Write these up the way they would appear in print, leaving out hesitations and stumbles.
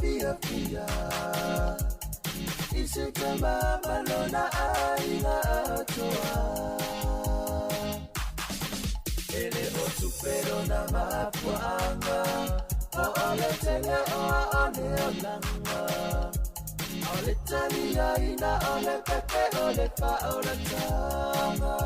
fiafia I se tama ma lona aiga atoa E le o tupe lona mafuaaga O o le tele o a o le olaga O le taliaina o le pepe o le faaolataga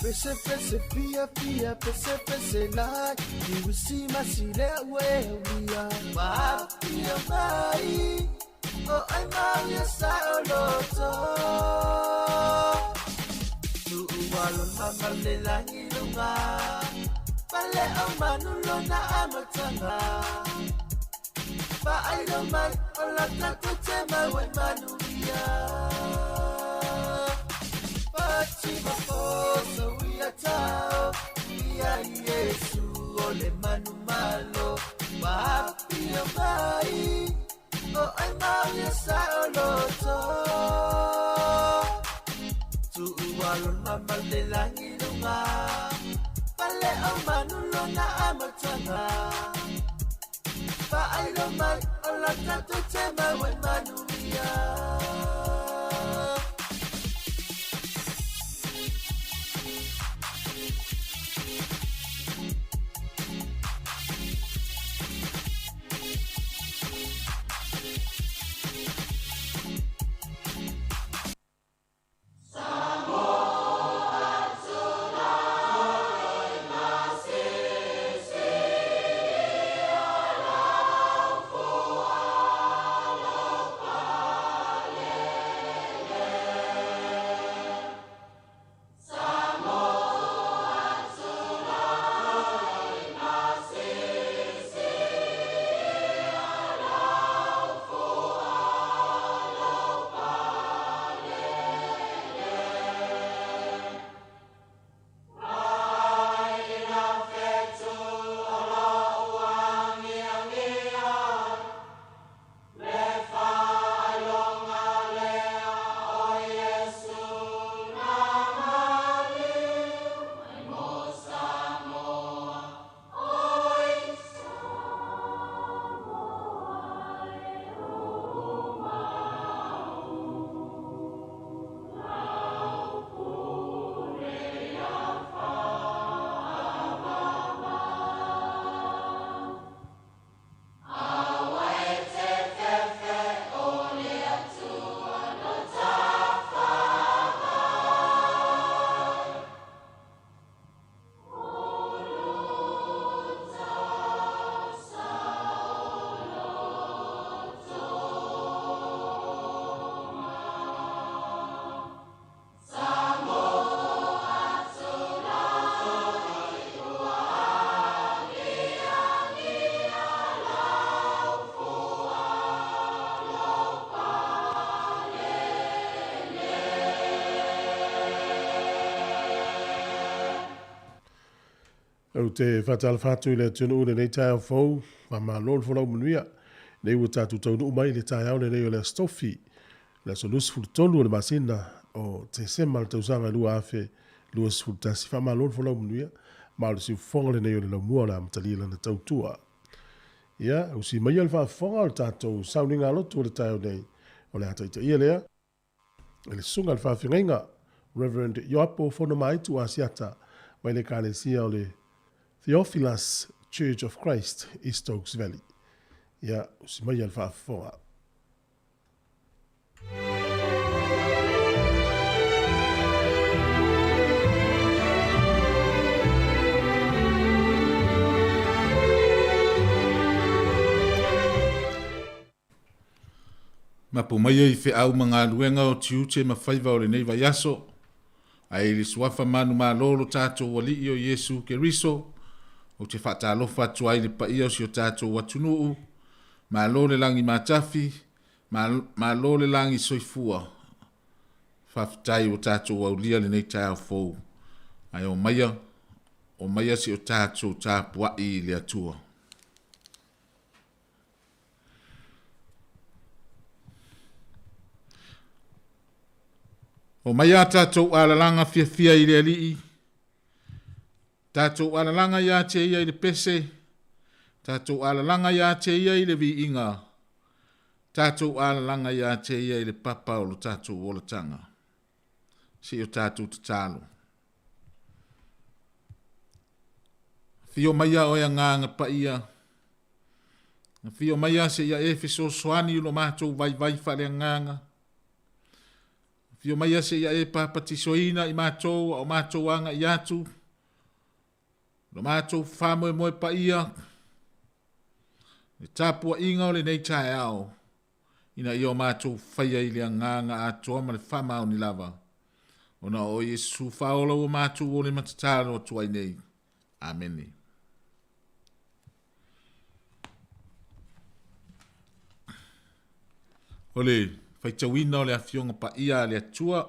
Pese pese fia fia pese pese lai Kirisimasi lea ua e aulia Maafia mai O ai mau ia saoloto Tuua lona ma le lagi luga Pale o manu lona amataga Faailo mai o la tatou te mau ai manuia Pati ma poso ia tao Ia Iesu o le manu malo Maafia mai O ai mau ia saoloto Tuua lona ma le lagi luga Pale o manu lona amataga Faailo mai o la tatou te mau ai manuia Ou te faatalofa atu i le atunuu i lenei taeao fou, faamalo le folau manuia. Nei ua tatou taunuu mai i le taeao lenei o le Aso Tofi, le aso 23 o le masina o Tesema le tausaga 2021. Faamalo le folau manuia, ma o le siufofoga lenei o le laumua o le amatalia lana tautua. Ia, usi maia le faafofoga o le tatou sauniga lotu o le taeao nei, o le a taitaia lea e le Susuga i le Faafeagaiga Rev. Ioapo Fonomaitu Asiata mai le Ekalesia o le Theophilus Church of Christ i Stokes Valley. Ia, usi maia le faafofoga. Mapu mai ai feau ma galuega o tiute ma faiva o lenei vaiaso, ae i le suafa manumalo lo tatou Alii o Iesu Keriso, ou te faatalofa atu ai i le paia o si o tatou atunuu, malo le lagi matafi, malo le lagi soifua. Faafetai ua tatou aulia lenei taeao fou, ae omaia, omaia si o tatou tapuai i le Atua. Omai a tatou alalaga fiafia i le Alii, tatou alalaga ia te ia i le pese, Tatou alalaga iā te Ia i le viiga, tatou alalaga iā te Ia i le papa o lo tatou olataga. Se i o tatou tatalo. Afio maia oe Agaga Paia, afio maia seia e fesoasoani i lo matou vaivai faaleagaga. Afio maia seia e papatisoina i matou a o matou aga'i atu, lo matou faamoemoe paia, le tapua'iga o lenei taeao, ina ia o matou faia i le agaga atoa ma le faamaoni lava, ona o Iesu Faaola ua matou ole ma tatalo atu ai nei. Amene. O le faitauina o le Afioga Paia a le Atua.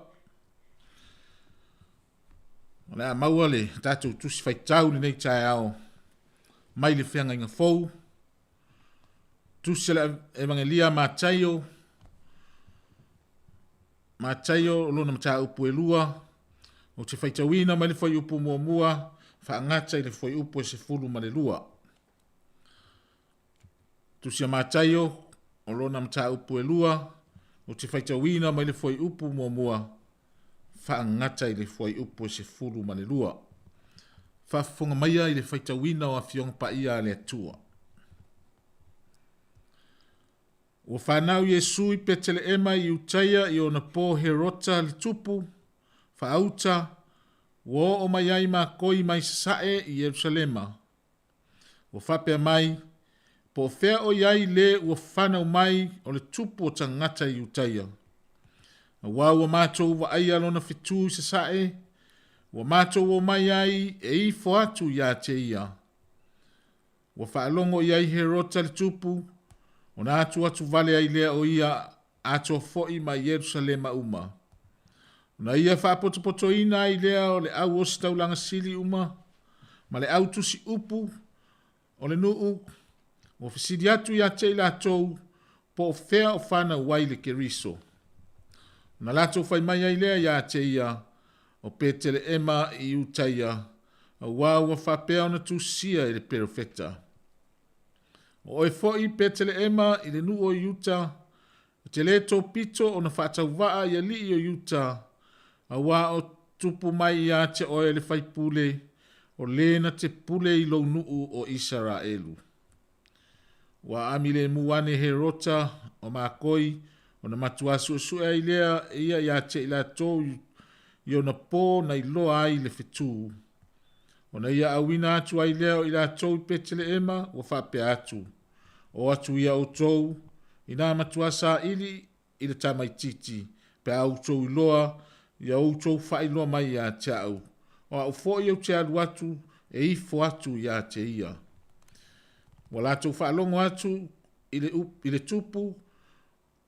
O le a maua le tatou tusi faitau i lenei taeao mai le Feagaiga Fou, Tusi a le Evagelia a Mataio, Mataio o lona mataupu e 2, ou te faitauina mai le fuaiupu muamua faagata i le fuaiupu e 12. Tusi a Mataio o lona mataupu e 2, ou te faitauina mai le fuaiupu muamua faagata i le fuaiupu e 12. Faafofoga maia i le faitauina o Afioga Paia a le Atua. Ua fanau Iesu i Peteleema i Iutaia i ona po Herota le tupu, faauta, ua oo mai ai makoi mai sasae i Ierusalema. Ua faapea mai, Po o fea o i ai le ua fanau mai o le tupu o tagata i Iutaia? Auā ua matou vaaia lona fetū i sasae, ua matou omai ai e ifo atu iā te ia. Ua faalogo i ai Herota le tupu, ona atuatu vale ai lea o ia atoa foi ma Ierusalema uma. Ona ia faapotopotoina ai lea o le au ositaulaga sili uma ma le au tusi upu o le nuu, ua fesili atu ia te i latou po o fea o fanau ai le Keriso. Ona latou fai mai ai lea ia te ia, o Peteleema i Iutaia, auā ua faapea ona tusia e le perofeta. O oe foi, Peteleema i le nuu o Iuta, e te lē topito ona faatauvaa i alii o Iuta, auā o tupu mai ia te oe le faipule, o lē na te pule i lou nuu o Isaraelu. Ua aami lemu ane Herota o makoi, ona matuā suesue ai lea e ia iā te i latou i ona pō na iloa ai le fetū. Ona ia auina atu ai lea o i latou i Peteleema, ua faapea atu, O atu ia outou, inā matuā saili i le tamaitiiti, pe a outou iloa, ia outou faailoa mai ia te au, o au foi ou te alu atu e ifo atu ia te ia. Ua latou faalogo atu i le, i le tupu,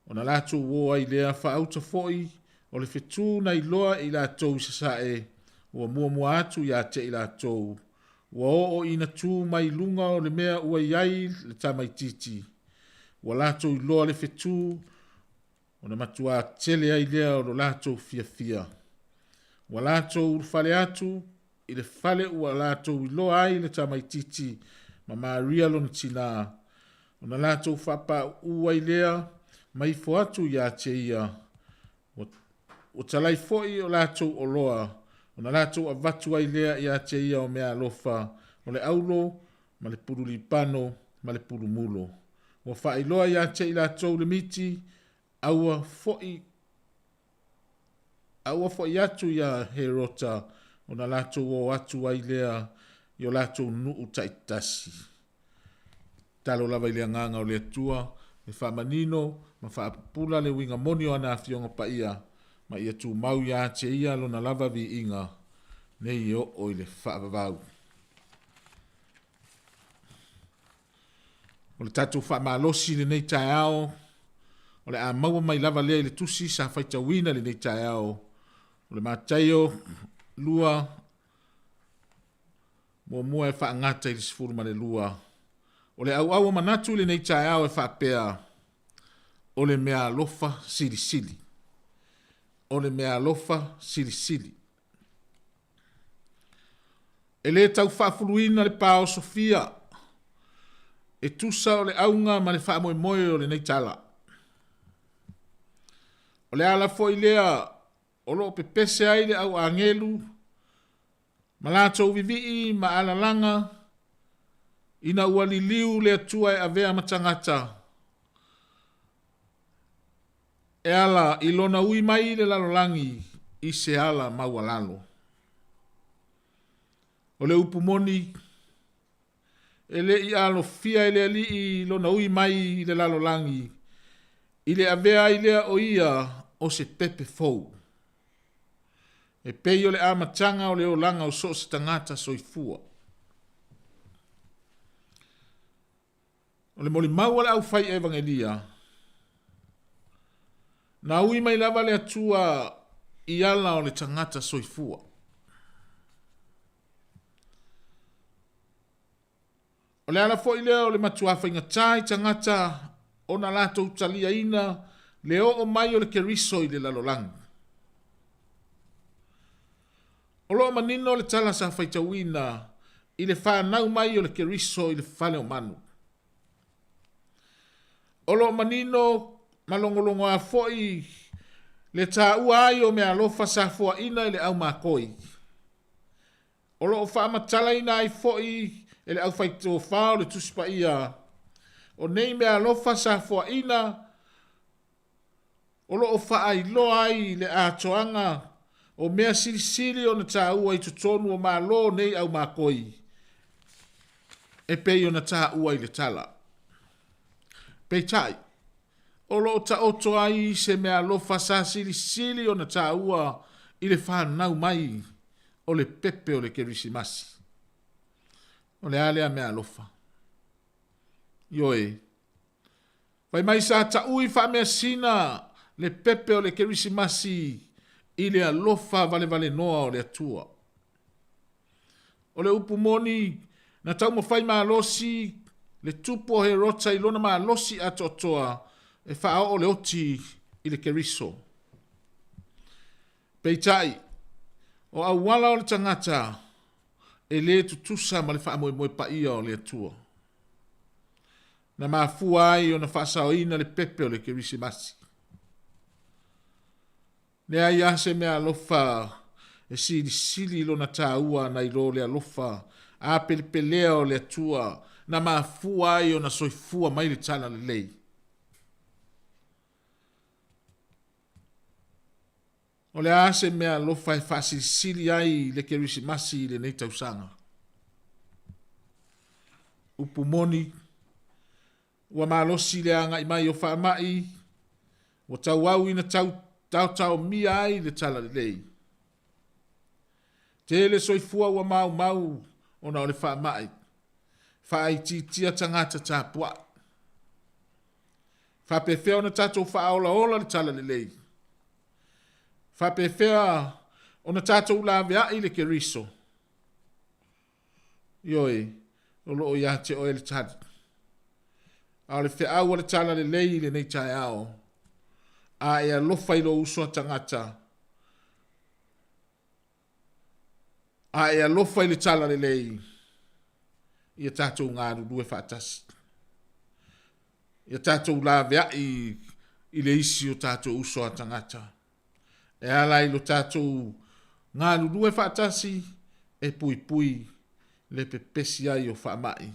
ona latou o ai lea faauta foi o le fetū na iloa e i latou i sasae, ua muamua atu ia te i latou, ua oo ina tu mai i luga o le mea ua i ai le tamaitiiti. Ua latou iloa le fetū, ona matuā tele ai lea o lo latou fiafia. Ua latou ulufale atu i le fale ua latou iloa ai le tamaitiiti ma Maria lona tinā, ona latou faapāuū ai lea ma ifo atu iā te ia. Ua, ua talai foi o latou oloa, ona latou avatu ai lea iā te ia o meaalofa, o le aulo ma le pulu lipano ma le pulu mulo. Ua faailoa iā te i latou le miti, aua fo'i a ua fo'i atu iā Herota ona latou o atu ai lea i o latou nuu taitasi. Tatalo lava i le Agaga o le Atua e faamanino ma faapupula le uiga moni o ana Afioga Paia ma ia tumau iā te Ia Lona lava viiga nei e oo i le faavavau. O le tatou faamalosi i lenei taeao, o le a maua mai lava lea i le tusi sa faitauina i lenei taeao, o le Mataio 2, muamua e faagata i le 12. O le auau o manatu i lenei taeao e faapea, o le meaalofa silisili. O le meaalofa silisili. E lē tau faafuluina le paosofia. E tusa o le auga ma le faamoemoe o lenei tala. O le ala foi lea o lo o pepese ai le au agelu ma latou vivii ma alalaga ina ua liliu le Atua e avea ma tagata e ala i lona ui mai i le lalolagi i se ala maualalo. O le upu moni, e le i alofia e le Alii lona ui mai i le lalolagi, i le avea ai lea o ia o se pepe fou. E pei o le amataga o le olaga o so o se tagata soifua. O le molimau a le aufai evagelia, na ui mai lava le Atua i ala o le tagata soifua. O le ala foi lea o le matuā faigata i tagata ona latou taliaina le oo mai o le Keriso i le lalolagi. O lo o manino le tala sa faitauina i le fanau mai o le Keriso i le fale o manu. O lo o manino ma logologoa foi le taua ai o meaalofa sa foaina i le aumakoi. O lo o faamatalaina ai foi e le aufaitofa o le Tusi Paia, o nei meaalofa sa foaina o lo o faailoa ai le atoaga o mea silisili ona taua i totonu o Malo o nei aumakoi e pei ona taua i le tala. Peitai, o lo o taoto ai se meaalofa sa silisili ona taua i le fanau mai o le pepe o le Kerisimasi. O le a lea meaalofa? Ioe, fai mai sa taui faameasina le pepe o le Kerisimasi i le alofa valevalenoa o le Atua. O le upu moni, na taumafai malosi le tupu o Herota i lona malosi atoatoa e faaoo le oti i le Keriso. Peitai, o auala o le tagata e lē tutusa ma le faamoemoe paia o le Atua. Na mafua ai ona faasaoina le pepe o le Kerisimasi. Leai lava se meaalofa e silisili lona taua nai lo le alofa a pelepelea o le Atua na mafua ai ona soifua mai le Talalelei. O le a se meaalofa e faasilisili ai le Kerisimasi i lenei tausaga? Upu moni, ua malosi le agai mai o faamai, ua tauau ina tau taotaomia ai le Talalelei. Tele soifua ua maumau ona o le faamai, faaitiitia tagata tapuai. Faapefea ona tatou faaolaola le Talalelei? Faapefea ona tatou laveai le Keriso? Ioe, o lo o ia te oe le tali. A o le feau o le Talalelei i lenei taeao, a e alofa i lou uso a tagata, a e alofa i le Talalelei, ia tatou galulue faatasi. Ia tatou laveai i le isi o tatou uso a tagata. E ala i lo tatou galulue faatasi e puipui le pepesi ai o faamai.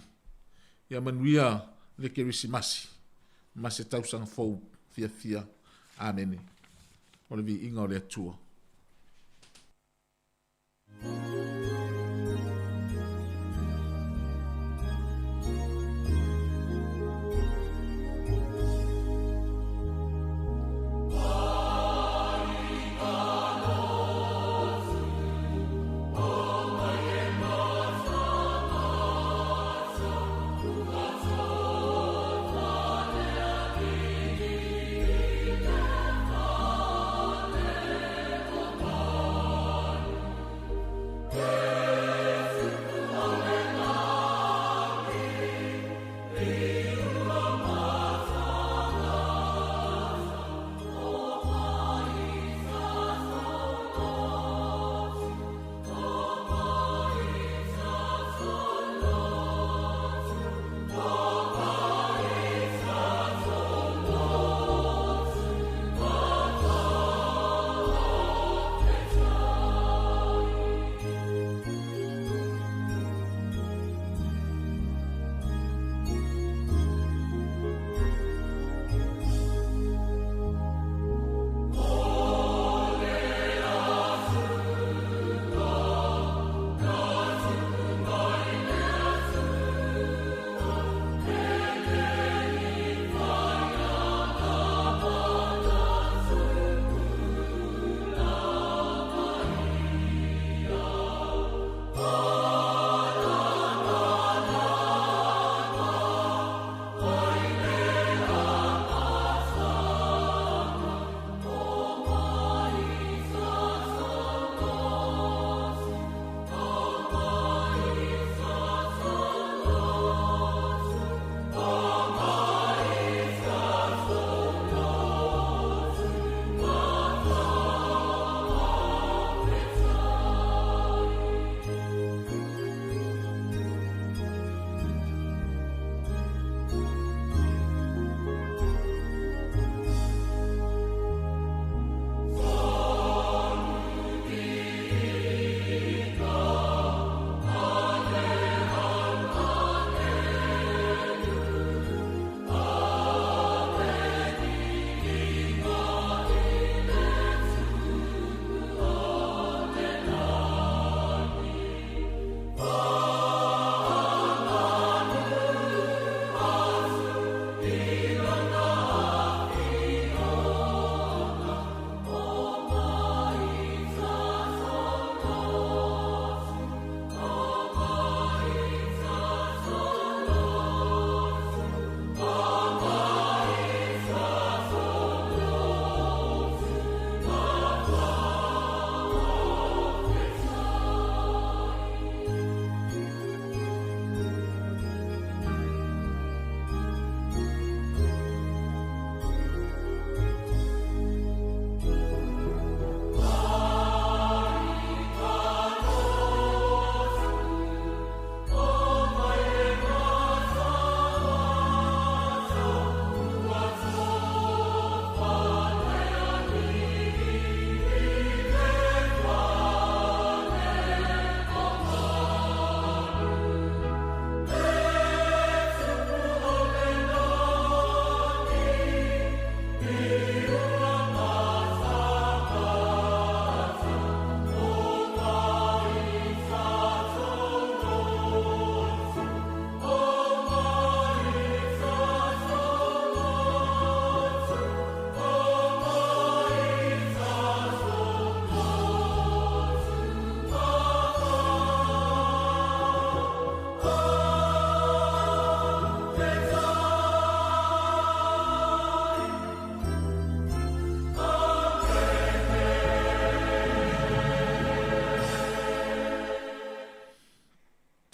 Ia manuia le Kerisimasi ma se tausaga fou fiafia. Amene. O le viiga o le Atua.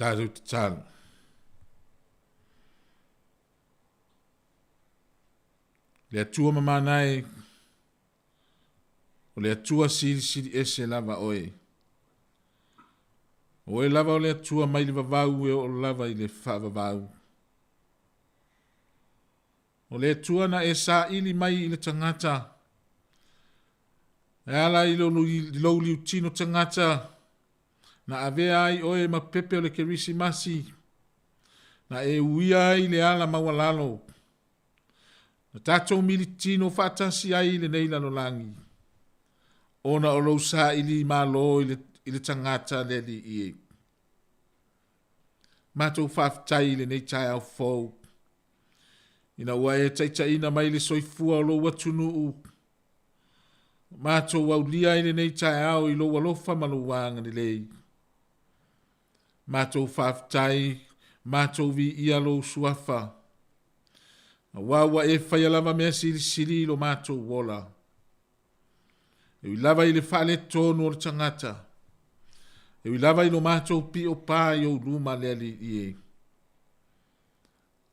Tatou tatalo. Le Atua mamana e, o le Atua silisili ese lava oe. O oe lava o le Atua mai le vavau e oo lava i le faavavau. O le Atua na e saili mai i le tagata, e ala i lou liutino tagata, na avea ai oe ma pepe o le Kerisimasi, na e uia ai le ala maualalo, na tatou militino faatasi ai i lenei lalolagi, ona o lou saili malo i le tagata le Alii e. Matou faafetai i lenei taeao fou, ina ua e taitaiina mai le soifua o lou atunuu, matou aulia ai lenei taeao i lou alofa ma lou agalelei. Matou faafetai, matou viia lou suafa, aua ua e faia lava mea silisili i lo matou ola. E ui lava i le faaletonu o le tagata, e ui lava i lo matou pio pa i ou luma le Alii e,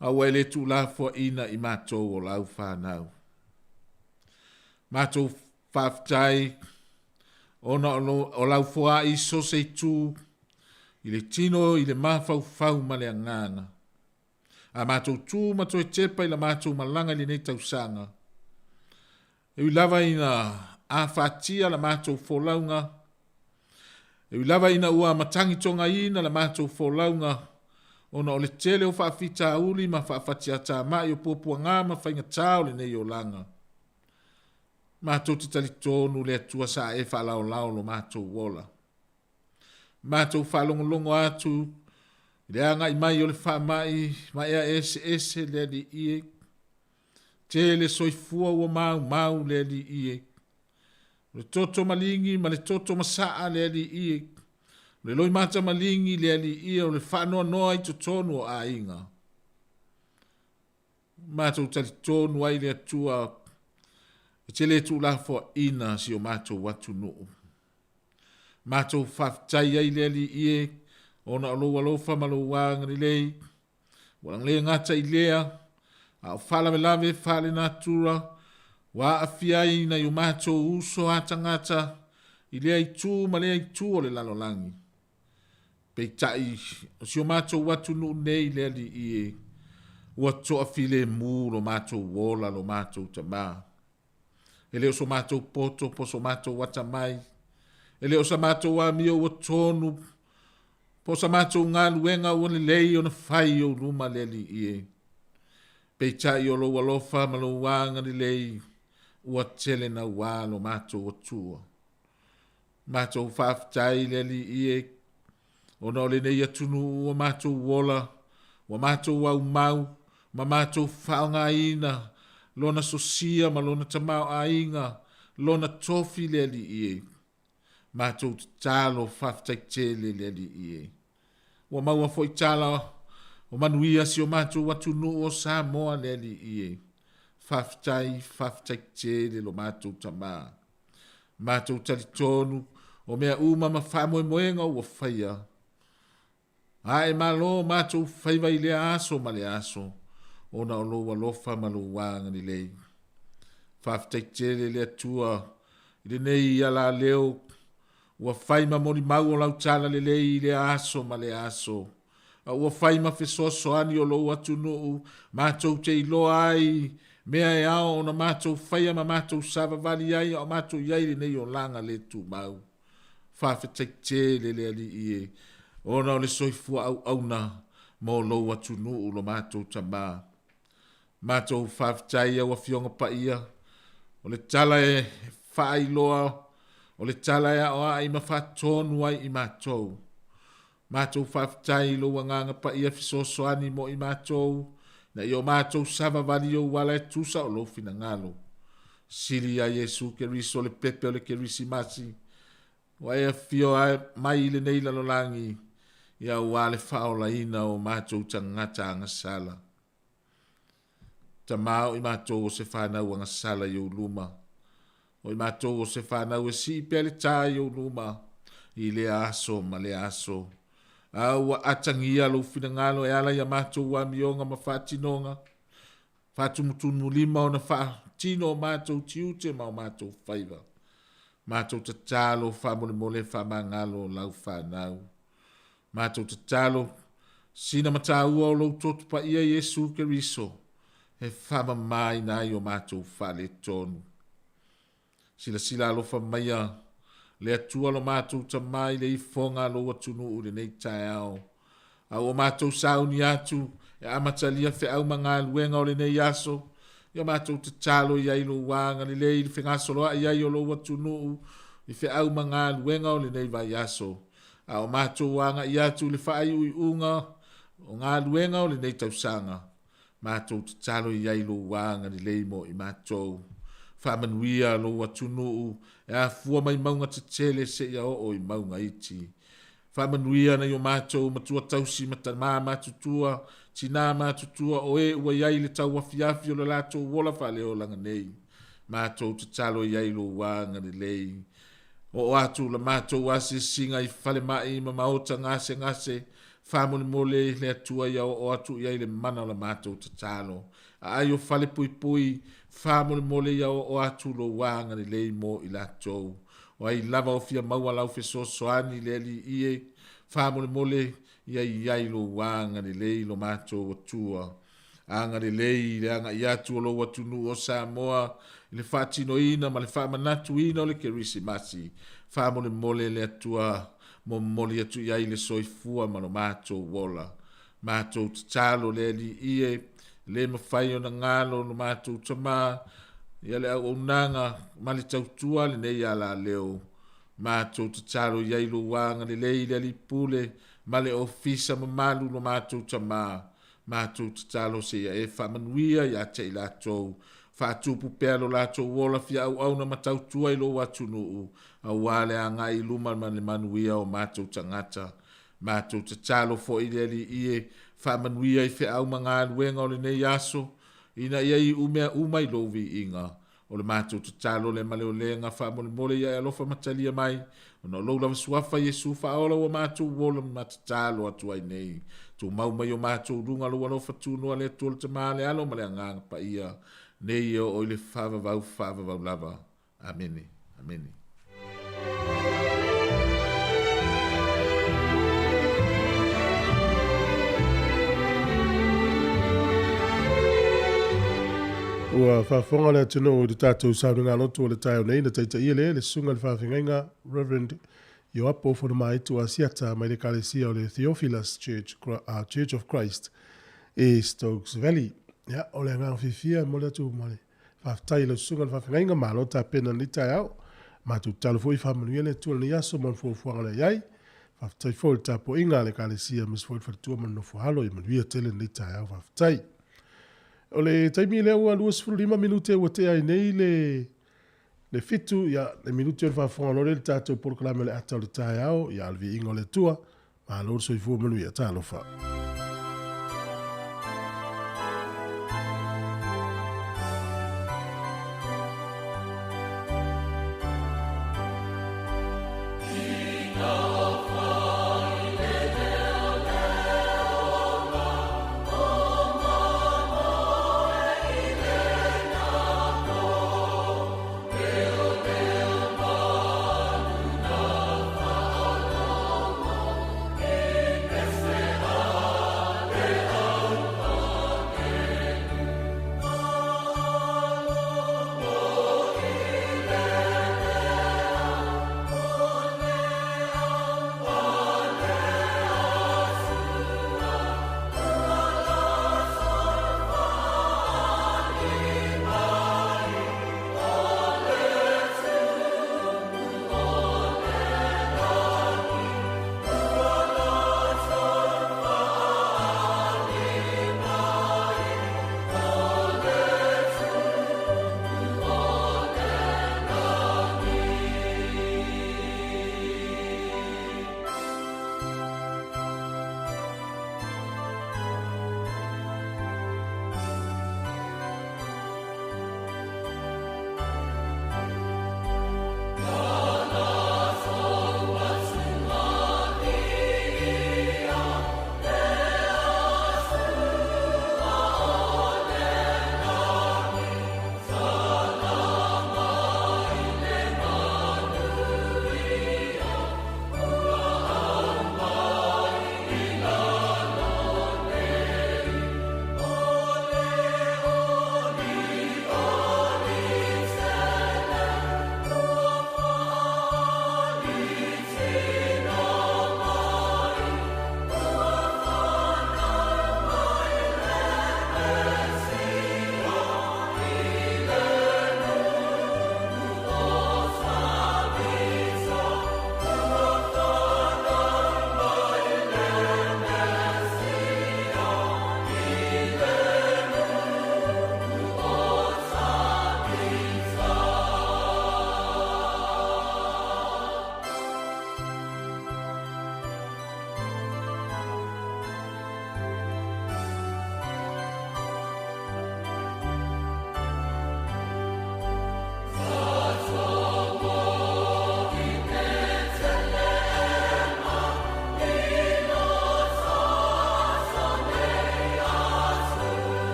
a ua e le tuulafoaina i matou o lau fanau. Matou faafetai ona o lau foai i so se itu, i le tino, i le mafaufau ma le agaga. A matou tu ma toe tepa i la matou malaga i lenei tausaga, e ui lava ina afatia la matou folauga, e ui lava ina ua matagitogaina la matou folauga, ona o le tele o faafitauli ma faafatiatamai o puapuaga ma faigatā o lenei olaga. Matou te talitonu le Atua sa e faalaolao lo matou ola. Matou faalogologo atu i le agai mai o le faamai ma ea eseese le Alii e. Tele soifua ua maumau le Alii e. O le toto maligi ma le toto masaa le Alii e. O le loimata maligi le Alii e. O le faanoanoa i totonu o aiga. Matou talitonu ai le Atua e te le tuulafoaina si o matou atunuu. Matou faafetai ai le Alii e, ona o lou alofa ma lou agalelei. Ua le gata i lea, a o faalavelave faale-natura, ua aafia ai nai o matou uso a tagata i lea itu ma lea itu o le lalolagi. Peitai, o si o matou atunuu nei le Alii e, ua toafilemu lo matou ola lo matou Tamā. E le o so matou poto po o so matou atamai, e le o sa matou amio ua tonu, po o sa matou galuega ua lelei ona fai i ou luma le Alii e. Peitai o lou alofa ma lou agalelei ua tele naua lo matou Atua. Matou faafetai le Alii e, ona o lenei atunuu ua matou ola, ua matou aumau, ma matou faaaogaina lona sosia ma lona tamaoaiga, lona tofi le Alii e. Matou tatalo faafetai tele le Alii e. Ua maua foi tala o manuia si o matou atunuu o Samoa le Alii e. Faafetai, faafetai tele lo matou Tamā. Matou talitonu o mea uma ma faamoemoega ua faia, ae malo matou faiva i lea aso ma lea aso, ona o lou alofa ma lou agalelei. Faafetai tele le Atua i lenei alaleo ua fai ma molimau o lau talalelei i lea aso ma lea aso, a ua fai ma fesoasoani o lou atunuu matou te iloa ai mea e ao ona matou faia ma matou savavali ai a o matou i ai i lenei olaga le tumau. Faafetai tele le Alii e, ona o le soifua auauna mo lou atunuu lo matou Tamā. Matou faafetai i au Afioga Paia, o le tala e faailoa, o le tala e aoai ma faatonu ai i matou. Matou faafetai i lou Agaga Paia fesoasoani mo i matou, ina ia o matou savavali i ou ala e tusa o lou finagalo. Sili ia Iesu Keriso le pepe o le Kerisimasi, ua e afio mai i lenei lalolagi, ia aua le faaolaina o matou tagata agasala. Tama o i matou o se fanau agasala i ou luma. O i matou o se fanau e sii pea le tā i ou luma i lea aso ma lea aso. A ua atagia lou finagalo e ala i a matou amioga ma faatinoga, faatumutumulima ona faatino o matou tiute ma o matou faiva. Matou tatalo faamolemole faamagalo lau fanau. Matou tatalo sina mataua o lou toto paia Iesu Keriso e faamamaina ai o matou faaletonu. Silasila alofa maia le Atua lo matou Tama i le ifoga a lou atunuu i lenei taeao. A ua matou sauni atu e amatalia feau ma galuega o lenei aso, ia matou tatalo i ai lou agalelei i le fegasoloai ai o lou atunuu i feau ma galuega o lenei vaiaso. A o matou agai atu i le faaiuiuga o galuega o lenei tausaga, Matou tatalo i ai lou agalelei mo i matou. Faamanuia lou atunuu e afua mai mauga tetele seia oo i mauga iti. Faamanuia nai o matou matua tausi ma tamā matutua, tinā matutua o e ua i ai i le tauafiafi o le latou ola faaleolaga nei. Matou tatalo i ai lou agalelei. Oo atu la matou asiasiga i falemai ma maota gasegase, faamolemole le Atua ia oo atu i ai le mana o la matou tatalo. Aai o falepuipui, faamolemole ia oo atu lou agalelei mo i latou. O ai lava o fia maua lau fesoasoani le Alii e, faamolemole ia i ai lou agalelei lo matou Atua. Agalelei i le agai atu o lou atunuu o Samoa i le faatinoina ma le faamanatuina o le Kerisimasi. Faamolemole le Atua momoli atu i ai le soifua ma lo matou ola. Matou tatalo le Alii e, le mafai ona galo lo matou Tama, ia le auaunaga ma le tautua a lenei alaleo. Matou tatalo i ai lou agalelei i le Alii Pule ma le Ofisa mamalu lo matou Tama. Matou tatalo seia e faamanuia ia te i latou. Faatupu pea lo latou ola fia auauna ma tautua i lou atunuu, auā le agai i luma ma le manuia o matou tagata. Matou tatalo foi i le Alii e faamanuia i feau ma galuega o lenei aso, ina ia iu mea uma i lou viiga. O le matou tatalo lea ma le olega, faamolemole ia e alofa ma talia mai, ona o lou lava suafa Iesu faaola ua matou ola ma tatalo atu ai nei. Tumau mai o matou luga lou alofa tunoa le Atua le Tama le Alo ma le Agaga Paia, nei e oo i le faavavau faavavau lava. Amene. Amene. Ua faafofoga le atunuu i le tatou saunoaga lotu o le taeao nei na taitaia lea le Susuga i le Faafeagaiga Reverend Ioapo Fonomaitu Asiata mai le Ekalesia o le Theophilus Church, Church of Christ i Stokes Valley. Ia, o le agaga fiafia e momoli atu ma le Faafetai i lau susuga i le faafeagaiga, malo tapena i lenei taeao. Matou tatalo foi faamanuia le Atua i lenei aso ma ona fuafuaga o le a i ai. Faafetai foi i le tapuaiga a le Ekalesia aemaise foi le faletua ma le nofo alo, ia manuia tele lenei taeao. Faafetai. O le taimi lea ua 25 minute ua tea ai nei le le 7, ia le minute o le faafofoga loa lea i le tatou polokalame o le ata o le taeao, ia a o le viiga o le Atua. Malo le soifua manuia. Talofa.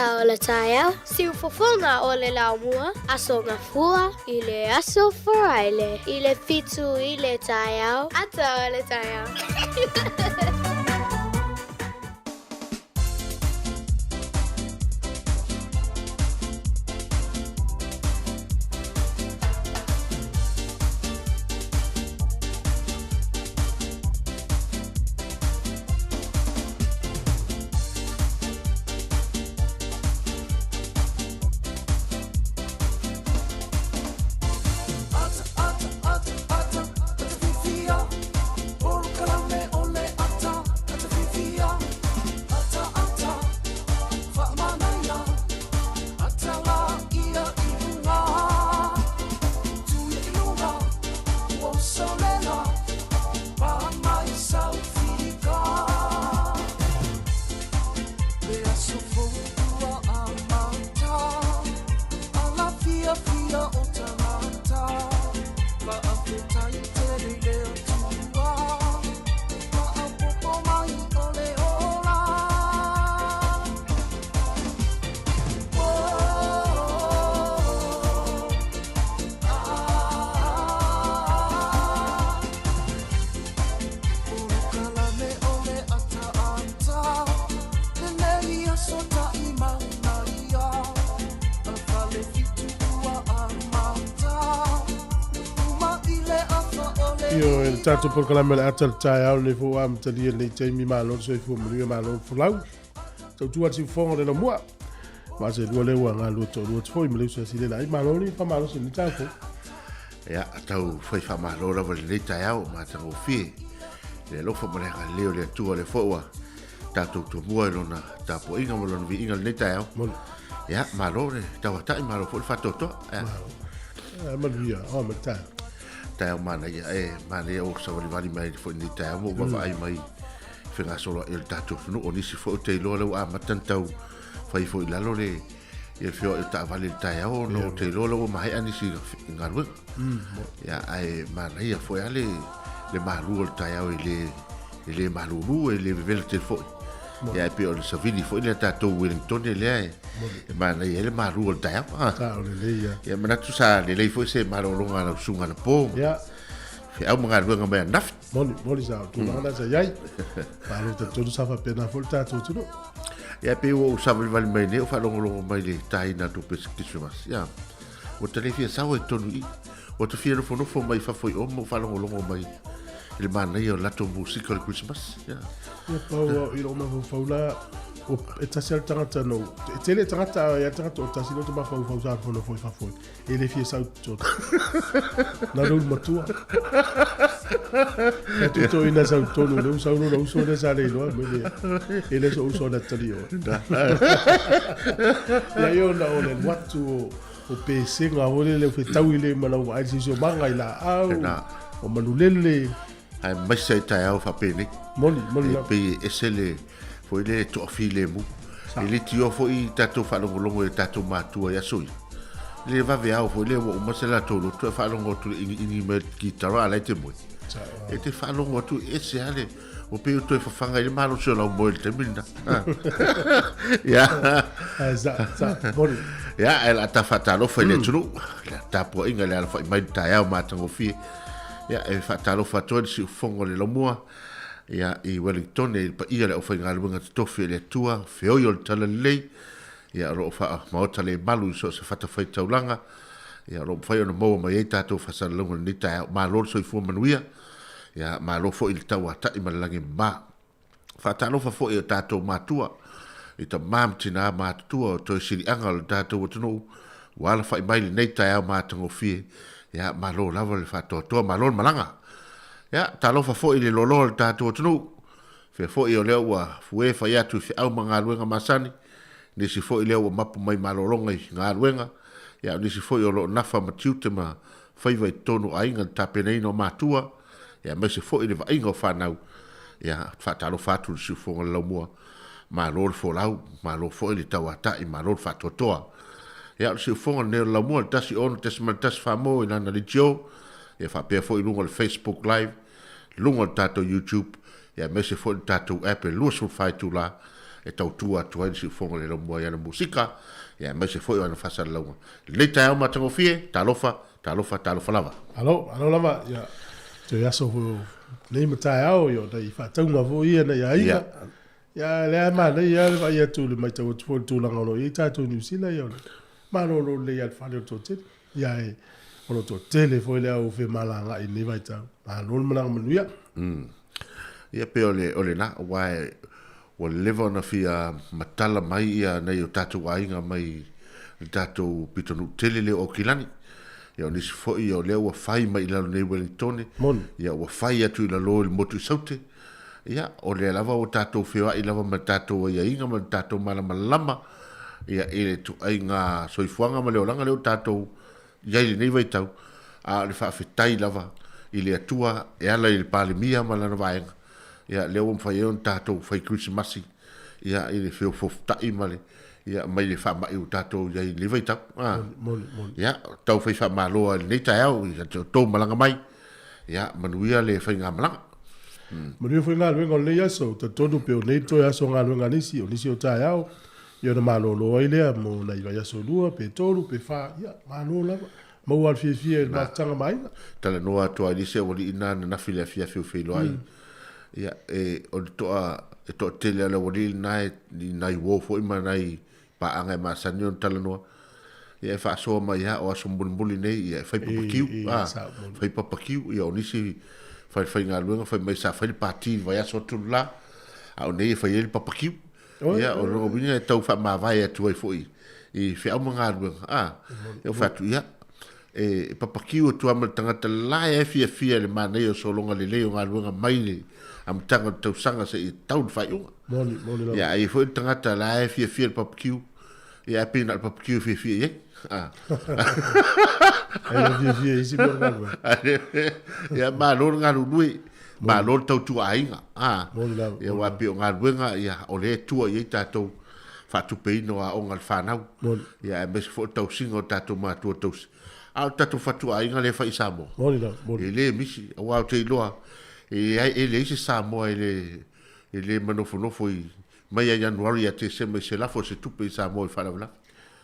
Ata o le taeao, siufofoga o le laumua, Aso Gafua i le Aso Faraile i le 7 i le taeao, Ata o le taeao. Ioe, le tatou polokalame o le ata o le taeao lenei foi ua amatalia i lenei taimi, malo le soifua manuia, malo le folau. Tautua le siufofoga o le lamua. Ma se lua lea ua galulue toalua atu foi ma le uso ia Silela ai. Malo le faamalosi i lenei taeao fou. Ia, tau fai faamalo lava i lenei taeao matagofie le alofa ma le agalelei o le Atua lea foi ua tatou tomua i lona tapuaiga ma lona viiga i lenei taeao. Moni. Ia, malo le tauatai, malo foi le faatoatoa. Ia. Malo. Ia, manuia, o ma le taeao. Taeao manaia, e manaia o savalivali mai foi i lenei taeao ma ou vaavaai mai fegasoloai o le tatou atunuu. O nisi foi ou te iloa lea ua amata ona tau fai foi i lalo le ia le feoai o taavale i le taeao ona ou te iloa lea ua maea nisi i galuega. Ia, ae manaia foi lava le, le malu o le taeao e le, e le malulu, e le vevela tele foi. Ia, ae pei o le savili foi lea tatou Wellingtone lea e, e manaia ai le malu o le taeao. Ah. Sao lelei ia. Ia, manatu sa lelei foi se malologa a lau susuga anapo. Ia. Feau ma galuega mai ananafi. Moni, moni sa, o tulaga na sa i ai. Malo talitonu sa faapena foi le tatou atunuu. Ia, pei ua ou savalivali mai nei o faalogologo mai le taina tupe Kirisimasi. Ia, ua ta le fia sao ai totonu i i. Ua ta fia nofonofo mai fafo i o ma ou faalogologo mai i le manaia o le latou musika o le Kirisimasi. Ia. Ia, pau au i lou mafaufau la, o, e tasi lava le tagata na ou, e tele tagata, a e i ai le tagata o tasi lea ou te mafaufau sa nofonofo i fafo i. E le fia sau totonu. Na lou matua. E tuto ina sau totonu, le usau lona uso lea sa le iloa mai le. E le so uso na tali o. Ia io na o le alu atu o o pesega foi lele o fetaui le ma lau vaai le siosiomaga i laau, o manulele. Ae maise ai taeao faapenei. Moni, moni E lava. pei e ese le foi le toafilemu. E le tioa foi tatou faalogologo i tatou matua i aso ia. Le vave ao foi le ua uma se latou loto e faalogo atu le iniini mai le kitara a la e te moe. E te faalogo atu e ese lava le ua pei ua toe fafaga ai le malosi o lau moe i le taimi lena. Ia. Ae sa, sa, moni. Ia, ae o le a ta faatalofa i le atunuu, le tapuaiga i le alafai mai i le taeao matagofie. Ia, e faatalofa atu ai le siufofoga o le Laumua, ia, i Wellingtone i le paia o le aufaigaluega totofi a le Atua, feoi o le Talalelei, ia, o lo o faamaota le malu i so o se fatafaitaulaga, ia, o lo o mafai ona maua mai ai tatou faasalalauga i lenei taeao. Malo le soifua manuia, ia, malo foi le tauatai ma le lagi e mama. Faatalofa foi i o tatou matua, i tama ma tina matutua o toe siliaga o le tatou atunuu ua alafai mai lenei taeao matagofie. Ia, malo lava le faatoatoa, malo le malaga. Ia, talofa foi i le loaloa o le tatou atunuu, fea foi o lea ua fue fai atu i feau ma galuega masani, nisi foi lea ua mapu mai malologa i galuega, ia o nisi foi o lo o nafa ma tiute ma faiva i totonu o aiga i le tapenaina o matua, ia aemaise foi le vaaiga o fanau. Ia, faatalofa atu i le siufofoga o le Laumua, malo le folau, malo foi le tauatai, malo le faatoatoa. Ia, o le siufofoga lenei o le Laumua, le 16.1 Samoa i lana leitio, ia faapea foi i luga o le Facebook Live, luga o le tatou YouTube, ia aemaise foi le tatou app e 24 itula. e tautua atu ai le siufofoga o le Laumua i ana musika, ia aemaise foi o ana faasalalauga. Lelei taeao matagofie, talofa, talofa, talofa lava. Malo, malo lava, ia, toe aso foi o nei ma taeao, ia, o nai faatauga foi ia nai aiga. Ia, lea e manaia lava le vaai atu i le matau atu foi i le tulaga o lo o i ai tatou i Niu Sila, ia, o le malolo lelei lava i le fale o le toatele. Ia, e, o lo o toatele foi le au femalagai i lenei vaitau. Malo le malaga manuia. Ia, pei o le, o lena, aua e, ua leva ona fia matala mai ia nai o tatou aiga mai le tatou pitonuu tele lea o Aukilani. Ia o nisi foi o lea ua fai mai i lalo nei Wellingtone. Moni. Ia ua fai atu i lalo i le motu i Saute. Ia o lea lava ua tatou feoai lava ma le tatou aiaiga ma le tatou malamalama ia i le ituaiga soifuaga ma le olaga lea ua tatou i ai i lenei vaitau, a o le faafetai lava i le Atua e ala i le Palemia ma lana vaega, ia lea ua mafai ai ona tatou fai Kerisimasi ia i le feofoofotai ma le ia mai le faamai ua tatou i ai i lenei vaitau. A. Moni, moni. Ia, tau fai faamalo lava i lenei taeao i a outou malaga mai. Ia, manuia le faigamalaga. Manuia foi galuega o lenei aso. Talitonu pei o nei toe aso galuega a nisi, o nisi o taeao, ia ona malolo ai lea mo nai vaiaso e 2 pe 3 pe 4, ia malo lava. Maua lava le fiafia i le mafutaga ma aiga. Talanoa atu lava i le isi aualii lena ananafi i le afiafi o feiloai. Ia, e, o le toa, e toatele lava le aualii lena e, i nai uo foi ma nai paaga e masani ona talanoa. Ia e faasoa mai lava o aso mulimuli nei, ia e fai papakiu, a, fai papakiu, ia o nisi falefaigaluega fai mai sa fai le pati i le vaiaso atu le la, a o nei e fai ai le papakiu. Ia, o lona uiga e tau faamavae atu ai foi i feau ma galuega, a, ia ua fai atu, ia, e papakiu atu lava ma le tagata la e fiafia i le manaia o sologa lelei o galuega mai le amataga o le tausaga seia tau i le faaiuga. Moni, moni lava. Ia, a i ai foi le tagata la e fiafia i le papakiu, ia, ae pei na o le papakiu e fiafia i ai. A. Ai le fiafia i isi mea o le galuega. Ia, malo le galulue, malo le tautua aiga. A. Moni lava. Ia, aua pei o galuega, ia, o lea e tua i ai tatou faatupeina o aoga a le fanau. Moni. Ia, aemaise foi o le tausiga o tatou matua tausi. A o le tatou fatuaiga lea e fai i Samoa. Moni lava, moni. E le misi, aua ou te iloa, e leai, e leai se Samoa e le, e le manofonofo i, mai ia Ianuari ia Tesema i se lafo o se tupe i Samoa i faalavelave.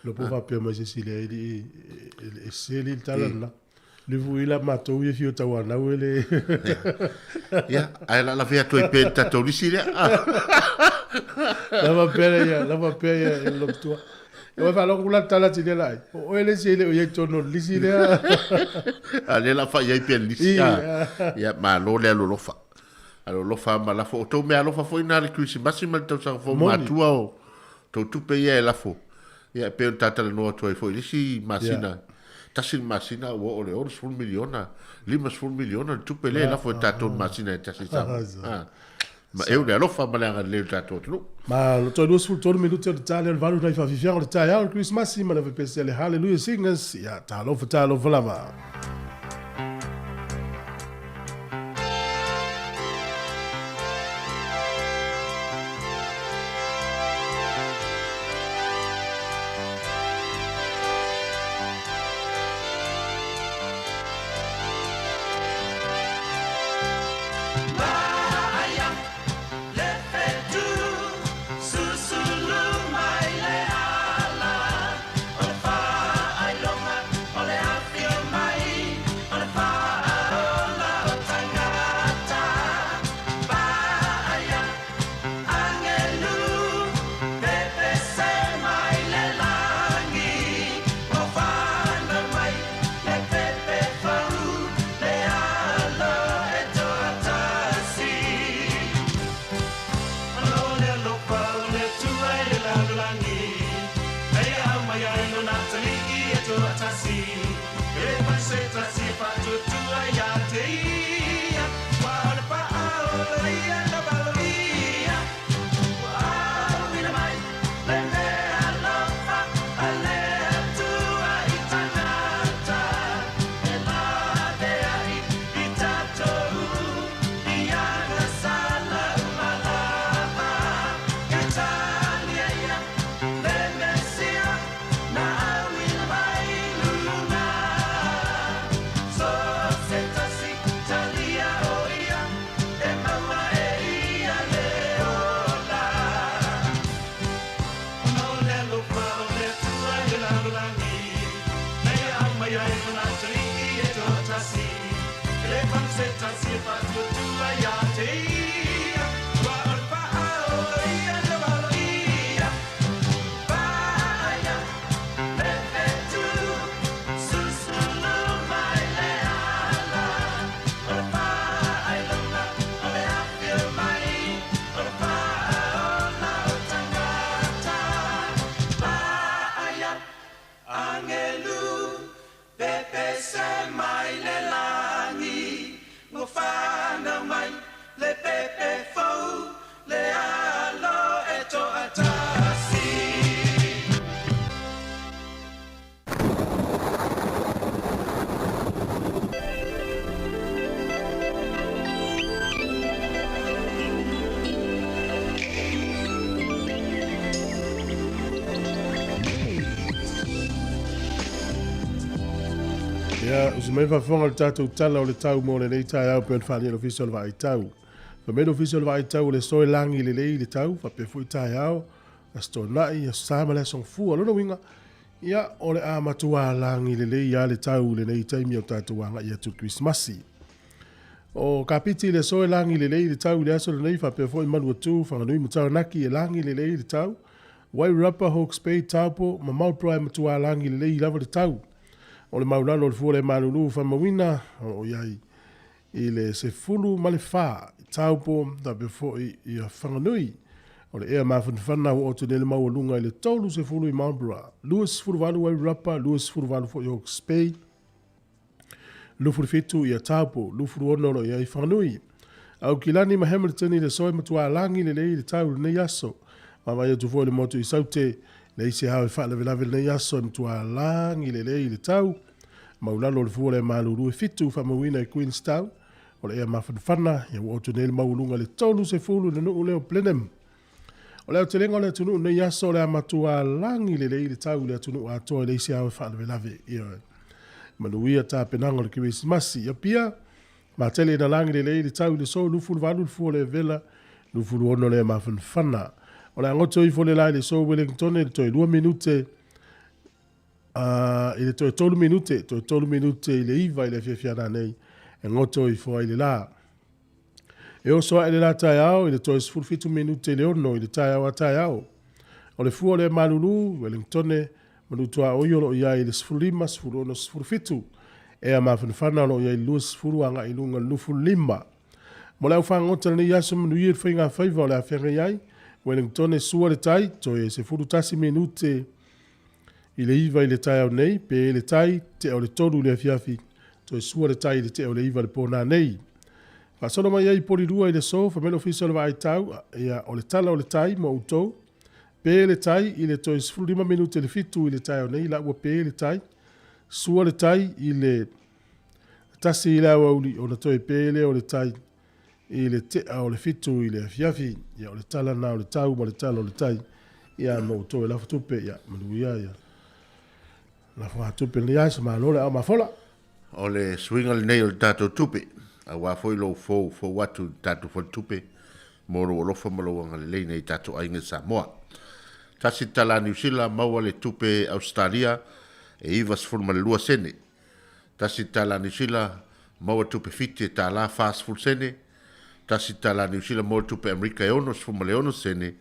Iloa po o faapea mai se isi leai e, e, e seli le tala lena. Le vui la matou ia fio tauanau e le. Ia, ae la lavea atu ai pea i le tatou lisi lea. Lava pea ia, lava pea ia e le tua. E wai whalongo kula tala ti lea ai. O oe le si ele o ia tono lisi lea. A lea la fai ai pea le lisi. Ia, malo le alolofa. Alolofa ma lafo. O tou mea alofa foi na le Kerisimasi ma le tausaga fou matua o tou tupe ia e lafo. Ia, e pei ona ta talanoa atu ai foi i le isi masina, yeah. Tasi le masina ua oo le 60 miliona, 50 miliona le tupe lea e lafo e tatou le masina e tasi i Samoa. Ah. Ma eu le alofa ma le agalelei o le tatou atunuu. Ma lo toe 23 minute o le ta lea o le valu nai faafiafiaga o le taeao o le Kerisimasi ma le fepese a le Hallelujah Singers. Ia, talofa, talofa lava. Ia, usi mai faafofoga le tatou tala o le tau mo lenei taeao pei ona faaalia e le Ofisa o le Vaai Tau. Fai mai le Ofisa o le Vaai Tau o le soe lagi lelei le tau, faapea foi taeao, Aso Toonai, Aso Sa ma le Aso Gafua. O lona uiga, ia, o le a matua lagi lelei lava le tau i lenei taimi o tatou agai atu i le Kerisimasi. O Kapiti i le aso e lagi lelei le tau i le aso lenei faapea foi Maluatu, Whanganui ma Taranaki e lagi lelei le tau. Wairarapa, Hawke's Bay, Taupo ma Marlborough e matua lagi lelei lava le tau. O le maulalo o le fua le malulu faamauina o lo o i ai i le 14 i Taupo faapea foi i Whanganui. O le ea mafanafana ua oo atu nei le maualuga i le 30 i Marlborough, 28 Wairarapa, 28 foi Hawke's Bay, 27 ia Taupo, 26 o lo o i ai Whanganui. Aukilani ma Hamilton i le soe matua lagi lelei le tau i lenei aso. Vaavaai atu foi i le motu i Saute, leai se ao e faalavelave i lenei aso e matua lagi lelei le tau. Maulalo o le fua le malulu e fitu faamauina i Queenstown. O le ea mafanafana, ia ua oo atu nei le maualuga i le 30 i le nuu lea o Blenheim. O le aotelega o le atunuu nei aso o le a matua lagi lelei le tau i le atunuu atoa e leai se ao e faalavelave. Ioe. Manuia tapenaga o le Kerisimasi. I Apia, matele ina lagi lelei le tau i le so 28 le fua o le Evela, 26 le mafanafana. O le a goto ifo le la i le so Wellington i le toe 2 minute i le toe 3 minute, toe 3 minute i le 9 i le afiafi ana nei e goto ifo ai le la. E oso ae le la taeao i le toe 17 minute i le 6 i le taeao a taeao. O le fua o le malulu, Wellingtone, Manutuaoi o lo o i ai i le 15, 16, 17. Ea mafanafana o lo o i ai i le 20 agai i luga i le 25. Mo le au fagota lenei aso manuia i le faiga faiva o le a feagai ai, Wellingtone sua le tai, toe 11 minute i le 9 i le taeao nei, pe le tai, tea o le 3 i le afiafi, toe sua le tai i le tea o le 9 i le pō nanei. Faasolo mai ai i Polirua i le aso, fai mai le Ofisa o le Vaai Tau, ia, o le tala o le tai mo outou, pe le tai i le toe 15 minute i le 7 i le taeao nei, la ua pe le tai, sua le tai i le tasi i le aoauli, ona toe pe lea o le tai i le tea o le 7 i le afiafi. Ia, o le tala na o le tau ma le tala o le tai, ia, mo outou e lafo tupe, ia, manuia, ia, lafo tupe lenei aso, malo le ao mafola. O le suiga lenei o le tatou tupe, aua foi lou fou fou atu i le tatou faletupe mo lou alofa ma lou agalelei nei tatou aiga i Samoa. Tasi le tala a Niu Sila maua le tupe Ausetalia e 92 sene. Tasi le tala a Niu Sila maua le tupe Fiti e tala 40 sene. Tasi le tala a Niu Sila maua le tupe Amerika e 66 sene.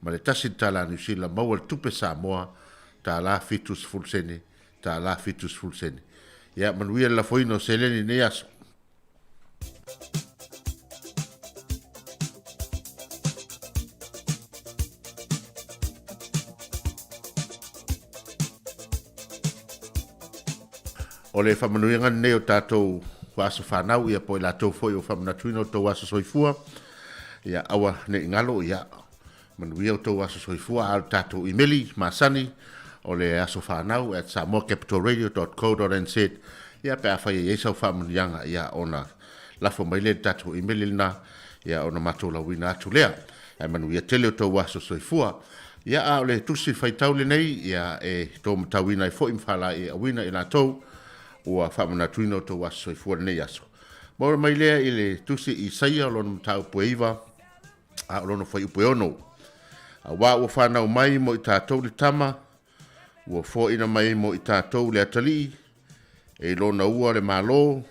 Ma le tasi le tala a Niu Sila maua le tupe Samoa tala 70 sene. Tala 70 sene. Ia, manuia le lafoina o seleni i lenei aso. O le faamanuiaga lenei o tatou aso fanau, ia po o i latou foi o faamanatuina o tou aso soifua, ia aua ne i galo, ia manuia o tou aso soifua, a o le tatou imeli masani o le aso fanau at samoacapitalradio.co.nz, ia pe afai e i ai sau faamanuiaga, ia ona lafo mai lea i le tatou imeli lena, ia ona matou lauina atu lea. Ae manuia tele o tou aso soifua. Ia a o le tusi faitau lenei, ia e tou matauina ai foi ma faalaeiauina i latou ua faamanatuina o tou aso soifua lenei aso. Maua mai lea i le tusi Isaia o lona mataupu e 9, a o lona fuaiupu e 6. Auā ua fanau mai mo i tatou le tama, ua foaina mai mo i tatou le atalii, e i lona ua le Malo,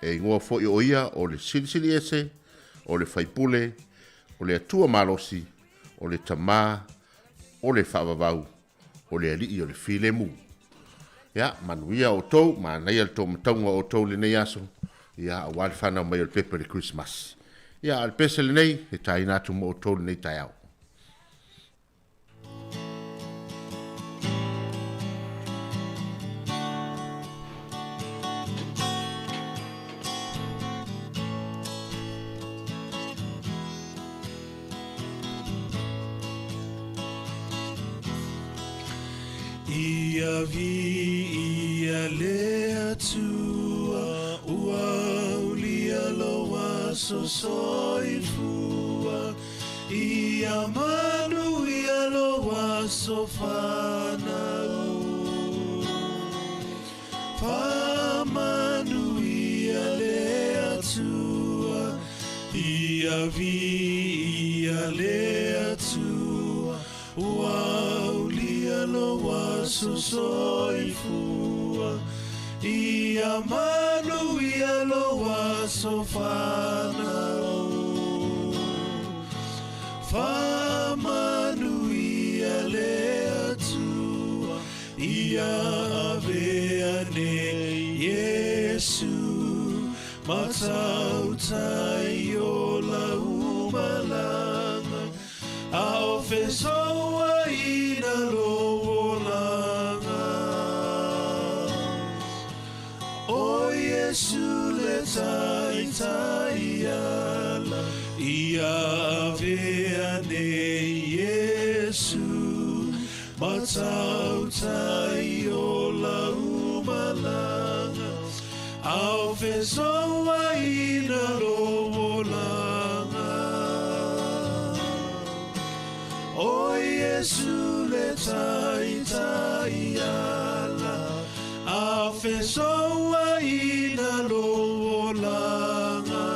E igoa foi o ia o le Silisili Ese, o le Faipule, o le Atua Malosi, o le Tamā, o le Faavavau, o le Alii o le Filemu. Ia, manuia outou, manaia le tou matauga o outou i lenei aso, ia, aua le fanau mai o le pepe o le Kerisimasi. Ia, a o le pese lenei, e taina atu mo outou lenei taeao. Ia viia le Atua ua aulia lou aso soifua Ia manuia lou aso fanau Faamanuia le Atua Ia viia le Atua Ua aulia lou aso soifua Ia manuia lou aso fanau Faamanuia le Atua Ia avea nei Iesu Ma tautai o lau malaga A o fesoaina lou olaga O Iesu le taitai ala Ia avea nei Iesu Ma tautai o lau malaga A o fesoaina lou olaga O Iesu le taitai ala A o fesoaina lou olaga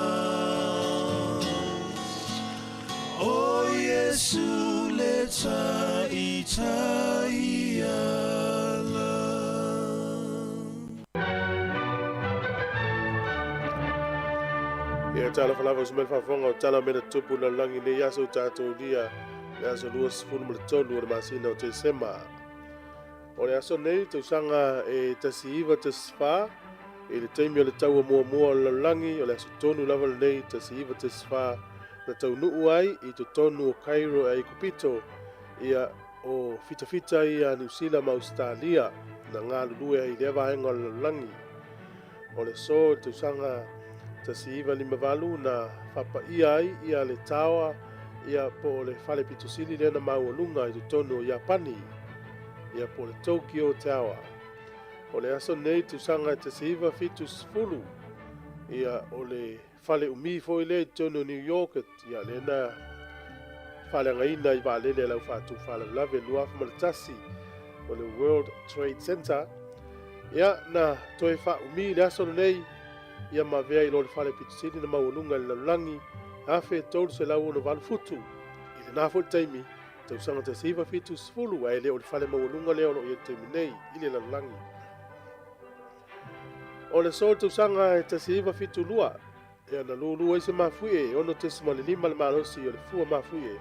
O Iesu le taitai ala. Ia talofa lava uso mai le faafofoga o tala o mea na tutupu i le lalolagi i lenei aso ua tatou ulia le aso 23 o le masina o Tesema. O le aso nei, tausaga e 1914, i le taimi o le taua muamua o le lalolagi, o le aso tonu lava lenei 1914 na taunuu ai i totonu o Cairo e Aikupito, ia o fitafita ia a Niu Sila ma Ausetalia na galulue ai i lea vaega o le lalolagi. O le aso i le tausaga 1958 na faapaia ai ia le taoa ia po o le fale pitosili lea na maualuga i totonu o Iapani, ia po o le Tokyo Tower. O le aso lenei i le tausaga 1970, ia o le fale umi foi lea i totonu o New York, ia lea na faaleagaina i vaalele a le au faatufalavelave 2001, o le World Trade Center, ia na toe faaumi i le aso lenei, ia ma avea i lo le fale pitosili na maualuga i le lalolagi 1368 futu. I lena foi taimi, tausaga 1970, ae le o le fale maualuga lea o lo o i ai i le taimi nei i le lalolagi. O le aso o le tausaga e 1972, ia na lulu ai se mafuie e 6.5 le malosi o le fua mafuie,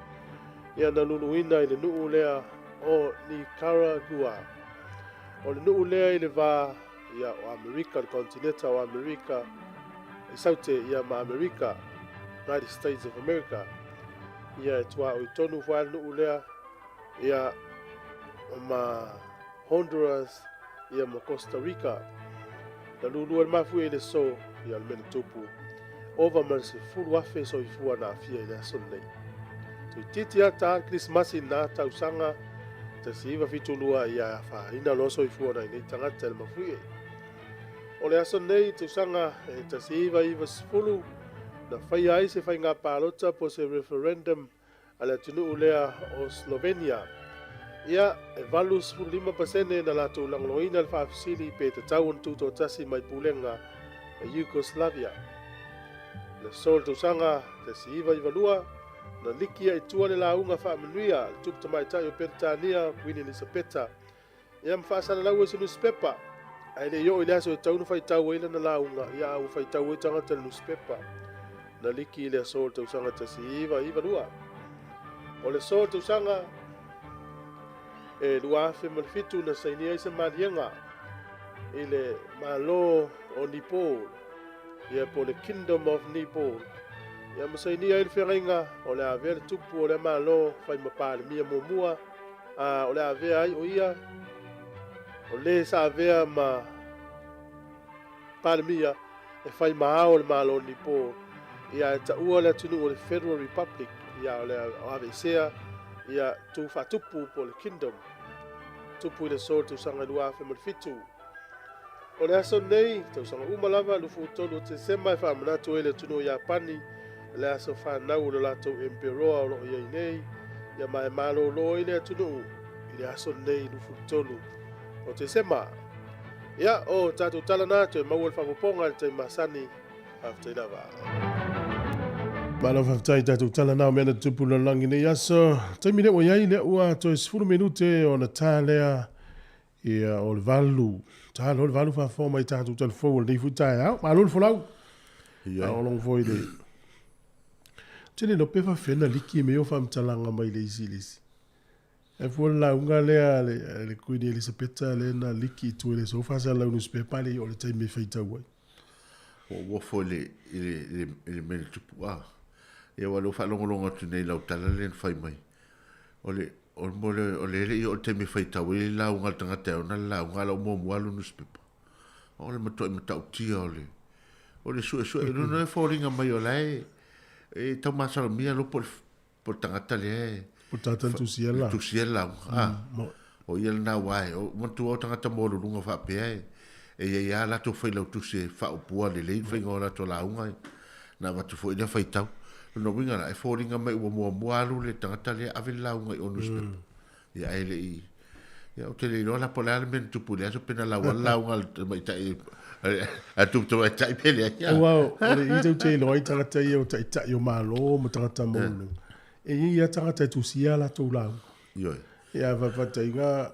ia na luluina i le nuu lea o Nicaragua. O le nuu lea i le va ia o Amerika, le kontineta o Amerika i Saute ia ma Amerika, United States of America. Ia e tuaoi tonu foi le nuu lea ia ma Honduras ia ma Costa Rica. Na lulu ai le mafuie i le aso ia o le mea na tupu ova ma le 10,000 soifua na aafia i le aso lenei. Toeitiiti lava ta le Kerisimasi na tausaga 1972 ia afaina loa soifua nai nei tagata i le mafuie. O le aso lenei i tausaga e 1990 na faia ai se faiga palota po o se referendum a le atunuu lea o Slovenia. Ia, e 85% na latou lagolagoina le faafesili pe tatau ona tutoatasi mai pulega e Yugoslavia. Le aso o le tausaga 1992, na liki ai i tua le lauga faamanuia a le tupu tamaitai o Peretania, Queen Elisapeta, ia ma faasalalau ai se nusipepa Ae le i oo i le aso e tatau ona faitau ai lana lauga, ia a ua faitau ai tagata i le nusipepa na liki i le aso o le tausaga 1992. O le aso o le tausaga e 2007 na sainia ai se maliega i le Malo o Nepal, ia po o le Kingdom of Nepal, ia ma sainia ai le feagaiga o le a avea le tupu o lea Malo fai ma Palemia muamua, a o le a avea ai o ia o le sa avea ma Palemia e fai ma ao o le Malo o Nepal, ia e taua le atunuu o le Federal Republic, ia o le a aveesea ia tu faatupu po o le Kingdom tupu i le aso o le tausaga 2007. O le aso lenei, tausaga uma lava, 23 o Tesema e faamanatu ai le atunuu o Iapani le aso fanau o le latou emperoa o lo o i ai nei, ia ma e malolo ai le atunuu i le aso lenei 23 o Tesema. Ia, o tatou tala na, toe maua le faaopoopoga i le taimi masani. Faafetai lava. Malo faafetai i tatou tala na o mea na tutupu i le lalolagi i nei aso. Taimi lea ua i ai lea ua toe 10 minute ona ta lea ia o le 8. Ta loa le 8 faafofoga mai tatou talafou o lenei foi taeao. Malo le folau. Ia. A o longo foi le tele no pe faafena liki me o faamatalaga mai le isi i le isi. E fua le lauga lea a le, a le Kuini Elisapeta lea na liki i tua i le sofa sa lau newspaper le i o le taimi e faitau ai. Ua ua foi le, i le, i le, i le mea na tupu a. Ia aua o lea ua faalogologo atu nei i lau tala lea na fai mai. O le, o le mea o le, o le le i oo i le taimi e faitau ai le lauga a le tagata e ona le lauga, a o lau muamua alu newspaper. O le matuai matautia o le, o le suesue. Lona e foliga mai o la e, e taumasalomia loa po o le po le tagata lea e Po o le tagata na tusia le lauga. Tusia le lauga. Ah. O ia lena aua e, o, manatua o tagata maualuluga faapea e, e i ai lava latou failautusi e faaupua lelei le faiga o latou lauga, na avatu foi lea faitau. Lona uiga la, e foliga mai ua muamua alu le tagata lea ave le lauga i o newspaper. Ia ae le i, ia ou te le iloa la po o le a le mea na tupu i le aso pe na lau lava le lauga a le tamaitai, a le tupu tamaitai pe leai. Aua o le i tou te iloa ai tagata ia o taitai o Malo ma tagata maualuluga, e i ai lava tagata e tusia a latou lauga. Ioe. Ia a faataitaiga,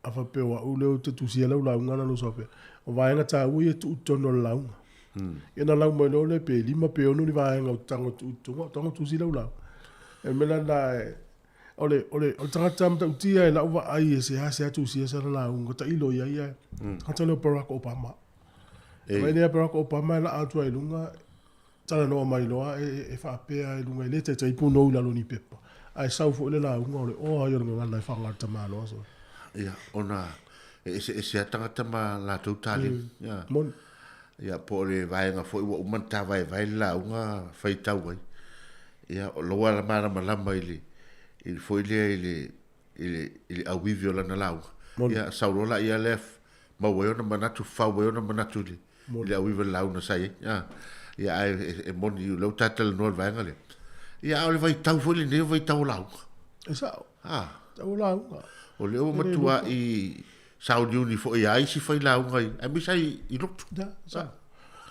a faapea o au lea ou te tusia lau lauga na lou faapea, o vaega taua ia e tuu i totonu o le lauga. Ia na lau mai loa lea pe 5 pe 6 ni vaega ou te tago e tuu i totonu, ou tago tusi lau lauga. O le mea la lena e, O le, o le, o le tagata matautia i lau vaai e seasea tusia sana lauga, tailo i ai ae, tagata lea o Barack Obama. Ei. Mai lea Barack Obama e laa atu ai i luga, talanoa mai loa e, e faapea i luga e le taitai punou i lalo o ni pepa. Ae sau foi le lauga o le oa ia o le gagana e faga le tamaloa so. Ia, ona e eseese lava tagata ma latou taleni. Ia. Moni. Ia, po o le vaega foi ua uma ona tāvaevae le lauga faitau ai. Ia, o lou ala malamalama i le, i le foi lea i le, i le, i le auivi o lana lauga. Moni. Ia, sau loa la ia lea maua ai ona manatu, fau ai ona manatu i le, Moni. i le auivi o le lauga sa i ai. Ia, ia ae e, e moni, o lea ua ta talanoa i le vaega lea. Ia, a o le vaitau foi lenei o vaitau o lauga. E sao. Ah. Tau o lauga. O lea ua matua i sauniuni foi a isi failauga i, aemaise ai i lotu. Da, sao.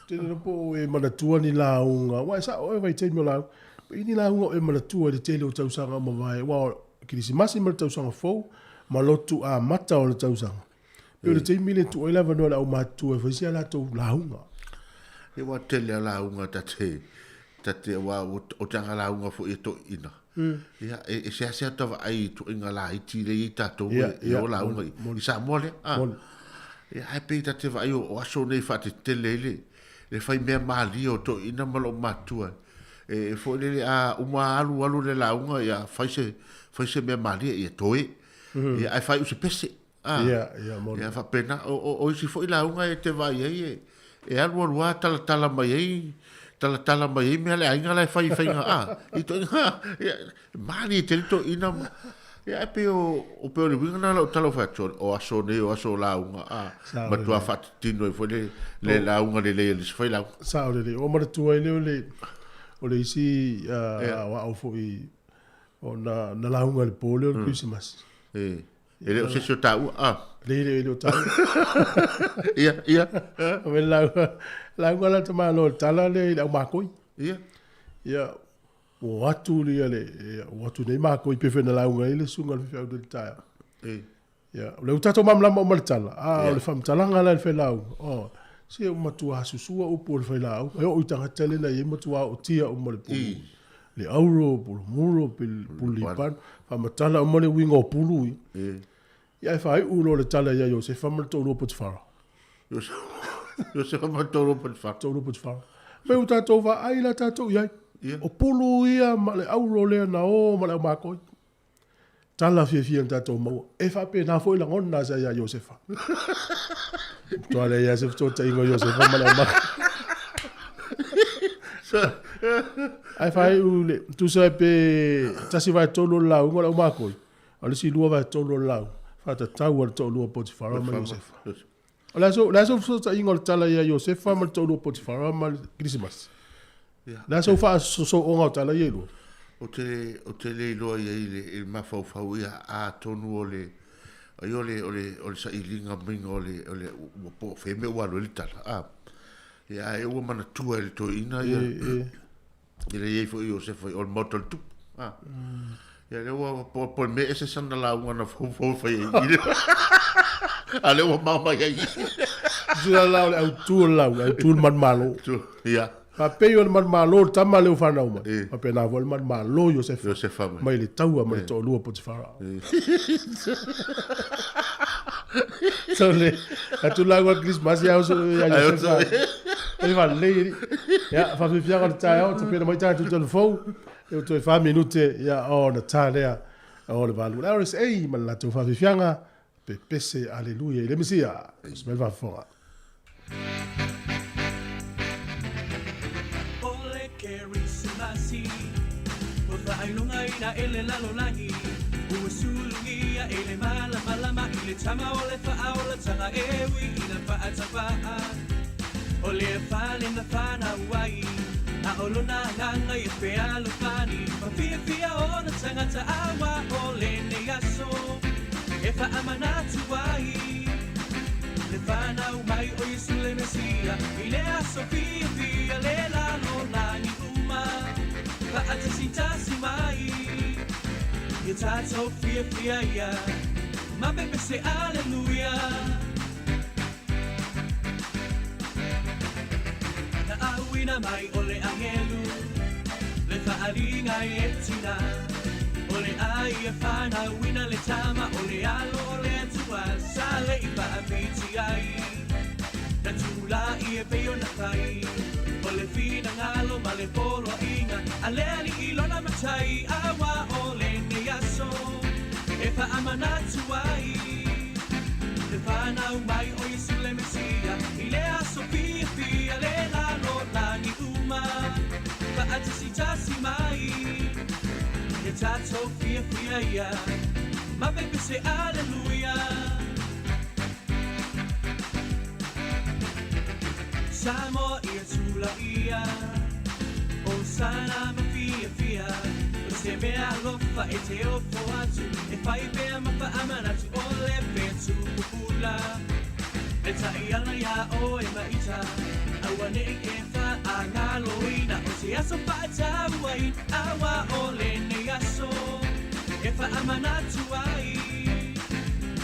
Te rero po o e manatua ni lauga. Ua e sao e vaitaimi o lauga. I ni lauga o e manatua i le tele o tausaga o mavae. Ua o Kerisimasi ma le tausaga fou, ma lotu amata o le tausaga. Pei o le taimi lea e tuu ai le avanoa i le aumatutua e fai si a latou lauga. Ia ua tele a lauga ta te, ta te, aua o te aga lauga foi e toeaiina. Ia, e, e seasea ta vaai i tuaiga laiti lea e i ai tatou Ia, e, e ia, o lauga i, moni, i Samoa lea. Ah. moni. Ia, ae pei ta te vaai o, o aso nei faatetele ai le, le fai mea malie o toeaiina ma loomatua. E, e foi lele, a uma alu alu le lauga, ia fai se, fai se mea malie, ia toe. Ia, ae faaiu se pese. Ah. Ia, ia, moni. Ia, faapena. O, o, o isi foi lauga e te vaai ai e, e alualu lava talatala mai ai, talatala mai ai mea a le aiga la e fai i faiga, a, i toeaiga, ia, malie tele toeaiina ma, ia, ae pei o, o pei o le uiga lena o lau tala ua fai atu, o aso nei o aso o lauga, a, Sao matua lelei. faatitino ai foi le, le lauga lelei a le isi failauga. Sao lelei. Ua manatua ai lea o le, o le isi aoao foi o na, na lauga i le po lea o le Kerisimasi. E, e le o se isi o taua, a. Leai, e le o taua. Ia, ia. O le lauga, lauga la tamaloa o le tala lea i le aumakoi. Ia. Ia, ua o atu ia le, ia, ua o atu nei makoi pei foi ona lauga ai le susuga i le faifeau i le taeao. E. Ia, o lea ua tatou malamalama uma i le tala, a o le faamatalaga la i le failauga, oh, se ua matua susua upu o le failaau, e oo i tagata lea na i ai matua ootia uma le pulu, le auro, pulu muro, pulu lipano, faamatala uma le uiga o pulu ia. Ia ae faaiu loa le tala ia Iosefa ma le toalua Potifara. Iosefa ma le toalua Potifara. Toalua Potifara. Me ua tatou vaai la tatou i ai. O pulu ia ma le auro lea na o ma le aumakoi. Tala fiafia na tatou maua. E faapena foi lagona sa ia Iosefa. Matua leai lava se fesootaiga o Iosefa ma le aumaka. Ae faaiu le tusa pe 1/3 o le lauga o le aumakoi, a o le isi 2/3 o le lauga, faatatau a le toalua o Potifara ma Iosefa. O le a sou fesootaiga o le tala ia Iosefa ma le toalua o Potifara ma le Kerisimasi? O le a sou faasosooga o tala ia e lua? Ou te, ou te le iloa i ai i le, i le mafaufau ia atonu o le, ai o le, o le, o le sailiga maiga o le, o le, ua po o fea mea ua alu ai le tala, a. Ia, ae ua manatua e le toeaina ia, e le i ai foi Iosefa i o le maota o le tupu. A. Ia lea ua po, po le mea ese sana lauga na foufou fai ai i le. A lea ua mao mai ai. Sila la o le autu o le lauga, autu le manumalo. Ia. Faapei o le manumalo le tama lea ua fanau mai. Faapena foi le manumalo Iosefa. Iosefa mai. Mai le taua ma le toalua o Potifara. So le atu lauga o le Kerisimasi ia oso ia Iosefa. E faalelei alii. Ia, faafiafiaga o le taeao, tapena mai tatou telefou. E toe 4 minute ia ona ta lea o le 8. Le RSA ma le latou faafiafiaga, pepese aleluia i le Mesia. Oso mai le faafofoga. O le Kerisimasi Ua faailogaina e le lalolagi Ua sulugia e le malamalama I le tama o le faaolatanga E ui ina faatapaa O le fale na fanau ai A o lona agaga ia fealofani Ma fiafia ona tagata Aua o lenei aso E faamanatu ai Le fanau mai o Iesu le Mesia I le aso fiafia le lalolagi uma Faatasitasi mai Ia tatou fiafia ia Ma pepese Aleluia Na auina mai o le agelu Le faaaliga i le tina O le ai e fanauina le tama O le alo o le Atua Sa le i faapiti ai Na tulai e pei ona fai O le finagalo ma le poloaiga A le Alii lona matai Aua o lenei aso E faamanatu ai Le fanau mai o Iesu le Mesia I le aso fiafia le lalolagi uma Faatasitasi mai Ia tatou fiafia ia Ma pepese Aleluia Samoa ia tulaia Hosana ma fiafia O se mea alofa e te ofo atu E fai pea ma faamanatu O le fetu pupula E taiala iā oe ma ita Auaneʻi e faagaloina O se aso faatauaina Aua o lenei aso E faamanatu ai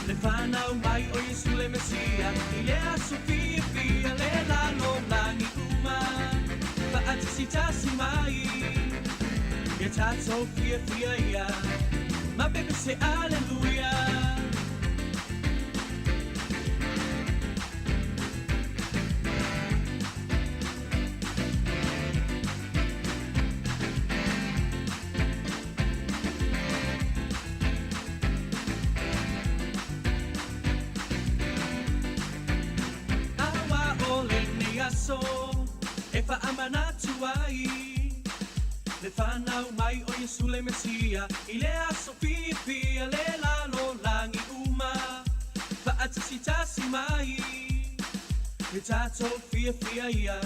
Le fanau mai o Iesu le Mesia I le aso fiafia le lalolagi uma Faatasitasi mai Ia tatou fiafia ia Ma pepese Aleluia. Aua o lenei aso e faamanatu ai Le fanau mai o Iesu le Mesia I le aso fiafia le lalolagi uma Faatasitasi mai Ia tatou fiafia ia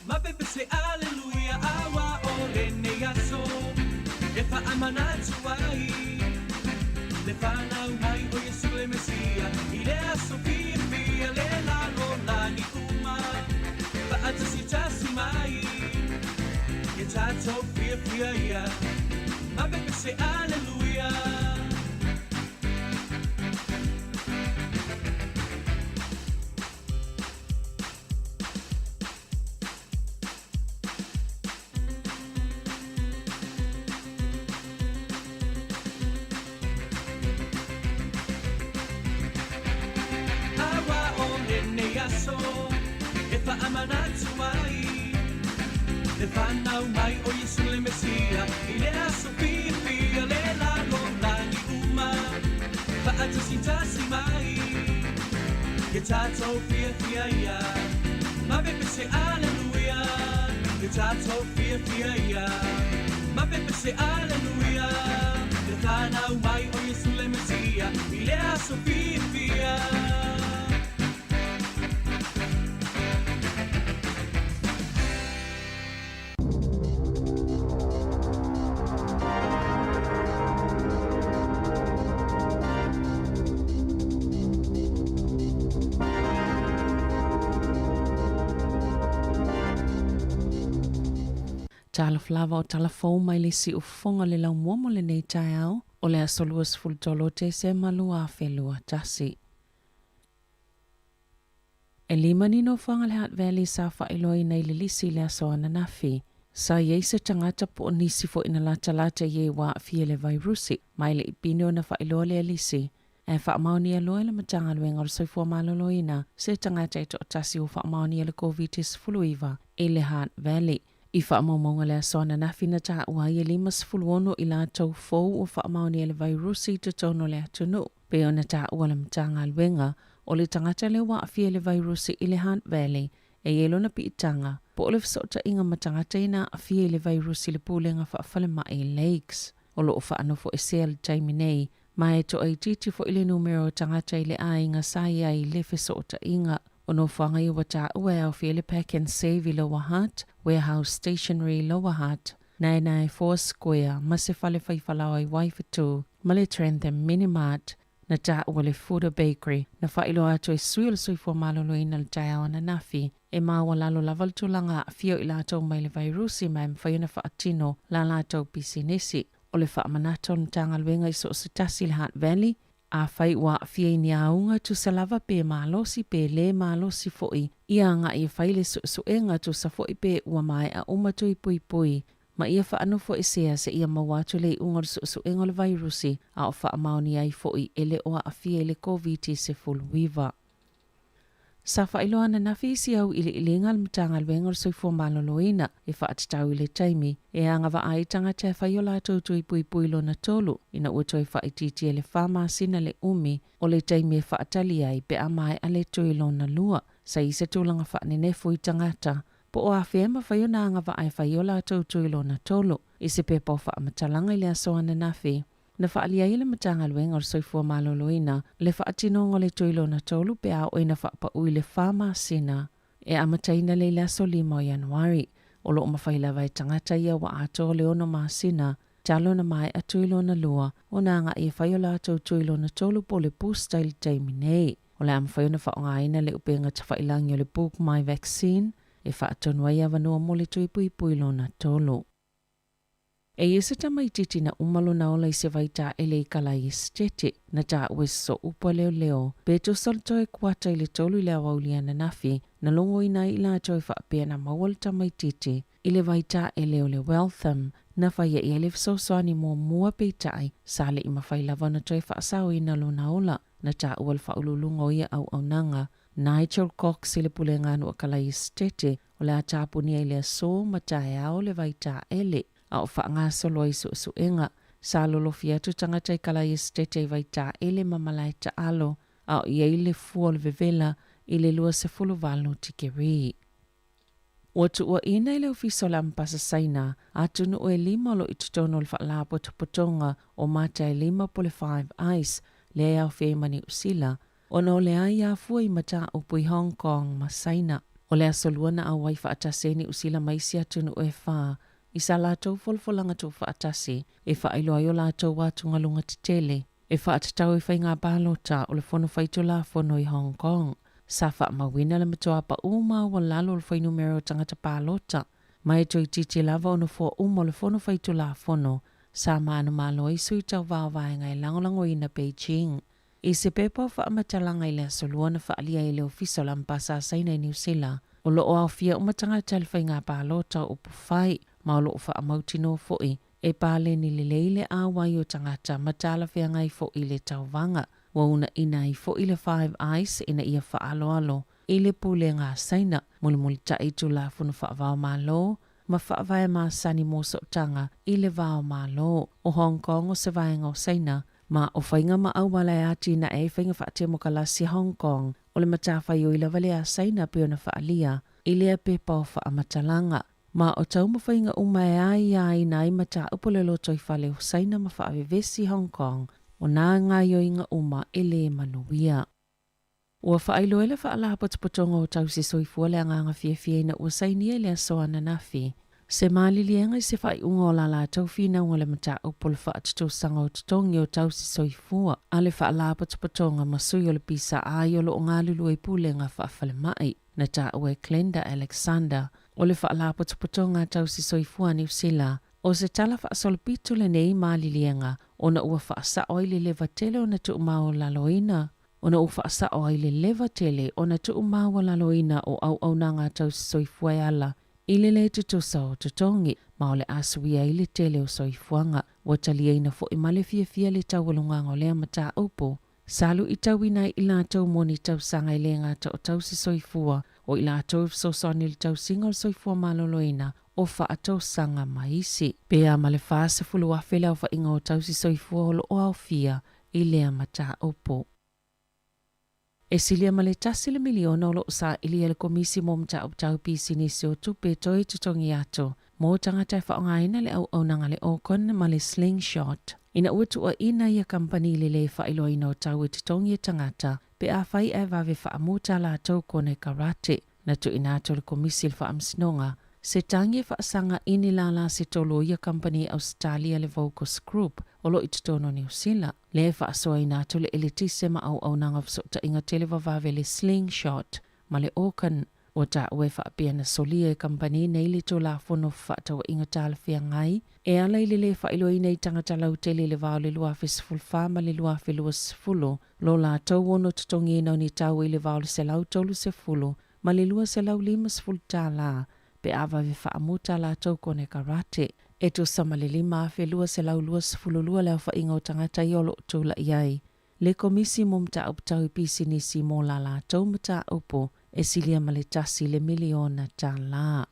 Ma pepese Aleluia Aua o lenei aso E faamanatu ai Le fanau mai o Iesu le Mesia I le aso fiafia le lalolagi uma Faatasitasi mai Ia tatou fiafia ia Ma pepese Aleluia. aso e faamanatu ai le fanau mai o Iesu le Mesia i le aso fiafia le lalolagi uma faatasitasi mai ia tatou fiafia ia ma pepese aleluia ia tatou fiafia ia ma pepese aleluia le fanau mai o Iesu le Mesia i le aso fiafia. Talofa lava o tala fou mai le siufofoga le laumua mo lenei taeao o le aso 23 o Tesema 2021. E lima ni nofoaga le Hutt Valley sa faailoaina i le lisi i le aso ananafi. Sa i ai se tagata po o nisi foi na latalata i e ua aafia i le vairusi, ma e le i pine ona faailoa lea lisi. Ae faamaonia loa e le Matagaluega o le Soifua Maloloina se tagata e toatasi ua faamaonia le Koviti-19 i le Hutt Valley. I faamaumauga le aso ananafi na taua ai e 56 i latou fou ua faamaonia le vairusi i totonu o le atunuu. Pei ona taua le Matagaluega, o le tagata lea ua aafia i le vairusi i le Hutt Valley e i ai lona piitaga po o le fesootaiga ma tagata ia na aafia i le vairusi i le Pulega Faafalemai Lakes. O lo o faanofoesea i le taimi nei, ma e toaitiiti foi le numera o tagata i le aiga sa i ai i le fesootaiga. O nofoaga ia ua taua e aofia ai le Pack and Save i Lower Hutt, Warehouse Stationery i Lower Hutt, Naenae Four Square ma se fale fai falaoa i Waiwhetū, ma le Trentham Mini Mart. Na taua le Fuda Bakery, na faailoa atu e sui o le Soifua Maloloina i le taeao ananafi, e maualalo lava le tulaga aafia o i latou mai le vairusi ma e mafai ona faatino la latou pisinisi. O le faamanatu a le Matagaluega i so o se tasi i le Hutt Valley, Afai ua aafia i ni auga tusa lava pe malosi pe lē malosi foi, ia agai e fai le suesuega tusa foi pe ua maea uma tui puipui ma ia faanofoesea seia maua atu le iuga o le suesuega o le vairusi a o faamaonia ai foi e le o aafia i le Koviti-19. Sa faailoa ananafi isi auiliiliga a le Matagaluega o le Soifua Maloloina e faatatau i le taimi e agavaa ai tagata e fai o latou tui puipui lona tolu ina ua toe faaitiitia i le fa masina le umi o le taimi e faatali ai pe a maea le tui lona lua. Sa i se tulaga faanenefu i tagata po o afea e mafai ona agavaa e fai o latou tui lona tolu i se pepa o faamatalaga i le aso ananafi. Na faaalia ai e le Matagaluega o le Soifua Maloloina le faatinoga o le tui lona tolu pe a oo ina faapau i le fa masina e amataina lea i le aso 5 o Ianuari. O lo o mafai lava e tagata ia ua atoa le ono masina talu ona maea tui lona lua ona agai e fai o latou tui lona tolu po o le booster i le taimi nei. O le a mafai ona faaaogaina le upega tafailangi o le Book My Vaccine e faatonu ai avanoa mo le tui puipui lona tolu. E i ai se tamaitiiti na uma lona ola i se vai taele i Kalai Esetete, na taua e sosoʻu a leoleo, pe tusa le toe kuata i le tolu i le aoauli ananafi, na logoina ai i latou e faapea na maua le tamaitiiti i le vai taele o le Waltham, na faia i ai le fesoasoani muamua peitai sa le i mafai lava ona toe faasaoina lona ola. Na taua le faauluuluga o ia auaunaga, Nigel Cox i le Pulega a Nuu Kalai Esetete, O le a tapunia i le aso ma taeao le vai taele, a o faagasolo ai suesuega. Sa lolofi atu tagata i Kalai Esetete i vai taele ma malae taalo, a o i ai le fua o le vevela i le 28 tikeri. Ua tuuaina e le Ofisa o le Amepasa Saina atunuu e lima o lo o i totonu o le Faalapotopotoga o Mata e Lima po o le Five Eyes, lea e aofia ai ma Niu Sila, Ona o le ai afua i mataupu i Hong Kong ma Saina. O le aso lua na auai faatasi ai Niu Sila ma isi atunuu e fa i sa latou folafolaga tuufaatasi e faailoa ai o latou atugaluga tetele e faatatau i faiga palota o le Fono Faitulafono i Hong Kong. Sa faamauina le matua paʻu maualalo o le fuainumera o tagata palota ma e toeitiiti lava o nofoa uma o le Fono Faitulafono sa manumalo ai sui tauva o vaega e lagolagoina Beijing. I se pepa o faamatalaga i le Aso Lua na faaalia ai e le Ofisa o le Amepasa a Saina i Niu Sila, o lo o aofia uma tagata i le faiga palota o upu fai, ma o lo o faamautinoa foi e paleni lelei le auai o tagata ma talafeagai foi i le tauvaga. Ua uunaina ai foi le Five Eyes ina ia faaaloalo. i le Pulega a Saina, mulimulitaʻi Tulafono faavao Malo ma faavae masani mo sootaga i le va o Malo. O Hong Kong o se vaega o Saina, ma o faiga ma auala e atinae ai faiga faatemokalasi a Hong Kong o le matafaioi lava lea a Saina pei ona faaalia i lea pepa o faamatalaga. Ma o taumafaiga uma e aiaina ai mataupu o le lotoifale o Saina ma faavevesi Hong Kong o nā gaoioiga uma e lē manuia. Ua faailoa e le Faalapotopotoga o Tausi Soifua le agaga fiafia ina ua sainia i le aso ananafi se maliliega i se faaiuga o la latou finauga o le mataupu o le faatutusaga o totogi o tausi soifua a le Faalapotopotoga ma sui o le PSI o lo o galulue i pulega faafalemai. Na taua e Glenda Alexander o le Faalapotopotoga a Tausi Soifua a Niu Sila o se tala faasolopito lenei maliliega ona ua faasao ai le leva tele ona tuumaualaloina ona ua faasao ai le leva tele ona tuumaualaloina o auaunaga a tausi soifua e ala i le lē tutusa o totogi, ma o le a suia ai le tele o soifuaga. Ua taliaina foi ma le fiafia le taualugaga o lea mataupu sa luitauina ai i latou mo ni tausaga e lē gata o tausi soifua, o i latou e fesoasoani i le tausiga o le soifua maloloina o faatausaga ma isi. Pe a ma le 40,000 le aofaiga o tausi soifua o lo o aofia i lea mataupu. E silia ma le 1 le miliona o lo o saili e le Komisi mo Mataupu Tau Pisinisi o Tupe toe totogi atu mo tagata e faaaogaina le auaunaga a le Orcon ma le Slingshot ina ua tuuaina ia kamupani i le lē faailoaina o tau e totogi e tagata pe afai ae vave faamuta a latou konekarate. Na tuuina atu e le Komisi i le Faamasinoga se tagi e faasaga i ni lālā se tolu o ia kamupani i Ausetalia le Vocus Group o lo o i totonu o Niu Sila, lea e faasoaina atu le eletise ma auaunaga o fesootaiga televavave le Slingshot ma le Orcon. Ua taua e faapea na solia e kamupani nei le Tulafono Fefaatauaiga Talafeagai e ala i le lē faailoaina i tagata lautele i le va o le 2014 ma le 2020 lo latou ono totogiina o ni tau i le va o le 130 ma le 250 tālā pe a vave faamuta a latou konekarate. E tusa ma le 5,222 le aofaiga o tagata ia o lo o tula'i ai le Komisi mo Mataupu Tau i Pisinisi mo la latou mataupu e silia ma le 1 le miliona tālā.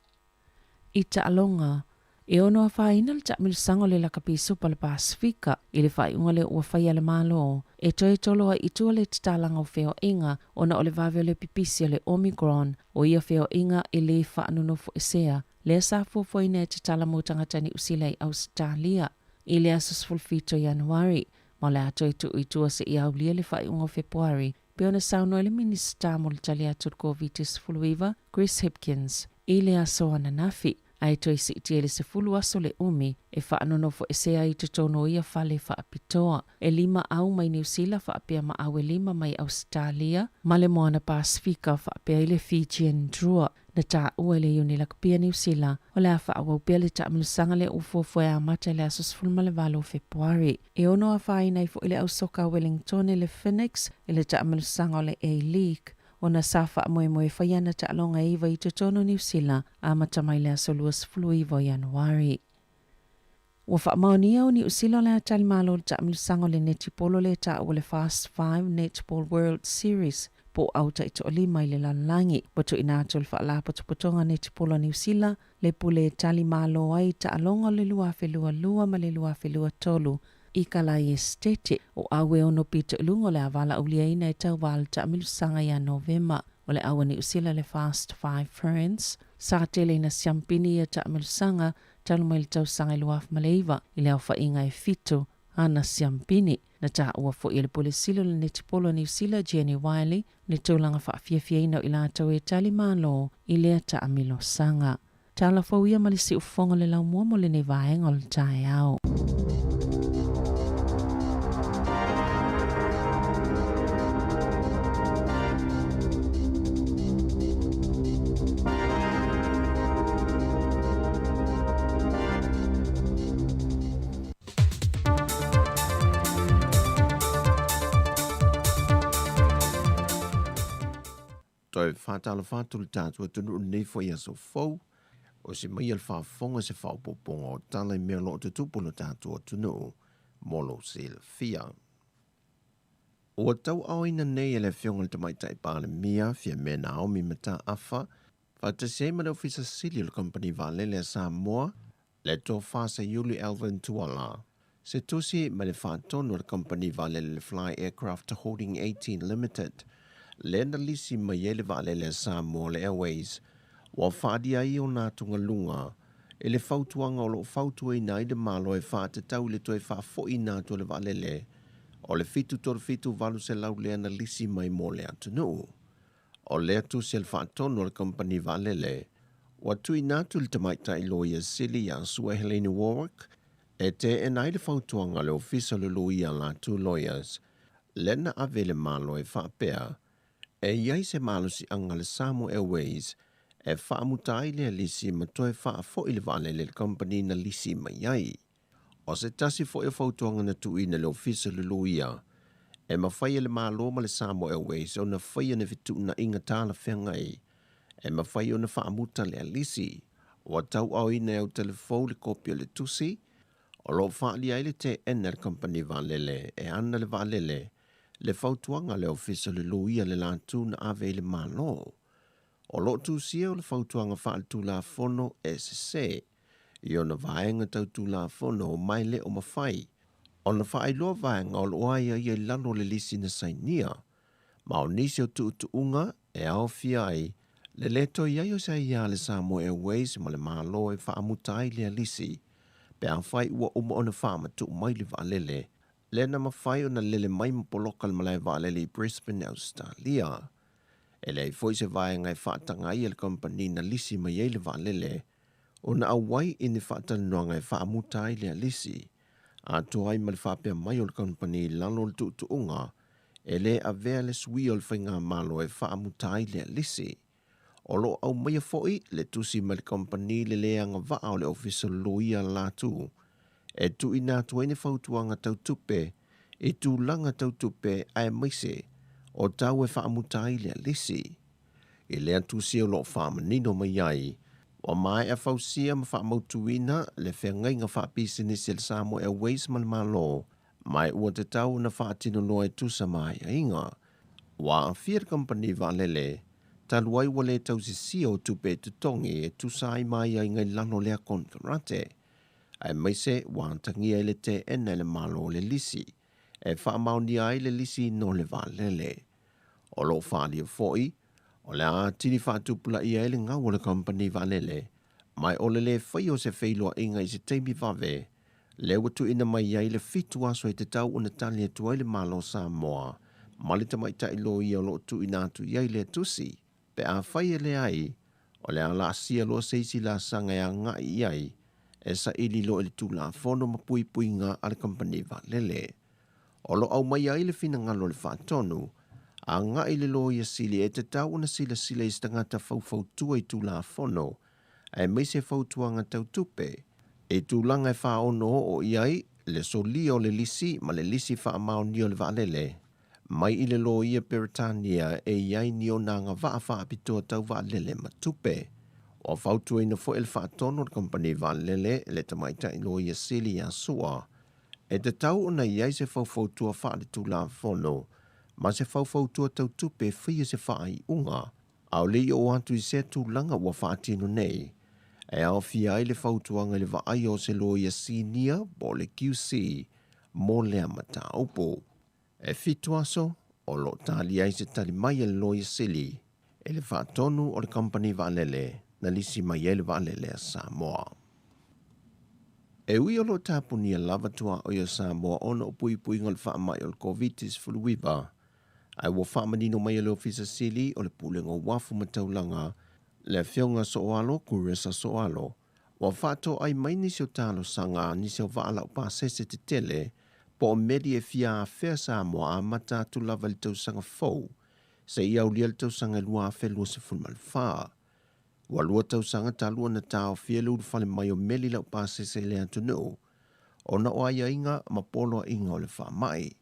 I taaloga, e ono afaina le taamilosaga o le lakapi supa o le Pasefika i le faaiuga lea ua faia e le Malo e toe tolo ai i tua le tatalaga o feoaiga ona o le vave o le pipisi o le Omicron o ia feoaiga e lē faanonofoesea lea sa fuafuaina e tatala mo tagata Niu Sila i Ausetalia i le aso 17 Ianuari ma o le a toe tuu i tua seia aulia le faaiuga o Fepuari pei ona saunoa ai le Minisita mo le Tali Atu i le Koviti-19, Chris Hipkins, i le aso ananafi, ae toe siitia i le 10 aso le umi e faanonofoesea ai i totonu o ia fale faapitoa. E lima au mai Niu Sila faapea ma au e lima mai Ausetalia ma le Moana Pasefika faapea ai le Fijian Drua. Na taua e le Iuni Lakapia Niu Sila o le a faaauau pea le taamilosaga lea ua fuafua e amata i le aso 18 o Fepuari. E ono afaina ai foi le au soka a Wellington i le Phoenix i le taamilosaga o le A-League ona sa faamoemoe e fai ana taaloga e iva i totonu o Niu Sila amata mai le aso 29 o Ianuari. Ua faamaonia o Niu Sila o le a tali malo i le taamilosaga o le netipolo lea e taua o le Fast Five Netball World Series po o au taitoalima i le lalolagi. Ua tuuina atu e le Faalapotopotoga Netipolo a Niu Sila le pule e tali malo ai i taaloga o le 2022 ma le 2023 i Kalai Esetete o au e ono pito i luga o le a valaauliaina e tauā le taamilosaga ia Novema. O le au a Niu Sila le Fast Five Ferns sa tele ina siampini ia taamilosaga talu mai le tausaga i 2009 i le aofaiga e fitu ana siampini. Na taua foi e le Pule Sili o le Netipolo a Niu Sila, Jenny Wiley, le tulaga faafiafiaina o i latou e tali malo i lea taamilosaga. Tala fou ia ma le siufofoga o le laumua mo lenei vaega o le taeao. Toe whātalofa atu le tātou atunuu lenei foi aso fou, o se mai le faafofoga se faaopoopoga o tala i mea o lo o tutupu i lo tatou atunuu mo lou silafia. Ua tauaaoina nei e le Afioga i le Tamaitai Palemia, Fiamē Naomi Mataafa, faatasi ai ma le Ofisa Sili o le Kamupani Vaalele a Samoa, le Tofa Seiuli Alvin Tuala, se tusi mai le faatonu a le Kamupani Vaalele le Fly Aircraft Holding 18 Limited, lea na lisi mai ai le vaalele a Samoa le Airways, ua faaalia ai ona atugaluga i le fautuaga o lo o fautuaina ai le Malo e faatatau i le toe faafoiina atu o le vaalele o le 737 800 lea na lisi mai mo le atunuu. O lea tusi a le faatonu a le kamupani vaalele ua tuuina atu i le tamaitai loia sili ia Sue Helene Warwick e teena ai le fautuaga a le Ofisa o le Loia Latu Lawyers lea na ave i le Malo e faapea e i ai se malosiaga a le Samoa Airways e faamuta ai lea lisi ma toe faafoi le vaalele i le kamupani na lisi mai ai. O se tasi foi o fautuaga na tuuina i le Ofisa o le Loia, e mafai e le Malo ma le Samoa Airways ona faia ni fetuunaiga talafeagai e mafai ona faamuta lea lisi. Ua tauaaoina e Autelefou le kopi o le tusi o lo o faaalia ai le teena e le kamupani vaalele e ana le vaalele le fautuaga a le Ofisa o le Loia le latou na ave i le Malo. O lo o tusia o le fautuaga faaletulafono e sese i ona vaega tau Tulafono ma e le o mafai ona faailoa vaega o lo o aiaia i lalo o le lisi na sainia, ma o nisi o tuutuuga e aofia ai le lē toe i ai o se aiā a le Samoa Airways ma le Malo e faamuta ai lea lisi pe afai ua uma ona faamatuu mai le vaalele lea na mafai ona lele mai ma poloka le malae vaalele i Brisbane, Ausetalia. E leai foi se vaega e faataga ai e le kamupani na lisi mai ai le vaalele ona auai i ni faatalanoaga e faamuta ai lea lisi, atoa ai ma le faapea mai o le kamupani i lalo o le tuutuuga e lē avea le suia o le faigamalo e faamuta ai lea lisi. O lo o aumaia foi le tusi mai le kamupani le le agavaa o le Ofisa o le Loia Latu e tuuina atu ai ni fautuaga tau tupe i tulaga tau tupe aemaise o tau e faamuta ai lea lisi. I lea tusi o lo o faamanino mai ai, ua maea fausia ma faamautuina le feagaiga faapisinisi a le Samoa Airways ma le Malo, ma e ua tatau ona faatino loa e tusa ma aiaiga. Ua aafia le kamupani vaalele, talu ai ua le tausisia o tupe e totogi e tusa ai ma aiaiga i lalo o lea konekarate, aemaise ua atagia ai le teena e le Malo o le lisi e faamaonia ai le lisi no le vaalele. O lo o faaalia foi, o le a atili faatupulaia ai le gau o le kamupani vaalele, ma o le lē faia o se feiloaiga i se taimi vave, lea ua tuuina mai ai le 7 aso e tatau ona tali atu ai le Malo o Samoa ma le tamaitai loia o lo o tuuina atu i ai lea tusi. Pe afai e leai, o le a laasia loa se isi laasaga e agai i ai e saili loa i le Tulafono ma puipuiga a le kamupani vaalele. O lo o aumaia ai le finagalo o le Faatonu, agai le Loia Sili e tatau ona silasila i se tagata faufautua i Tulafono aemaise fautuaga tau tupe i tulaga e faaonooo i ai le solia o le lisi ma le lisi faamaonia o le vaalele mai i le loia Peretania e i ai ni ona agavaa faapitoa tau vaalele ma tupe. Ua fautuaina foi e le Faatonu o le Kamupani Vaalele le tamaitai Loia Sili ia Sua e tatau ona i ai se faufautua faaletulafono ma se faufautua tau tupe e faia se faaiuga a o le i oo atu i sea tulaga ua faatino nei e aofia ai le fautuaga i le vaaia o se loia sinia po o le QC mo lea mataupu. E 7 aso o lo o talia ai se tali mai a le Loia Sili e le Faatonu o le Kamupani Vaalele na lisi mai ai le vaalele a Samoa. E ui o lo o tapunia lava tuaoi o Samoa ona o puipuiga o le faamai o le Koviti-19, ae ua faamanino mai e le Ofisa Sili o le Pulega o Uafu ma Taulaga, le Afioga Sooalo Kuresa Sooalo, ua faatoai mai nisi o talosaga a nisi o vaa laupasese tetele po o meli e fia afea Samoa amata atu lava i le tausaga fou seia aulia le tausaga e 2024. Ua 2 tausaga talu ona taofia le ulufale mai o meli laupasese i le atunuu ona o aiaiga ma poloaiga o le faamai.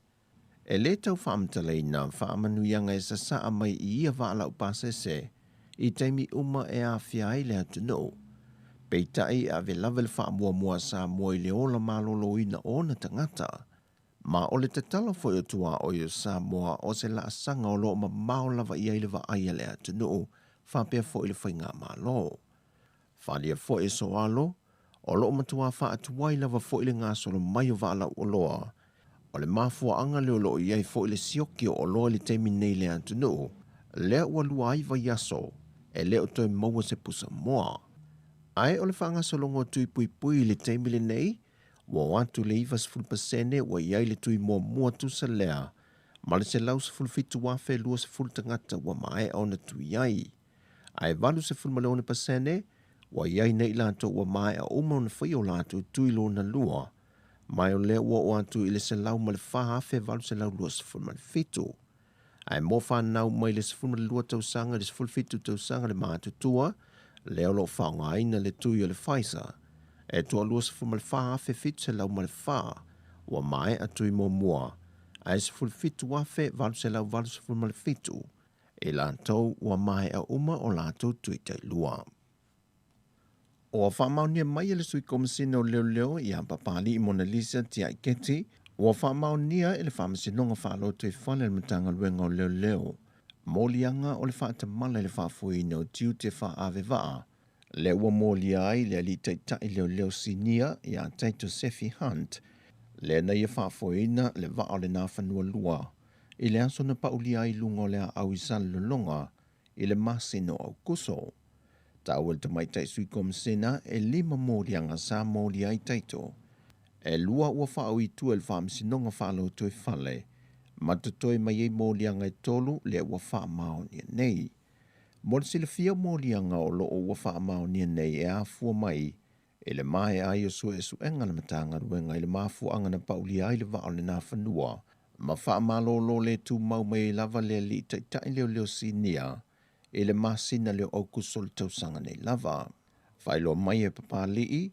E lē tau faamatalaina faamanuiaga e sasaa mai i ia vaa laupasese i taimi uma e aafia ai le atunuu. Peitai e ave lava le faamuamua a Samoa i le ola maloloina o ona tagata. Ma o le tatalo foi o tuaoi o Samoa o se laasaga o lo o mamao lava i ai le vaai a le atunuu faapea foi le faigamalo. Faaalia foi e Soalo, o lo o matuā faatuai lava foi le gasolo mai o vaa lauoloa. O le mafuaaga lea o lo o i ai foi le sioki o oloa i le taimi nei i le atunuu, lea ua lua ai vaiaso e le o toe maua se pusa moa. Ae o le faagasologa o tui puipui i le taimi lenei, ua oo atu i le 90% ua i ai le tui muamua tusa lea ma le 117,020 tagata ua maea ona tui ai. Ae 86% ua i ai nei i latou ua maea uma ona faia o latou tui lona lua, ma o lea ua oo atu i le 104,827. Ae mo fanau mai le 12 tausaga i le 17 tausaga le matutua, lea o lo o faaaogaina le tui o le Pfizer, e toa 24,704 ua maea tui muamua, ae 17,887 i latou ua maea uma o latou tui tailua. Ua faamaonia mai e le Sui Komesina o Leoleo ia Papali'i Monalisa Tiaiketi, ua faamaonia e le Faamasinoga Faalotoifale a le Matagaluega o Leoleo moliaga o le faatamala i le faafoeina o tiute faaave vaa, lea ua molia ai le Alii Taitai Leoleo Sinia ia Taito Sefi Hunt, lea na ia faafoeina le vaa o le Nafanua 2 i le aso na paulia ai i luga o le aau i Salelologa i le masina o Aokuso. Taua e le Tamaitai Sui Komisena e lima moliaga sa molia ai Taito. E lua ua faaui i tua i le Faamasinoga Faalotoifale ma totoe mai ai moliaga e tolu lea ua faamaonia nei. Mo le silafia o moliaga o lo o ua faamaonia nei e afua mai i le maea ai o suesuega a le Matagaluega i le mafuaaga na paulia ai le vaa o le Nafanua ma faamalolo le tumau mai ai lava le Alii Taitai Leoleo Sinia i le masina lea o Aokuso o le tausaga nei lava. Faailoa mai e Papali'i,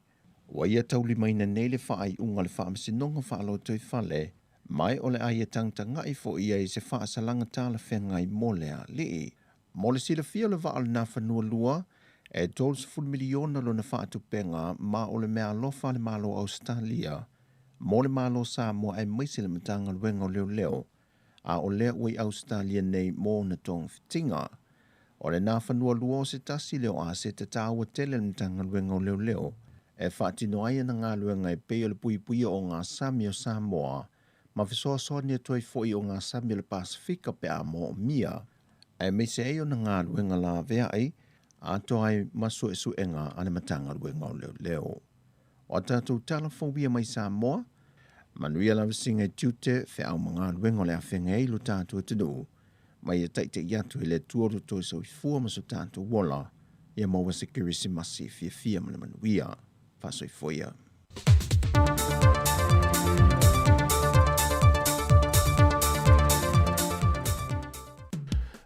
ua ia taulimaina nei le faaiuga a le Faamasinoga Faalotoifale, ma o le a ia tagatagai foi i ai i se faasalaga talafeagai mo le alii. Mo le silafia o le vaa o le Nafanua 2, e 30 miliona lona faatupega ma o le meaalofa a le Malo o Ausetalia mo le Malo Samoa aemaise le Matagaluega o Leoleo, a o lea ua i Ausetalia nei mo ona togafitiga. O le Nafanua 2 o se tasi lea o aseta taua tele a le Matagaluega o Leoleo e faatino ai ana galuega e pei o le puipuia o gasami o Samoa ma fesoasoani atu ai foi o gasami o le Pasefika pe a moomia, aemaise ai ona galuega laveai atoa ai ma suesuega a le Matagaluega o Leoleo. O a tatou tala fou ia mai Samoa, manuia lavasiga i tiute, feau ma galuega o le a feagai ai lo tatou atunuu, ma ia taitai atu e le Atua lo toe soifua ma so tatou ola, ia maua se Kerisimasi fiafia ma le manuia. Faasoifua ia.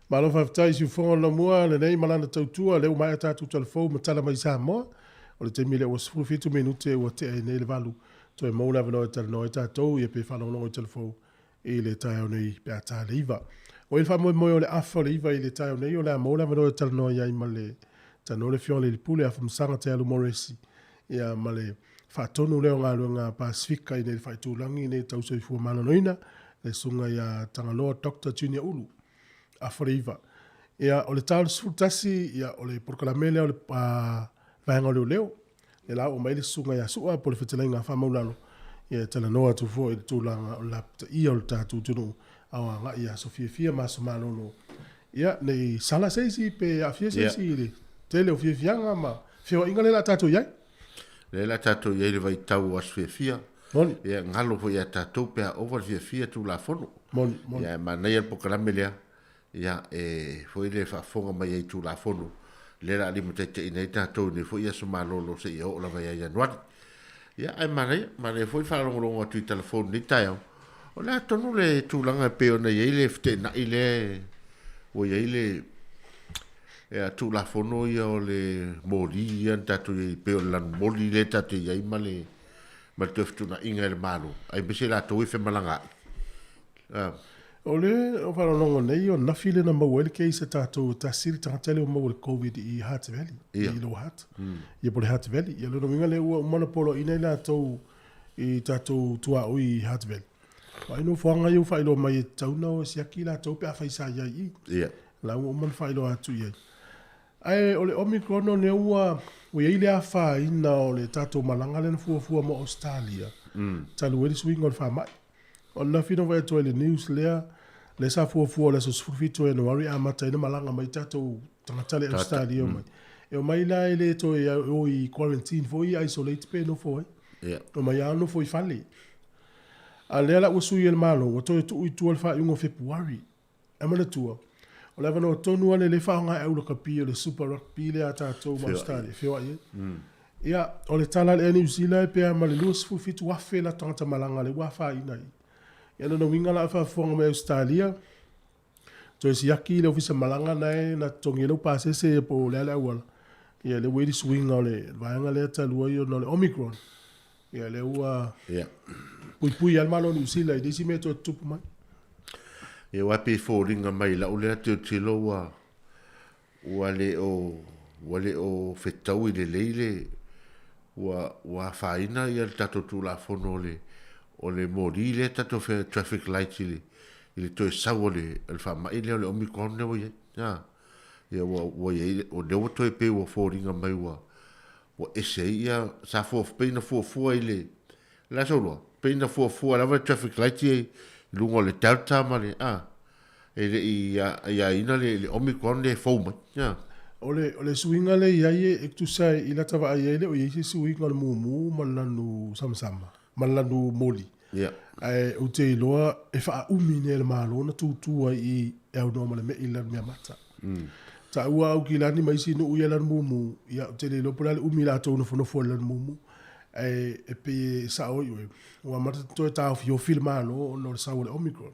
Malo faafetai i siufofoga o Lamua lenei ma lana tautua, lea ua maea tatou talafou ma tala mai Samoa. O le taimi lea ua 17 minute ua tea ai nei le valu. Toe maua le avanoa e talanoa ai tatou, ia pe faalogologo i talafou i le taeao nei pe a ta le iva. Ua i le faamoemoe o le afa o le iva i le taeao nei, o le a maua le avanoa e talanoa ai ma le talanoa le Afioga i le Alii Pule Afamasaga Tealu Moresi, ia ma le faatonu lea o galuega Pasefika i nei le faaitulagi nei tau soifua maloloina, le susuga ia Tagaloa Doctor Junior Ulu. Afa o le iva. Ia, o le ta o le 11, ia, o le polokalame lea o le vaega o leoleo. Lea la oo mai le susuga ia Sua po o le fetalaiga a Faamaulalo, ia e talanoa atu foi i le tulaga o le lapataia o le tatou atunuu a o agai i aso fiafia ma aso malolo. Ia, ne i sala se isi pe aafia se isi i le tele o fiafiaga ma feoaiga lea la tatou i ai. Lea la tatou i ai i le vaitau o aso fiafia. Moni. Ia, galo foi ia tatou pe a ova le fiafia Tulafono. Moni, moni. Ia, e manaia le polokalame lea. Ia, e foi le faafofoga mai ai i Tulafono, lea o le a limataitaiina ai tatou i nei foi aso malolo seia oo lava ia Ianuari. Ia, ae manaia, manaia foi le faalogologo atu i talafou i lenei taeao. O le a tonu le tulaga e pei ona i ai le feteenai lea ua i ai le ia, Tulafono ia o le moli ia na tatou i ai, pei o le lanumoli lea tatou i ai ma le ma le toe fetuunaiga e le Malo, aemaise latou e femalagaai. Ah. O le o faalogologo nei o nafi le na maua ai le case a tatou e tasi le tagata lea ua maua i le Covid i Hutt Valley, i Lower Hutt. Ia po o le Hutt Valley. Ia lona uiga lea ua uma ona poloaiina i latou i tatou tuaoi i Hutt Valley. O ai nofoaga ia ua faailoa mai e tatau ona o e siaki latou pe afai sa i ai i i. Ia. La ua uma ona faailoa atu i ai. Ae o le Omicron o lea ua ua i ai le afaina o le tatou malaga lea na fuafua mo Ausetalia, talu ai le suiga o le faamai. O le lafi na vaai atu ai i le news lea, lea sa fuafua o le aso 17 o Ianuari e amata ai ona malaga mai tatou tagata lea i Ausetalia e omai. E omai la e le toe o i quarantine foi ia isolate pe nofo ai. Ia. Omai lava nofo i fale. A lea la ua sui e le Malo, ua toe tuu i tua le faaiuga o Fepuari. Ae manatua, o le avanoa tonu lava lea e faaaoga e au lakapi o le Super Rugby lea a tatou ma Ausetalia e feoai ai. Ia, o le tala a le Air New Zealand pe a ma le 27,000 latou tagata malaga lea ua afaina i i. Ia o lona uiga la a faafofoga mai Ausetalia, toe siaki le ofisa malaga na e na totogi ai lau pasese po o le a le auala, ia lea ua i ai le suiga o le vaega lea talu ai ona o le Omicron. Ia lea ua puipui lava le Malo o Niu Sila i le isi mea e toe tutupu mai. Ia aua e pei e foliga mai i lau lea tilotilo ua ua le o ua le o fetaui lelei le ua ua afaina ia le tatou Tulafono o le o le moli lea tatou fai traffic light i le i le toe sau o le o le faamai lea o le Omicron lea ua i ai. A, ia ua ua i ai o lea ua toe pei ua foliga mai ua ua ese ai ia sa fua pei na fuafua i le le aso loa pei na fuafua lava le traffic light ia i luga o le delta ma le a e le i aiaina le, le omicron le fou mai a. O le, o le suiga lea e i ai e tusa i lata vaai i ai e le o i ai se suiga o le mumu ma le lanu samasama ma le lanu moli. Yeah. Ae ou te iloa e faaumi nei e le Malo na tutu ai i e aunoa ma le me'i i le lanu meamata. Taua Aukilani ma isi nuu ia lanu mumu, ia ou te le iloa po o le a le umi latou nofonofo ai i le lanu mumu. Ae e pei e sao ai oe, ua amata toe taofiofi le Malo ona o le sau o le Omicron.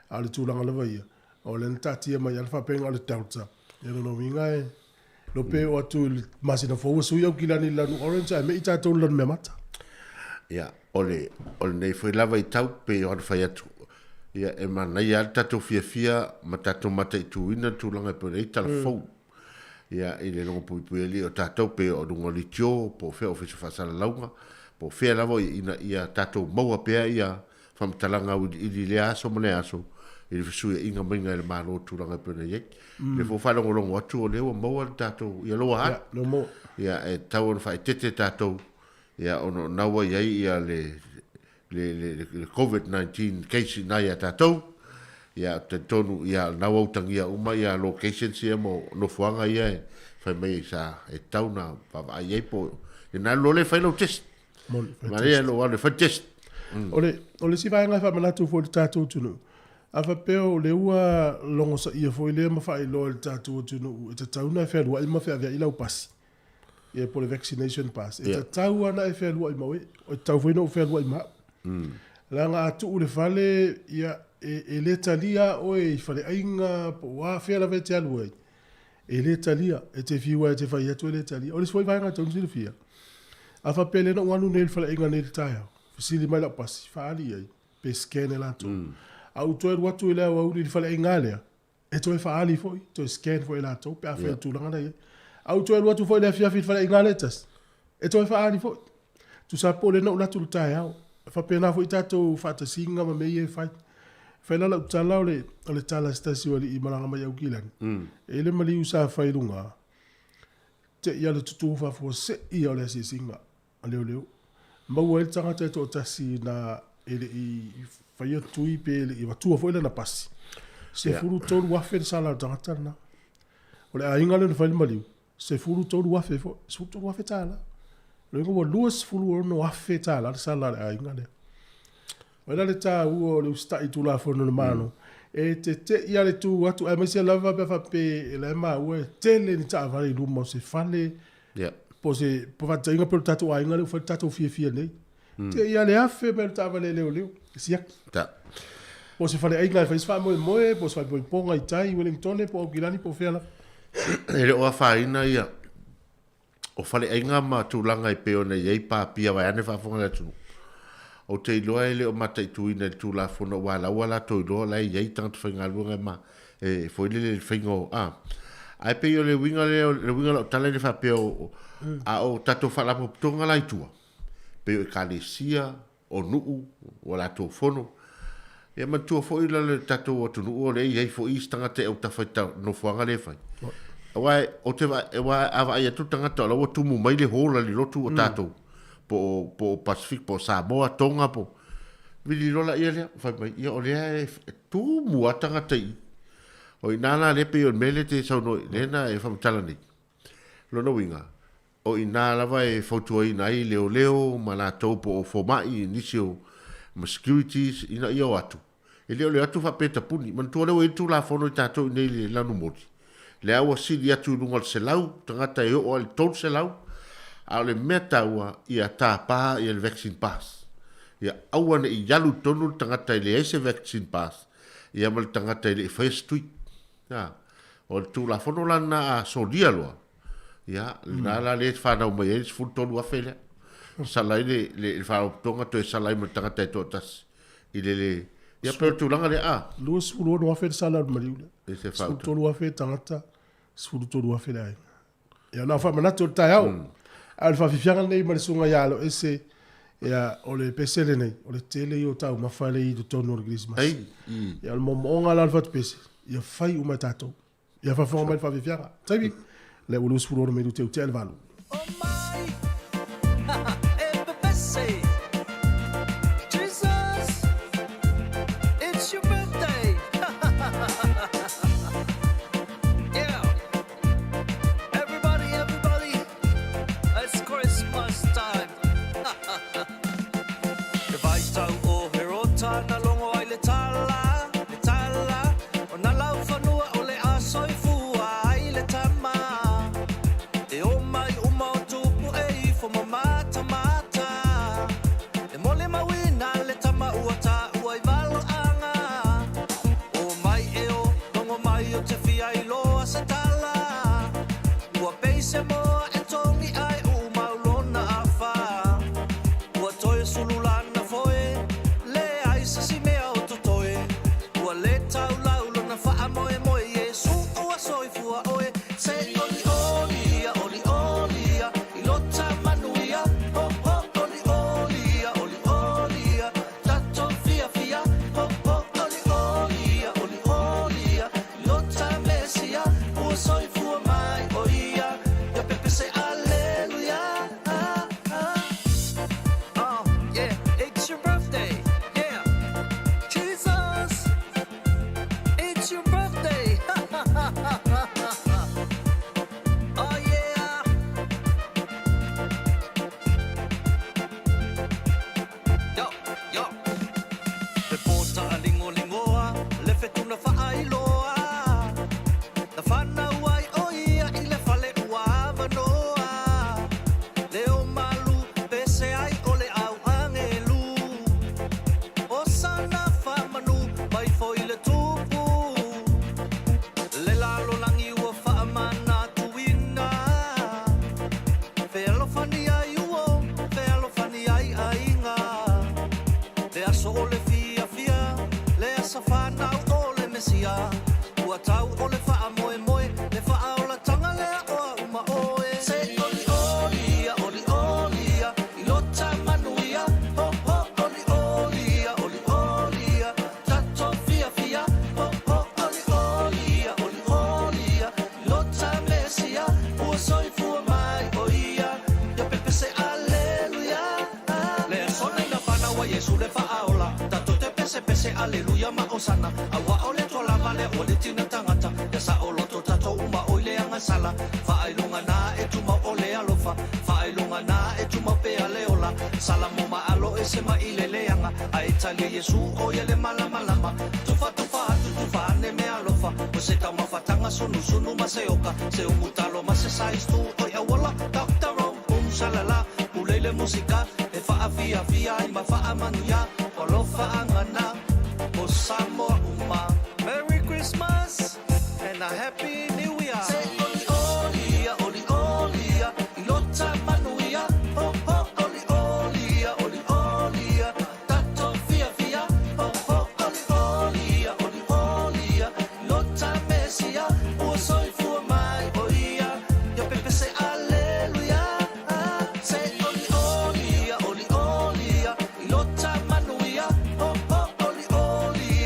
A o le tulaga lava ia, o lea na taatia mai lava le faapea o le Delta. Ia lona uiga e iloa pe oo atu i le masina fou ua sui Aukilani i le lanu orange ae me'i tatou i le lanu meamata. Ia, o le, o lenei foi lava i tau, pei ona fai atu, ia, e manaia lava le tatou fiafia ma tatou mataituina le tulaga e pei ona i ai tala fou. Ia, i le logo puipuialii o tatou, pei o luga o leitio, po o fea Ofisa o Faasalalauga, po o fea lava ina ia tatou maua pea ia faamatalaga auiliili i lea aso ma lea aso i le fesuiaiga maiga e le Malo i tulaga e pei ona i ai. Lea foi ua faalogologo atu o lea ua maua le tatou, ia loa Ia, lea ua maua. Ia, e tatau ona faaeteete tatou, ia, ona o lena ua i ai ia le, le, le, le, le COVID-19 case i ina ia tatou. Ia, ou te talitonu, ia, o lena ua utagia uma ia locations ia mo nofoaga ia e fai mai sa e tatau ona vaavaai i ai po o lena loa lea e fai lau test. Moni, fai Manaia lou alu e fai test. O le, o le isi vaega e faamanatu foi i le tatou atunuu, a faapea o lea ua logosaia foi lea ma faailoa i le tatou atunuu e tatau ona e fealuai ma feaveai lau pasi, ia po o le vaccination pass, e tatau lava ona e fealuai ma oe, e tatau foi ona ou fealuai ma au. Leaga a tuu i le fale, ia, e le talia oe i faleaiga po o a fea lava e te alu ai, E le talia, e te fiu lava e te fai atu e le talia. O le isi foi vaega e tatau ona silafia, a faapea lea na ou alu nei i le faleaiga nei i le taeao, fesili mai lau pasi, faaali i ai, pe scan e latou. A ou toe alu atu i le aoauli i le faleaiga lava lea, e toe faaali foi, toe scan foi e latou pe afai o le tulaga la e i ai. A ou toe alu atu foi i le afiafi i le faleaiga lava lea e tasi, e toe faaali foi. Tusa po o lea na ou alu atu i le taeao. E faapena foi tatou faatasiga ma mea ia e fai. Fai la lau tala o le, o le tala a se tasi o alii malaga mai Aukilani. E i ai le maliu sa fai i luga, te i a le tutū faafuasei ia o le asiasiga a leoleo. Maua ai le tagata e toatasi na e le i faia tui pe le i avatua foi lana pasi. 13,000 le sala a le tagata lena. O le aiga lea na fai le maliu, $13,000 foi, $13,000. O lona uiga ua $26,000 le sala a le aiga lea. O ai la le taua o le usitai i Tulafono a le Malo? E tete'i lava le tu atu, aemaise lava pe a faapea o la e maua e tele ni taavale i luma o se fale, po o se faataitaiga pei o le tatou aiga lea ua fai le tatou fiafia nei. Te'i lava le afe mai o le taavale a leoleo e siaki. Po o se faleaiga e fai ai se faamoemoe, po o se faaipoipoga i tai i Wellingtone po o Aukilani po o fea lava. E le o afaina ia o faleaiga ma tulaga e pei ona i ai papia vaeane faafofoga le atunuu. Ou te iloa e le o mataituina i le Tulafono aua o la ua latou iloa o la e i ai tagata faigaluega e ma e foi lele i le faiga o a. Ae pei o le uiga lea, o le uiga o lau tala e le faapea o, a o tatou faalapotopotoga la i tua, pei o ekalesia, o nuu, o latou fono. Ia manatua foi la le tatou atunuu o lea e i ai foi isi tagata e autafa i ta nofoaga lea e fai. Aua ou te vaai, aua a vaai atu le tagata o la ua tumu mai le hall a le lotu o tatou, po o, po o Pacific, po o Samoa, Tonga, po o, vili loa laia lea, fai mai, ia o lea e tumu lava tagata i i. O i ina la lea pei o le mea lea e te saunoa, lea na e faamatala nei. Lona uiga, O i ina lava e fautuaina ai leoleo ma latou po o fomai i nisi o ma securities ina ia o atu. E le o le o atu faapea e tapuni. Manatua lea ua i ai le Tulafono i tatou i inei i le lanumoli, lea ua sili atu i luga o le 100 tagata e oo lava i le 300, a o le mea taua ia tapa ia le vaccine pass. Ia aua ne i alu i totonu le tagata e leai se vaccine pass ia ma le tagata e le i faia se tui. A, o le Tulafono la lena a solia loa, ia, lena la lea e fanau mai ai le 13,000 lea. Sala ai le, le, le faalapotopotoga toe sala ai ma le tagata e toatasi i le, le, ia pei o le tulaga lea, a. 26,000 le sala o le maliu lea. E se fauta. 13,000 tagata, 13,000 le aiga. Ia, na o faamanatu o le taeao. A o le faafiafiaga lenei ma le susuga ia Aloese, ia, o le pese lenei, o le tele ia o taumafa lea i totonu o le Kerisimasi. Ei, mm. Ia, o le moomooga la o le fatupese, ia fai uma e tatou. Ia faafofoga mai le faafiafiaga. Taimi, lea ua 26 minute ua tea le valu. O mai, e pepese. Jesus, it's your birthday. Yeah. Everybody, everybody, it's Christmas time. Le vaitau o Herota na longo ai le tala, le tala, o na laufanua o le a soifua ai le tama. E o mai uma o tupu e ifo ma matamata. E molimauina le tama ua taua i valoaga. O mai e o, longo mai o te fia iloa se tala. Ua pei se moa e tongi ai uu mau lona afa. Ua toe sulu lana foe, leai se isi mea o totoe. Ua le taulau lona faamoemoe, Iesu ua soifua oe. Se olioli ia, olioli ia, i lota manuia. Ho, ho, olioli ia, olioli ia, tatou fiafia. Ho, ho, olioli ia, olioli ia, i lota Mesia. Ua soifua mai o ia, ia pepese aleluia. Ah, ah. Oh, yeah, it's your birthday, yeah. Jesus, it's your birthday. Oh, yeah. Yo, yo. Le pota a lingolingoa, le fetuna faailoa. Na fanau ai o ia i le fale ua avanoa. Leo malu pese ai o le au angelu. Osana faamanu mai foi le tupu. Le lalolagi ua faamanatuina. Fealofani ai uo, fealofani ai aiga. Le aso o le fiafia, le asa fanau o le Mesia. Ua tau o le faamoemoe, le faaolatanga lea oa uma oe. Se olioli ia, olioli ia, i lota manuia. Ho, ho, olioli ia, olioli ia, tatou fiafia. Ho, ho, olioli ia, olioli ia, i lota Mesia. Ua soifua mai o ia, ia pepese aleluia. Le aso nei na fanau ai Iesu le Faaola, tatou te pesepese aleluia ma osana. Aua o le toa lava lea ua le tina tagata, ia saoloto tatou uma oi le agasala. Faailoga na e tumau o le alofa, faailoga na e tumau pea le ola. Salamo ma alo ese mai i le leaga, ae talia Iesu o ia le malamalama. Tufatufa atu tufa ane me alofa, o se taumafataga sunusunu ma se oka, se umu talo ma se size tu oi auala. Doctor Rome boom shalala, pulei le musika e faafiafia ai ma faamanuia, o alofaaga na o Samoa uma. Merry Christmas and a Happy New Year. Se olioli ia, olioli ia, i lota manuia. Ho, ho, olioli ia, olioli ia, tatou fiafia. Ho, ho, olioli ia, olioli ia, i lota Mesia. Ua soifua mai o ia, ia pepese aleluia. Se olioli ia, olioli ia, i lota manuia. Ho, ho, olioli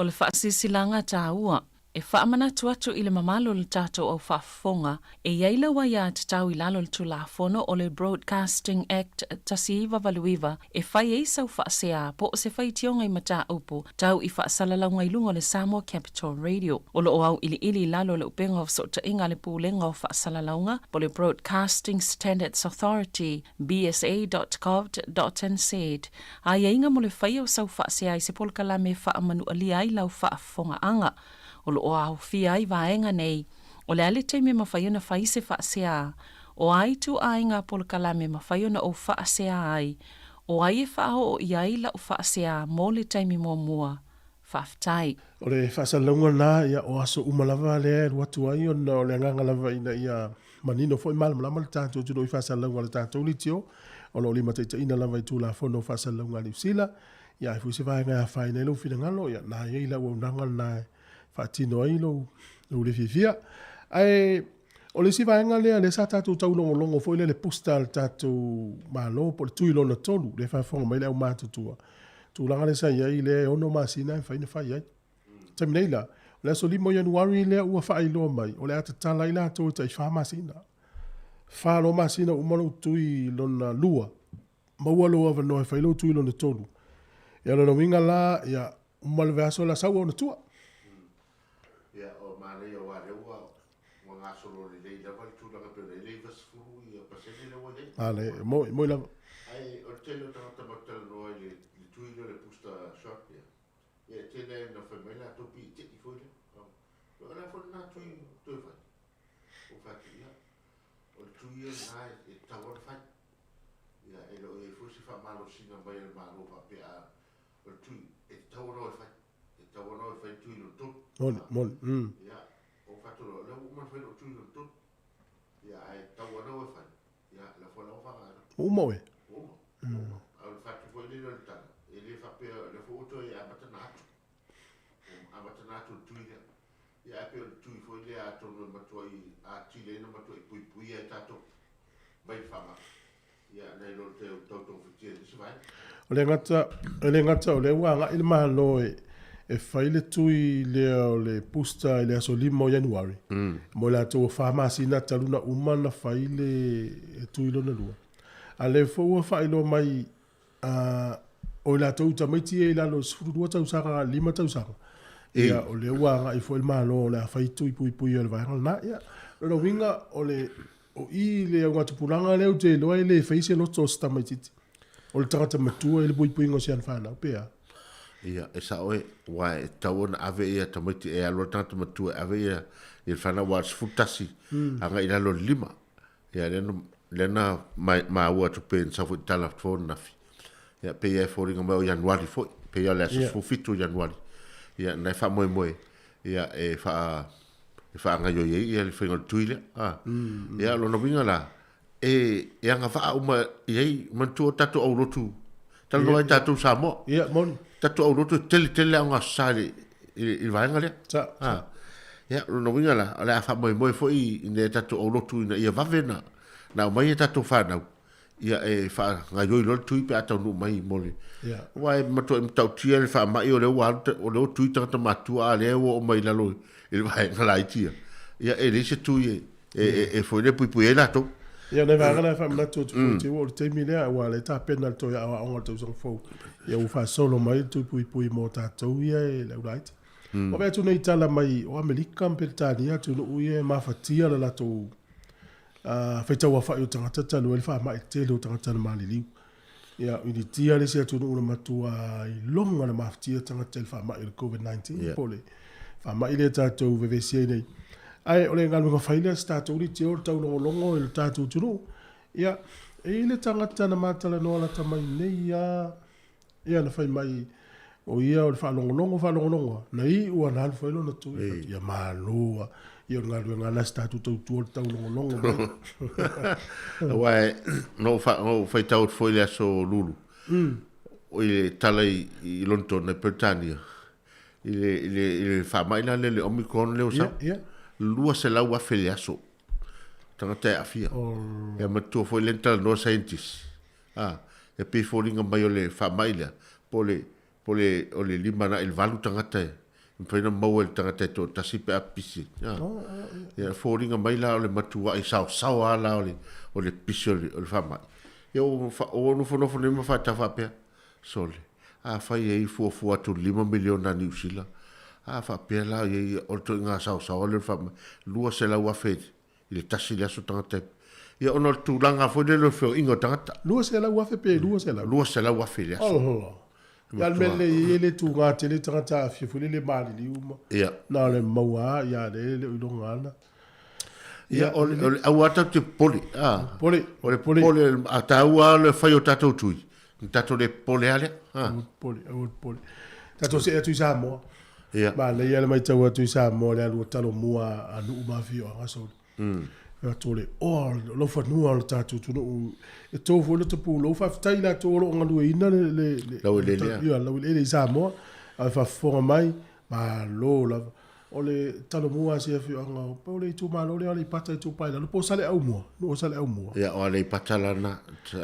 O le faasilasilaga taua e faamanatu atu i le mamalu o le tatou au faafofoga, e i ai lau aiatatau i lalo o le Tulafono o le Broadcasting Act 1989 e fai ai sau faasea po o se faitioga i mataupu tau i faasalalauga i luga o le Samoa Capital Radio. O lo o auiliili i lalo o le upega o fesootaiga a le Pulega o Faasalalauga po o le Broadcasting Standards Authority, bsa.govt.nz, Aiaiga mo le faia o sau faasea i se polokalame e faamanualia ai lau faafofogaaga. O lo o aofia ai vaega nei, o le a le taimi e mafai ona fai se faasea, o a ituaiga polokalame e mafai ona ou faasea ai, o ai e faaoo i ai lau faasea mo le taimi muamua. Faafetai. O le faasalalauga lena, ia, o aso uma lava lea e alu atu ai ona o le agaga lava ina ia manino foi malamalama le tatou atunuu i faasalalauga a le tatou leitio o lo o limataitaiina lava i Tulafono o Faasalalauga a Niu Sila. Ia, ai foi se vaega e afaina ai lou finagalo, ia, na i ai le auaunaga lena e faatino ai lou, lou le fiafia. Ae o le isi vaega lea, lea sa tatou taulogologo foi lea i le booster a le tatou Malo po o le tui lona tolu, lea e faafofoga mai le aumatutua, tulaga lea sa i ai lea e ono masina e mafai ona fai ai. Taimi nei la, o le aso 5 o Ianuari lea ua faailoa mai, o le a tatala ai latou e tai fa masina. Fa loa masina uma lou tui lona lua, maua lou avanoa e fai lou tui lona tolu. Ia o lona uiga la, ia uma le vaiaso la sau ona tua. Ia, o manaia aua lea ua ua gasolo lelei lava le tulaga pei ona i ai le 90 ia pasene lea ua i ai. A le, e moi, e moi lava. Ae o le tele o tagata matou te talanoa i le le tui lea o le booster shot ia, ia e tele lava ina fai mai latou pei e tei foi lea. O le a foi lena tui toe fai? Ou fai atu, ia, o le tui ia lena e tatau lava ona fai. Ia, e le o i ai foi se faamalosiga mai a le Malo faapea a o le tui e tatau ona o e fai. E tatau ona o e fai le tui lona tolu. Moni, moni, mm. Ia, ou fai atu loa, o lea ua uma ona fai lou tui lona tolu. Ia, ae tatau ona o e fai. Ia, o lea foi la ua faagaga. Ua uma oe? Ua uma. Mm. A o le fai atu foi lea o le tala, e le faapea, o lea foi ua toe amata ona atu. Ua amata ona atu le tui lea. Ia, ae pei o le tui foi lea atonu e matuai atili ai ona matuai puipuia ai tatou mai le faamai. Ia, nai lo le tau togafitia i nisi vaega. O le gata, e le gata o lea ua agai le Malo e, e fai le tui lea o le booster i le aso 5 o Ianuari, mm. mo i latou ua fa masina talu na uma na fai le tui lona lua. A lea foi ua faailoa mai uh, o i latou tamaiti ia i lalo o 12 tausaga, 5 tausaga, ia, o lea ua agai foi le Malo o le a fai tui puipui o le vaega lena. Ia, lona uiga o le O i le augatupulaga lea ou te iloa e le fai se loto o se tamaititi. O le tagata matua i le puipuiga o si ana fanau, pe a? Ia, e sao e, aua e tatau ona ave ia tamaiti e alu a le tagata matua e ave ia i le fanau aua o le 11 agai i lalo o le 5. Ia, lea na, lea na maua atu pei na sau foi i tala atu ananafi. Ia, pei e foliga mai o Ianuari foi, pei o le aso 17 o Ianuari. Ia, na e faamoemoe, ia, e faa, e faagaioi ai ia le faiga o le tui lea. A. Ia, o lona uiga la, e, e agavaa uma i ai, manatua o tatou aulotu, talanoa ai tatou Samoa. Ia, moni. Tatou aulotu e tele tele le aoga sa i le, i le, i le vaega lea. Sa, sa. Ia, o lona uiga la, o le a faamoemoe foi i nai a tatou aulotu ina ia vave na, na aumai a tatou fanau, ia e faagaioi loa le tui pe a taunuu mai mo le aua e matuai matautia le faamai o lea ua alu o lea ua tui tagata matutua a lea ua oo mai lalo i le vaega laiti ia ia e leai se tui e e e foi lea puipui ai latou. Ia, o nai vaega na e faamanatu atu foi te ua o le taimi lea, aua o lea e tapena le toe aoaoga o le tausaga fou, ia ua faasolo mai le tui puipui mo tatou ia e le au laiti. Ua vaai atu nei i tala mai o Amerika ma Peretania atunuu ia e mafatia le latou faitauaofai o tagata talu ai le faamai tele o tagata na maliliu. Ia, o Initia le isi atunuu na matua iloga na mafatia tagata i le faamai o le COVID-19, yeah. po o le faamai lea tatou vevesi ai nei. Ae o le galuega fai lea a si tatou leitio o le taulogologo i le tatou atunuu. Ia, e i ai le tagata na ma talanoa lata mai nei lava, Ia na fai mai, o ia o le faalogologo faalogologo a, na iu a na alu fai lona tui, fai atu, ia malo a, ia o le galuega a na si tatou tautua o le taulogologo mai. Aua e, na ou fa, na ou faitau atu foi i le aso Lulu, i le tala i, i Lonetona i Peretania, i le, i le, i le faamai la lea le Omicron lea ua sau, Ia, ia. 200,000 i le aso tagata e aafia. Ia manatua foi lea na talanoa scientists, A, e pei e foliga mai o le faamai lea, po o le, po o le, o le lima agai i le valu tagata e, mafai ona maua e le tagata e toatasi pe a pisi. Ia, e foliga mai la o le matuai saosaoa lava la o le, o le pisi o le, o le faamai. Ia ua, ua nofonofo nei ma faatau faapea, sole, afai e i ai fuafua atu i le $5 miliona a Niu Sila, a faapea la o i ai o le ituaiga saosaoa lea o le faamai, $200,000 i le tasi le aso tagata e... Ia ona o le tulaga foi lele o le feoaiga o tagata. 200,000 pe 200? 200,000 i le aso. Oho. Ia le mea lelei e le tuga tele tagata aafia foi lele maliliu ma. Ia. Na o le maua lava ia le le o iloga ana. Ia o le aua tatou te popole. Ah. Popole. O le popole a taua le fai o tatou tui. Ni tatou le popole lava lea. Ah. Popole, aua le popole. Tatou see atu i Samoa. Ia. Manaia le matau atu i Samoa le alu o Talomua a nuu ma afioaga sole. Mm. Atu o le oa o laufanua o le tatou atunuu. E to foi le pulou. Faafetai i latou o lo o galueina le, le, le, Laueleele. Ia, laueleele i Samoa. A faafofoga mai, malo lava. O le Talomua a si afioaga o, po o le itumalo lea o Aleipata Itupa i Lalo, po o Saleaaumua, nuu o Saleaaumua. Ia, o Aleipata la na,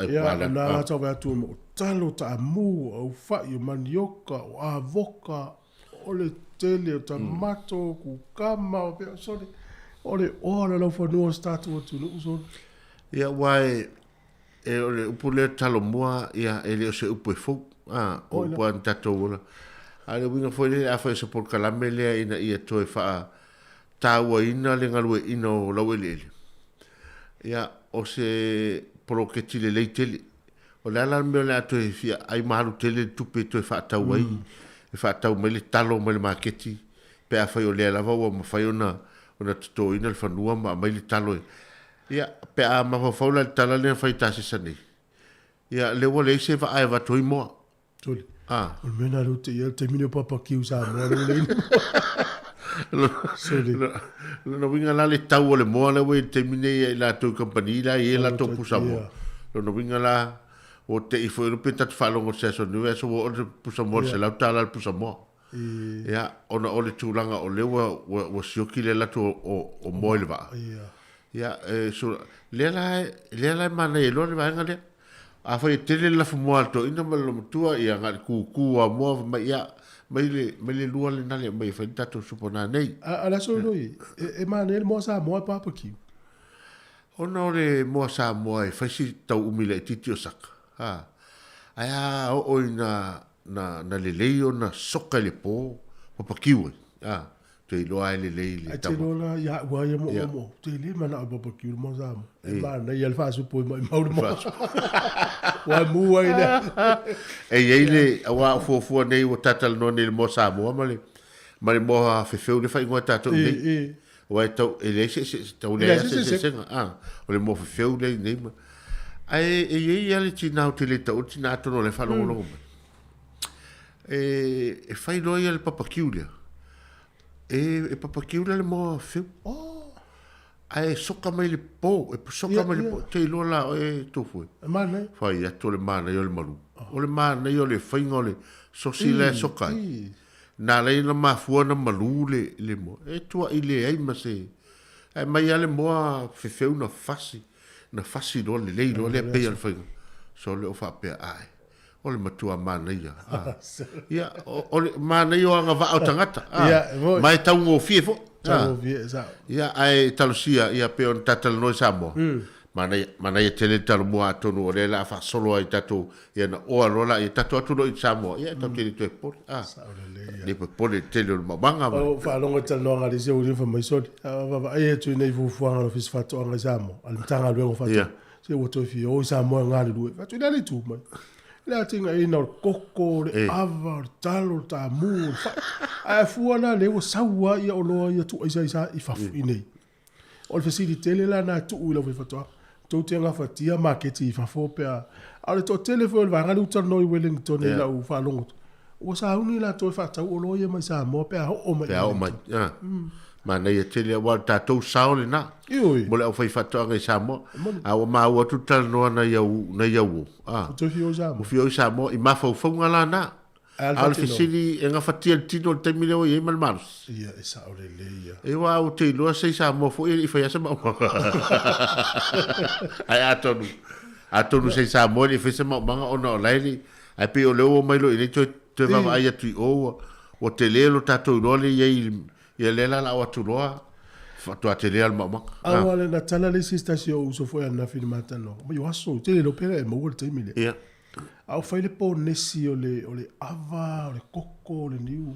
Ia, o na la tau vaai atu o talo, taamu, o aufai, o manioka, o avoka, o le tele o tamato, kukama, o pea, sole, o le oa o le laufanua o si tatou atunuu, sole. Ia, aua e, e, o le upu lea Talomua, ia, e le o se upu e fou, a, o upu lava na tatou ola. A o le uiga foi lea, afai o se polokalame lea ina ia toe faatauaina le galueaiina o laueleele, ia, o se poloketi lelei tele. O le a la le mea o le a toe fia ai ma alu tele le tupe e toe faatau ai, e faatau mai le talo mai le maketi, pe afai o lea lava ua mafai ona ona totoina le fanua ma aumai le talo e Ia, pe a mafaufau la i le tala lea na fai i Tasesa nei, ia, lea ua leai se vaa e avatu ai moa. Tuli. Ah. O le mea lena lea ou te i ai, o le taimi lenei o Papa Kiu Samoa lea ua leai ni moa. Sole. Lona uiga la le tau o le moa lea ua i ai i le taimi nei ia i latou i kamupani la e i ai latou pusa moa. Lona uiga la, ua te i foi pe tatou faalogo i se aso nei aso ua oo le pusa moa i le $100 le pusa moa. Ia, ona o le tulaga o lea ua, ua, ua sioki le alu atu o, o, o moa i le vaa. Ia, e, so, lea la, lea la e manaia ai loa le vaega lea. Afai e tele le lafumoā a le toeaina ma le loomatua, ia na o le kukū lava o moa, fai mai, ia, mai le, mai le lua lena le aumai e fai le tatou supo nanei. A, a le aso loi, e, e manaia le moa Samoa e barbecue. Ona o le moa Samoa e fai si tau umi laitiiti o saka, a, ae a oo ina na, na lelei ona soka i le po, papakiu ai, a, Te iloa ai lelei le Ai te tama. iloa la ia au a ia mo Ia. mo. Te le manao e barbecue le moa Samoa. E E. manaia le faasupu e maimau le moa. Faasupu. Ua mu ai lea. E i ai le, aua o fuafua nei ua tatalanoa nei i le moa Samoa ma le, ma le moa fefeu le faaigoa e tatou E, nei. e. Aua e tau, e leai se, se, tau E leai leai lava se se eseesega. eseesega. A, o le moa fefeu lea i nei ma. Ae e i ai lava le tina ou te le taua le tina atonu o la e faalogologo mai. E, e fai loa ia le papakiu lea. E, e papakiu lea le moa feu. Oh. Ae soka mai le po, e soka Ia, mai le ia. po. Te iloa la oe tofu e. E manaia. Fai atu o le manaia o le malu. O le manaia o le faiga o le sosi la e soka ai. I. Na ala ai ona mafua ona malu le, le moa. E tuai leai ma se... Ae mai lava le moa fefeu na fasi, na fasi loa lelei loa lea pei o le faiga. Sole o faapea, ae, o le matua manaia. A. Ia, o, o le manaia o agavaa o tagata. A. Ia, e moni. Ma e taugofie foi. A. Taugofie, e sao. Ia, ae talosia, ia, pei ona tatalanoa i Samoa. Manaia, manaia tele le talomua atonu o lea o le a faasolo ai tatou, ia na oa loa laia, tatou atu loa i Samoa, ia, tatou te le toe popole. A. Sao lelei, ia. Le popole i le tele o le maumaga ma. O faalogo i talanoaga a le isi au fai mai, Sole, a vaavaai atu i nei fuafuaga a le Ofisa Faatoaga i Samoa, a le Matagaluega o Faatoaga, Ia. se ua toe fia o i Samoa e galulue. Fai atu, o le a le itu mai? Le atinaeina o le koko, o le ava, o le talo, o le tamu, o le fai. Ae fua la lea ua sau lava ia oloa ia tuu aisa i i fafo i nei. O le fesili tele la na tuu i le aufaifaatoaga. Tou te gafatia maketi i fafo pe a. A o le toatele foi o le vaega lea ua talanoa i Wellington i lau faalogo atu, ua sauni latou e faatau oloa ia mai Samoa pe a oo mai Pe a oo mai. Wellington. Manaia tele aua o le tatou sao lena Ioe. mo le aufaifaatoaga i Samoa. A ua maua atu le talanoa nai au, nai au o. Ua toe fia o i Samoa. Ua fia o i Samoa i mafaufauga la na. A o le A o le faatinoga. fesili e gafatia le tino i le taimi lea ua i ai ma le malosi. Ia, e sao lelei ia. E aua ou te iloa se i Samoa foi e le i faia se maumaga. Ae atonu, atonu se i Samoa e le i faia se maumaga ona o la e le i, ae pei o lea ua omai loa i inei toe, toe vaavaai atu i o ua, Ua tele lo tatou iloa le i ai ia lea la o le a o atu loa faatoa tele lava le maumaga. Aua le na tala le isi se tasi o ou uso foi ananafi i le ma talanoaga, mai o aso, tele iloa pe le e maua le taimi lea. Ia. A o fai le ponesi o le, o le ava, o le koko, o le niu,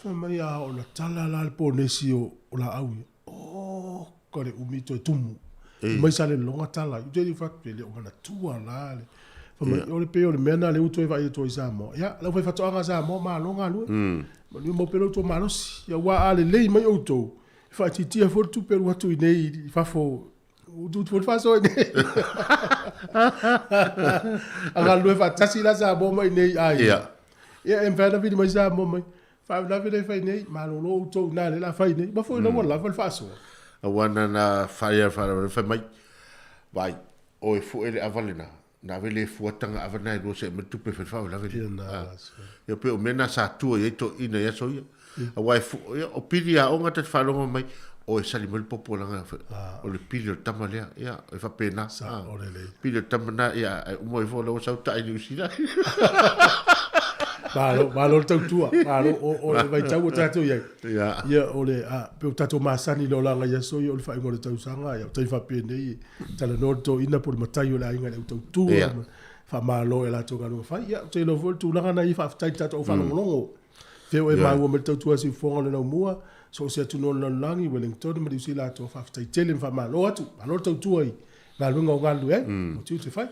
fai mai a o na tala la le ponesi o, o laau ia. Oka le umi toe tumu. Ei. Mai sa le loga tala. I te fai atu, e le o manatua la le. Fai mai, o le pei o le mea na lea ua toe vaai atu ai i Samoa. Ia, le aufaifaatoaga a Samoa, malo galue. Manuia mau pea lo outou malosi. Ia, aua a lelei mai outou, e faaitiitia foi le tupe e alu atu i inei i fafo, ua utuutu foi le faasoa i inei. A galulue faatasi la Samoa ma i inei i aiga. Ia. Ia, e mafai ona vili mai Samoa mai. Faalavelave lea e fai nei, malolo outou i ina lea la fai nei. Ma foi ina ua lava le faasoa. Aua na na fai a faalavelave fai mai, vaai, o e fue le ava lena, na ave le fua taga ava na e lua se aumai le tupe e fai le faalavelave lea. Ia na la sua. Ia pei o mea na sa tua i ai toeaiina i aso ia. Aua e fu, ia, o pili aoga ta te faalogo mai, o e sali mai le popo leaga o le pili o le tama lea. Ia, e faapena. Sa, o lelei. Pili o le tama na, ia, ae uma ifo la ua sau ta'i i Niu Sila. Malo, malo le tautua. Malo, o, o le vaitau ua tatou i ai. Ia. Ia, o le, a, pe o tatou masani i le olaga i aso ia, o le faaiuga o le tausaga, ia, o taimi faapenei, talanoa le toeaina po o le matai o le aiga i le au tautua, Ia. ma faamalo i a latou galuega fai. Ia, ou te iloa foi le tulaga na ia faafetai i le tatou au faalogologo. Fea o e maua mai le tautua a Siufofoga o le Laumua, so o se atunuu o le lalolagi, Wellington ma Niu Sila atoa, faafetai tele ma faamalo atu. Malo le tautua i galuega o galulue ai, o tiute fai.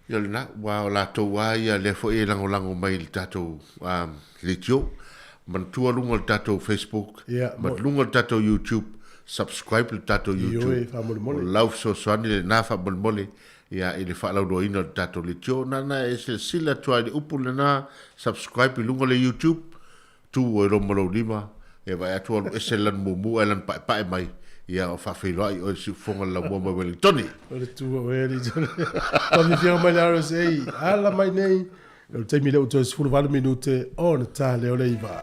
Ia o lena, aua o latou lava ia lea foi e lagolago mai i le tatou leitio. Manatua luga o le tatou Facebook, Ia, ma luga o le tatou YouTube, subscribe le tatou YouTube. Ioe, faamolemole. O lau fesoasoani lena faamolemole ia i le faalauiloaina o le tatou leitio. Na ona e silasila atu lava i le upu lena, subscribe i luga o le YouTube, tu ua i loma lou lima, ia vaai atu alu ese le lanu mumu ae lanu paepae mai, ia o faafeiloai oe le siufofoga le laumua mai Wellingtoni. O le tu o oe alii Johnny. Fafifiaga mai le RSA, ala mai nei, o le taimi lea ua toe 18 minute ona ta lea o le 9.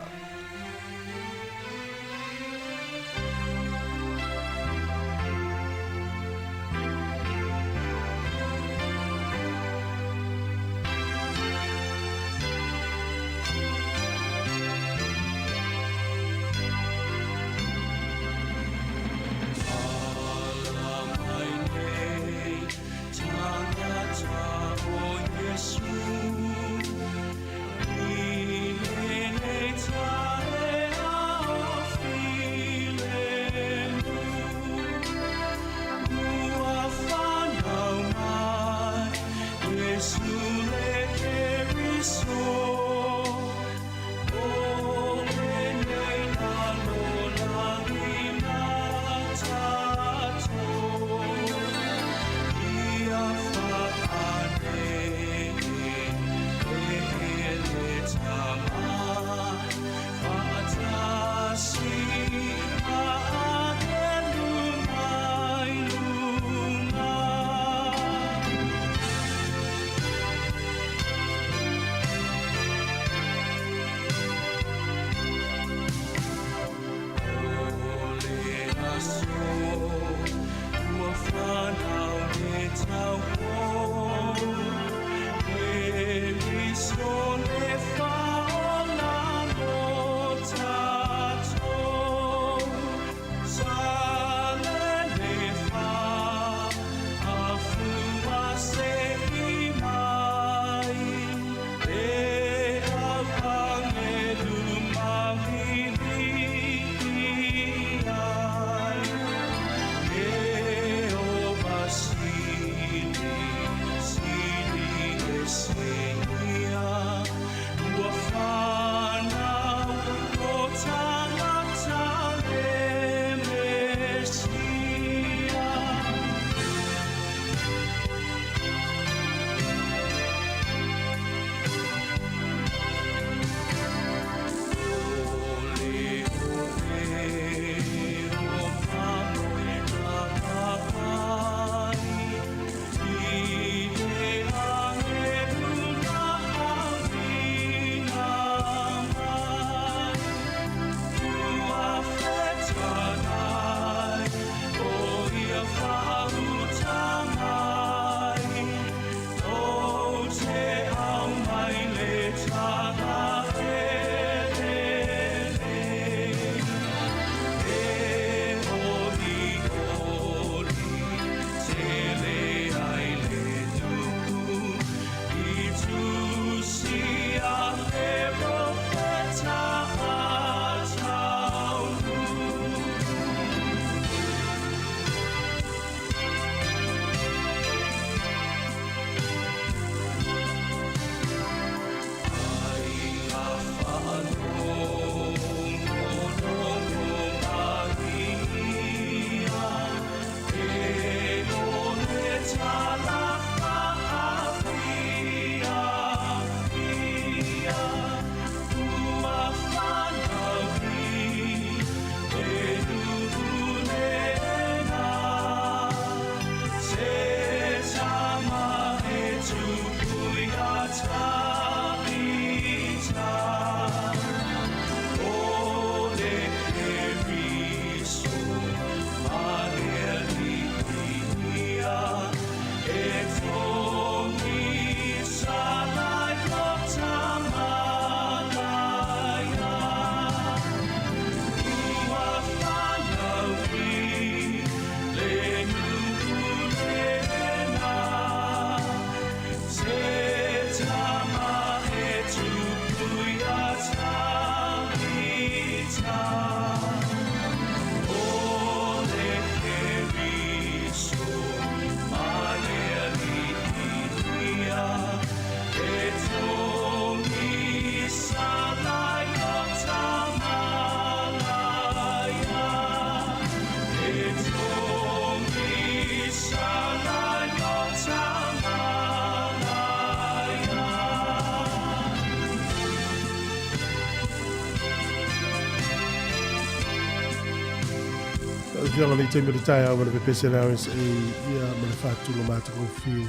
Lau Afioga i le taimi o le taeao ma le pepese le RSA ia ma le faatuga matagofie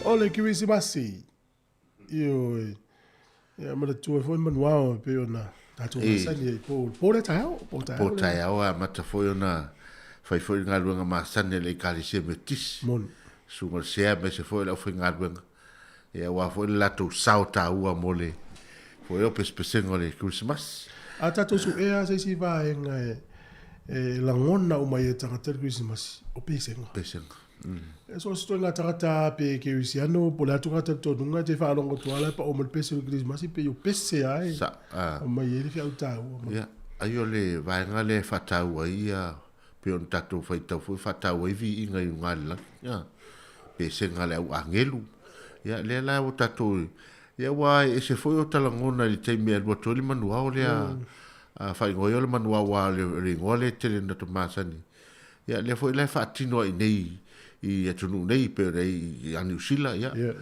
o le Kirisimasi. Ioe. Ia ma le tua foi manuao e pei ona tatou masani ai po po le taeao, po taeao. Po taeao a amata foi ona fai foi le galuega masani a le Ekalesia Metotisi. Moni. Susuga i le Sea aemaise foi o le aufaigaluega. Ia aua foi le latou sao taua mo le foi o pesepesega o le Kerisimasi. A tatou suea se isi vaega e e lagona uma ai e tagata le Kerisimasi, o pesega. Pesega. E so o se ituaiga tagata pe kerisiano po o le a ituaiga talitonuga e te faalogo atu lava la e pao mai le pese o le Kerisimasi pei o pese lava e Sa, a. aumai ai le feau taua mai. Ia, ai o le vaega lea e faataua ai ia pei ona tatou faitau foi faataua ai viiga i luga le lagi, a, pesega a le au agelu. Ia, lea la ua tatou, ia ua ese foi o ta lagona i le taimi e alu atu ai le manuao lea, a faaigoa ai o le manuao aua o le igoa lea e tele ina masani. Ia, lea foi la e faatino ai nei i atunuu nei pei ona i ia Niu Sila, ia, ia,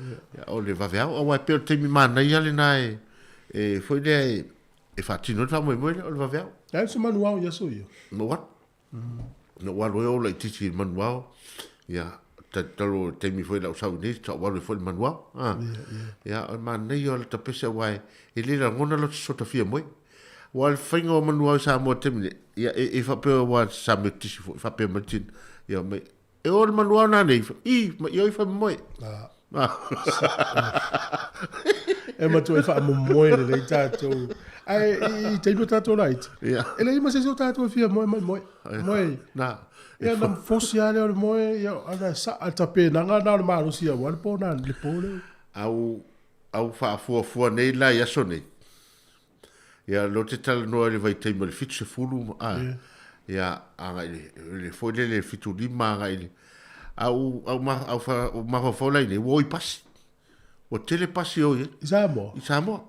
o le vaveao, aua e pei o le taimi manaia lena e, e foi lea e, e faatino ai le faamoemoe lea, o le vaveao. Ai se manuao i aso ia? Na ou alu. Na ou alu ai ou laitiiti i le manuao, ia, tatalo i le taimi foi na ou sau i inei, sa ou alu ai foi i le manuao. A, ia, o le manaia o le tapese aua e, e le lagona lota sotafia moe. Aua o le faiga o manuao i Samoa i le taimi nei, ia, e, e faapea aua sa metotisi foi, faapea mai le tina, ia, mai, E o le manuao nanei, i, ma i oi faamomoe. E matua e faamomoe lelei tatou. Ae i taimi o tatou laiti, e leai ma se isi o tatou e fia moe mai moe. Moe. Na. Ia na fosi lava lea o le moe, ia ana saa le tapenaga na o le malosi aua le po na, le po lea. Au, au faafuafua nei la i aso nei, Ia, lea ou te talanoa i le vaitaimi o le 70, a, ia, agai i le, le foi lele 75 agai i le, a ou, a ou, a ou, ou mafaufau la i nei, ua oi pasi. Ua tele pasi e oi ai. I Samoa? I Samoa.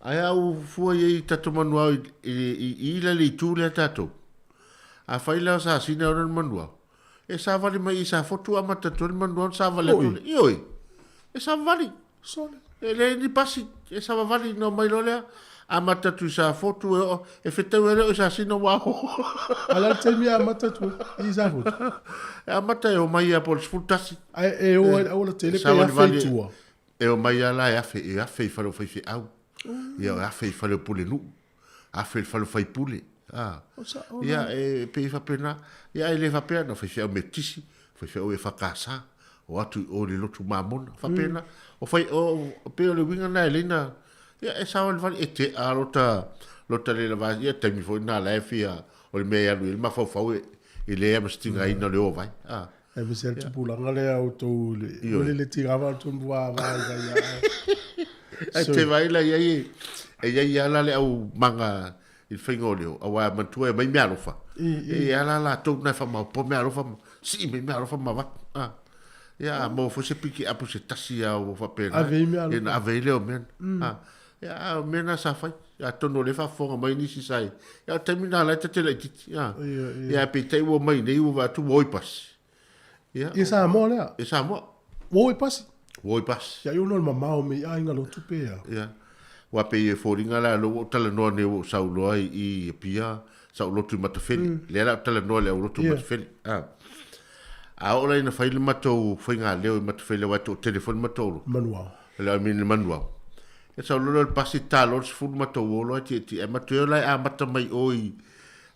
Ae a ou fua i ai i tatou manuao i, i, i, i ila le itu lea tatou. Afai la o Sasina ona le manuao, e savali mai i Safotu amata atu ai le manuao ona savali atu lea. Ioe, e savali. Sole. E leai ni pasi, e savavali ona omai loa lea, amata atu i Safotu e oo, e fetau ai lea o i Sasina ua aho. A o le a le taimi e amata atu ai i Safotu? E amata e omai ia po o le 11. Ae e o ai le auala tele pe afe i tua? E omai lava la e afe, e afe i fale o faifeau, ia e afe i fale o pulenuu, afe i le fale o faipule. A. Ia e pei e faapena, ia ae le faapea na o faifeau metotisi, faifeau EFKS, o atu i o i le lotu mamona, faapena. O fai, o, pei o le uiga lena e lei na, ia e savalivali, e tea lota, lota le lava, ia taimi foi lena la e fia, o le mea e alu i ai le mafaufau e, e leai ma se tigaina o le o vai. A. E ma se tupulaga lea o tou le, le le tiga va tu va va va ia. Ai te vai la ia e, e ia ia la le au manga i le faiga o leo, aua e manatua e aumai meaalofa. E ala latou na e faamaopoopo meaalofa ma sii mai meaalofa ma avatu. A, ia a maua foi se pikiapu se tasi lava ua faapena. Ave ai meaalofa. Ia ona ave ai lea o mea na. A, ia a o mea na sa fai. Atonu o lea e faafofoga mai nisi sa i, ia o le taimi lena o la e ta te laitiiti. A, ia ae peitai ua omai nei ua vaai atu ua oi pasi. Ia. I Samoa lea? I Samoa. Ua o i pasi? Ua o i pasi. Ia i ona o le mamao me i aiga lotu pe a? Ia. Aua pei e foliga la lea ua ou talanoa nei ua ou sau loa i i Apia, sa ou lotu i Matafele. Lea la ou talanoa i le au lotu i Matafele. A. A oo la ina fai le matou faigaleo i Matafele aua e toatele foi le matou lotu. Manuao. Le I mean le Manuao. Ia sau loa lea o le pasi talo le 10 matou o loa e tietie. Ae matou o la e amata mai o i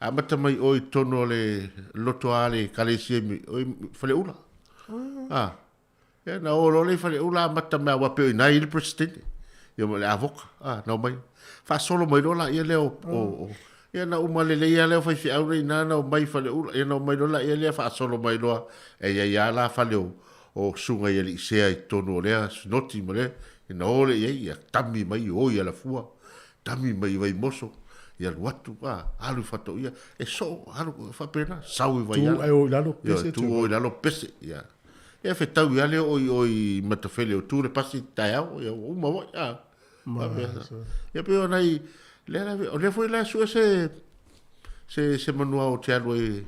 amata mai o i totonu o le loto a le ekalesia i o i Faleula. Ah. Ia na o loa lea i Faleula amata mai aua pei o i ina e i ai le Presidente. Ia ma le avoka. Ah, na omai. Faasolo mai loa laia lea o, o, o Ia na uma lelei lava lea o faifeau lea i ina na omai i Faleula. Ia na omai loa laia lea faasolo mai loa e i ai lava la fale o o susuga i alii sea i totonu o lea sinoti ma lea, ina o lea i ai, ia tami mai o i Alafua, tami mai i Vaimoso, ia alu atu, a, alu i Faatoia, e soo, alu faapena, sau i Vaiala. Tu ae o i lalo pese. Ia, tu o i lalo pese, ia. Ia fetau ia lea o i o i Matafele o tu le pasi taeao, ia ua uma foi, a. Faapena. Ia pei o nai, lea la, o lea foi la e sue se, se, se manuao te alu ai,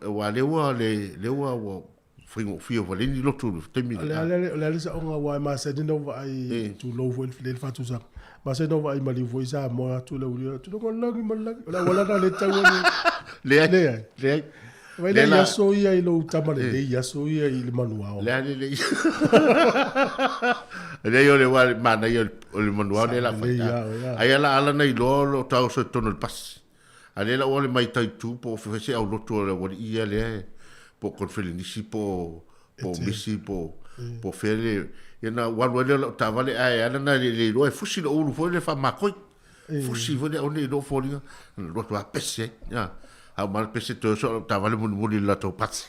aua lea ua, lea ua, ua faigofie ua leai ni lotu i le taimi lenei. O le a le saoga aua e masani ona ou vaai, tulou foi le faatusaga, masani ona ou vaai maliu foi i Samoa atu le aulia, tulogo lagi ma lagi. O le auala lena o lea e tau ai. Leai. Leai. Leai. Vai Lea le la- aso ia i lou tama lelei aso ia i le manuao. Lea le lei. Leai o le wa manaia o le- o le manuao lea la Lelei fai. lava, ia. Ai ala ala na iloa o lo tau so tonu le pasi. A lea la ua le mai tai tu po o se au lotu o le wali ia lea po konfelinisi po po misi po po fea le ia na walu ai lea o lau taavale ae ala na le le iloa e fusi lou ulu foi le faamakoi. Fusi foi le au nei iloa foliga. Na alu atu lava pese ai. Ia. A uma le pese toe oso lau taavale mulimuli i le latou pasi.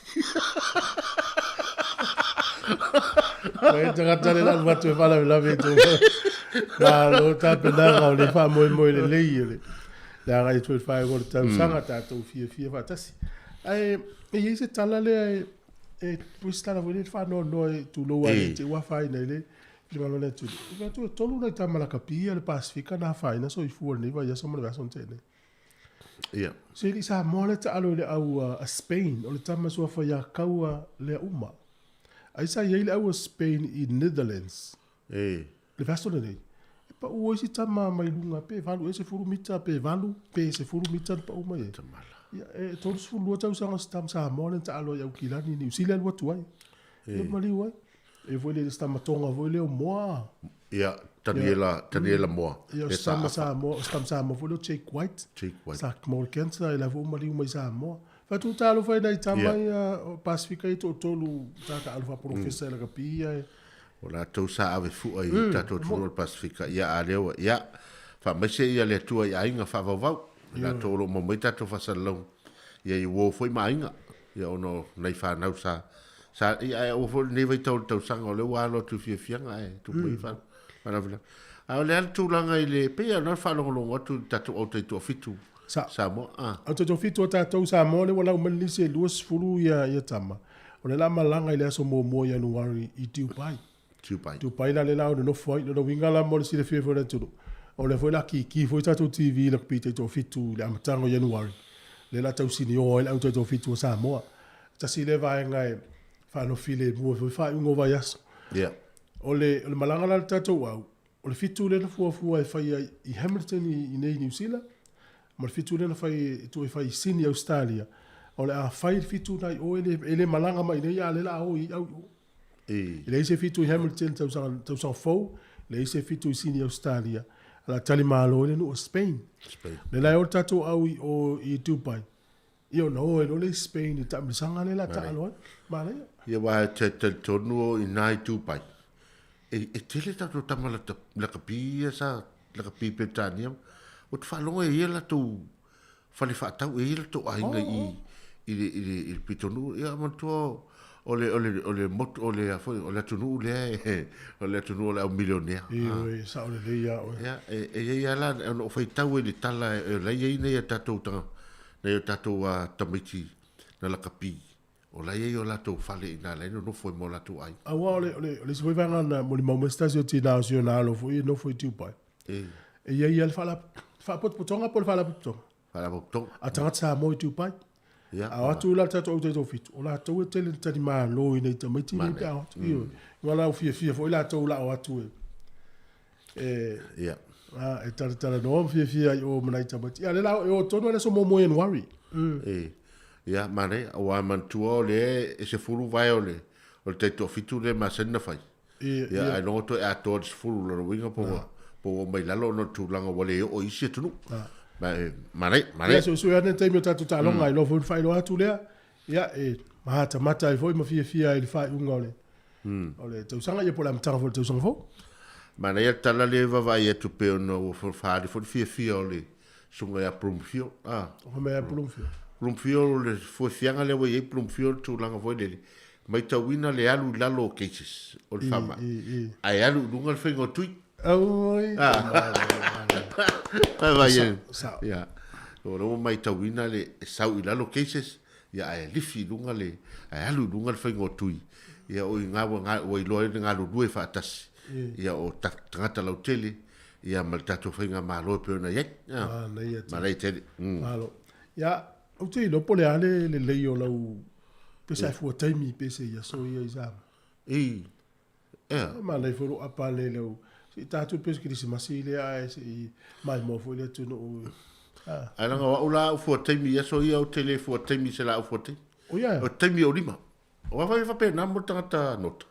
Vai tagata le alu atu e faalavelave i tou. Malo tapenaga o le faamoemoe lelei o le le agai atu i le faaiuga o le tausaga tatou fiafia faatasi. Ae e i ai se tala lea e e pei se tala foi lea e faanoanoa e tulou lava ia te i ua afaina i le finagalo o le atunuu. E fai atu e tolu nai tama lakapi ia o le Pasefika na afaina soifua i lenei vaiaso ma le vaiaso na tea nei. Ia. Se i Samoa lea taalo i le au a Spain, o le tama suafa ia Kaua Leauma. Ai sa i ai le au a Spain i Netherlands. E. Le vaiaso lenei, e pau ai si tama mai luga pe valu ea sefulu mita pe valu pe sefulu mita na pau mai ai. Ia, e 32 tausaga o se tama Samoa lea na taalo ai Aukilani i Niu Sila alu atu ai. Ia maliu ai. E foi le se tama Tonga foi lea o Moa. Ia, Taniela, Taniela Moa. Ia, o Le se tama sa afa. Samoa, o se tama Samoa foi lea o Jake White. Jake White. Sa maua le cancer, e la foi ua maliu mai Samoa. Fai atu talofa i nai tama ia o Pasefika ia toatolu sa taalu faapolofesa i lakapi ia e. O latou sa ave fua i tatou atunuu o le Pasefika, ia a lea ua, ia, faamaise ia le Atua i aiga faavauvau, i latou o lo o maua mai tatou faasalalauga, ia i uo foi ma aiga, ia ona o nai fanau sa, sa, ia ae aua foi lenei vaitau o le tausaga o lea ua alo atu i fiafiaga ae tupu ai faalavelave. A o le a le tulaga i le, pei lava o lena faalogologo atu i le tatou au taitoafitu Sa. Samoa, a. Au taitoafitu a tatou Samoa lea ua lau mai le lisi e 20 ia, ia tama, o lea la malaga i le aso muamua o Ianuari i Dubai. Dubai. Dubai la lea la o nonofo ai, lona uiga la mo le silafia foi o le atunuu, o lea foi la kiki foi tatou TV i lakapi taitoafitu i le amataga o Ianuari, lea la tausinioa ai le au taitoafitu a Samoa. Tasi lea vaega e faanofi filemu ai foi faaiuga o vaiaso. Yeah. O le, o le malaga la a le tatou au, o le fitu lea na fuafua e fai ai i Hamilton i, i nei Niu Sila, ma le fitu lea na fai e tuu e fai i Sydney, Ausetalia. O le a fai le fitu na i o, e le, e le malaga mai i nei, a o lea la a o i au i o. E. E leai se fitu i Hamilton tausaga, tausaga fou, leai se fitu i Sydney, Ausetalia. O le a talimalo ai le nuu o Spain. Spain. O lea la e o le tatou au i o i Dubai. Ia ona o ai loa lea i Spain i taamilosaga lea o le a taalo ai. Manaia. Ia aua e te talitonu o i ina i Dubai, e, e tele tatou tama lata, lakapi ia sa lakapi i Peretania, ou te faalogo e i ai latou fale faatau, e i ai latou aiga i, i le, i le, i le pitonuu. Ia manatua o le, o le, o le motu, o le, a foi, o le atunuu lea, e, o le atunuu o le au milionea. Ioe, e sao lelei lava oe. Ia, e, e i ai lava la, ona ou faitau ai i le tala e, o la e i ai nai a tatou taga, nai o tatou tamaiti na lakapi, o la e i ai o latou fale i ina la e nonofo ai ma o latou aiga. Aua o le, o le, o le isi foi vaega na molimau mai se tasi o tina o si ona alo foi e nofo i Dubai. E. E i ai lava le faala, faapotopotoga po o le faalapotopotoga. Faalapotopotoga. A tagata Samoa i Dubai. Ia. A o atu la le tatou au taitoafitu, o latou e tele na talimalo i nai tamaiti nei pe a o atu. Ioe. Aua la ua fiafia foi latou o la o atu e, e, Ia. a, e talatalanoa ma fiafia ai i o ma nai tamaiti. Ia, lea la e o tonu lava le aso muamua o Ianuari. E, ia, manaia, aua manatua o lea e sefulu vae o le, o le taitoafitu lea e masani ona fai. Ia, Ia, ailoga toe atoa le sefulu, lona uiga po ua, po ua oo mai lalo ona o le tulaga ua le oo i isi atunuu. Ma e, manaia, manaia. Ia, suesue ane le taimi o tatou taaloga, iloa foi ona faailoa atu lea, ia, e matamata ai foi ma fiafia ai i le faaiuga o le, o le tausaga, ia po o le amataga foi o le tausaga fou. Manaia le tala lea e vaavaai atu pei ona ua faaali foi le fiafia o le susuga ia Bloomfield. Ah. O mea ia Bloomfield. Bloomfield o le fuefiaga lea ua i ai Bloomfield tulaga foi lele. Matauina le alu i lalo o cases o le faamai. Ae alu i luga le faiga o tui. Auoi. Vaai ai. Sao. Ia. O lea ua matauina le sau i lalo cases, ia ae lifi i luga le, ae alu i luga le faiga o tui. Ia o i ina ua, ua iloa ai le galulue faatasi. Ia o tagata lautele, ia ma le tatou faigamalo e pei ona i ai. Manaia tele. Manaia tele. Malo. Ia, ou te iloa po o le a le lelei o lau pe sa e fua taimi pe se i aso ia i Samoa. I, ea. Manaia foi lou apa le lau, se i tatou pe o se kerisimasi lea ae se i maimoa foi le atunuu. Ae leaga o au la au fua taimi i aso ia ou te le fua taimi i se la au fua taimi. O ia. O taimi o lima. O a fai faapena mo le tagata nota.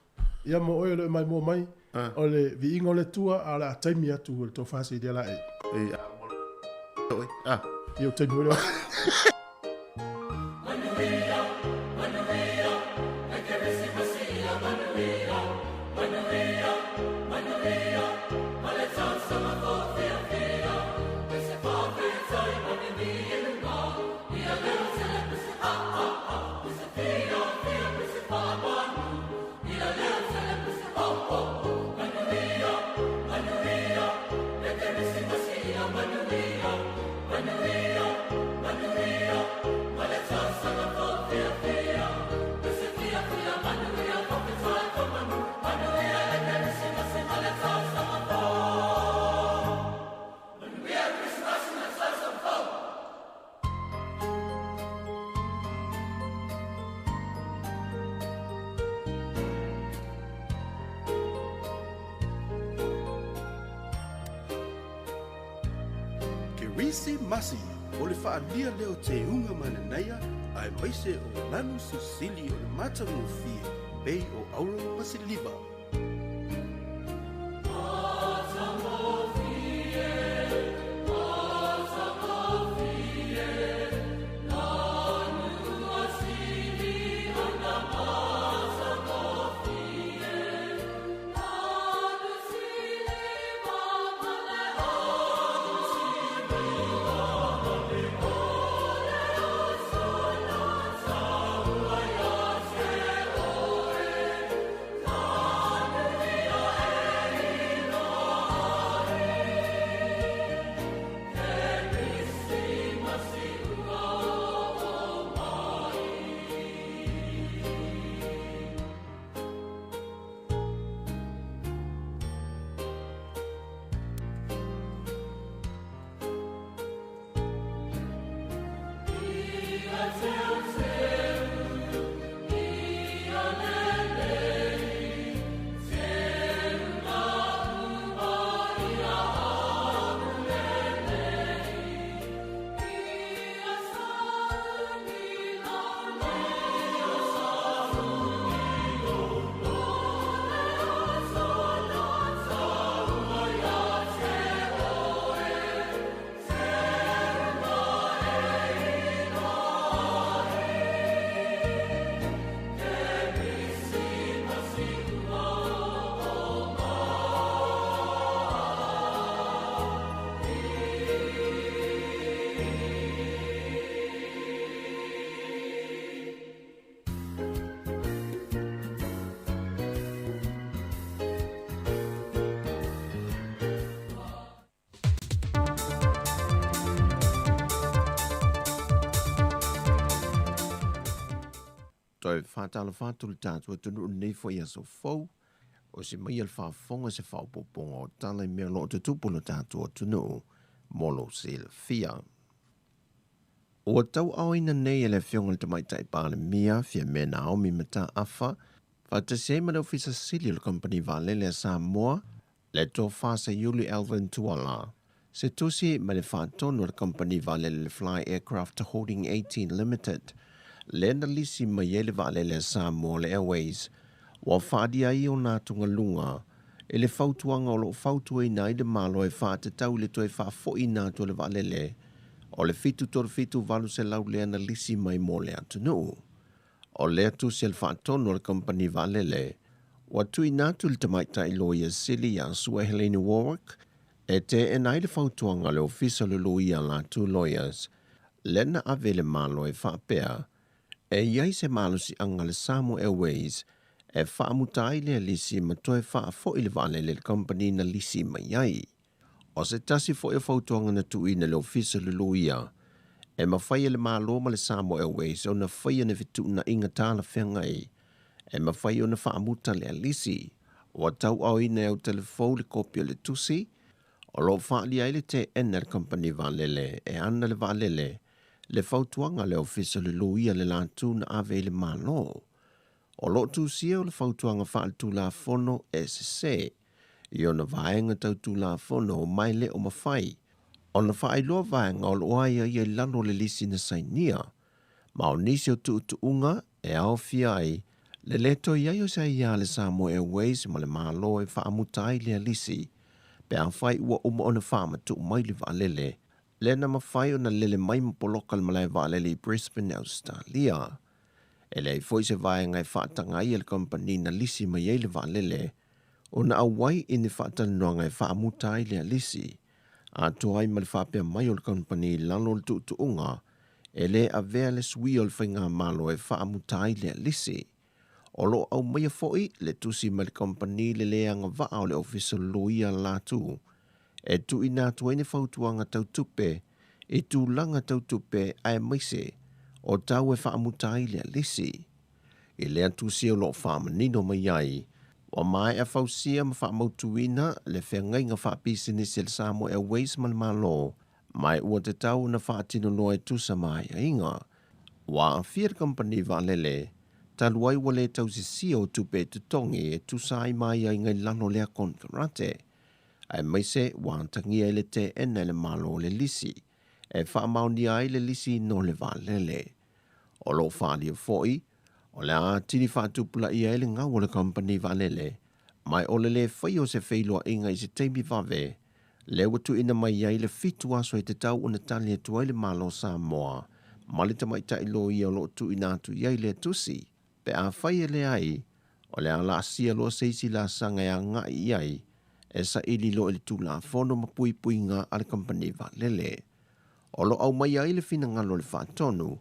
Ia mo oe o le maimoa mai, o le viiga o le Atua, a o le a taimi atu o le tofa silia la e. E, a. Ia o taimi foi lea. Kerisimasi o le faaalia lea o teuga mananaia aemaise o lanu sisili o le matagofie pei o auro ma siliva. Toe faatalofa atu le tatou atunuu lenei foi aso fou, o se mai le faafofoga se faaopoopoga o tala i mea o lo o tutupu i lo tatou atunuu mo lou silafia. Ua tauaaoina nei e le Afioga i le Tamaitai Palemia, Fiame Naomi Mataafa, faatasi ai ma le Ofisa Sili o le Kamupani Vaalele a Samoa, le Tofa Seiuli Alvin Tuala, se tusi ma le faatonu a le Kamupani Vaalele le Fly Aircraft Holding 18 Limited, lea na lisi mai ai le vaalele a Samoa le Airways, ua faalia ai ona atugaluga i le fautuaga o lo o fautuaina ai le Malo e faatatau i le toe faafoiina atu o le vaalele o le 737-800 lea na lisi mai mo le atunuu. O lea tusi a le faatonu a le kamupani vaalele, ua tuuina atu i le tamaitai loia sili ia Sue Helene Warwick e teena ai le fautuaga a le Ofisa o le Loia Latu Lawyers, lea na ave i le Malo e faapea e i ai se malosiaga a le Samoa Airways e faamuta ai lea lisi ma toe faafoi le vaalele i le kamupani na lisi mai ai. O se tasi foi o fautuaga na tuuina i le Ofisa o le Loia, e mafai e le Malo ma le Samoa Airways ona faia ni fetuunaiga talafeagai e mafai ona faamuta lea lisi. Ua tauaaoina e Autelefou le kopi o le tusi o lo o faaalia ai le teena e le kamupani vaalele e ana le vaalele le fautuaga a le Ofisa o le Loia le latou na ave i le Malo. O lo o tusia o le fautuaga faaletulafono e sese i ona vaega tau tulafono mai le o mafai ona faailoa vaega o loo aiaia i lalo o le lisi na sainia, ma o nisi o tuutuuga e aofia ai le lē toe i ai o se aiā a le Samoa Airways ma le Malo e faamuta ai lea lisi pe afai ua uma ona faamatuu mai le vaalele lea na mafai ona lele mai ma poloka le malae vaalele i Brisbane, Ausetalia. E leai foi se vaega e faataga ai e le kamupani na lisi mai ai le vaalele ona auai i ni faatalanoaga e faamuta ai lea lisi, atoa ai ma le faapea mai o le kamupani i lalo o le tuutuuga e lē avea le suia o le faigamalo e faamuta ai lea lisi. O loo aumaia foi le tusi mai le kamupani le lē agavaa o le Ofisa o le Loia Latu e tuuina atu ai ni fautuaga tau tupe i tulaga tau tupe aemaise o tau e faamuta ai lea lisi. I lea tusi o loo faamanino mai ai, ua maea fausia ma faamautuina le feagaiga faapisinisi a le Samoa Airways ma le Malo, ma ua tatau ona faatino loa e tusa ma aiaiga. Ua aafia le kamupani vaalele, talu ai ua lē tausisia o tupe e totogi e tusa ai ma aiaiga i lalo o lea konekarate, aemaise ua atagia i le teena e le Malo o le lisi e faamaonia ai le lisi no le vaalele. O loo faaalia foi, o le a atili faatupulaia ai le gau o le kamupani vaalele, ma o le lē faia o se feiloaiga i se taimi vave, lea ua tuuina mai ai le 7 aso e tatau ona tali atu ai le Malo Samoa ma le tamaitai loia o loo tuuina atu i ai lea tusi. Pe afai e leai, o le a laasia loa se isi laasaga e agai i ai e saili loa i le tulafono ma puipuiga a le kamupani vaalele. O loo aumaia ai le finagalo o le faatonu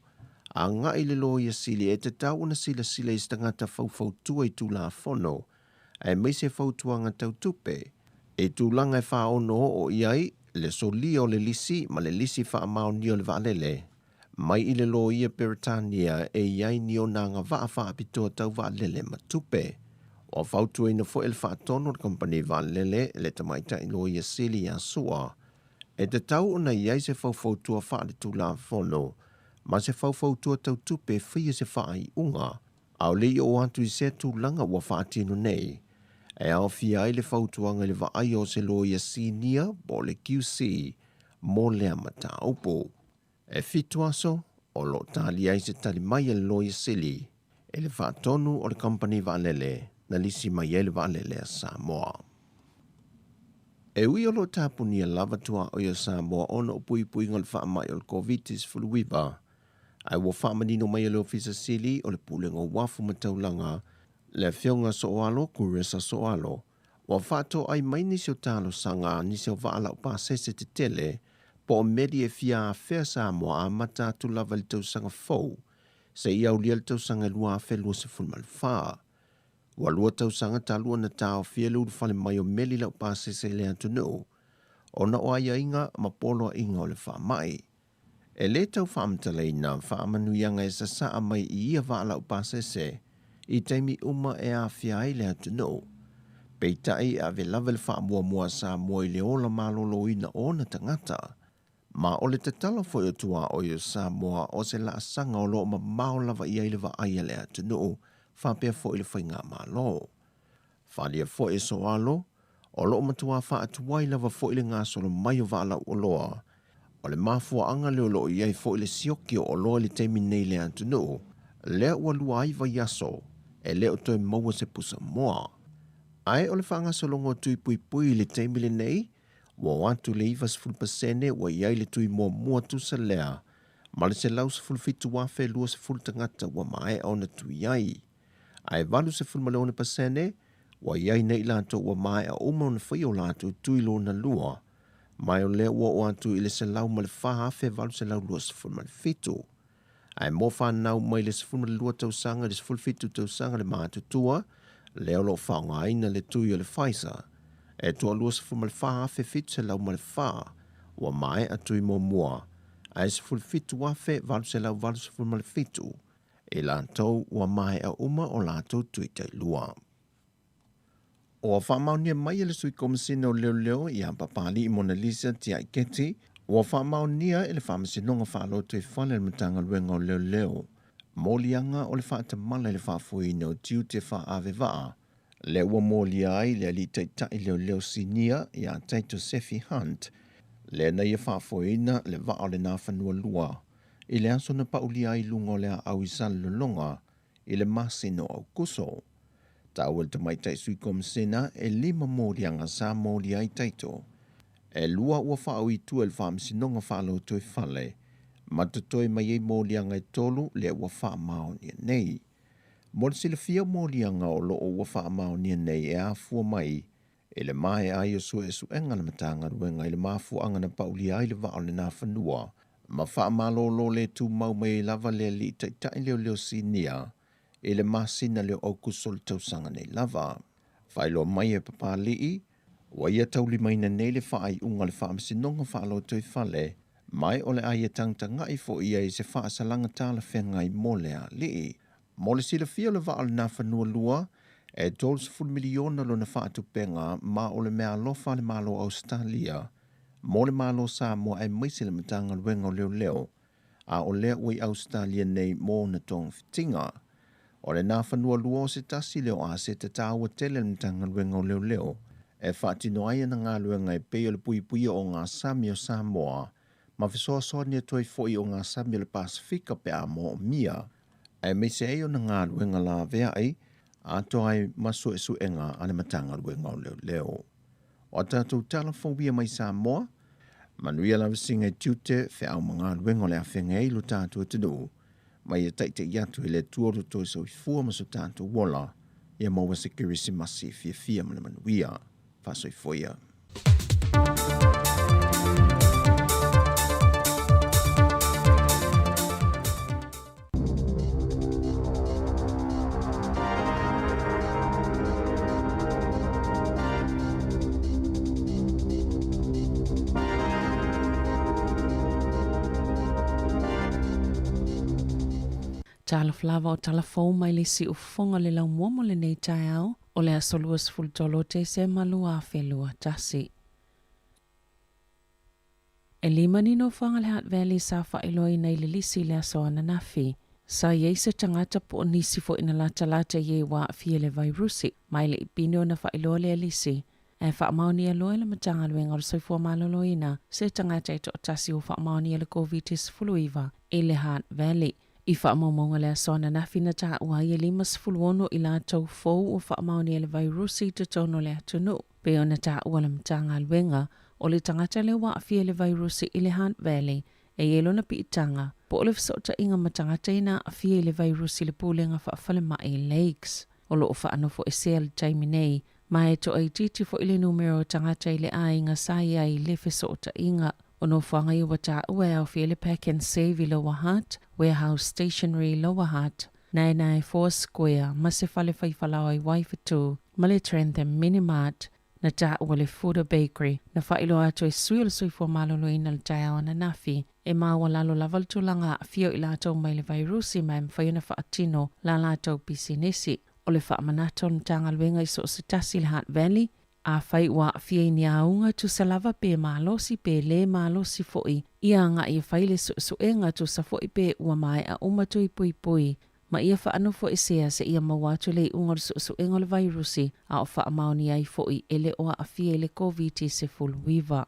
agai le loia sili e tatau ona silasila i se tagata faufautua i tulafono aemaise fautuaga tau tupe i tulaga e faaono oo i ai le solia o le lisi ma le lisi faamaonia o le vaalele mai i le loia Peretania e i ai ni ona agavaa faapitoa tau vaalele ma tupe. Ua fautuaina foi e le faatonu o le kamupani vaalele le tamaitai loia sili ia Sua e tatau ona i ai se faufautua faaletulafono ma se faufautua tau tupe e faia se faaiuga, a o le i oo atu i sea tulaga ua faatino nei, e aofia ai le fautuaga i le vaaia o se loia sinia po o le QC mo lea mataupu. E 7 aso o loo talia ai se tali mai a le loia sili e le faatonu o le kamupani vaalele na lisi mai ai le vaalele a Samoa. E ui o loo tapunia lava tuaoi o Samoa ona o puipuiga o le faamai o le Koviti-19, ae ua faamanino mai e le Ofisa Sili o le Pulega o Uafu ma Taulaga, le Afioga Sooalo Kuresa Sooalo, ua faatoai mai nisi o talosaga a nisi o vaa laupasese tetele po o meli e fia afea Samoa amata atu lava i le tausaga fou seia aulia le tausaga 2024. Ua 2 tausaga talu ona taofia le ulufale mai o meli laupasese i le atunuu ona o aiaiga ma poloaiga o le faamai. E lē tau faamatalaina faamanuiaga e sasaa mai i ia vaa laupasese i taimi uma e aafia ai le atunuu. Peitai e ave lava le faamuamua a Samoa i le ola malōlōina o ona tagata. Ma o le tatalo foi o tuaoi o Samoa o se laasaga o loo mamao lava i ai le vaai a le atunuu faapea foi le faigamalo. Faaalia foi e Soalo, o loo matuā faatuai lava foi le gasolo mai o vaa lauoloa. O le mafuaaga lea o loo i ai foi le sioki o oloa i le taimi nei i le atunuu, lea ua 2 ai vaiaso e lē o toe maua se pusa moa. Ae o le faagasologa o tui puipui i le taimi lenei, ua oo atu le 90% ua i ai le tui muamua tusa lea ma le 117,020 tagata ua maea ona tui ai. Ae 86% ua i ai nei latou ua maea uma ona faia o latou tui lona lua, ma o lea ua oo atu i le 104,827. Ae mo fanau mai le 12 tausaga i le 17 tausaga le matutua, lea o loo faaaogaina le tui o le Pfizer, e toa 24,704 ua maea tui muamua, ae 17,887 i latou ua maea uma o latou tui tailua. Ua faamaonia mai e le Sui Komesina o Leoleo ia Papali'i Monalisa Tiaiketi, ua faamaonia e le Faamasinoga Faalotoifale a le Matagaluega o Leoleo moliaga o le faatamala i le faafoeina o tiute faaavevaa, lea ua molia ai le alii taitai leoleo sinia ia Taito Sefi Hunt. lea na ia faafoeina le vaa o le Nafanua 2 i le aso na paulia ai i luga o le aau i Salelologa i le masina o Aukuso. Taua e le Tamaitai Sui Komisena e lima moliaga sa molia ai taito. E lua ua faaui i tua i le Faamasinoga Faalotoifale ma totoe mai ai moliaga e tolu lea ua faamaonia nei. Mo le silafia o moliaga o loo ua faamaonia nei e afua mai i le maea ai o suesuega a le Matagaluega i le mafuaaga na paulia ai le vaa o le Nafanua ma faamalolo le tumau mai ai lava le Alii Taitai Leoleo Sinia i le masina lea o Aukuso o le tausaga nei lava. Faailoa mai e Papalii, ua ia taulimaina nei le faaiuga a le Faamasinoga Faalotoifale ma o le a ia tagatagai foi i ai i se faasalaga talafeagai mo le alii. Mo le silafia o le vaa o le Nafanua 2, e 30 miliona lona faatupega ma o le meaalofa a le Malo o Ausetalia mo le Malo o Samoa aemaise le Matagaluega o Leoleo, a o lea ua i Ausetalia nei mo ona togafitiga. O le Nafanua 2 o se tasi lea o aseta taua tele a le Matagaluega o Leoleo e faatino ai ana galuega e pei o le puipuia o gasami o Samoa ma fesoasoani atu ai foi i ogasami o le Pasefika pe a moomia, aemaise ai ona galuega laveai atoa ai ma suesuega a le Matagaluega o Leoleo. O a tatou tala fou ia mai Samoa, manuia lavasiga i tiute, feau ma galuega o le a feagai ai lo tatou atunuu, ma ia taitai atu e le Atua lo toe soifua ma so tatou ola, ia maua se Kerisimasi fiafia ma le manuia. Faasoifua ia. Talofa lava o tala fou mai le siufofoga o le laumua mo lenei taeao o le aso 23 o Tesema 2021. E lima ni nofoaga le Hutt Valley sa faailoaina i le lisi i le aso ananafi. Sa i ai se tagata po o nisi foi na latalata i ai ua aafia i le vairusi, ma e le i pine ona faailoa lea lisi. Ae faamaonia loa e le Matagaluega o le Soifua Maloloina se tagata e toatasi ua faamaonia le Koviti-19 i le Hutt Valley. I faamaumauga le aso ananafi na taua ai e 56 i latou fou ua faamaonia le vairusi i totonu o le atunuu. Pei ona taua le Matagaluega, o le tagata lea ua aafia i le vairusi i le Hutt Valley, e i ai lona piitaga, po o le fesootaiga ma tagata ia na aafia i le vairusi i le Pulega Faafalemai Lakes. O lo o faanofoesea i le taimi nei, ma e toaitiiti foi le numera o tagata i le aiga sa i ai i le fesootaiga. O nofoaga ia ua taua e aofia ai le Pack and Save i Lower Hutt, Warehouse Stationery i Lower Hutt, Naenae Four Square ma se fale fai falaoa i Waiwhetū, ma le Trentham Mini Mart. Na taua le Fuda Bakery, na faailoa atu e sui o le Soifua Maloloina i le taeao ananafi, e maualalo lava le tulaga aafia o i latou mai le vairusi ma e mafai ona faatino la latou pisinisi. O le faamanatu a le Matagaluega i so o se tasi i le Hutt Valley, Afai ua aafia i ni auga tusa lava pe malosi pe lē malosi foi, ia agai e fai le suesuega tusa foi pe ua maea uma tui puipui ma ia faanofoesea seia maua atu le iuga o le suesuega o le vairusi a o faamaonia ai foi e le o aafia i le Koviti-19.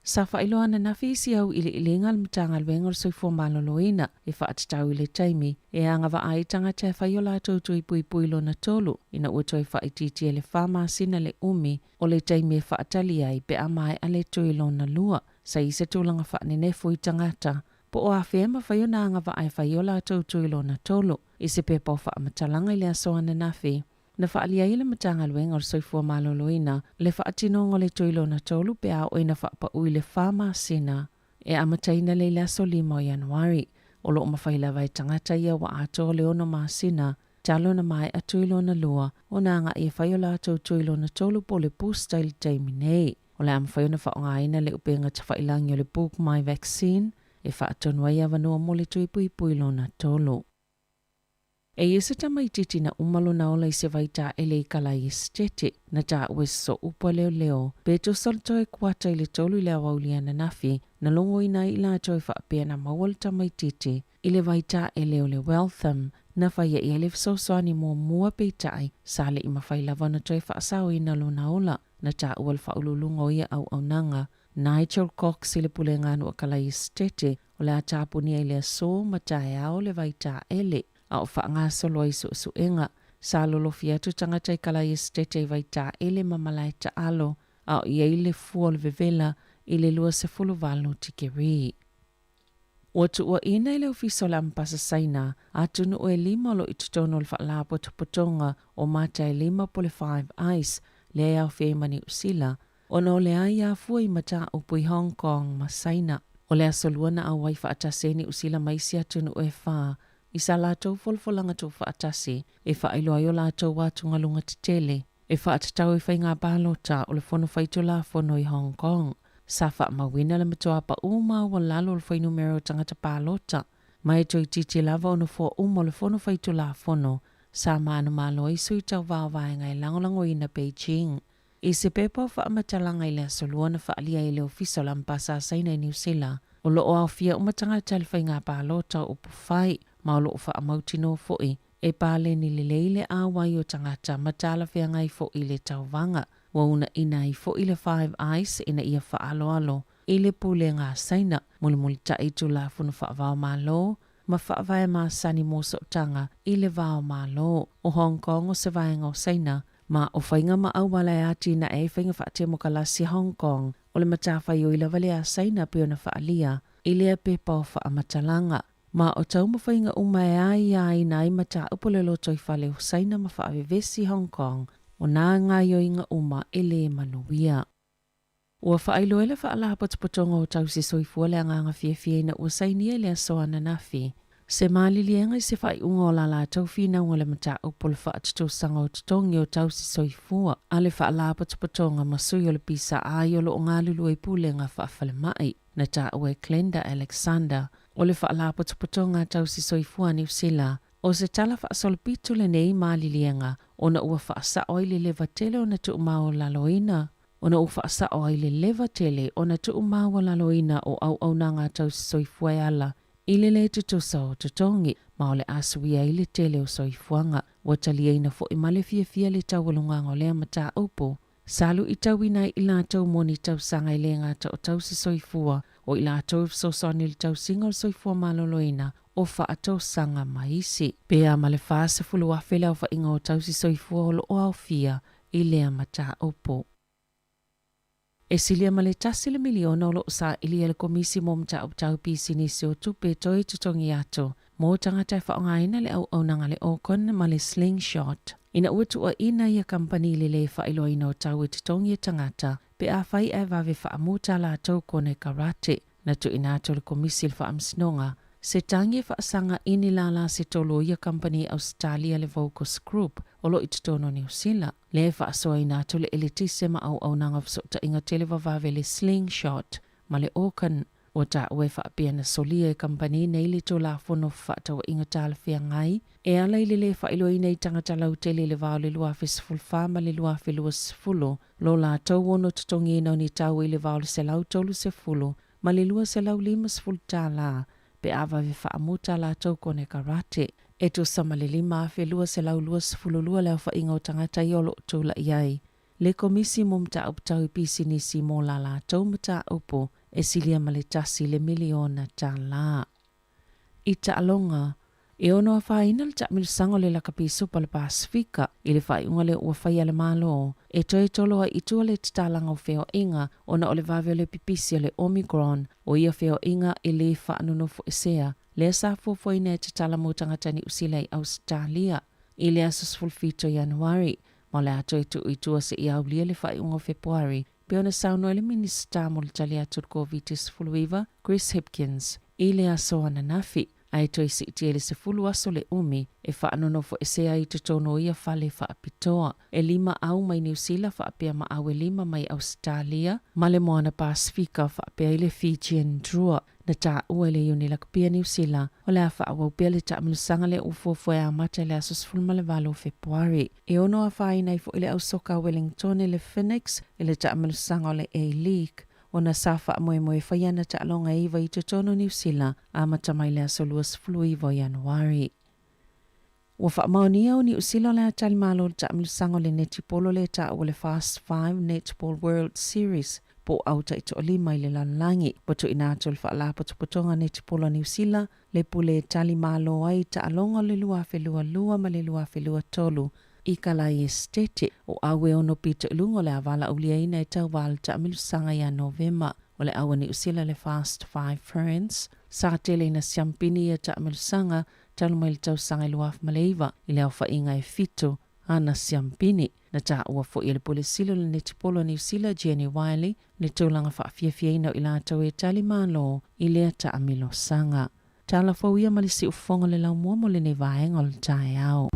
Sa faailoa ananafi isi auiliiliga a le Matagaluega o le Soifua Maloloina e faatatau i le taimi e agavaa ai tagata e fai o latou tui puipui lona tolu ina ua toe faaitiitia i le fa masina le umi o le taimi e faatali ai pe a maea le tui lona lua. Sa i se tulaga faanenefu i tagata po o afea e mafai ona agavaa e fai o latou tui lona tolu i se pepa o faamatalaga i le aso ananafi. Na faaalia ai e le Matagaluega o le Soifua Maloloina le faatinoga o le tui lona tolu pe a oo ina faapau i le fa masina e amataina lea i le aso 5 o Ianuari. O lo o mafai lava e tagata ia ua atoa le ono masina talu ona maea tui lona lua ona agai e fai o latou tui lona tolu po o le booster i le taimi nei. O le a mafai ona faaaogaina le upega tafailangi o le Book My Vaccine e faatonu ai avanoa mo le tui puipui lona tolu. E i ai se tamaitiiti na uma lona ola i se vai taele i Kalai Esetete, na taua e se sooupu a leoleo, pe tusa le toe kuata i le tolu i le aoauli ananafi, na logoina ai i latou e faapea na maua le tamaitiiti i le vai taele o le Waltham, na faia i ai le fesoasoani muamua peitai sa le i mafai lava ona toe faasaoina lona ola. Na taua le faauluuluga o ia auaunaga. Nigel Cox i le Pulega a Nuu a Kalai Esetete o le a tapunia i le aso ma taeao le Vaitaele a o faagasolo ai suesuega. Sa lolofi atu tagata i Kalai Esetete i Vaitaele ma malae taalo a o i ai le fua o le vevela i le 28 tikeri. Ua tuuaina e le Ofisa o le Amepasa Saina atunuu e lima o lo o i totonu o le Faalapotopotoga o Mata e Lima po o le Five Eyes lea e aofia ai ma Niu Sila, ona o le aia afua i mataupu i Hong Kong ma Saina. O le aso Lua na auai faatasi ai Niu Sila ma isi atunuu e fa i sa latou folafolaga tuufaatasi e faailoa ai o latou atugaluga tetele e faatatau i faiga palota o le Fono Faitulafono i Hong Kong. Sa faamauina le matua paʻū maualalo o le fuainumera o tagata palota, ma e toeitiiti lava o nofoa uma o le Fono Faitulafono sa manumalo ai sui tauva o vaega e lagolagoina Beijing. I se pepa o faamatalaga i le Aso Lua na faaalia ai e le Ofisa o le Amepasa a Saina i Niu Sila, o lo o aofia uma tagata i le faiga palota o upu fai, ma o lo o faamautinoa foi E paleni lelei le ʻauai o tagata ma talafeagai foʻi le tauvaga. Ua uunaina ai foʻi le Five Eyes ina ia faaaloalo i le pulega a Saina, mulimulitaʻi Tulafono faava-o-Malo ma faavae masani mo sootaga i le va o Malo. O Hong Kong o se vaega o Saina, ma o faiga ma auala e atinae ai faiga faatemokalasi a Hong Kong o le matafaioi lava lea a Saina pei ona faaalia i lea pepa o faamatalaga. Ma o taumafaiga uma e aiaina ai mataupu o le lotoifale o Saina ma faavevesi Hong Kong, o nā gaoioiga uma e lē manuia. Ua faailoa e le Faalapotopotoga o Tausi Soifua le agaga fiafia ina ua sainia i le aso ananafi se maliliega i se faaiuga o la latou finauga o le mataupu o le faatutusaga o totogi o tausi soifua a le Faalapotopotoga ma sui o le PSI o lo o galulue i pulega faafalemai. Na taua e Glenda Alexander o le Faalapotopotoga Tausi Soifua a Niu Sila, o se tala faasolopito lenei maliliega ona ua faasao ai le leva tele ona tuumaualaloina ona ua faasao ai le leva tele ona tuumaualaloina o auaunaga tausi soifua e ala i le lē tutusa o totogi, ma o le a suia ai le tele o soifuaga. Ua taliaina foi ma le fiafia le taualugaga o lea mataupu. Sa luitauina ai i latou mo ni tausaga e le gata o tausi soifua, o i latou e fesoasoani i le tausiga o le soifua maloloina, o faatausaga ma isi. Pe a ma le 40,000 le aofaiga o tausi soifua o lo o aofia i lea mataupu. E silia ma le tasi le miliona o lo o saili e le Komisi mo Mataupu Tau Pisinisi o Tupe toe totogi atu mo tagata e faaaogaina le auaunaga le Orcon ma le Slingshot ina ua tuuaina ia kamupani i le lē faailoaina o tau e totogi e tagata pe afai ae vave faamu tā latou konekarate. Na tuuina atu e le Komisi i le Faamasinoga se tagi e faasaga i ni lālā se tolu o ia kamupani i Ausetalia le Vocus Group o lo o i totonu o Niu Sila. Lea e faasoaina atu le eletise ma auaunaga fesootaiga televavave le Slingshot ma le Orcon. Ua taua e faapea na solia e kamupani nei le Tulafono Fefaatauaiga Talafeagai e ala i le lē faailoaina i tagata lautele i le va o le 2014 ma le 2020 lo latou ono totogiina o ni tau i le va o le 130 ma le 250 tālā pe a vave faamuta latou konekarate. E tusa ma le 5,222 le aofaiga o tagata ia o lo o tulai ai le Komisi mo Mataupu Tau i Pisinisi mo la latou mataupu e silia ma le tasi le miliona tālā. I taaloga, e ono afaina le taamilosaga o le lakapi supa o le Pasefika i le faaiuga lea ua faia e le Malo e toe tolo ai i tua le tatalaga o feoaiga ona o le vave o le pipisi o le Omicron o ia feoaiga e lē faanonofoesea lea sa fuafuaina e tatala mo tagata Niu Sila i Ausetalia i le aso 17 Ianuari ma o le a toe tuu i tua seia aulia le faaiuga o Fepuari pei ona saunoa ai le Minisita mo le Tali Atu i le Koviti-19, Chris Hipkins, i le aso ananafi, ae toe siitia i le 10 aso le umi e faanonofoesea ai i totonu o ia fale faapitoa. E lima au mai Niu Sila faapea ma au e lima mai Ausetalia ma le Moana Pasefika faapea ai le Fijian Drua. Na taua e le Iuni Lakapia Niu Sila o le a faaauau pea le taamilosaga lea ua fuafua e amata i le aso 18 o Fepuari. E ono afaina ai foi le au soka a Wellington i le Phoenix i le taamilosaga o le A-League ona sa faamoemoe e fai ana taaloga e iva i totonu o Niu Sila amata mai le aso 29 o Ianuari. Ua faamaonia o Niu Sila o le a tali malo i le taamilosaga o le netipolo lea e taua o le Fast Five Netball World Series. po o au taitoalima i le lalolagi. Ua tuuina atu e le Faalapotopotoga Netipolo a Niu Sila le pule e tali malo ai i taaloga o le 2022 ma le 2023 i Kalai Esetete. O au e ono pito i luga o le a valaauliaina e tauva le taamilosaga ia Novema. O le au a Niu Sila le Fast Five Ferns sa tele ina siampini ia taamilosaga talu mai le tausaga e 2009 i le aofaiga e fitu ana siampini. Na taua foi e le Pule Sili o le Netipolo a Niu Sila, Jenny Wiley, le tulaga faafiafiaina o i latou e tali malo i lea taamilosaga. Tala fou ia ma le siufofoga o le laumua mo lenei vaega o le taeao.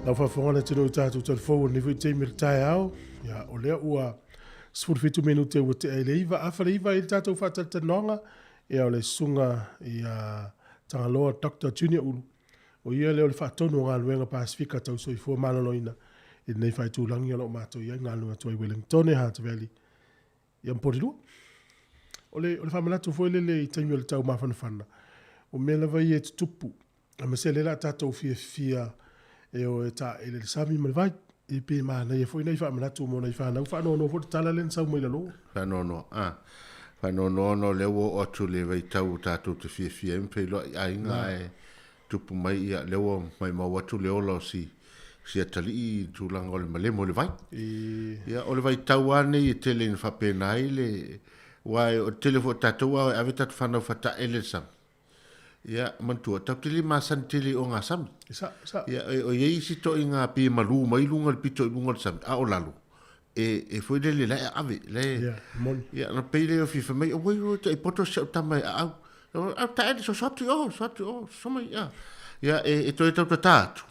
Lau faafofoga le atunuu i tatou talifou o lenei foi taimi o le taeao, ia, o lea ua 17 minute ua tea i le 9, afa le 9 i le tatou faatalatalanoaga, ia o le susuga ia Tagaloa Doctor Junior Ulu, o ia lea o le faatonu o galuega Pasefika tau soifua maloloina i lenei faitulagi o lo o matou i ai, galuega atu ai Wellingtone, Hutt Valley, ia ma Porirua. O le, o le faamanatu foi lele i taimi o le tau mafanafana, o mea lava ia e tutupu, aemaise o lea o le a tatou fiafia e o e taele i le sami ma le vai. E pe manaia foi nai faamanatu mo nai fanau, faanoanoa foi le tala lea na sau mai lalo. Faanoanoa, a. Faanoanoa ona o lea ua oo atu le vaitau ua tatou te fiafia ai ma feiloai aiga ae tupu mai ia lea ua maimau atu le ola o si si atalii i le tulaga o le malemo i le vai. Ia o le vaitau lava nei e tele ina faapena ai le aua o le tele foi o tatou a ave tatou fanau faataele i le sami. Ia, manatua, tatou te le masani tele i ogasami. Sa, sa. Ia, e, o i ai isi toaiga pei e malu mai luga le pito i luga o le sami, a o lalo, e, e foi lele la e aave, la e, Ia, moni. ia, ona pei lea o fia mai, oi, oi, tai poto si au tama e aau. Au taele, soso atu i o, soso atu i o, soso mai, ia. Ia, e, e toe tautatā atu.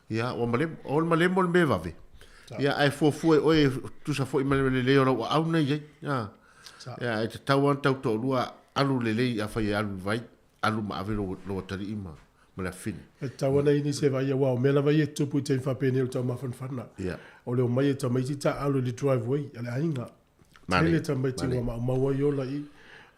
Ia, ua malemo, o le malemo le mea vave. Ia, ae fuafua e oe, tusa foi ma le lelei o lau aau na i ai. Ia. Sa. Ia, e tatau lava ona tau toalua alu lelei afai e alu i vai, alu ma ave lou, lou atalii ma, ma le afafine. E tatau ana i nisi e vaai aua o mea lava ia e tutupu i taimi faapenei o le taumafanafana. Ia. O le omai e tamaiti taaalo i le driveway a le aiga. Manaia, Tele tamaiti manaia. ua maumau ai ola i.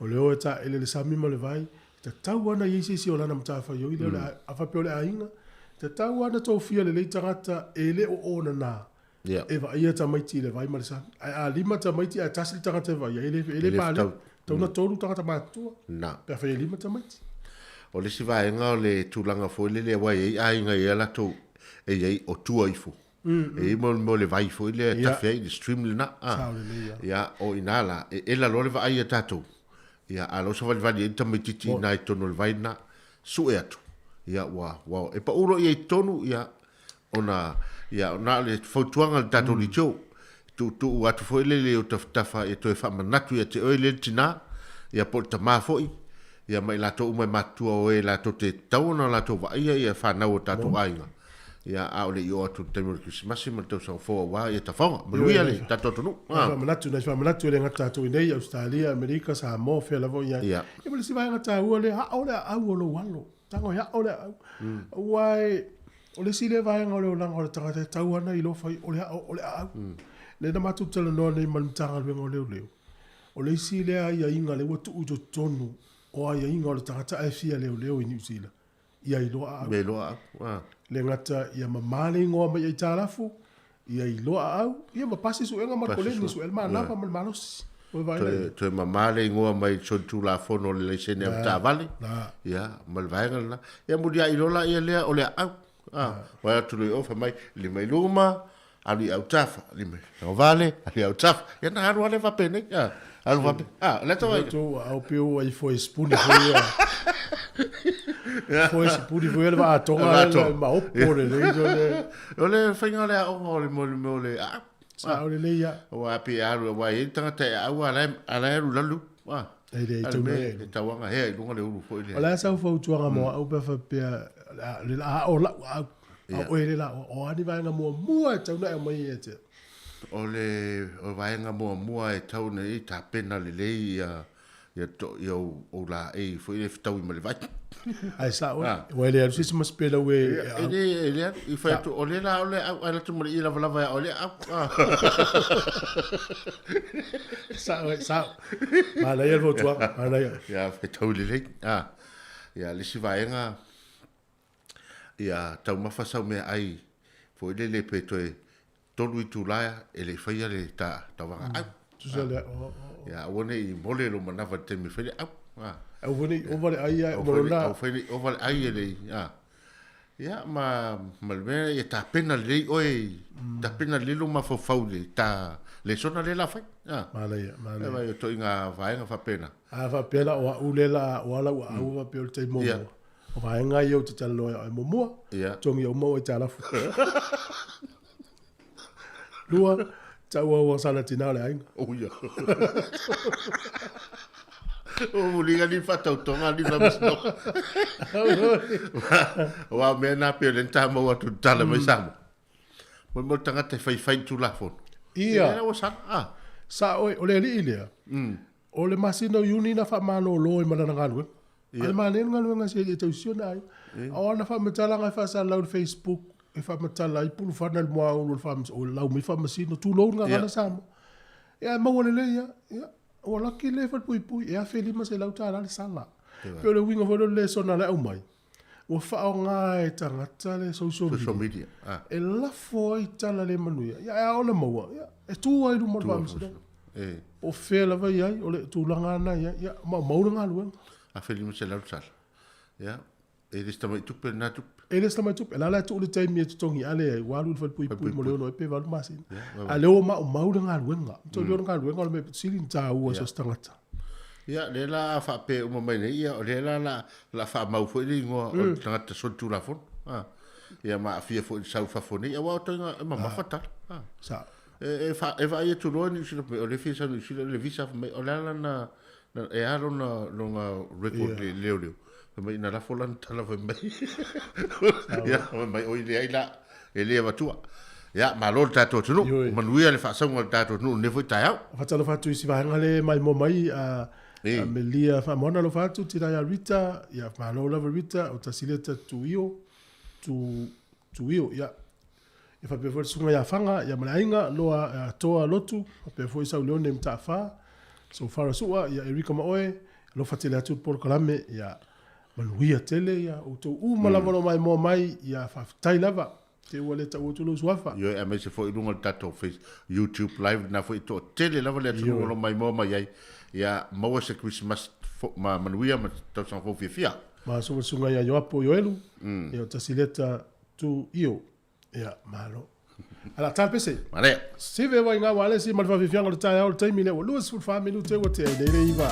O le o e taele i le sami ma le vai, e tatau ana i ai se isi o lana matafaioi lea o le a, a faapea o le aiga, e tatau ana tofia lelei tagata e le o onana Ia. E vaaia tamaiti i le vai ma le sami. Ae a lima tamaiti ae tasi le tagata e vaaia, e le, e le E le pale. fetau. Tau na tolu tagata matutua. Na. Pe afai e lima tamaiti. O le isi vaega o le tulaga foi lele aua e i ai aiga e i ai a latou e i ai o tua ifo. E i ai mo mo le vai foi lea e Ia. tafe ai le stream lena. A. Sao lelei ia. Ia, o ina la, e ela loa le vaai a tatou. Ia, a o lo o savalivali ai le tamaitiiti i ina i totonu o le vai lena, sue atu. Ia, ua, ua, e pau loa ia i totonu, ia, ona, ia, na o le fautuaga i le tatou leitio, tuutuu atu foi lele i ou tafatafa ia toe faamanatu ia te oe lea le tina, ia po o le tama foi, ia ma i latou uma e matutua o e latou te tatau ona latou vaaia ia fanau o tatou aiga, ia, a o le i oo atu i le taimi o le Kerisimasi ma le tausaga fou aua ia tafaoga. Manuia le tatou atunuu. Nai faamanatu, nai faamanatu e le gata tatou i nei, Ausetalia, Amerika, Samoa, fea lava o i ai. Ia. Ia ma le isi vaega taua lea, ao le aau o lou alo. Tago e ao le aau. Aua e, o le isi lea vaega o le olaga o le tagata e tau ana i lou fai, o le ao, o le aau. Lea na matou talanoa nei ma le Matagaluega o Leoleo, o le isi lea aiaiga lea ua tuu i totonu o aiaiga o le tagata ae fia leoleo i Niu Sila, ia iloa aau. Ia iloa aau. Ah. Le gata ia mamā le igoa mai aitalafu, ia iloa aau, ia ma pasi suega ma le koleni, sue le manava ma le malosi. O le vaega Toe, lea. toe mamā le igoa mai le solitulafono o le laisene avetaavale, Na. ia, ma le vaega lena. Ia muliai loa la ia lea o le aau. Ah, Wae atu loa i o fai mai, lima i luma, alu i autafa, lima i tagovale, alu i autafa. Ia na alu lava lea faapenei, ah, alu faapea, ah, o le ata vaega. Tou aau pe o ai foe sipuni foi ia. Foe sipuni foi ia le vaatoga Le vaatoga. le maopo lelei le. O le faiga o le aoga o le mo le mea o le aau. Sao lelei ia. Aua pei e alu, aua e i ai le tagata e aau a la e, a la e alu i lalo. Ah. E le A le tau mea, nei. e tauaga hea i luga le ulu foi lea. O le a sau fautuaga mo au pe faapea le la o lau aau. A o e le la o ani vaega muamua e tau na e aumai ia te. O le o vaega muamua e tau na i tapena lelei ia ia to ia ou, ou laei foi le fetaui ma le vai. Ae sao, Ah. ua e le alu se isi masipelau e E au. le e le alu i fai atu o le la o le au ai latu ma le i lava lava ia o le au. Ah. Sao, e, sao. Manaia le fautuaga, manaia. Ia fetaui lelei. Ah. Ia le isi vaega ia taumafa sau meaai Foi lele pe toe tolu itulā e le i faia le tauvaga au. Tusa lea, o, o. Ia, aua ne i mole lou manava i le taimi e fai le au. Aua foi ne i ova le ai ae uma lona. Aua foi ne i ova le ai e le i, a. Ia, ma, ma le mea ia tapena lelei oe, tapena lelei lou mafaufau i le ta lesona lea o le a fai. Manaia, manaia. Vaai o ituaiga vaega faapena. A faapea la o au lea la o ala ua au faapea o le taimi muamua. O vaega ia ou te talanoa ai muamua, togi uma ou aitalafu. Lua, tau au sana tina o le aiga. Oh ia. O muliga ni whatautonga ni whamasino. Wa mea nā peo le nta mau atu tala mai Samoa. Mo mo tangata e whai whai tulafono. Ia. E ua sana. Ah. Sa oe, o le alii lea, o le masina o Iuni na faamalōlō ai ma lana galuega. A le manaia le galuega a si alii e tausi ona aiga. A o ana faamatalaga e faasalalau i le Facebook, e faamatala ai Pulufana i le muaulu o le faamasino, o lau mai faamasino, tulou le gagana Samoa. Ia ae maua lelei lava. Ia, ua laki le falepuipui, e $1,500 le sala. Pei o le uiga foi lea o le lesona la e aumai, ua faaaoga e tagata le social media e lafo ai tala le manuia, ia ae a ona maua, ia, e tu ai i luma o le faamasinoga. Po o fea lava i ai, o le tulaga lava lena e i ai, ia, maumau le galuega. $1,500 le sala. Ia, e le se tamai tupe lena tupe. E le se tamai tupe. O la la e tuu le taimi e totogi ale ai, ua alu i le falepuipui mo le ono ai pe valu masina. A o lea ua maumau le galuega. Matou o le galuega o le mea pito sili ona taua i so o se tagata. Ia, lea la a faapea uma mai nei, ia, o lea la la, la faamau foi le igoa o le tagata solitulafono. A, ia ma aafia foi i le sau i fafo nei, aua o ituaiga e mamafa tala. A. Sao. E, e, fa, e vaai atu loa Niu Sila, o lea e fia sau i Niu Sila, le visa, fai mai, o le a lana, na, e a lona, lona record le leoleo. Fai mai, na lafo lana tala fai mai. Ia, fai mai, oi leai la, e le avatua. Ia, malo le tatou atunuu, Ioe. manuia le faasauga o le tatou atunuu i lenei foi taeao. Faatalofa atu i si vaega lea e maimoa mai a Ei. Melia Faamoana alofa atu, tina ia Rita, ia malo lava Rita, o Tasileta Tuio, Tu, Tuio, ia. Ia faapea foi le susuga ia Faga, ia ma le aiga, Loa ia Toa Lotu, faapea foi Sauleone Mataafa, Sofara Sua, ia Erika ma oe, alofa tele atu le polokalame, ia manuia tele ia outou uma lava o lo o maimoa mai, ia faafetai lava. Te ua le tau atu lou suafa. Ioe, aemaise foi i luga o le tatou face, YouTube live lena foi e toatele lava le atunuu o lo o maimoa mai ai. Ia maua se Kerisimasi ma manuia ma tausaga fou fiafia. Ma suga ia Ioapo Ioelu, ia o Tasileta Tu Io. Ia, malo. Ala, tā pese. Mare. Sive wai ngā wale si ma le whawhiwhianga o le taeao o le taimi lea ua 24 minute ua tea i nei le iva.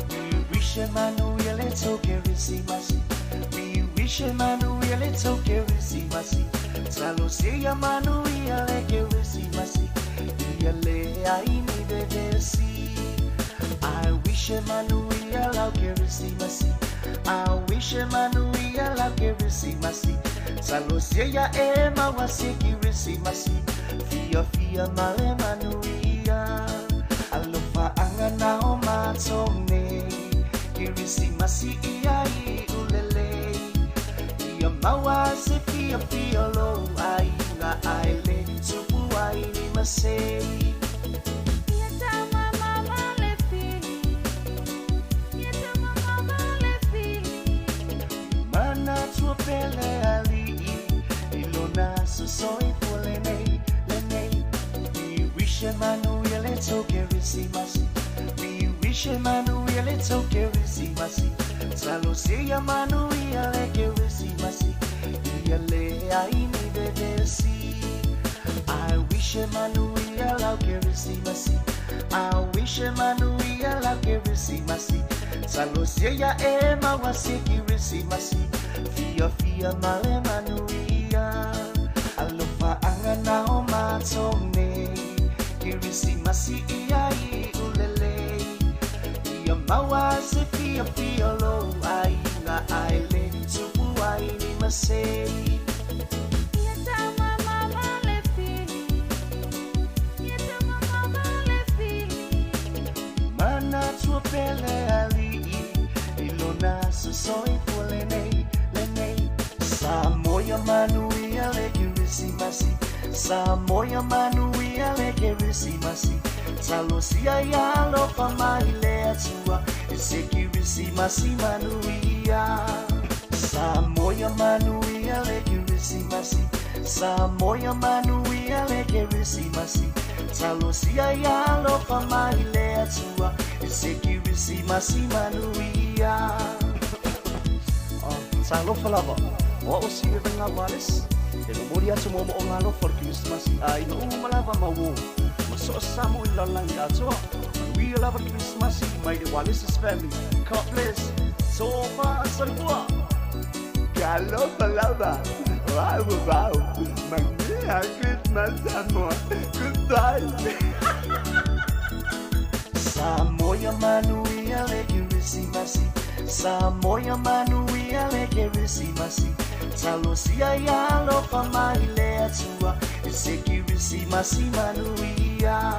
We wish Emmanuel it's okay Krisimasi. We wish Emmanuel it's okay Krisimasi. Talosia Emmanuel le Krisimasi. Ia le ai ni vevesi. I wish Emmanuel au Krisimasi. I wish Emmanuel au Krisimasi. Talosia ema wasi Krisimasi. Fia fia male manuia. Alofa anga na o matone. Kirisimasi ia i ulele. Ia maua se fia fia lo ai nga ai le tupu ai ni masei. Mana tua pele ali'i i lona sosoi po lenei, lenei. We wish Emmanuel it's okay Kerisimasi. We wish Emmanuel it's okay Kerisimasi. Talosia Emmanuel e Kerisimasi. Ia le ai ni vevesi. I wish Emmanuel au Kerisimasi. I wish Emmanuel au Kerisimasi. Talosia ema wasi Kerisimasi. Fia fia male manuia. Alofa anga na o matone. Kerisimasi ia i ulele. Ia maua se fia fia lo ai nga ai le tupu ai ni masei. Mana tua pele ali'i i lona sosoi po lenei, lenei. Samoia manuia le Kerisimasi. Samoia manuia le Kerisimasi. Talosia ia alofa mai le Atua i se Kerisimasi manuia. Samoia manuia le Kerisimasi, Samoia manuia le Kerisimasi. Talosia ia alofa mai le Atua i se Kerisimasi manuia. Talofa lava, o au o Sievega Wallace, e momoli atu moomooga alofa o le Kerisimasi i aiga uma lava ma uō, ma so o se Samoa i le lalolagi atoa. Manuia lava le Kerisimasi mai le Wallace's family. God bless. Tofa soifua. Talofa lava, o au o wau, manuia Christmas Samoa. Goodbye. Samoia manuia le Kerisimasi, Samoia manuia le Kerisimasi, Talosia ia alofa mai le Atua i se Kerisimasi manuia.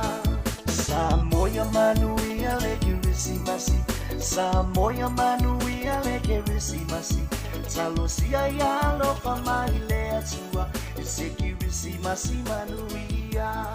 Samoia manuia le Kerisimasi, Samoia manuia le Kerisimasi, Talosia ia alofa mai le Atua i se Kerisimasi manuia.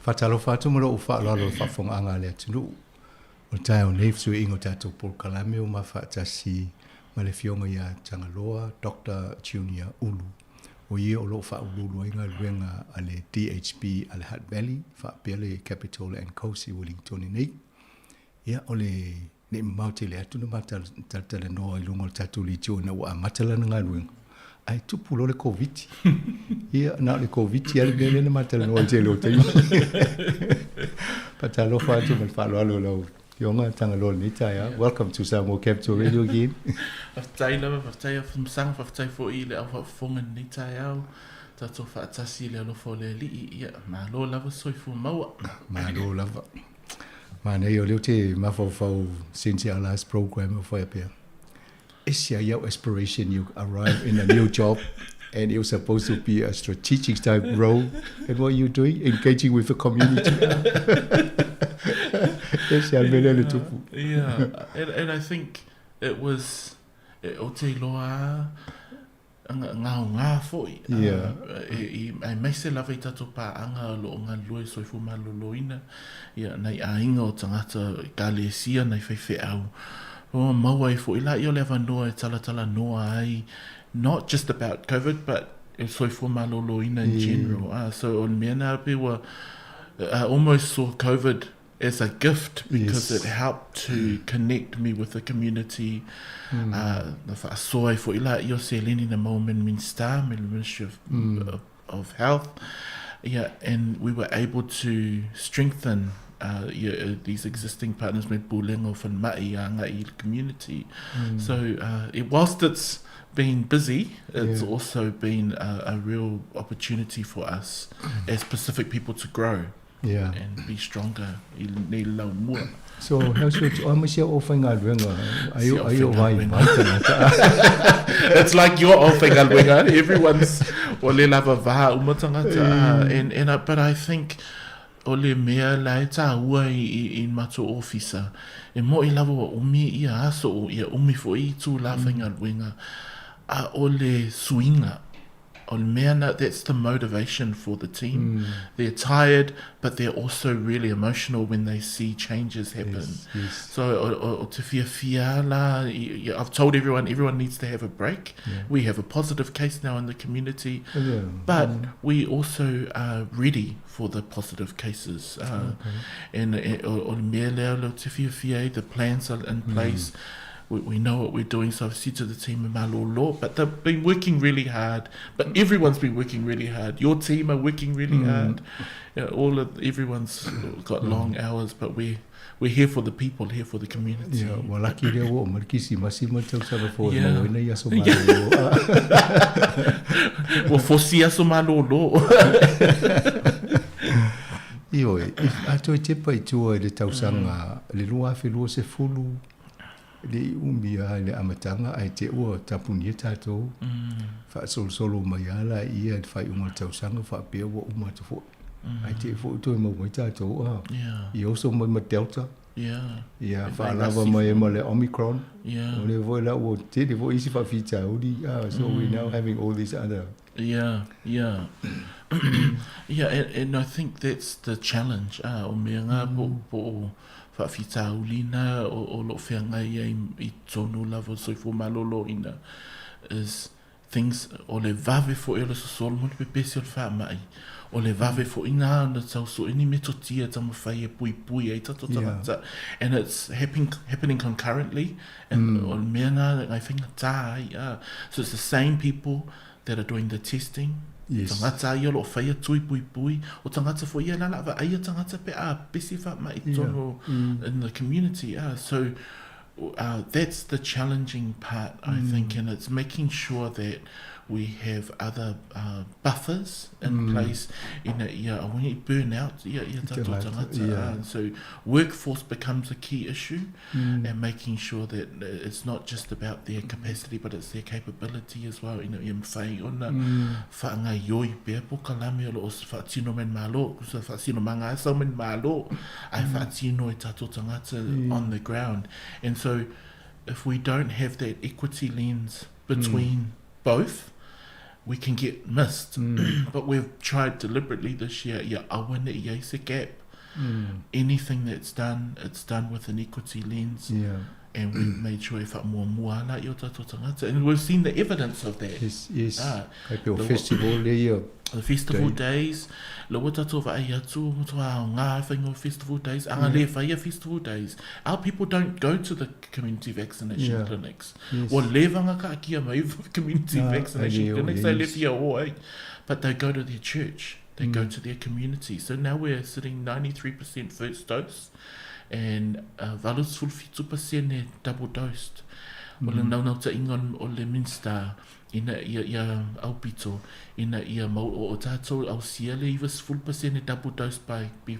Faatalofa atu ma lou faaaloalo i le faafofogaaga a le atunuu. O le taeao nei fesuiaiga o tatou polokalame ua mafaatasi ma le Afioga ia Tagaloa Doctor Junior Ulu, o ia o lo o faauluulu ai galuega a le DHB a le Hutt Valley faapea le Capital and Coast i Wellingtone nei. Ia, o le ne i mamao tele atu na ma talatalanoa i luga o le tatou leitio ina ua amata lana galuega, ae tupu loa le Koviti. Ia, na o le Koviti lava le mea lea na ma talanoa i le tele o taimi. Faatalofa atu ma le faaaloalo i lau Afioga Tagaloa i lenei taeao. Welcome to Samoa Capital Radio again. Faafetai lava, faafetai Afamasaga, faafetai foi i le au faafofoga i lenei taeao. Tatou faatasi i le alofa o le Alii, ia, malo lava soifua maua. Malo lava. Manaia o lea ou te mafaufau since our last program o fai pea. Ese ai au aspiration you arrive in a new job. And it was supposed to be a strategic type role. And what are you doing? Engaging with the community. E se a mele le tupu. Yeah, and I think it was, e, o te iloa ngaongā foi. Yeah. E, e, aemaise lava i tatou pāaga o lo o galulue soifua malōlōina, ia, nai aiga o tagata ekalesia, nai faifeau. Ua maua ai foi laia o le avanoa e talatalanoa ai, not just about COVID, but e soifua malōlōina in general. So o le mea na pei ua, I almost saw COVID as a gift because it helped to connect me with the community. Na faasoa ai foi laia o seleni na maua mai le Minista me le Ministry of, of Health. Yeah, and we were able to strengthen yeah, these existing partners me Pulega o Falemai agai i le community. So whilst it's been busy, it's also been a real opportunity for us as Pacific people to grow and be stronger i lenei laumua. So, how's your, oh, ma sia o whaingaluenga, ai o, ai o vai vai tangata. It's like your o whaingaluenga, everyone's, o le lava vaha uma tangata, and but I think, o le mea la e tāua i, i matou ofisa, e mo'i lava ua umi ia aso, o ia umi foi i tū la whaingaluenga, a o le suiga, O le mea na, that's the motivation for the team. They're tired, but they're also really emotional when they see changes happen. Yes. So o, o, o te fiafia la, I've told everyone, everyone needs to have a break. We have a positive case now in the community, but we also are ready for the positive cases. And o, o le mea lea o te fiafia ai, the plans are in place. We know what we're doing, so I've said to the team, e malōlō, but they've been working really hard. But everyone's been working really hard. Your team are working really hard. You know, all of everyone's got long hours, but we're here for the people, here for the community. Ia, ua laki lea ua oo mai le Kirisimasi ma le tausaga fou e maua ai nai aso malōlō. Ua fosi aso malōlō. Ioe, a toe tepa i tua i le tausaga le 2020, E le i umi lava i le amataga ae te ua tapunia tatou, faasolosolo mai lava laia i le faaiuga o le tausaga faapea ua uma atu foi. Ae te i foi ua toe maua mai tatou a i oso mai ma Delta, ia faalava mai ai ma le Omicron, o lea foi la ua tele foi isi faafitauli, so we now having all these other. Yeah, yeah. Yeah, and I think that's the challenge, o mea ngā po, po faafitauli na o, o lo o feagai ai i totonu lava o le soifua malōlōina is things, o le vave foi o le sosolo ma le pepesi o le faamai, o le vave foi na ona tau sue ni metotia e taumafai e puipui ai tatou tagata, and it's happening, happening concurrently, and o le mea na ngai faigata ai, so it's the same people that are doing the testing, Yes. Tagata ia o lo o whaia tui puipui, o tagata foi ia la lava aia tagata pe a pesi wha mai tonu in the community. So that's the challenging part, I think, and it's making sure that we have other buffers in place ina ia aua ne i burn out ia ia tatou tagata. And so workforce becomes a key issue and making sure that it's not just about their capacity but it's their capability as well ina ia mawhai ona whaangaioi pea pokalame o lo o whaatino mai malo, so whaatino manga ai sau mai malo, ai whaatino e tatou tagata on the ground. And so if we don't have that equity lens between both, we can get missed. But we've tried deliberately this year, ia aua ne i ai se gap. Anything that's done, it's done with an equity lens. And we've made sure e whaamuamua ana i o tatou tagata. And we've seen the evidence of that. Yes. Kai pe o festival le ia. The festival days, le ua tatou vaai atu, mo toa ao ngā whainga o festival days, anga le whaia festival days. Our people don't go to the community vaccination clinics. Ua leva ngā kaakia mai community vaccination clinics, ai le fia o ai. But they go to their church. They go to their community. So now we're sitting 93% first dose and 87% double dosed. O le naunauta-inga o le Minista ina ia ia aupito, ina ia mau o, o tātou ausia le 90% double dose by be,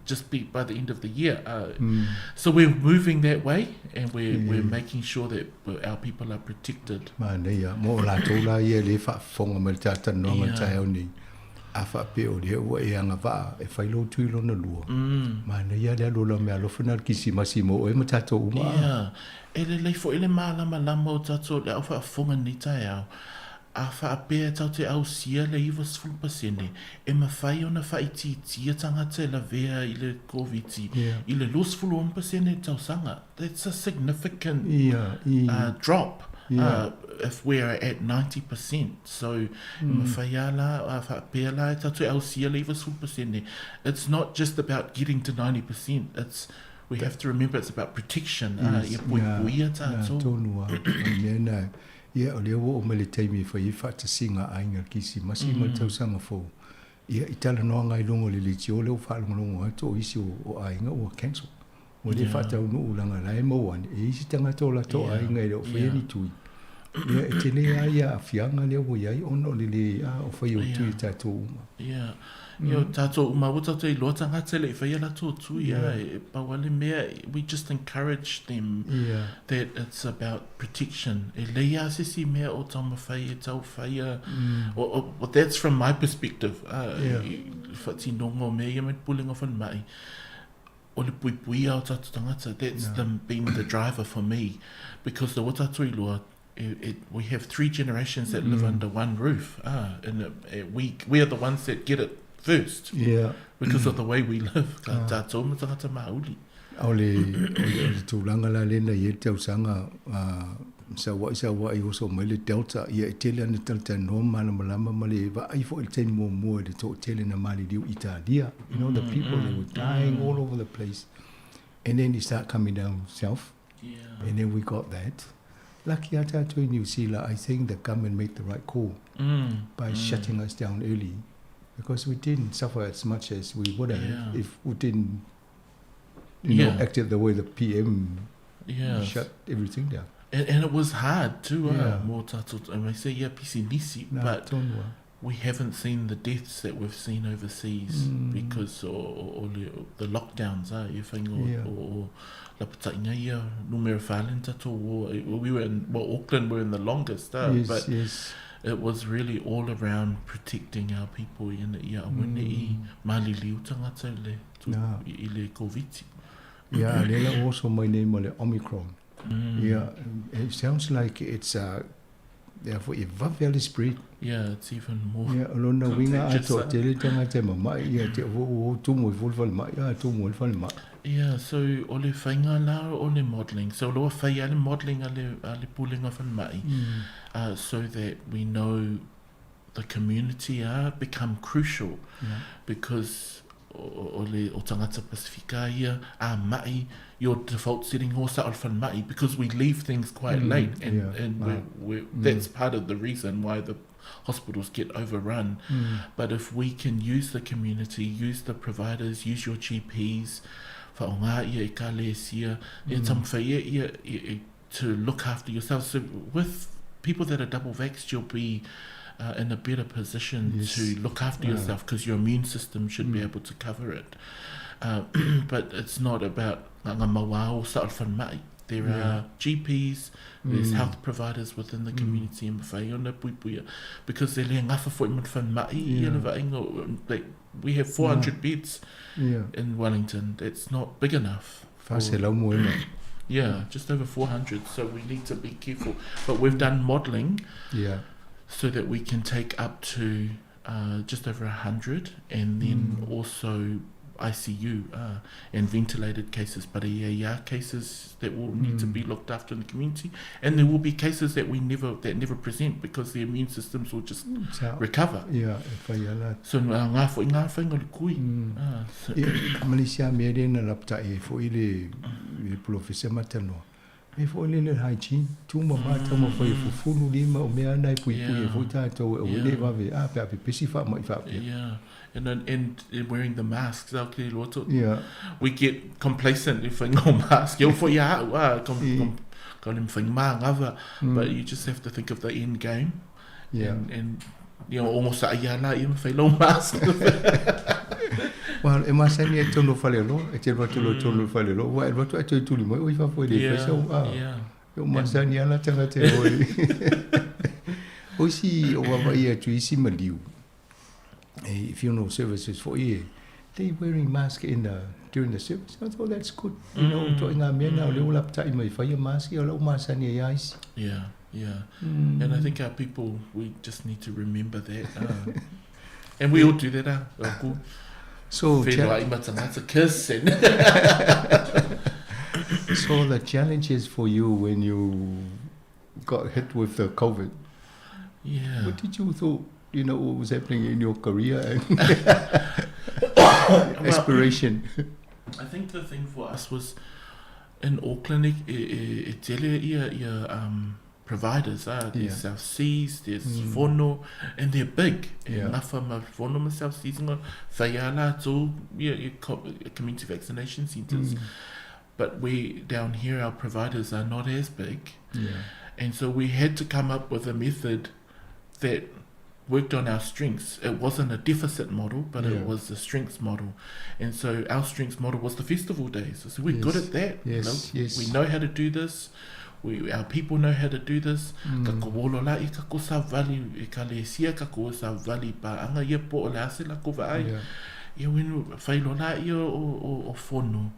just be by the end of the year. Uh, mm. So we're moving that way and we're, yeah. we're making sure that our people are protected. Manaia, mo lātou la ia le faafofoga mai le talatalanoaga i le taeao nei, a faapea o lea ua e agavaa e fai lou tui lona lua, manaia le alu o lau meaalofa na o le Kirisimasi mo oe ma tatou uma. Ia, e lelei foi le malamalama o tatou le au faafofoga i lenei taeao, a faapea tatou te ausia le 90%, e mafai ona faaitiitia tagata e lavea i le Koviti i le 26% i le tausaga. That's a significant uh, drop uh, if we are at 90%. So, mm. mawhai a la, a whaapea la, e tātou e ausia le 90%. It's not just about getting to 90%, it's we have to remember it's about protection. Ah, yes, ia pui pui a tātou. Nā tonu a, mea nā, ia o lea ua oo mai le taimi e fai ai faatasiga a aiga Kirisimasi ma le tausaga fou. Ia i talanoaga i luga o le leitio lea ua faalogologo atu o isi o aiga ua cancel. Ua le faataunuu leaga la e maua ane e isi tagata o latou aiga e le o faia ni tui. Ia e tele lava ia aafiaga lea ua i ai ona o le le o fai o tui e tatou uma. Ia. Ia o tatou uma ua tatou iloa tagata e le i faia latou tui a e pau lava le mea we just encourage them that it's about protection. E lei lava se isi mea o taumafai e tau faia well that's from my perspective i faatinoga o mea ia mai le Pulega o Falemai. O le puipuia o tatou tagata, that's yeah. the, been the driver for me. Because the ua tatou iloa, it, it, we have three generations that live under one roof. Ah, and it, it, we, we are the ones that get it first. Yeah. Because of the way we live. Ka ah. tātou ma tagata mauli. O le, o le, o le tulaga la lena i e tausaga uh, sauaʻi sauaʻi oso mai le Delta ia e tele ana talatalanoa ma malamalama ma le vaai foi i le taimi muamua i le toatele na maliliu Italia you know the people they were dying all over the place and then it start coming down south Yeah. and then we got that lucky a tātou i New Zealand I think the government made the right call by shutting us down early because we didn't suffer as much as we would have Yeah. if we didn't you know Yeah. acted the way the PM Yeah. shut everything down. And, and it was hard too, ah, Yeah. mō tātou, and we say, yeah, pisinisi, Nā, but tonu a. we haven't seen the deaths that we've seen overseas because o, o, o le, the lockdowns, ah, e whainga o, Yeah. o, o lapatainga ia, numera whalen tātou, o, we were in, well, Auckland were in the longest, ah, Yes, but yes. it was really all around protecting our people ina ia aua ne i maliliu tagata i le, tu, Nā. i le Koviti. Ia, lea la ua oso mai nei ma le Omicron. Ia, it sounds like it's a, ea foi, e vave lava le spread. Yeah, it's even more Ia, o lona uiga a contagious. toatele tagata e mama'i, ia te ua ua tumu ai foi le falemai, a tumu ai le falemai. Yeah, so o le faiga la o le modelling. So loa fai a le modelling a le, a le pulega falemai so that we know the community are become crucial Yeah. because o, o le o tagata Pasifika ia a ma'i your default setting o sa o le falemai because we leave things quite late and, yeah, and ah. we're, that's part of the reason why the hospitals get overrun. But if we can use the community, use the providers, use your GPs, whaonga ia e ka lesia, e tamawhai ia ia e, e, to look after yourself. So with people that are double vaxxed, you'll be uh, in a better position Yes. to look after Ah. yourself because your immune system should be able to cover it. But it's not about ngā mauao sa o le whanmai. There Yeah. are GPs, there's health providers within the community e mawhai ona puipuia because e le ngafa foi ma le whanmai ia le vaaiga. Like, we have 400 beds Ia, in Wellington. It's not big enough. whaselau mo e mai. Yeah, just over 400, so we need to be careful. But we've done modelling Ia. so that we can take up to just over 100 and then also ICU and ventilated cases, but EAR cases that will need to be looked after in the community. And there will be cases that we never that never present because the immune systems will just Sa, recover. ia, e whai ala. So ngā whai ngā whainga o le kui. Ah, so, Ia, Malaysia mea lea na lapatai ai foi le, le polofesa matanoa. Me foi le le hygiene, tu ma ma taumafai e fufulu lima o mea ana e puipui e Yeah. foi tātou e o Yeah. le vave, a pe a pepesi wha mai wha pea. yeah. And, then- and wearing the masks, okay, loto, Ia, we get complacent if we no mask. Yo for ya, wa, kom kom kom lim fing ma ngava. But you just have to think of the end game. ia. And, and you know, almost a ya la im fai low mask. Wa e masani e tonu o faleoloa, e te alu atu loa i totonu o le faleoloa, ua e alu atu ae toe tuli mai oe i fafo e le fai sau, a. E o masani lava la tagata e o i. O isi o vaavaai atu i isi maliu, e funeral services foi e, they wearing mask in the, during the service. I thought that's good. You know, ituaiga mea na o lea ua lapatai mai e fai ia mask, ia o la ua masani ai lava isi. Yeah, yeah. And I think our people, we just need to remember that. And we all do that, ah. Ku. So, Whenua i matangata, kiss and... So the challenge is for you when you got hit with the COVID. Yeah. What did you thought, you know, what was happening in your career and aspiration? I think the thing for us was in Auckland, e, e, e tele ia, ia um, providers, ah, there's yeah. South Seas, there's mm. Fono, and they're big. Yeah. Ngafa ma Fono ma South Seas nga whai a tō yeah, community vaccination centres. Mm. But we, down here, our providers are not as big. Yeah. And so we had to come up with a method that worked on our strengths. It wasn't a deficit model, but yeah. it was a strengths model. And so our strengths model was the festival days. So we're yes. good at that. Yes, you know? yes. We know how to do this. We, our people know how to do this. Mm. Ka ko la i ka ko savali, i ka le sia ka ko savali pa anga ia po o le ase la ko vaai. Yeah. Ia wenu whailo la ia o, o, o fono.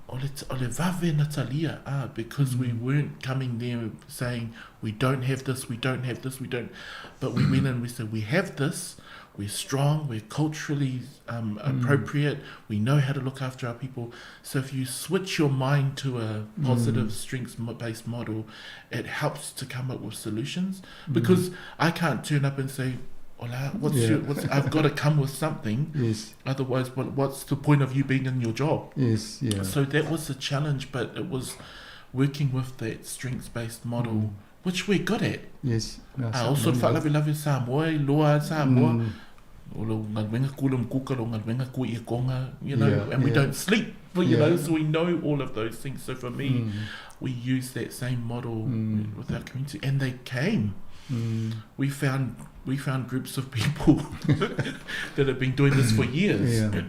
O le, o le vave Natalia, ah, because mm. we weren't coming there saying, we don't have this, we don't have this, we don't. But we went and we said, we have this, we're strong, we're culturally um, mm. appropriate, we know how to look after our people. So if you switch your mind to a positive mm. strengths-based model, it helps to come up with solutions. Mm. Because I can't turn up and say, Ola, what's yeah. your, what's, I've got to come with something. Yes. Otherwise, what, what's the point of you being in your job? Yes, yeah. So that was a challenge, but it was working with that strengths-based model, mm. which we're good at. Yes. No, I also faalavelave Samoa, i loa Samoa. Mm. O lo galuega ku le mkuka, lo galuega ku i konga, you know, yeah, and we yeah. don't sleep, you yeah. know, so we know all of those things. So for me, mm. we use that same model mm. with our community, and they came. Mm. We found we found groups of people that have been doing this for years. Yeah.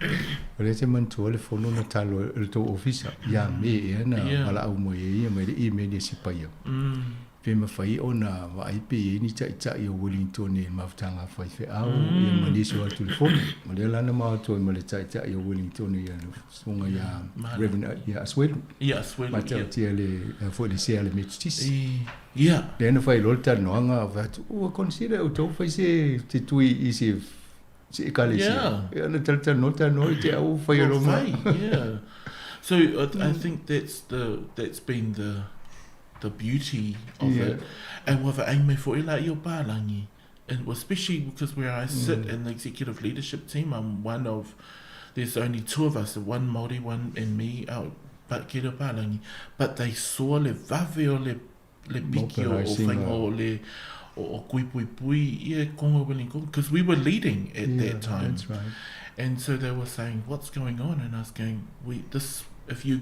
O lea te manatua le fono na talo e le tou ofisa ia me ea na Yeah. valaau mai ai ia mai le email ia sipaia. Mm. Pe mafai ona vaai pe i ai ni ta'ita'i o Wellington i le mafutaga a faifeau ia ma nisi o atu i le fono. Ma lea la na ma o atu ai ma le ta'ita'i o Wellington ia le susuga ia Malo. Reverend ia Asuelu. Ia Asuelu, Ma ta'utia le foi le sea a le Metotisi. Yeah. Lea na fai loa le talanoaga fai atu, ua consider outou fai se te tui i se se ekalesia. Yeah. Ia na talatalanoa talanoa i te au fai Well, loa ma. fai, yeah. So I, I think that's the that's been the the beauty of Yeah. it. And with aime for ila i o pālangi, and especially because where I sit Mm. in the executive leadership team, I'm one of there's only two of us, one Māori, one and me out but ki reo pālangi. But they saw le vave o le le piki o, o Mobilising, whainga o le o, o kui pui pui ia konga willing because we were leading at Yeah, that time. that's right. And so they were saying, what's going on? And I was going, we this if you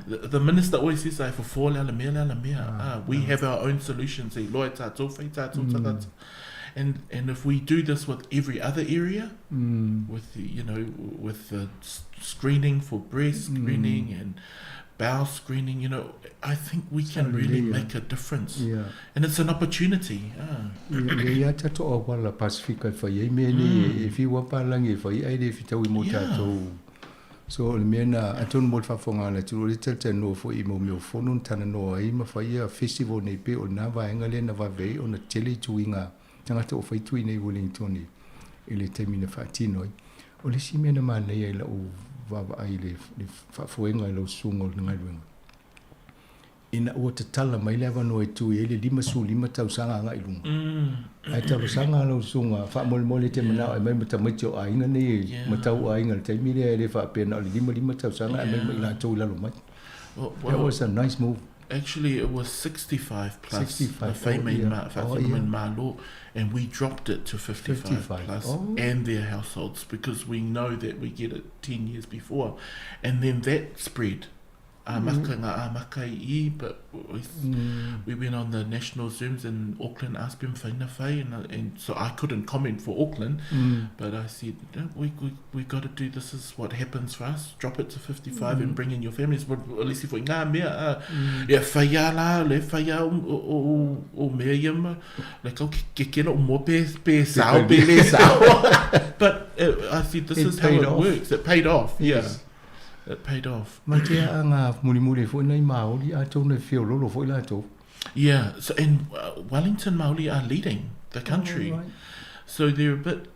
the, the minister always says, "I for four la mea la mea." Ah, we have our own solutions. E loa tātou, whai tātou, Mm. tātou. And and if we do this with every other area, Mm. with the, you know, with the screening for breast Mm. screening and bowel screening, you know, I think we can really yeah. make a difference. Yeah. And it's an opportunity. Ah. Ia ia tātou o wala Pasifika e whai ai mea nei, e whiua pālangi e whai ai le whitau i mō Yeah. tātou. So o le mea na, atonu mo le faafofoga le atunuu, o le talatalanoa foi i mau mea o fono na talanoa ai ma fai ia festival nei pe o lena vaega lea na vave ai ona tele i tuiga tagata o fai tui nei Wellington i le taimi na faatino ai. O le isi mea na manaia i lau vaavaai i le, le faafoega i lau susuga o le galuega. Ina ua tatala mai le avanoa e tui ai le 55 tausaga agai i luga. Mm. Ae talosaga lau susuga faamolemole te manao e mai ma tamaiti o aiga nei Yeah. ma tau aiga i le taimi lea e le faapea na o le 55 tausaga ae mai ma i latou i lalo mai. Well, That well, was a nice move. Actually, it was 65 plus. 65, The oh, Whaimei yeah. ma, Oh, Whaimei yeah. Malo, and we dropped it to 55, 55, plus oh. and their households because we know that we get it 10 years before. And then that spread. Amaka ngā amaka i i, but we, we went on the national Zooms and Auckland asked me whai na whai, and, and so I couldn't comment for Auckland, but I said, no, we, we, we got to do this is what happens for us, drop it to 55 and bring in your families. But at least if we ngā mea, ia whai a la, le whai a o, o, o, o mea ia ma, like, okay, ke kela o mo pe, pe sao, pe le sao. But I said, this It is how paid it off. works. It paid off, yeah. Yes. It paid off. Ma te a ngā mulimuli foi nei Māori, a tōna whiololo foi lātou. Yeah, so and Wellington Māori are leading the country. Oh, right. So they're a bit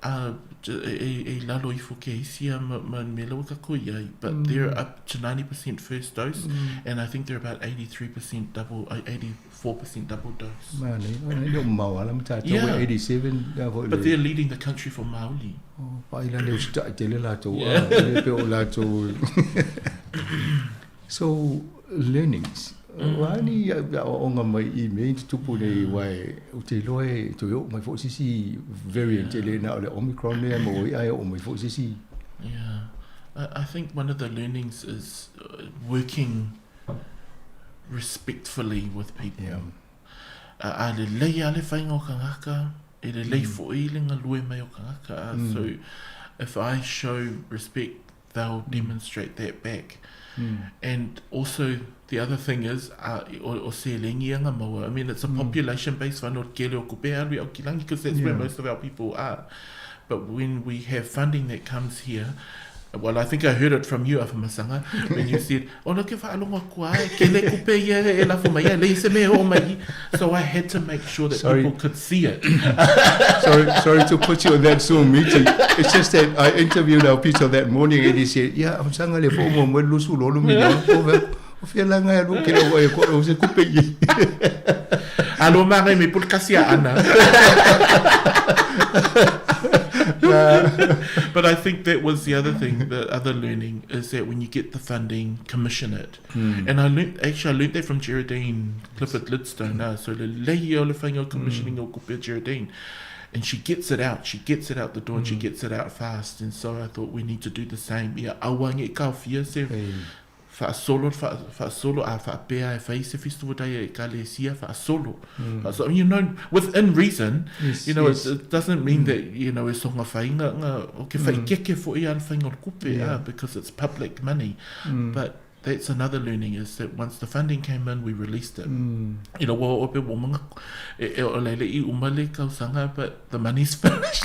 e, e lalo ifo ke isi a ma, ma mele o kako iai, but they're up to 90% first dose, and I think they're about 83% double, 84% double dose. Ma nei, o nei leo mauala ma tātou Yeah. 87. ia foi But le- they're leading the country for Māori. Oh, pa ila leo sita i tele lātou. Yeah. Yeah. Le pe o lātou. So, learnings. Wā ni a o ngā mai i me i tupu nei wai o te loe to yo mai fo sisi variant ele na o le Omicron le mo i ai o mai fo sisi. Yeah. I think one of the learnings is working respectfully with people. Yeah. A le lei a le whainga o kangaka, e le lei fo i le ngā lue mai o kangaka. So if I show respect, they'll demonstrate that back. And also the other thing is, o se lengi anga maua. I mean, it's a population-based fund o kele o kupe alu au kilangi, because that's where most of our people are. But when we have funding that comes here, well, I think I heard it from you, Afamasanga, when you said, oh, look, if I alonga kua, kele kupe ia e la fuma ia, le se me o mai. So I had to make sure that Sorry. people could see it. Sorry to put you on that Zoom meeting. It's just that I interviewed our Peter that morning and he said, yeah, I'm sanga le fo mo mo lusu lolu mi na. O fia langa ya lu kele o e ko o se kupe i. Alo mare me pul kasia ana. But I think that was the other thing, the other learning is that when you get the funding, commission it. And I learnt, actually I learnt that from Geraldine Clifford Lidstone. So le lei o le whainga commissioning o kupe Geraldine. And she gets it out. She gets it out the door and she gets it out fast. And so I thought we need to do the same. Ia awange ka fia se whaasolo, whaasolo, a whaapea e whaise festival day e ka le sia whaasolo. So, you know, within reason, Yes, you know, yes. it doesn't mean that, you know, e songa whainga, ngā, o ke whaikeke fo i an whainga o kupe, because it's public money. But that's another learning is that once the funding came in, we released it. You know, wa ope wo manga, e, e, o leile i umale kausanga, but the money's finished.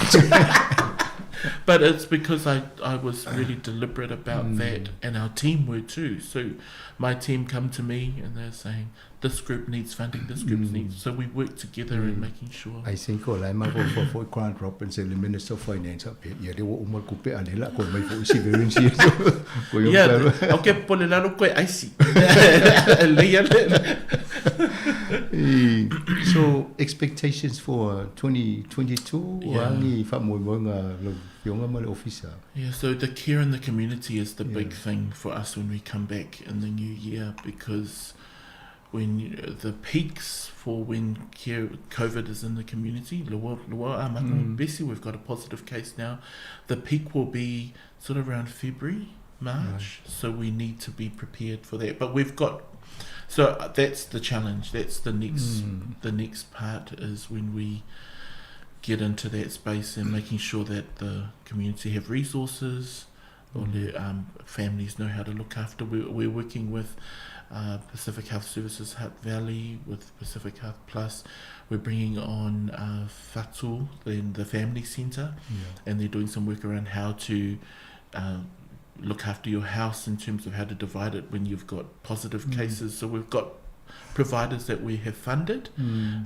But it's because I was really deliberate about that, and our team were too. So my team come to me and they're saying, this group needs funding, this group needs... So we work together in making sure. I think o lai ma fo Grant Robinson, the Minister of Finance up here. Yeah, they were umal kupe a lela ko mai fo isi variance here. Ko yo Yeah, klaro. okay, pole lalo koe aisi. Leia le. So expectations for 2022, Yeah. Wangi fa mo mo nga lo fionga ma le officer. Yeah, so the care in the community is the big Yeah. thing for us when we come back in the new year, because when you, the peaks for when care, COVID is in the community, loa, loa, a maka, besi, we've got a positive case now. The peak will be sort of around February, March. Right. So we need to be prepared for that. But we've got, so that's the challenge. That's the next, the next part is when we get into that space and making sure that the community have resources, or the families know how to look after. We're working with Pacific Health Services Hutt Valley, with Pacific Health Plus. We're bringing on Fatu, the family centre, and they're doing some work around how to look after your house in terms of how to divide it when you've got positive cases. So we've got providers that we have funded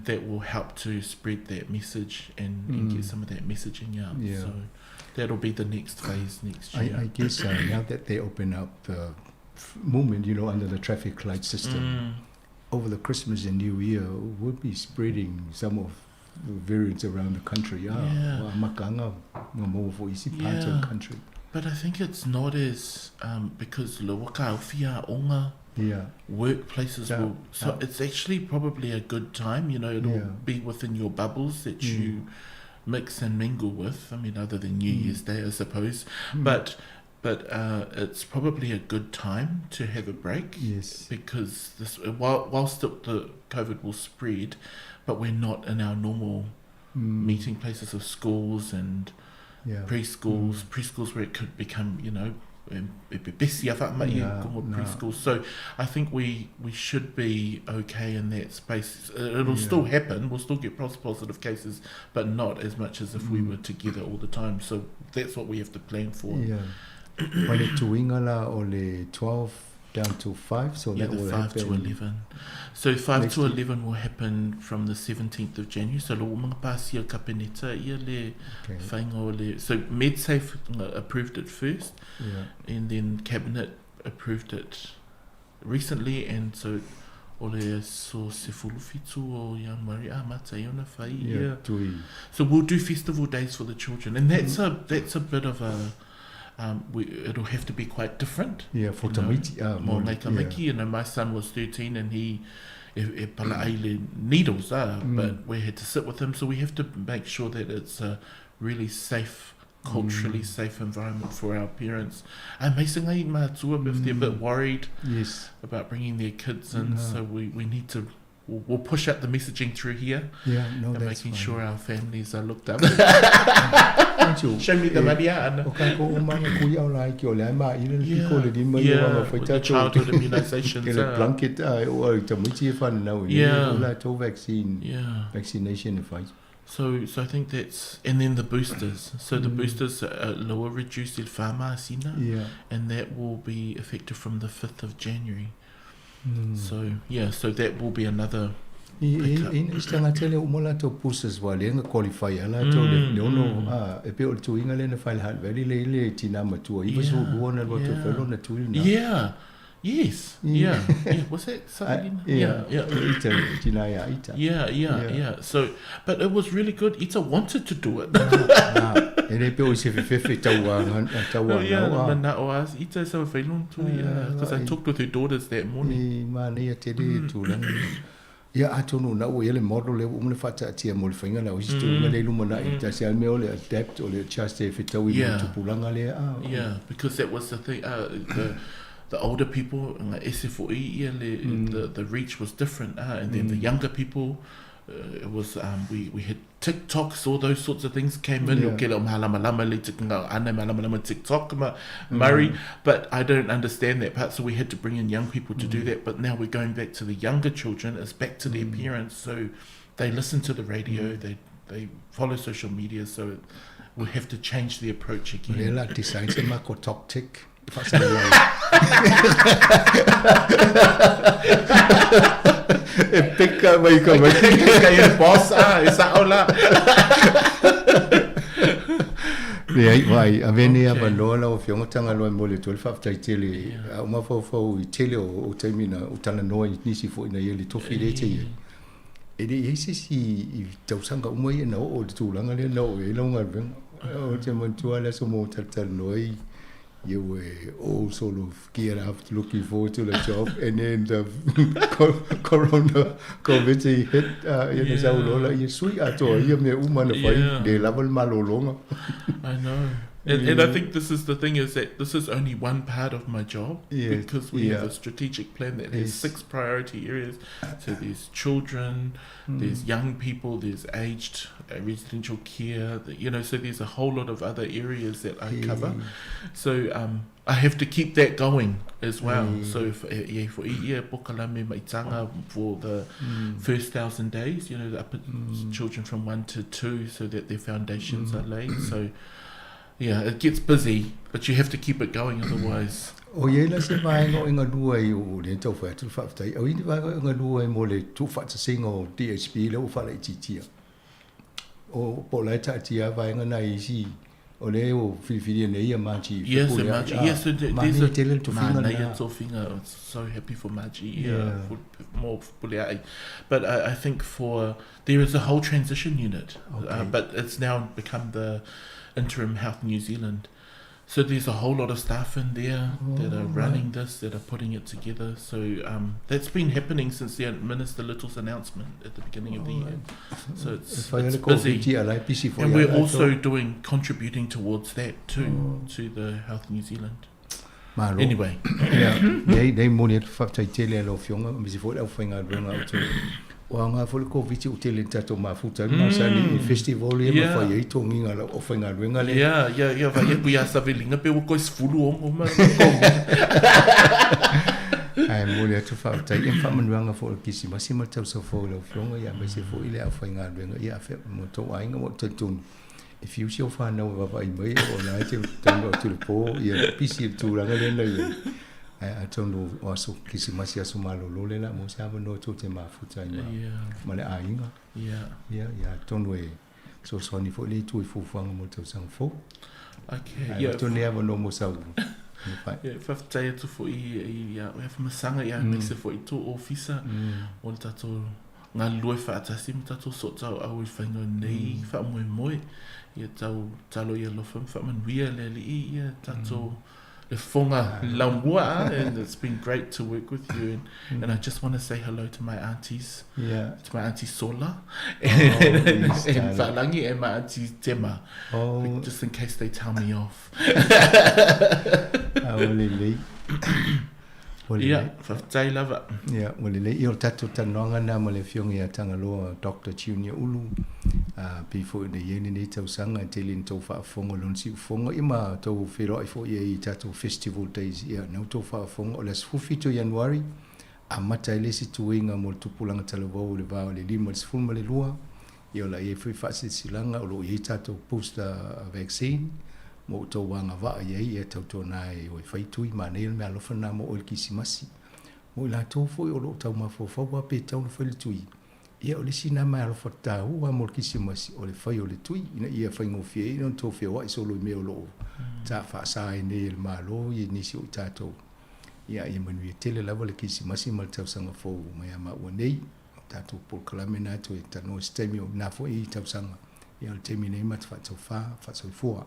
that will help to spread that message and get some of that messaging out. Yeah. So that'll be the next phase next year. I guess now that they open up the movement, you know, under the traffic light system, over the Christmas and New Year, we'll be spreading some of the variants around the country. Yeah. Wa makanga, nga mo fo isi parts of the Yeah. country. But I think it's not as, because le waka aufia onga Yeah. workplaces Yeah. will, so Yeah. it's actually probably a good time, you know, it'll Yeah. be within your bubbles that you mix and mingle with. I mean, other than New Year's Day, I suppose. But But uh, it's probably a good time to have a break. Yes. Because this, while, whilst the, the COVID will spread, but we're not in our normal mm. meeting places of schools and yeah. preschools, mm. preschools where it could become, you know, yeah, preschool. So I think we, we should be okay in that space. It'll yeah. still happen. We'll still get positive cases, but not as much as if mm. we were together all the time. So that's what we have to plan for. Yeah. Ma le tuiga la o le 12 down to 5, so yeah, that the will 5 happen to 11. So 5 next to year. 11 will happen from the 17th of January. So lo mga pasia kapeneta ia le Okay. whainga o le. So MedSafe approved it first, Yeah. and then Cabinet approved it recently, and so o le so se fulufitu o January a mata i ona whai Yeah, ia. tui. So we'll do festival days for the children, and that's a that's a bit of a um, we, it'll have to be quite different. Yeah, for you know. tamaiti. Ah, Mo mo- ngai tamaiti, you know, my son was 13 and he e, e pala ai le needles, ah, but we had to sit with him, so we have to make sure that it's a really safe, culturally safe environment for our parents. Amazing ai mātua if they're a bit worried Yes. about bringing their kids in, No. so we, we need to we'll, we'll push out the messaging through here Yeah, no, and that's making fine. sure our families are looked after. Thank you. Show me the Eh, money, ah, O ka ko umanga kui au lai ki o le ma i le Yeah, piko le lima i yeah, wanga whai with the tātou. childhood immunisations, Ke le ah. blanket a o au tamaiti e whanau. Yeah. O la tō vaccine, Yeah. vaccination e whai. So, so I think that's and then the boosters. So the boosters are lower reduced il pharma asina, Yeah. and that will be effective from the fifth of January. Mm. So yeah, so that will be another. I, i, pick up. i, i tanga tele o mola tō boosters wa le nga qualify ala tō le Mm, le ono a e pe o le tuinga le na whai le valley le le tina matua. I vasu Yeah, lua na lua tō yeah. whelo na tui na. Yeah. Yes. Yeah. Yeah. Was that Ah, Sabalina? yeah. Yeah. Yeah. Ita, tina ia, ita. Yeah, yeah, Yeah. yeah. So, but it was really good. Ita wanted to do it. Ah, e le pe o se fefefe tau a, tau Oh, a yeah, nau a. mana'o a Ita sa whailon tui, Yeah, because I right. talked with her daughters that morning. I māne ia te re tūranga. Ia atonu na o ia le model le umle whata mo le whainga na o isi tūranga le luma na i ta se alme o le adapt o le adjust e whitau i Yeah. mo tupulanga le a. Yeah, because that was the thing. Uh, the the older people in the SFOE, yeah, le, the the reach was different, and then the younger people, it was we we had TikToks, all those sorts of things came in. Yeah. Okay, le malama le tikanga, ane malama TikTok ma Murray, but I don't understand that part. So we had to bring in young people to do that. But now we're going back to the younger children. It's back to their parents, so they listen to the radio. They they follow social media. So we have to change the approach Le again. la design se mako talk tick. Whasana lai. E peka mai ka mai. Kei e boss, ah, e sa ola. Le ai vai, a vene a Okay. vanoa la o fionga tanga loa mo le tole whaftai tele. A uma fau i tele o, o taimina o tala noa i nisi fo ina ia le tofi le te ia. E le iai se si i tausanga uma ia na o o te tūlanga le na o e launga venga. O te mantua le so mo tal noa i you were all sort of geared up looking forward to the job and then the corona COVID hit ia na sau lola ia sui atoa ia mea uma na whai Yeah. le lava le malolonga. I know. And, and I think this is the thing is that this is only one part of my job Yeah, because we have yeah. a strategic plan that has Yes. six priority areas. So there's children, there's young people, there's aged, residential care, you know, so there's a whole lot of other areas that I cover. So I have to keep that going as well. So if, yeah, for ia pokalame maitanga for the first 1,000 days, you know, the upper children from 1 to 2 so that their foundations are laid. So yeah, it gets busy, but you have to keep it going otherwise. O ia la se vaenga o inga lua i o le tau whai atu whaftai. O ini vaenga o inga lua i mo le tū whatasinga o DHB le o whala i titia. O po lai taatia vaenga na isi o le o whiriwhiria nei ia Margie. Yes, Whipule, and Margie. ah, Yes, so there's Mani a tele tofinga Manaia na. tofinga. I'm so happy for Margie. Yeah, Yeah. for more Pulea'i. But I think for there is a whole transition unit, Okay. but it's now become the Interim Health New Zealand. So there's a whole lot of staff in there that are running this, that are putting it together. So that's been happening since the Minister Little's announcement at the beginning of the year. So it's, E it's busy. And we're also doing contributing towards that too, to the Health New Zealand. Malo. Anyway. Ia, nei, nei moni atu faafetai tele i lau Afioga, aemaise foi le aufaigaluega a outou. Ua aoga foi le Koviti ua tele ina tatou mafuta ai ma masani i festival ia ma fai ai togiga a lau aufaigaluega lea. Ia, ia, ia, vaai atu ia Savelinga pe ua toe 16 ma Koviti. Ae momoli atu faafetai ia ma faamanuiaga foi o le Kerisimasi ma le tausaga fou i lau Afioga, ia aemaise foi le aufaigaluega ia afea ma outou aiga. Ua ou talitonu E fiu si au fanau e vaavaai mai o la e te taunuu atu i le po, ia pisi i le tulaga lea na i ai. Ae atonu o aso Kerisimasi, aso malolo lea o le a maua se avanoa tou te mafuta ai ma, ma le aiga. Ia, ia atonu e fesoasoani foi le Itu i fuafuaga mo le tausaga fou. Okay, Ae avatu lenei avanoa mo sau Yeah, faafetai atu foi i a oe Afamasaga, ia aemaise foi i tō ofisa o le tatou galulue faatasi ma tatou sootauau i le faiga o lenei faamoemoe. Ia tau talo ia alofa ma faamanuia le Alii ia tatou le fofoga laumua and it's been great to work with you and, and I just want to say hello to my aunties to my auntie Sola and, yes, and darling. Whalangi and my auntie Tema just in case they tell me off. A ua lelei. Ua lelei. Ia, faafetai lava. Ia, ua lelei. Ia, o le tatou talanoaga lena ma le Afioga ia Tagaloa Doctor Junior Ulu, a pei foi ona i ai lenei tausaga, e tele ina tou faafofoga i lona siufofoga, ia ma tou feiloai foi i ai i tatou Festival Days. Ia, na outou faafofoga, o le aso 17 o Ianuari, amata ai le isi tuiga mo le tupulaga talavou i le va o le 5 i le 12, ia o le a i ai foi faasilasilaga o lo o i ai tatou booster vaccine mo outou agavaa i ai, ia tautuana e o e fai tui, manaia le meaalofa lena mo oe i le Kirisimasi. Mo i latou foi o lo o tau mafaufau lava pe tatau ona fai le tui, ia o le isi lena meaalofa taua lava mo le Kirisimasi, o le fai o le tui, ina ia faigofie ai ona outou feoai solo i mea o lo o taafaasa ai nei e le Malo i nisi o i tatou. Ia, ia manuia tele lava le Kirisimasi ma le tausaga fou mai ia maua nei. O tatou polokalame na toe talanoa i se taimi o na foi tausaga. Ia o le taimi nei ma te faataufa, faasoifua.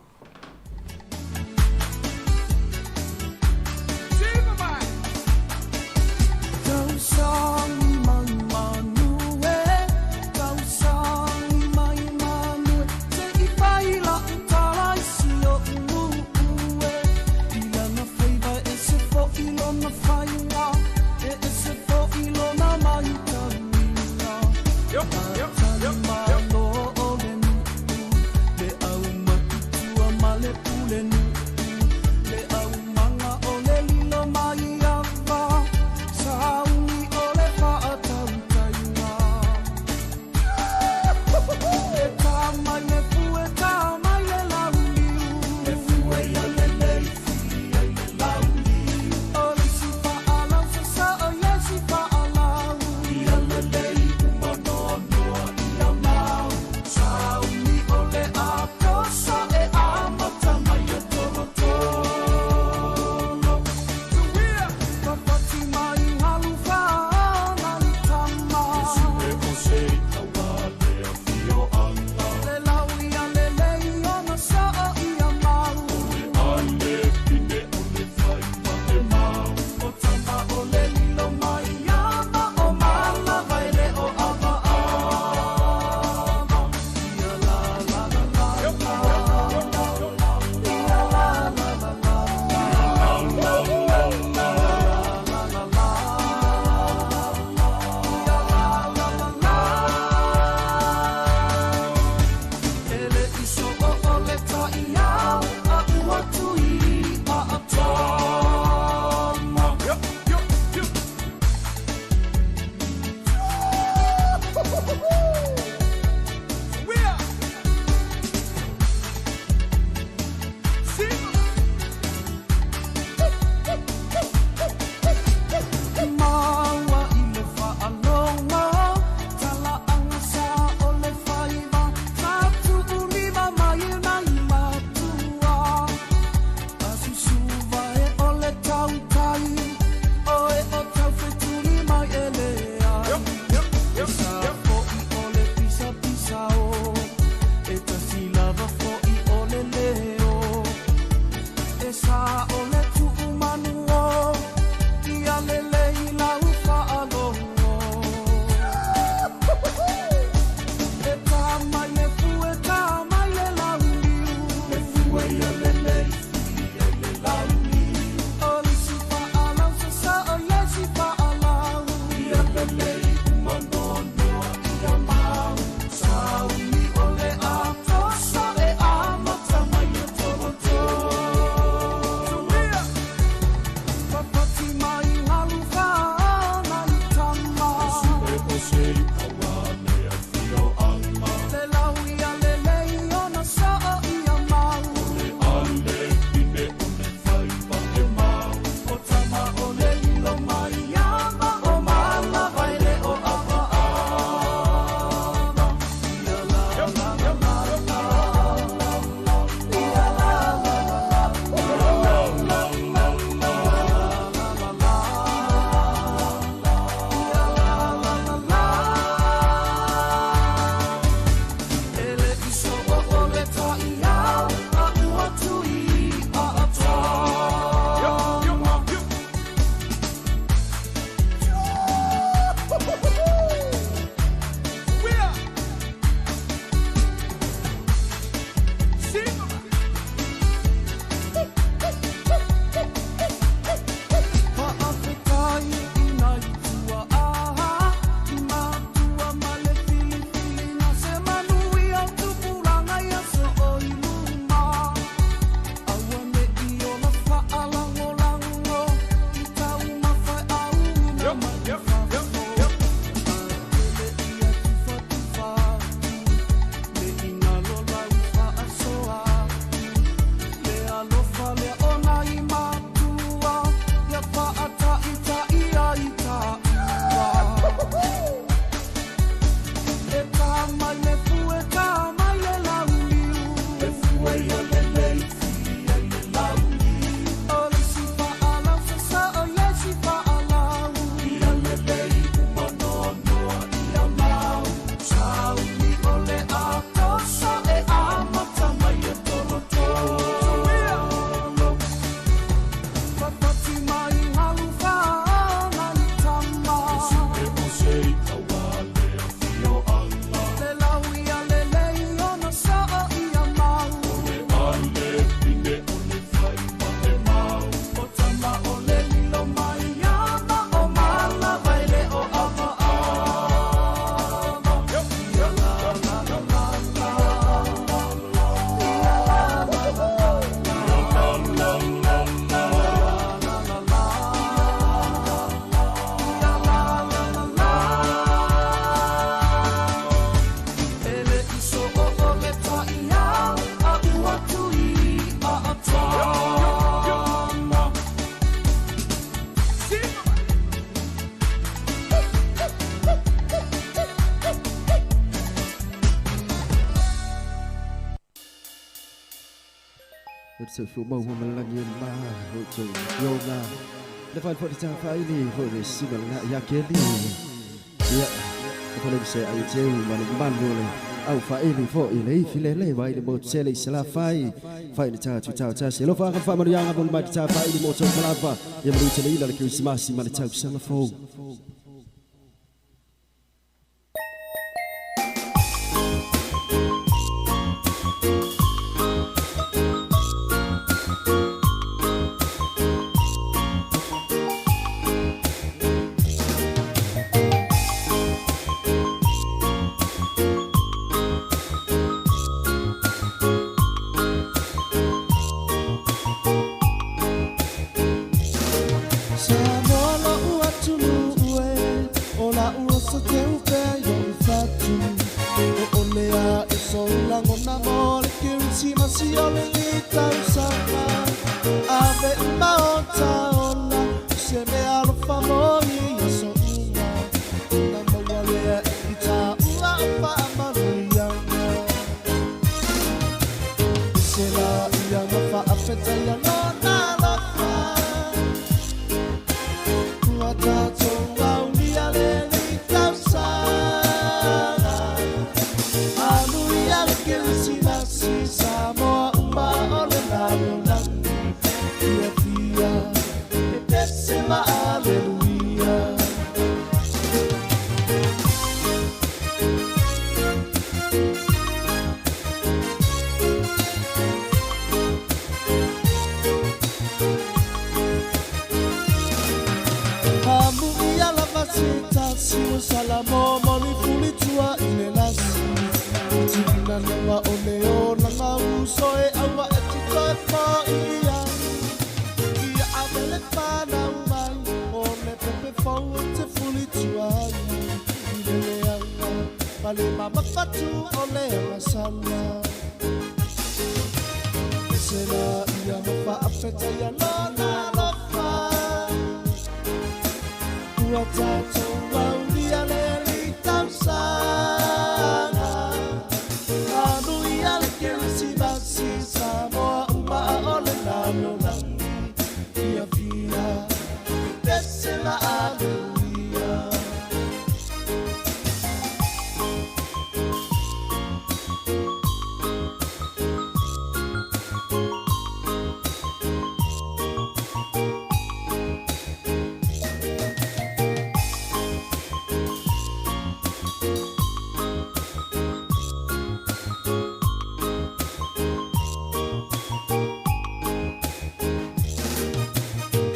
O te soifua maua ma le lagi e ma o outou afioga. Le fai foi le tafaili foi le sina lena ia Keli. Ia, e fale se ai teu ma le mamalu o le au faili foi le ifi lele mai le motu tele i Salafai. Fai le tātu tau tasi. Alofa ka whaamanuiaga mo le mai te tafaili mo outou malava. Ia malu tele ila le Kerisimasi ma le tausaga fou. Samoa lo'u atunuu e, o la'u oso teu pea i o'u fatu. O ole a e sou lagona mo le Kerisimasi o lenei tausaga. Ave uma o taola, o se mea alofa mo i aso uma. Ona maua lea e i tāua o faamanuiaga. Ese la ia ma faafetaia lona alofa. Ua tātou aulia lenei tausaga. Anuia le Kerisimasi, Samoa uma o le lalolagi. Fia fia, e pese ma aleluia. Amuia lava se tasi o salamo moli fulitua i le lasi. Tina lava o le olaga uso e aua e tito e fo ia. Ia ave le whanau mai o le pepe fou e te fulitua ai. I le leanga ma le mamafatu o le agasala. Ese la ia ma faafetaia lona alofa. Ua tātou aulia lenei tausaga. Anuia le Kerisimasi, Samoa uma o le lalolagi. Fia fia, e pese ma aleluia.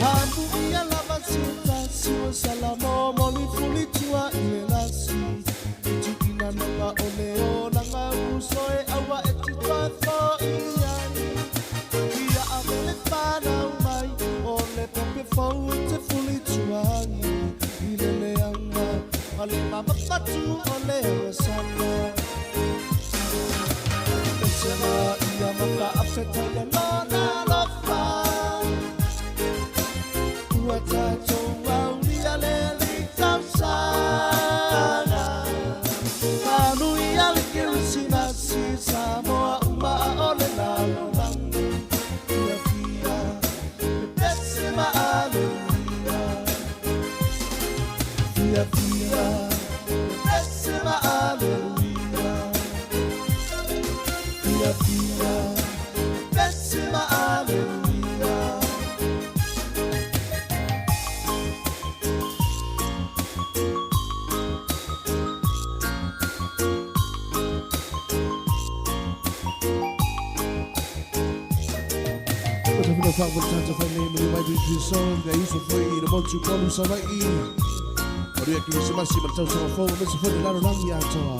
Amuia lava se tasi o salamo moli fulitua i le lasi. Tuina noga o le olaga uso e aua e tito e fo i ai. Ia ave le whanau mai o le pepe fou e te fulitua ai. I le leanga ma le mamafatu o le agasala. Ese la ia ma faafetaia lona alofa. Ua tātou aulia lenei tausaga. Anuia le Kerisimasi, Samoa uma o le lalolagi. Fia fia, e pese ma aleluia. Fia fia, e pese ma aleluia. Fia fia, e pese ma aleluia. O te whina whaamua tata whai nei manu mai tui so ngai uso foi i le motu polu Savaii. Manuia Kerisimasi ma le tausaga fou aemaise foi le lalolagi atoa.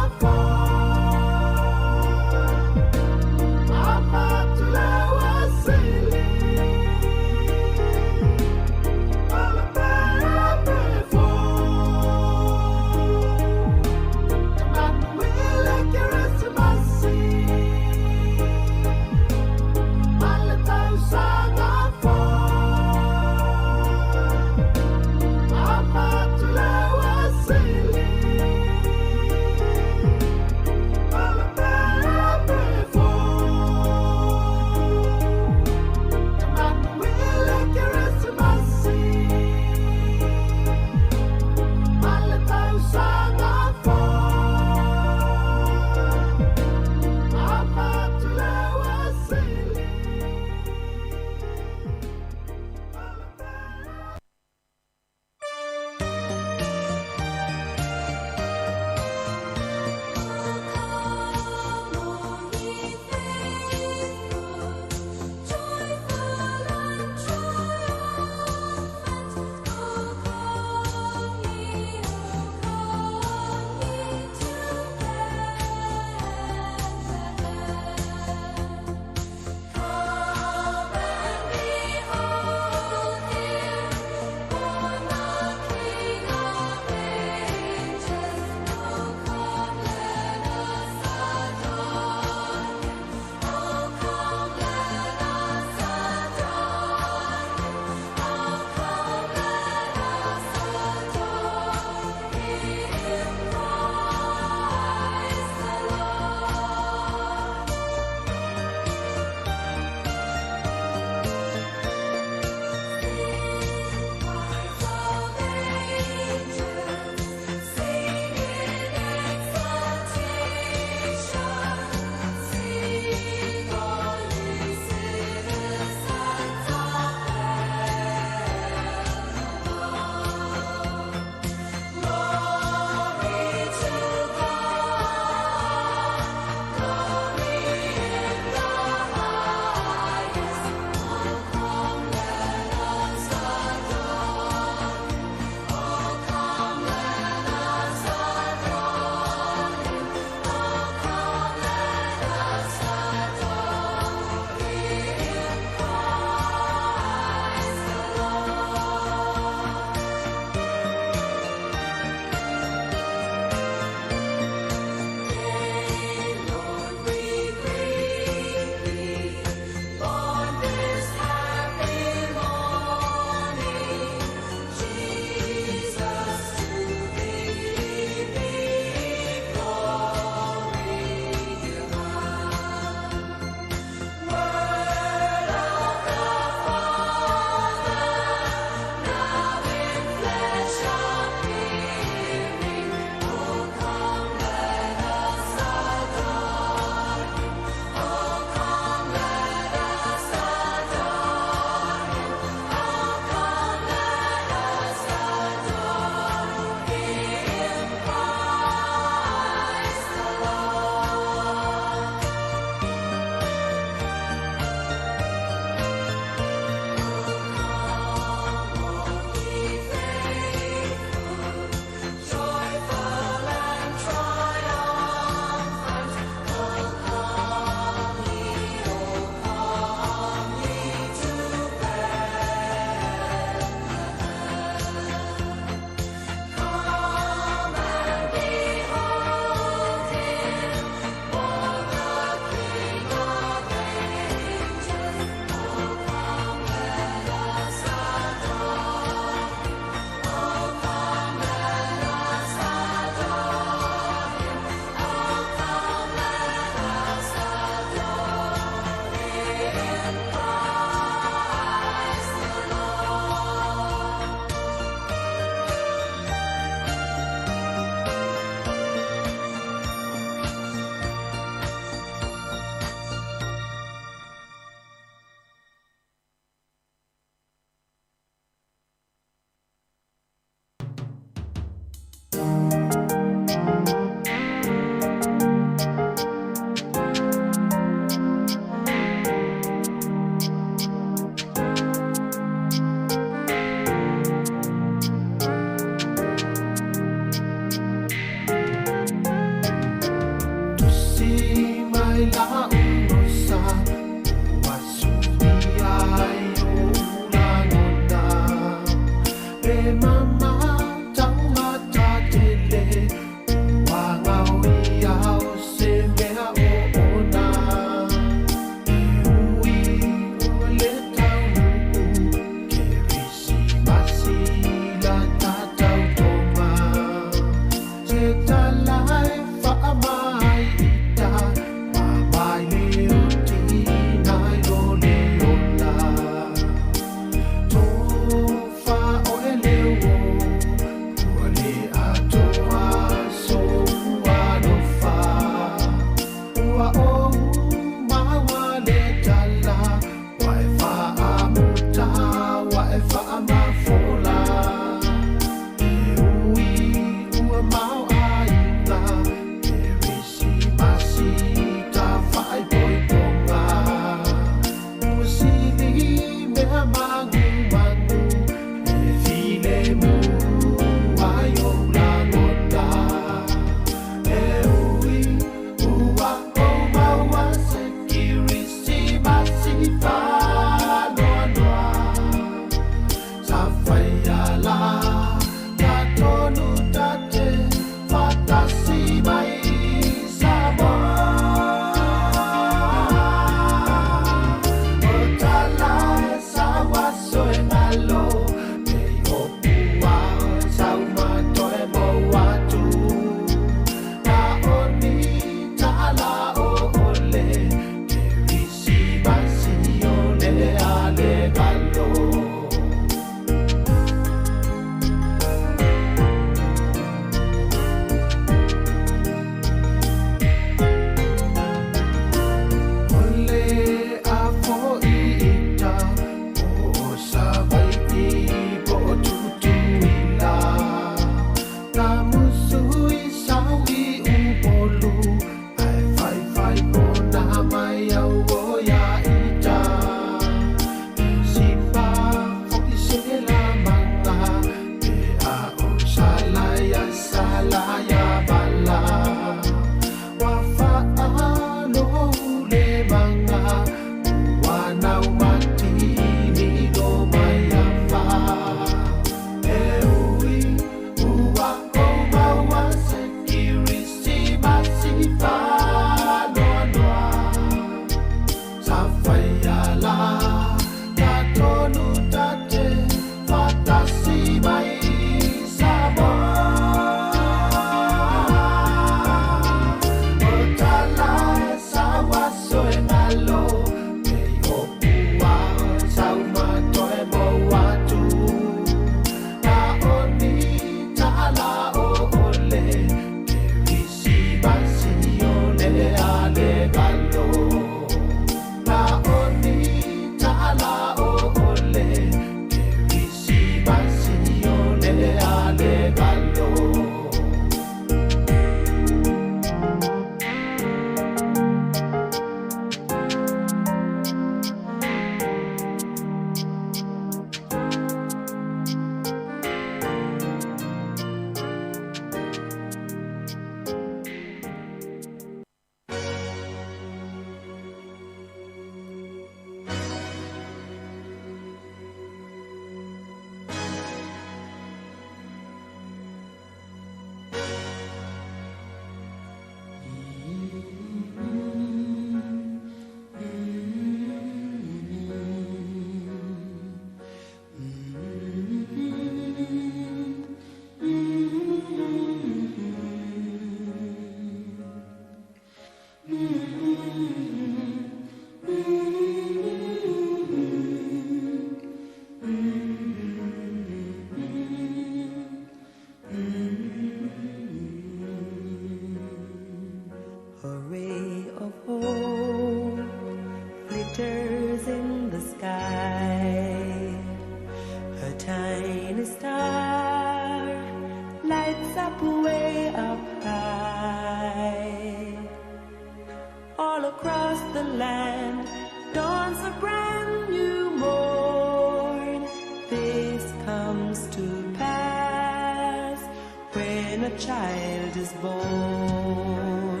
a child is born.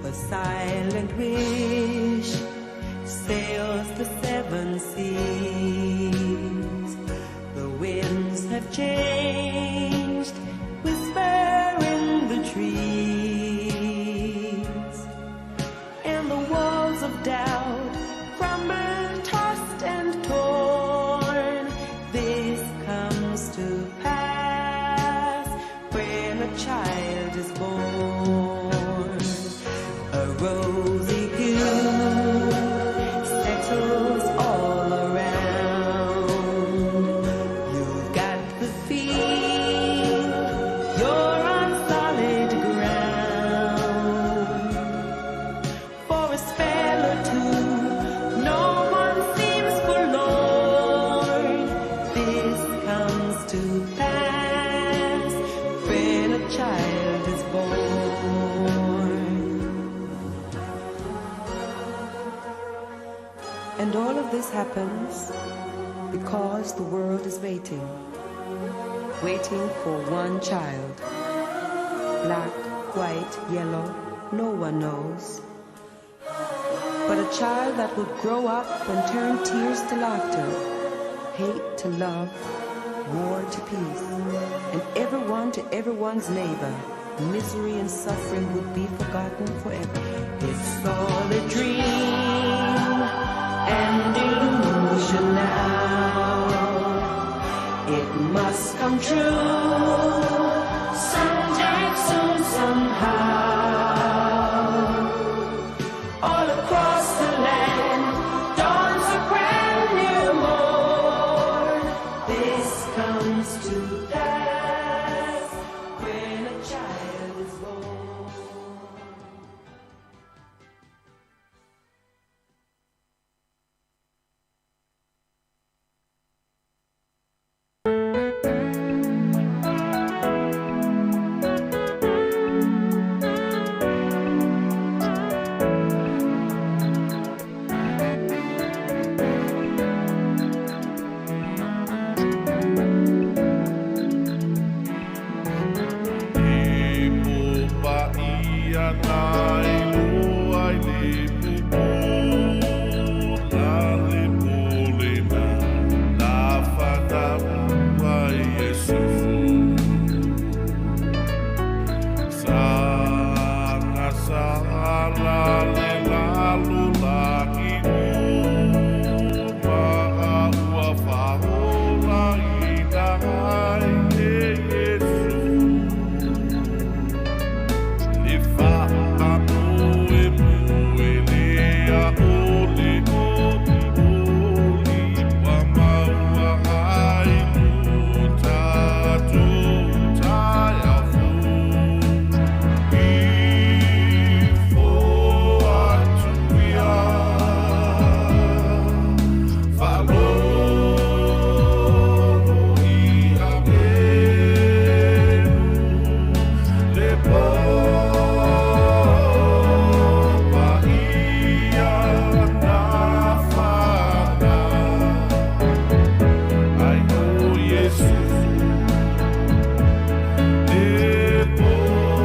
A silent wish sails the seven seas. The winds have changed, whisper in the trees, and the walls of doubt crumble, tossed and torn. This comes to pass when a child is born. A rosy hue settles all around. You've got the feel, you're on solid ground. For a spell or two, no one seems forlorn. This comes to pass when a child is born. And all of this happens because the world is waiting, waiting for one child. Black, white, yellow, no one knows. But a child that would grow up and turn tears to laughter, hate to love, war to peace, and everyone to everyone's neighbor, misery and suffering would be forgotten forever. It's all a dream and illusion now. It must come true sometime soon, somehow. All across the land dawns a brand new morn. This comes to pass when a child is born. E popaʻi ana i loa i le pupū la le polena na whanau ai Iesu. Sanga sala le lalolagi uma a ua faaolaina ai e Iesu. Le faamoemoe lea o le olioli ua maua ai lo tatou taeao fou. Ifo atu ia, faalogo i agelu, le popaʻi na fanau ai o Iesu. Le popaʻi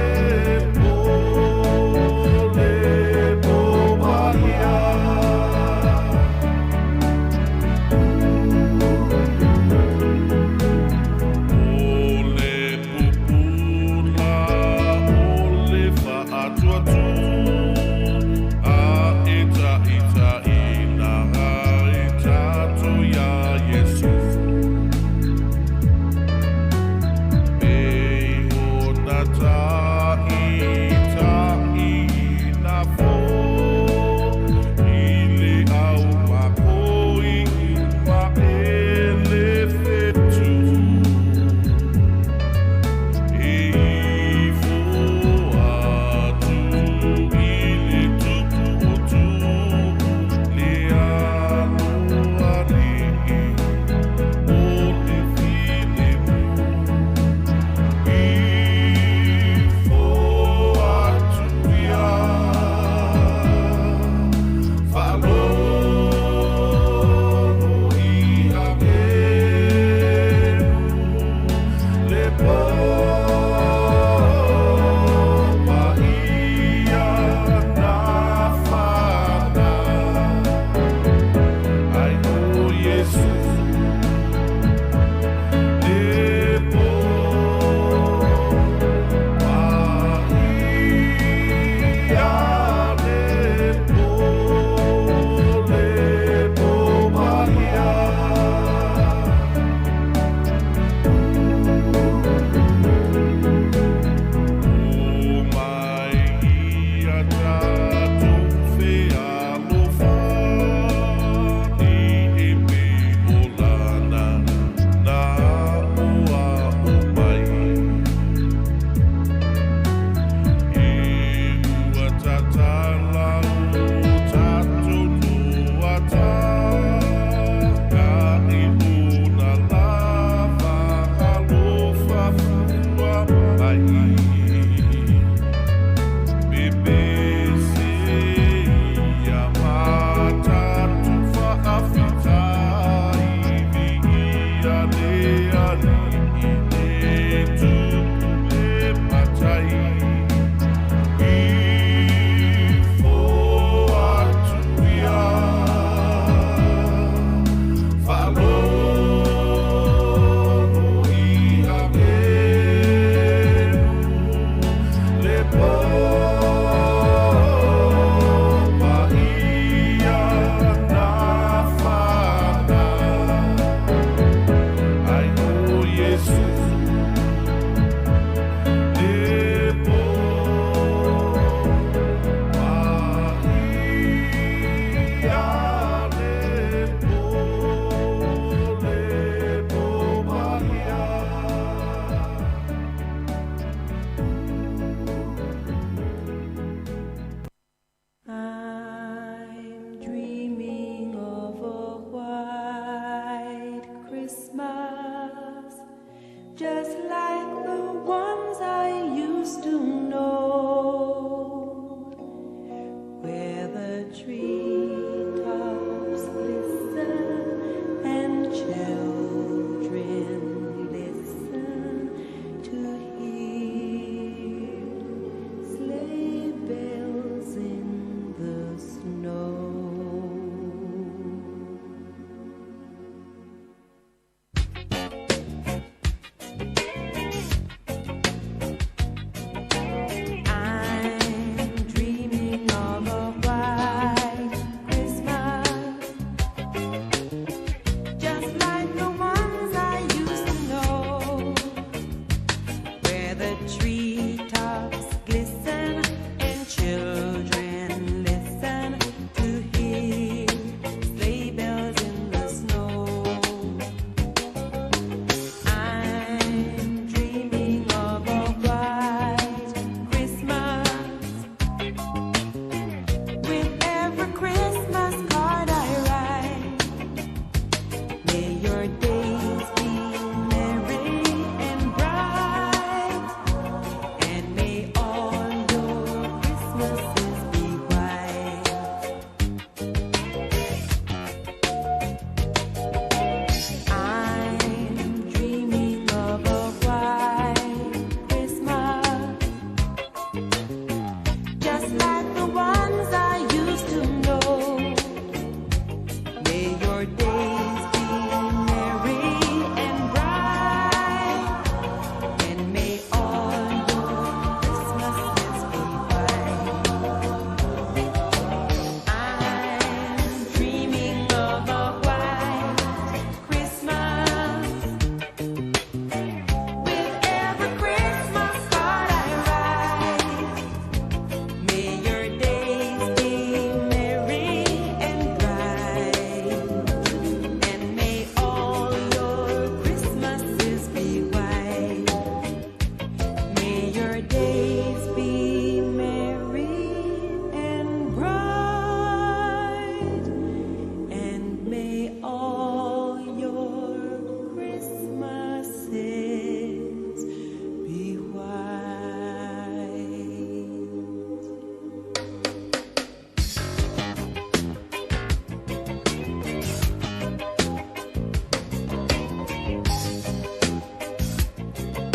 le po, le popaʻi. O le pupula o le faatuatua a e taʻitaʻina ai tatou iā Iesu. Pei ona taʻitaʻina foʻi i le ʻaumakoi uma e le fetu. E ifo atu just like the ones I used to know. May your days be merry and bright, and may all your Christmases be white. I'm dreaming of a white Christmas. With every Christmas card I write, may your days be merry and bright, and may all your Christmases be white. May your days be merry and bright, and may all your Christmases be white.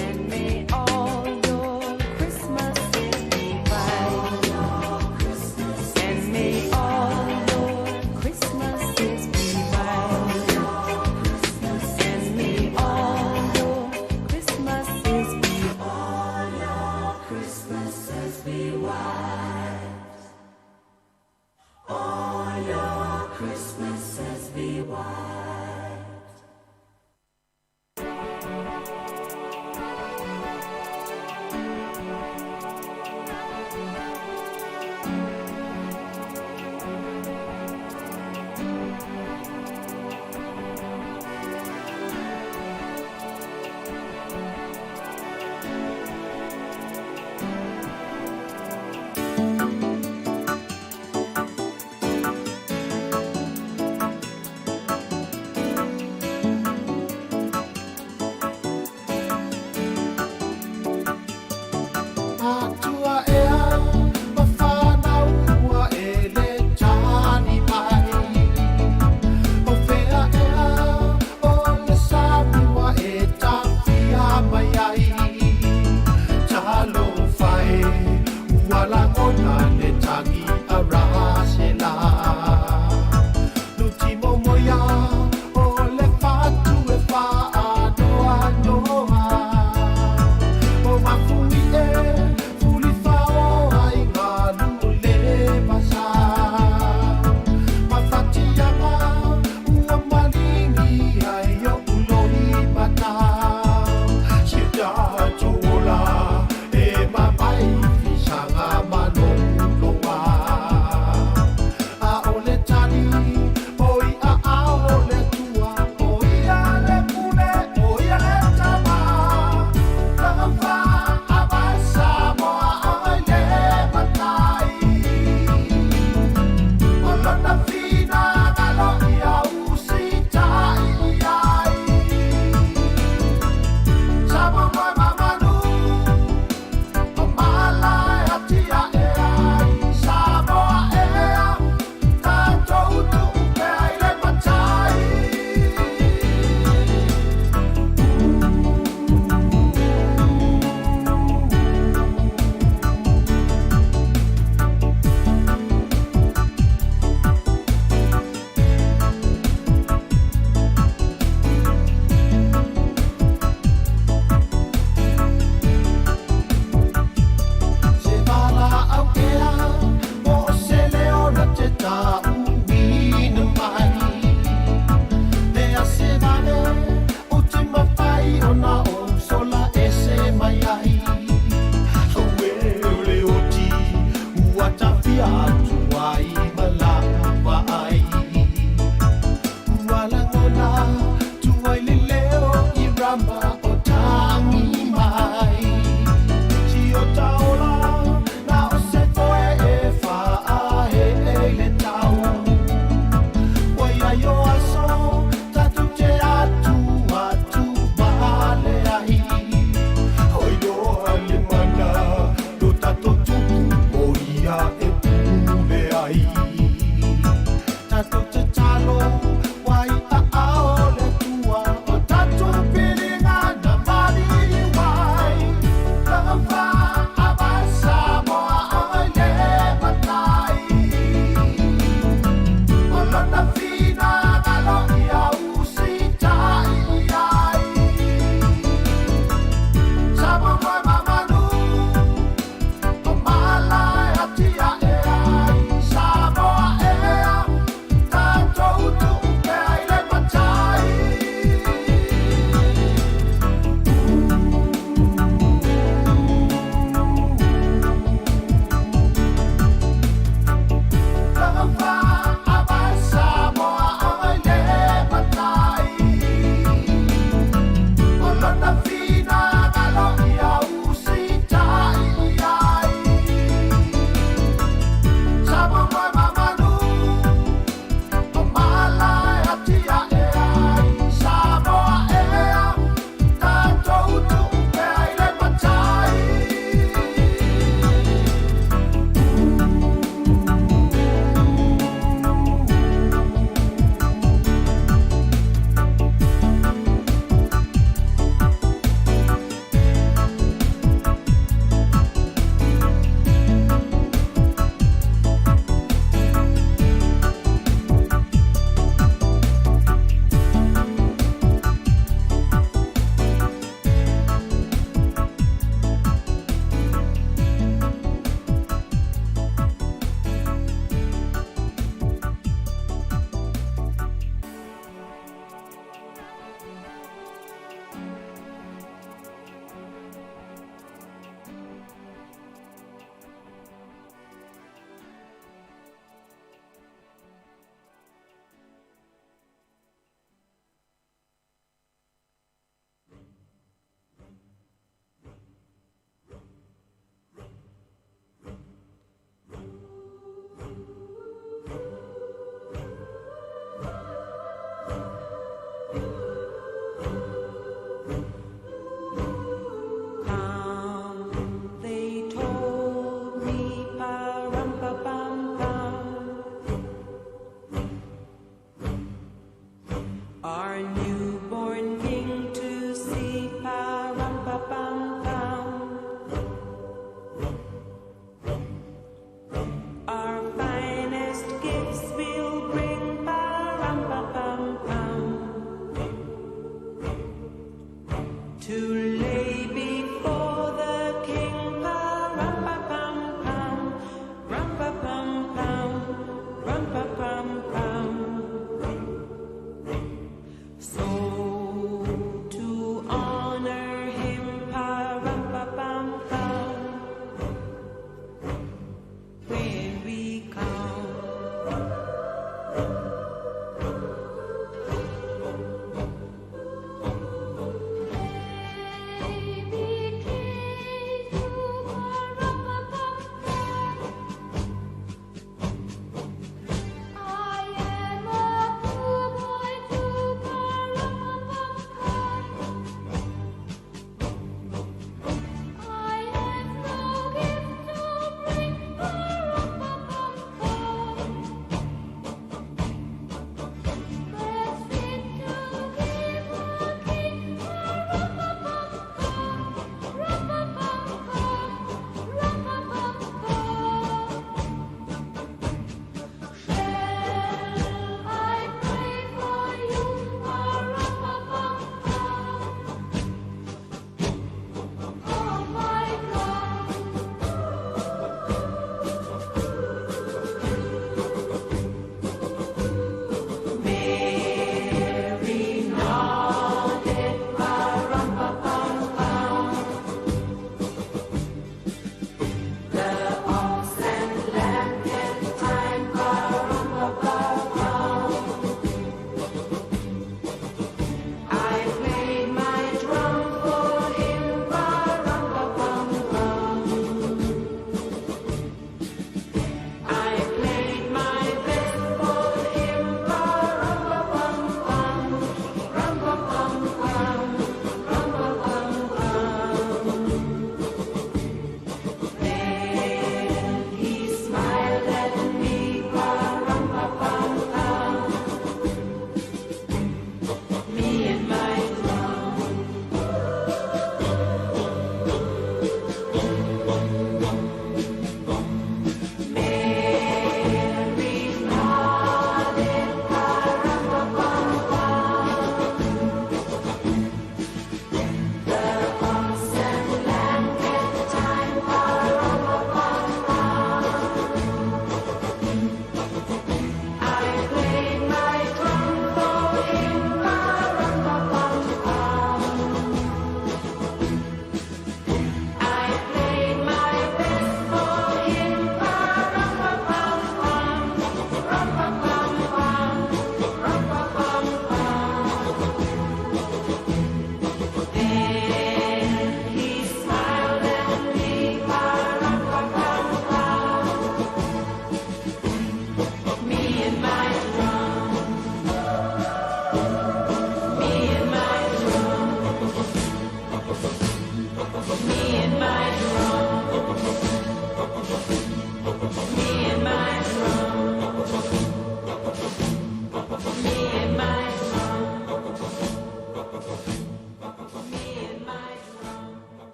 And may all your Christmases be white. And may all your Christmases be white. And may all your Christmases be all your Christmases be white. All your Christmases be white. Atua ea ma whanau ua e le tani mai. O fea ea o le sami ua e tafia mai ai. Talofa e ua lagona le tagi a Rasela. Nutimomoia o le fatu e whaanoanoa. O mafui e fulifao ai ngalu le vasa. Mafatiaga ua malingi ai o uloi mata. Si tatou ola e mamai fisaga maloloa.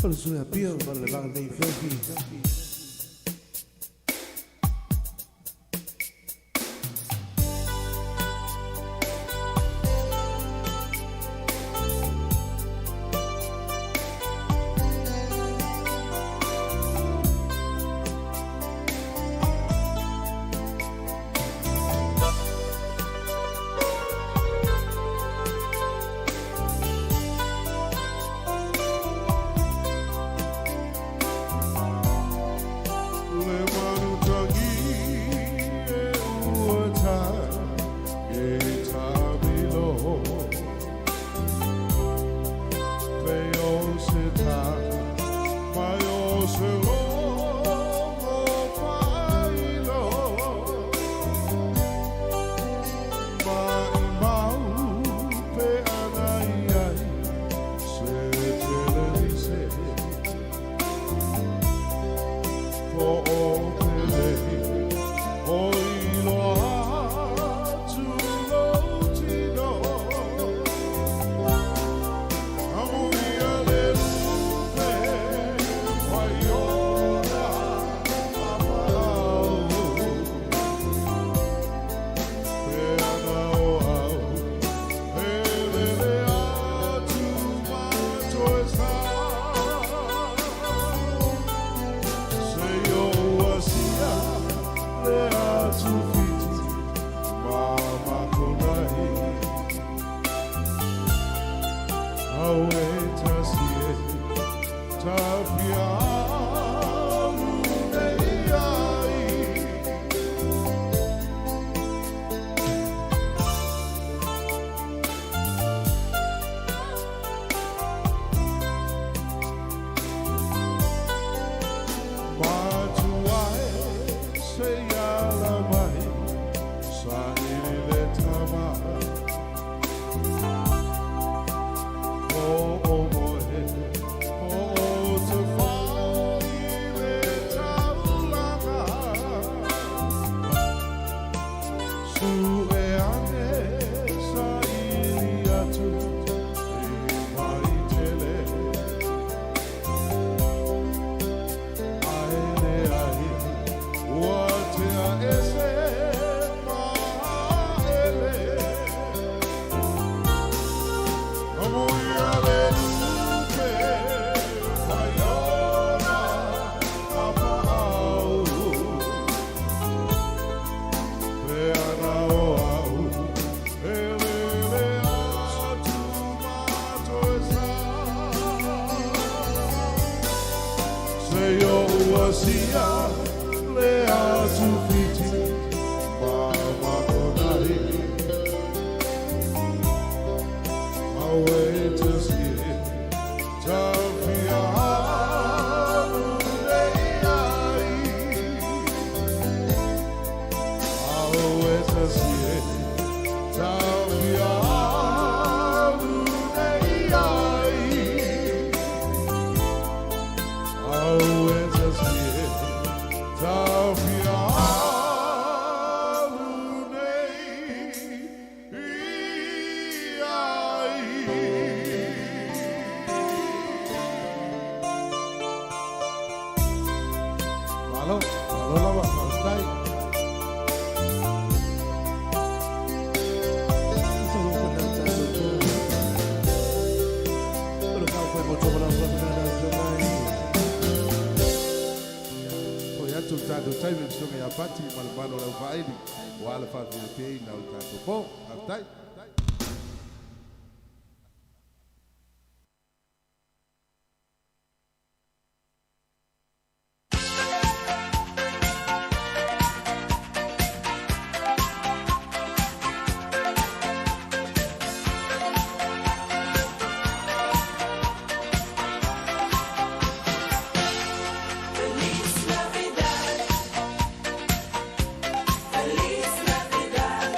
Fala sui a pia, ma le vanga nei fiafi. Feliz Navidad.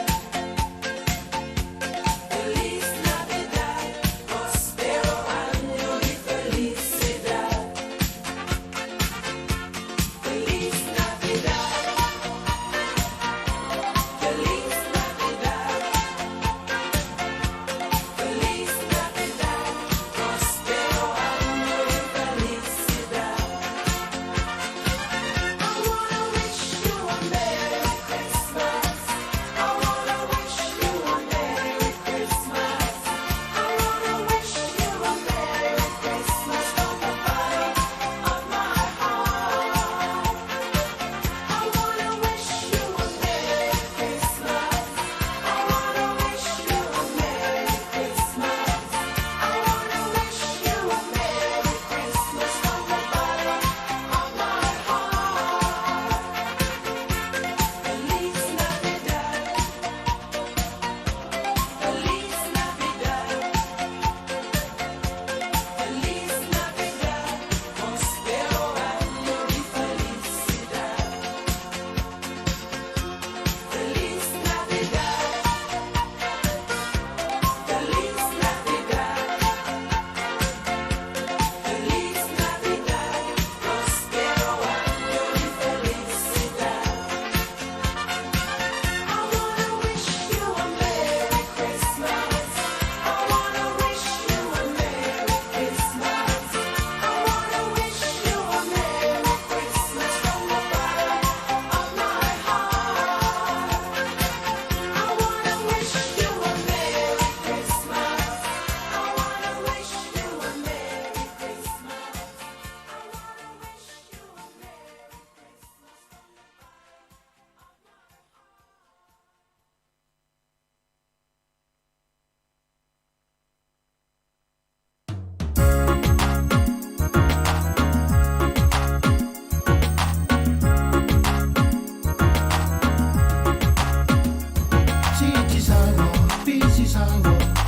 are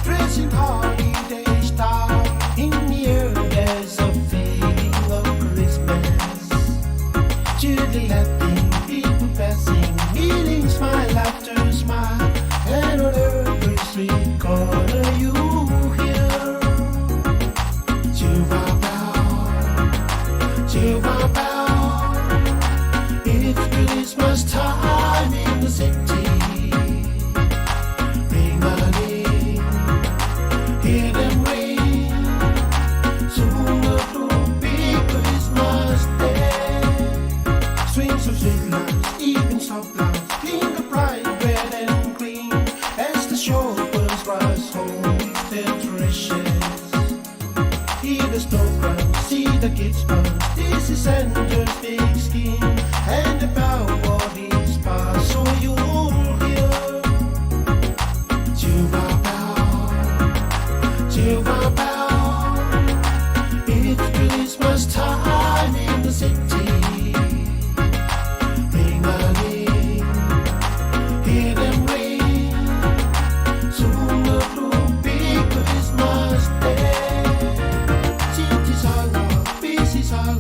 dressing holiday style. In the air, there's a feeling of Christmas. Children laughing, people passing, meeting smile after smile. And on every street corner you hear Jingle bell, jingle bell. It's Christmas time in the city. Ring a ring, hear them ring. Soon it'll be Christmas Day. Strings of street lights, even soft lights, gleam the bright red and green as the shoppers rush home with their treasures. Hear the snow crunch, see the kids punch. This is Santa's big scheme, and the power is past, so you'll hear. Jingle bell, jingle bell. It's Christmas time in the city. Ring a ring, hear them ring. Soon it'll be Christmas Day. Cities are busy are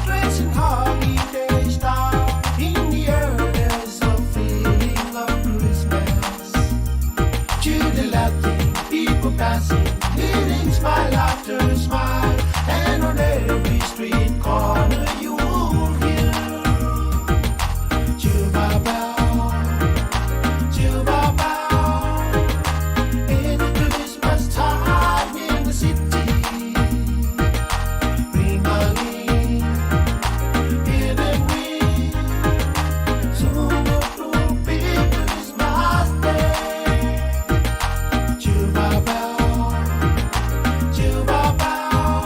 dressing holiday style. In the air there's a feeling of Christmas. Children laughing, people passing, meeting smile after smile, and on every street corner you'll hear Jingle bell, jingle bell. It's Christmas time in the city. Ring a ring, hear them ring. Soon it'll be Christmas Day. Jingle bell, jingle bell.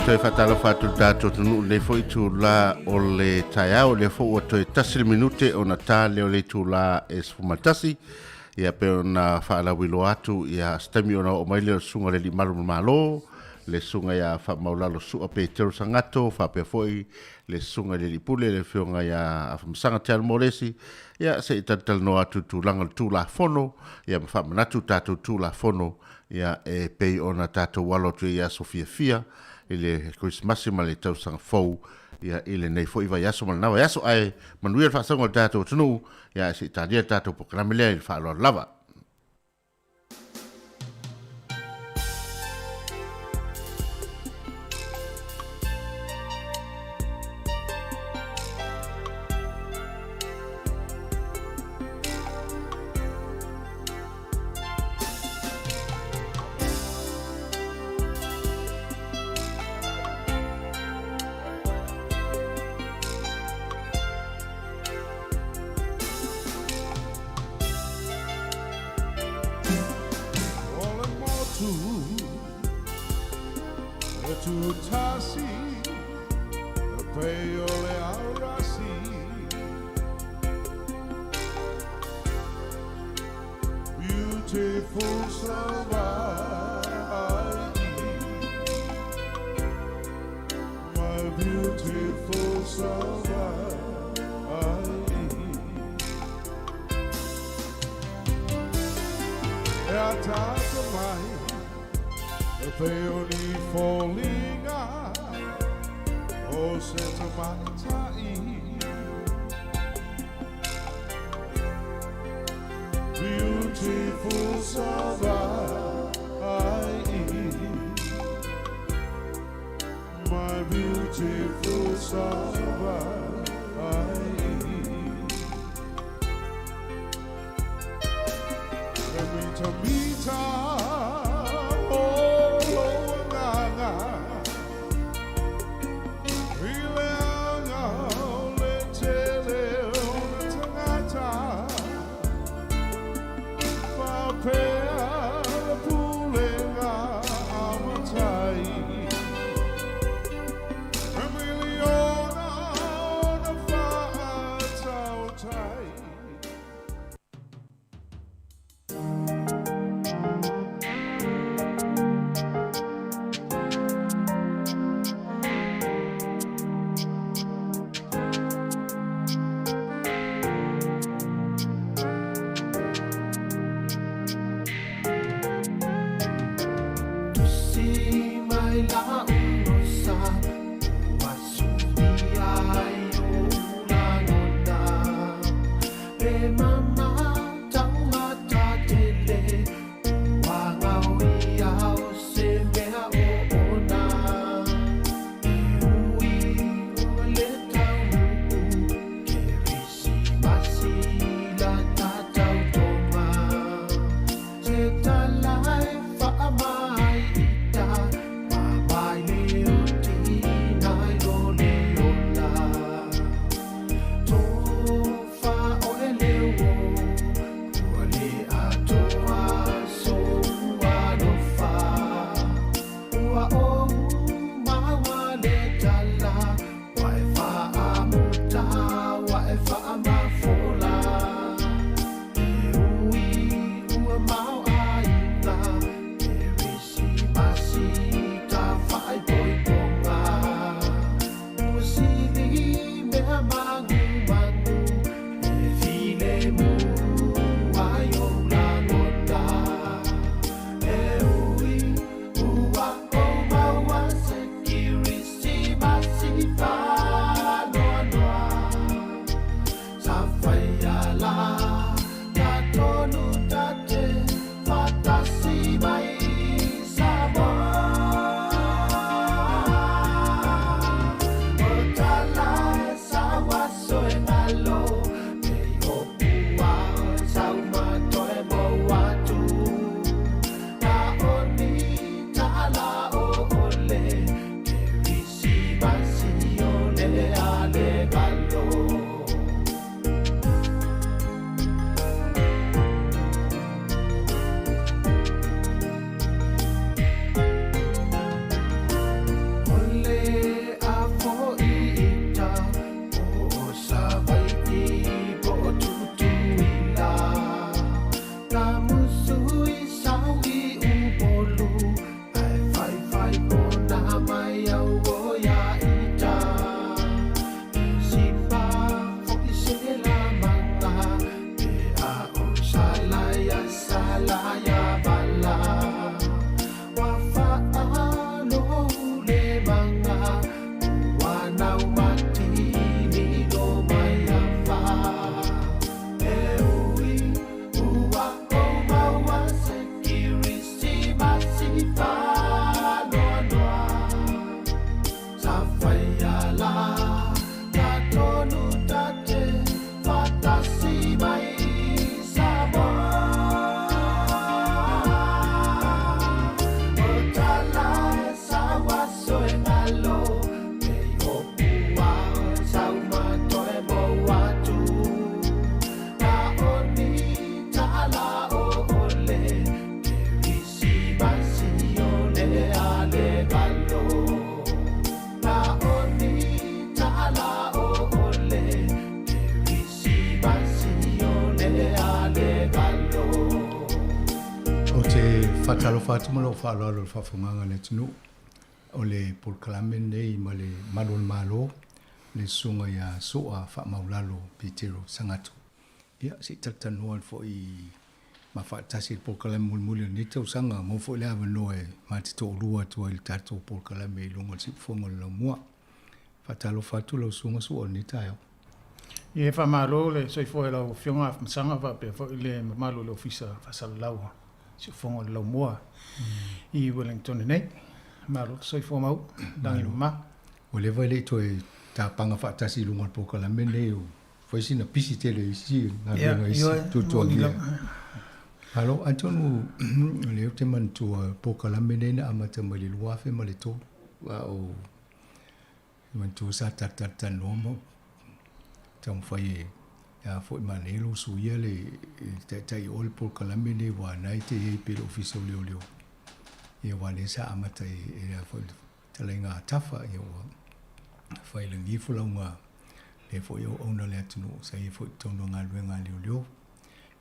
Toe faatalofa atu le tatou atunuu lenei foi itulā o le taeao, lea foi ua toe tasi le minute ona ta lea o le itulā e 11. Ia pei ona faalauiloa atu, ia se taimi ona oo mai lea o le susuga i le Alii Malu o le Malo, le susuga ia Faamaulalo Sua Petero Sagato, faapea foi le susuga i le Alii Pule, le afioga ia Afamasaga Te Alomolesi, ia se i talatalanoa atu i le tulaga o le Tulafono, ia ma faamanatu tatou Tulafono, ia e pei ona tatou alo atu ai i aso fiafia i le Kerisimasi ma le tausaga fou, ia i lenei foi vaiaso ma lena vaiaso. Ae manuia le faasauga o le tatou atunuu, ia ae se i talia le tatou polokalame lea i le faaaloalo lava. Faatalofa atu ma lou faaaloalo i le faafofogaaga a le atunuu. O le polokalame lenei ma le Malu o le Malo, le Susuga ia Su'a Faamaulalo Petero Sagato. Ia, se i talatalanoa foi ma faatasi i le polokalame mulimuli o lenei tausaga, maua foi le avanoa e ma te toalua atu ai i le tatou polokalame i luga o le siufofoga o le laumua. Faatalofa atu lau Susuga Su'a i lenei taeao. Ia, faamalo le soifua i lau Afioga Afamasaga faapea foi le mamalu o le Ofisa Faasalalau o Siufofoga o le Laumua i Wellington nei. Malo le soifua mau, lagi mama. Ua leva e le i toe tapaga faatasi i luga o le polokalame lenei, ua fai sina pisi tele i isi galuega i isi tuatuagia. Malo, atonu o lea ou te manatua polokalame lenei na amata mai le 2003, a o manatua sa talatalanoa ma taumafai e a foi manaia lou suia le taitai o le polokalame lenei aua na e te i ai pea i le Ofisa o Leoleo. Ia aua lea sa amata i le a foi talaiga a Tafa, ia ua fai lagi folauga lea foi auauna le atunuu sa i ai foi i totonu o galuega a leoleo.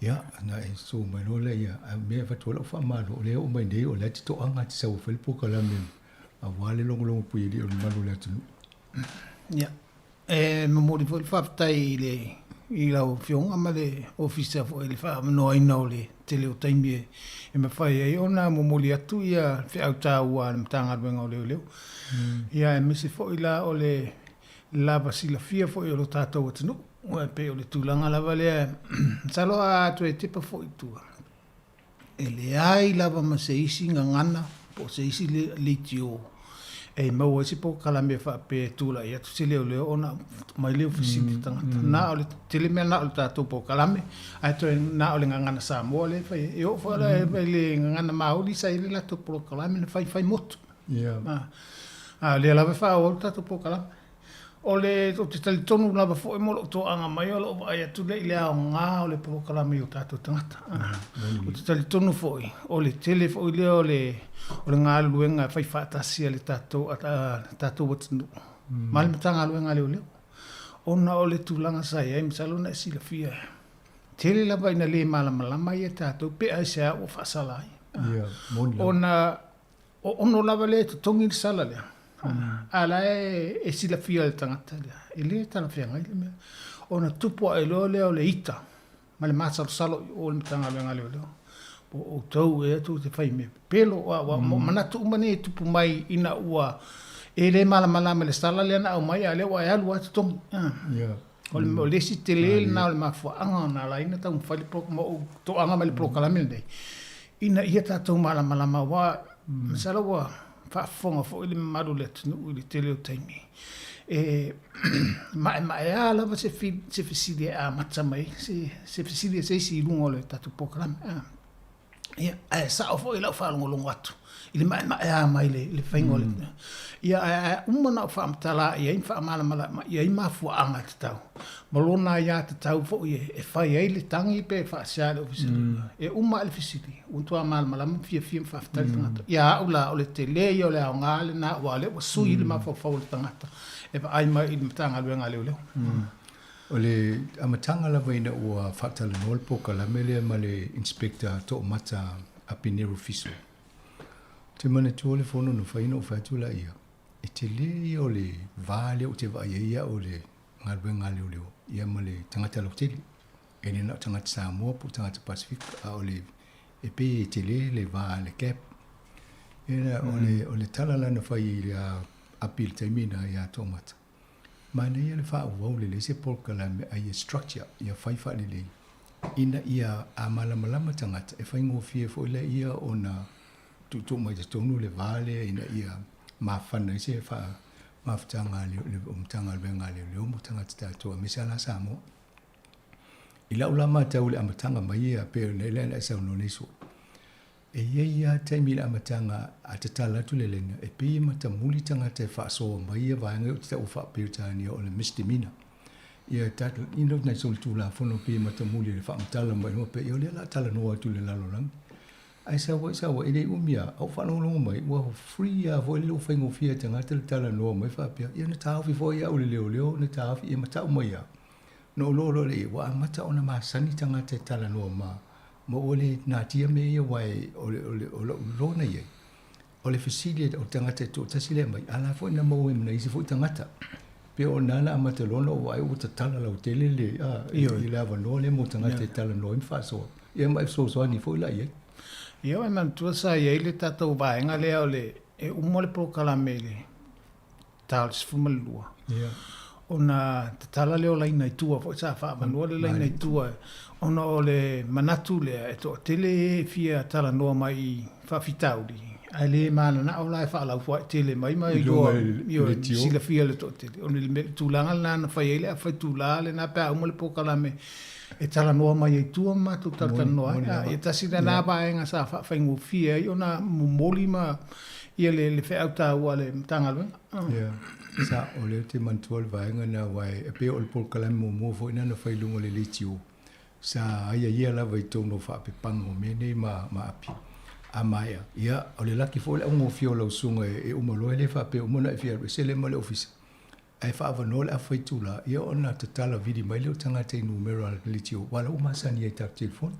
Ia, na e susu mai loa lea, ia, a mea e avatu ai lau faamalo, o lea e oo mai nei o la e te toaga te sau e fai le polokalame aua le logologo puialii o le mamalu o le atunuu. Ia, e momoli foi le faafetai i le i lau Afioga ma le Ofisa foi i le faaavanoaina o le tele o taimi e mafai ai ona momoli atu ia feau taua a le Matagaluega o Leoleo. Ia aemaise foi la o le lava silafia foi o lo tatou atunuu. Aua e pei o le tulaga lava lea, masalo a toe tepa foi i tua, E leai lava ma se isi gagana po o se isi leitio e maua ai se polokalame faapea e tulai atu se leoleo ona aumai lea o fesili i tagata. Na o le tele mea na o le tatou polokalame, ae toe na o le gagana Samoa lea e fai ai. E oo foi la i le gagana Māori sa i ai le latou polokalame na faifai motu. A o lea lava e faaauau le tatou polokalame. O le, ou te talitonu lava foi mo lou toaga mai o lou vaai atu lea i le aoga o le polokalame i o tatou tagata. Ou te talitonu foi, o le tele foi lea o le, o le galuega e fai faatasi a le tatou, a le tatou atunuu ma le Matagaluega a Leoleo. Ona o le tulaga sa i ai, masalo na e silafia, tele lava ina le malamalama ia tatou pe aisea ua faasala ai. Ona O ono lava lea e totogi le sala lea, a la e silafia e le tagata lea, e le talafeagai le mea. Ona tupu ae loa lea o le ita ma le masalosalo i o i le Matagaluega a Leoleo, po o outou ea tou te fai mea pepelo, aua o manatu uma nei e tupu mai ina ua e le malamalama i le sala lea na aumai, a o lea ua e alu lava totogi. O le isi tele lena o le mafuaaga na ala ai ona taumafai le ma ou toaga mai le polokalame lenei, ina ia tatou malamalama aua masalo ua faafofoga foi le mamalu o le atunuu i le tele o taimi, e maemaea lava se fesili e amata mai ai se fesili a se isi i luga o le tatou polokalame. Ia, ae sao foi lau faalogologo atu i le maemaea mai le faiga o le... Ia, ae uma ona ou faamatala i ai ma faamalamalama i ai mafuaaga tatau, ma lona aiatatau foi e fai ai le tagi pe faasea i le Ofisa. E uma lava le fesili, ua matua malamalama ma fiafia ma faafetai le tagata. Ia au la, o le tele ia o le aoga lena, aua o lea ua sui le mafaufau o le tagata e vaai mai i le Matagaluega a Leoleo. O le amataga lava ina ua faatalanoa le polokalame lea ma le Inspector Toomata Apinero Fiso, ou te manatua le fono na fai ona ou fai atu laia, e tele ia o le va lea ou te vaai ai au i le galuega a leoleo ia ma le tagata lautele. E le na o tagata Samoa po o tagata Pasefika, a o le e pei e tele le va, le gap. Ina o le tala la na fai i le Api i le taimi na ia Toomata, Manaia le faaauau lelei se polokalame a ia structure ia fai faalelei ina ia a malamalama tagata e faigofie foi lea ia ona tuutuu mai totonu le va lea ina ia mafana ai se mafutaga a le Matagaluega a Leoleo mo tagata tatou aemaise lava la Samoa. I lau la matau i le amataga mai ia pei ona e saunoa nei Su'a, E i ai lava taimi i le amataga a tatala atu le laina, e pei e matamuli tagata e faasoa mai ia vaega ou te taua faa-Peretania o le misdemeanor. Ia tatou, you know, nai solitulafono pei e matamuli i le faamatala mai loa pei, o lea o le a talanoa atu i le lalolagi. Ae sau ai sau ai, e le i umi lava, a ou faalogologo mai, ua free lava foi lele ua faigofie e tagata le talanoa mai faapea, ia na taofi foi au e le leoleo, na taofi, ia ma tau mai lava. Na ou iloa loa lea, ua amata ona masani tagata e talanoa ma. Ma ua le natia mea ia aua e, o le, o le, o lou iloa na i ai, o le fesili o le tagata e toatasi lea e aumai, a la foi na maua ai ma nai isi foi tagata. Pei o lena na amata loa ona ou vaai ua tatala lautele le, a, i le avanoa lea mo tagata e talanoa ai ma faasoa, ia ma e fesoasoani foi la i ai. Ioe, manatua sa i ai le tatou vaega lea o le, e uma le polokalame i le ta o le 12. Ia. Ona tatala lea o laina i tua foi, sa faaavanoa le laina i tua, ona o le manatu lea e toatele e fia talanoa mai i faafitauli, ae le mananao la e faalaufoai tele mai ma iloa, ioe, silafia e le toatele. O le tulaga lena na fai ai le afaitula lena pe a uma le polokalame e talanoa mai ai tua ma matou talatalanoa ai. Ia tasi lena vaega sa faafaigofie ai ona momoli ma ia le feau taua a le Matagaluega. Ia, sa, o lea ou te manatua le vaega lena aua e pei o le polokalame muamua foi lena na fai i luga o le leitio, sa aiaia lava i totonu o faapepaga o mea nei ma, ma api. A maea, ia, o le laki foi o le augofie o lau susuga e uma loa e le faapea uma ona e fia alu ese lea ma le ofisa, ae faaavanoa le afa itula, ia ona tatala vili mai lea o tagata i numera a le leitio, aua o la ua masani ai i tatou telefoni.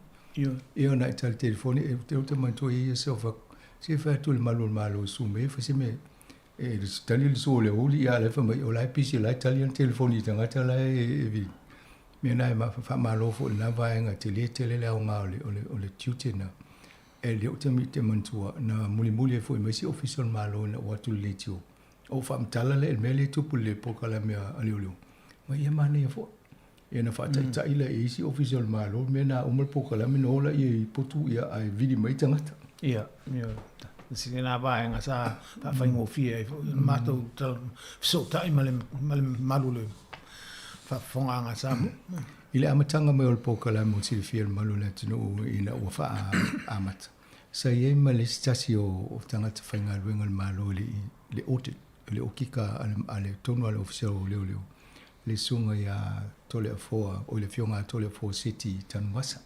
Ia ona e tali telefoni, e ou te manatua e i ai ia se ofa, se fai atu le malu o le Malo e susu mai e fai se mea, e tali le sua o le aoauli, ia a o la e fai mai, o la e pisi o la e tali ana telefoni i tagata la e vili. Mea na e faamalo foi i lena vaega, e tele tele le aoga o le, o le, o le tiute lena. E le o te manatua, na mulimuli ai foi ma isi ofisa o le Malo ina ua atu i le leitio, Ou faamatala lea i le mea lea e tupu i le polokalame a leoleo, ma ia manaia foi. Ia na faataitai lea i isi ofisa o le Malo, mea na uma le polokalame na o laia i potu ia ae vili mai tagata. Ia, ia, tasi lena vaega sa faafaigofie ai foi ona matou fesootai ma le ma le mamalu o le faafofogaaga a Samoa. I le amataga mai o le polokalame mo le silafia e le mamalu o le atunuu ina ua faaamata, Sa i ai ma le isi tasi o tagata faigaluega o le Malo i le audit, le okika a le tonu a le Ofisa o Leoleo, le susuga ia Toleafoa, oi le Afioga ia Toleafoa Seti Tanuvasa.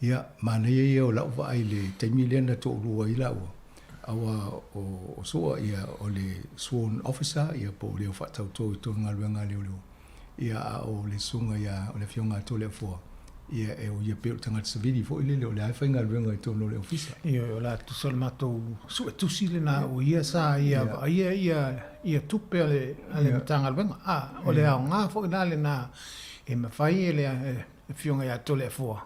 Ia, manaia ia o lau vaai i le taimi lea na toalua ai lāua, aua o Sua, ia, o le sworn officer, ia, po o le faatautō i tonu galuega a leoleo, ia, a o le susuga ia, o le Afioga ia Toleafoa, ia, e o ia pei o le tagata savili foi lele, o lea e faigaluega i totonu o le ofisa. Ioe, o le a tusa o le matou suetusi lena, o ia sa ia vaaia ia, ia tupe a le, a le Matagaluega. A, o le aoga foi la lena e mafai e le Afioga ia Toleafoa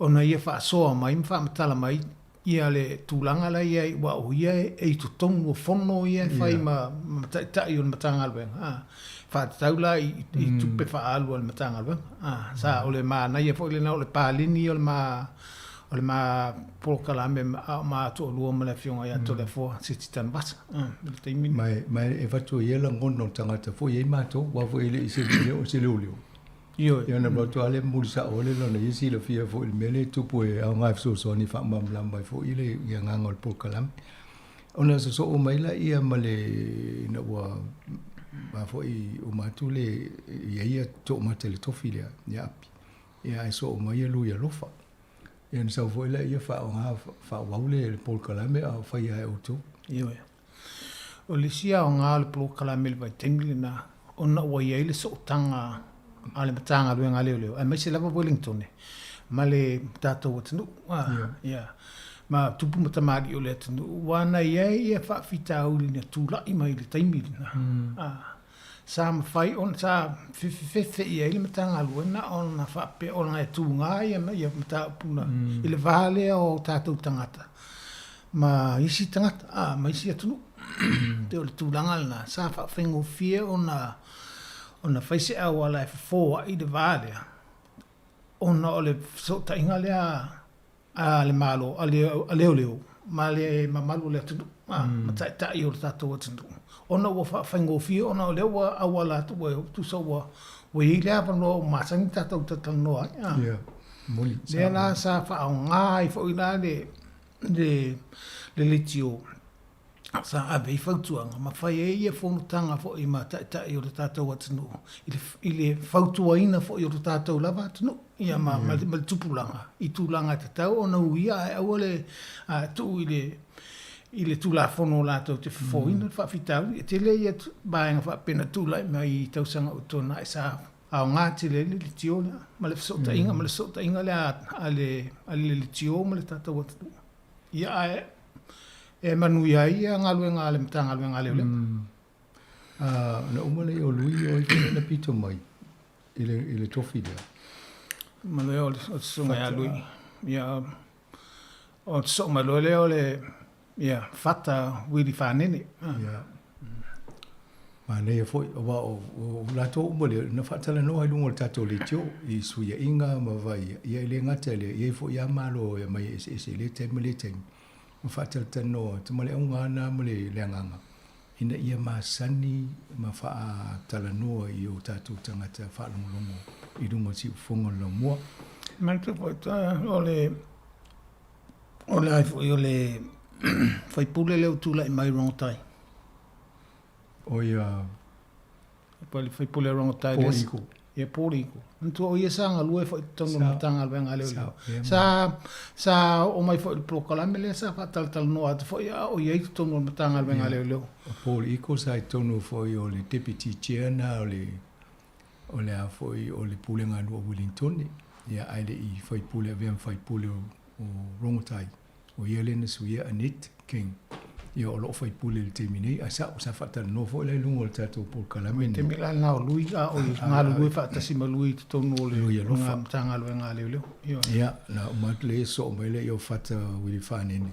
ona ia faasoa mai ma faamatala mai ia le tulaga la i ai, aua o ia e i totonu o fono ia e fai ma taitai o le Matagaluega, a, faatatau la i tupe faaalu a le Matagaluega. A, sa o le manaia foi lena o le paleni o le ma o le ma polokalame a o ma toalua ma le Afioga ia Toleafoa Seti Tanuvasa, a, i le taimi lena. Ma e avatu ai ia lagona o tagata foi e i ai matou, aua foi e le i se leo, se leoleo. Ioe. Ia ona avatu lava lea momoli sao ai le lona ia silafia foi i le mea lea e tupu e aoga e fesoasoani e faamalamalama ai foi le agaga o le polokalame. Ona sosoo mai laia ma le ina ua a foi uma atu le ia ia toomata i le tofi lea ia Api. Ia ae soo mai ia Lui Alofa. Ia ona sau foi laia faaaoga faaauau le polokalame a o faia lava e outou. Ioe. O le isi aoga o le polokalame i le vaitaimi lena, ona ua i ai le sootaga a le Matagaluega a Leoleo, aemaise lava Wellington ma le tatou atunuu, ia, ma tupu ma tamalii o le atunuu, aua na i ai ia faafitauli na tulai mai i le taimi lena. Sa mafai ona, sa fefefefe i ai le Matagaluega ona faapea, ona e tuga ia mataupu na, i le va lea o tatou tagata ma isi tagata, a, ma isi atunuu. Pei o le tulaga lena, sa faafaigofie ona, ona fai se auala e fofo ai le va lea, ona o le fesootaiga lea a le Malo, a leoleo ma le mamalu o le atunuu, a, ma taitai o le tatou atunuu, ona ua faafaigofie ona o lea ua auala atu, ua tusa ua ua i ai le avanoa ua masani tatou talatalanoa ai, a. Ia, moni. Lea la sa faaaoga ai foi la le le le leitio sa ave ai fautuaga ma fai ai ia fonotaga foi ma taitai o le tatou atunuu i le, i le fautuaina foi o le tatou lava atunuu ia ma, ma, ma le tupulaga i tulaga e tatau ona uia ae aua le tuu i le i le Tulafono latou te fofoina le faafitauli. E tele ia vaega faapea na tulai mai i tausaga ua tuanai sa. Aoga tele ai le leitio lea ma le fesootaiga ma le fesootaiga lea a le a le leitio ma le tatou atunuu. Ia ae e manuia ai ia galuega a le Matagaluega a Leoleo. Ona uma lea o Lui o ai foi na pito mai i le i le tofi lea. Ma le o le susuga ia Lui. Ia o te soo mai loa lea o le ia Fata Wili Fanene. Ia. Manaia foi, aua o, o latou uma lea, na faatalanoa i luga o le tatou leitio i suiaiga ma vai, ia e le gata i lea, e i ai foi lava malo e aumai eseese i lea taimi ma lea taimi, ma faatalatalanoa atu ma le auga lava lena ma le, le agaga, ina ia masani ma faatalanoa i o tatou tagata faalogologo i luga o siufofoga o le laumua. Manatua foi, o le O le ai foi o le faipule lea ua tulai mai Rongotai. O ia. Pa le faipule Rongotai. Paul Eagle. Ia Paul Eagle. Manatua o ia sa galue foi i totonu o le Matagaluega a Leoleo. Sa sa oo mai foi i le polokalame lea sa faatalatalanoa atu foi a o i ai i totonu o le Matagaluega a Leoleo. O Paul Eagle sa i totonu foi o le Deputy Chair na o le o le a foi o le Pulega a Nuu o Wellingtone, ia ae le i faipule avea ma faipule o, o Rongotai. O ia lea na suia Annette King. Ia o lo o faipule i le taimi nei, ae sa'o sa faatalanoa foi la i luga o le tatou polokalame nei. Taimi la lena o Lui, a o galulue faatasi ma Lui i totonu o le Matagaluega a Leoleo. Ia, na uma atu lea soo mai lea o Fata Wili Fanene.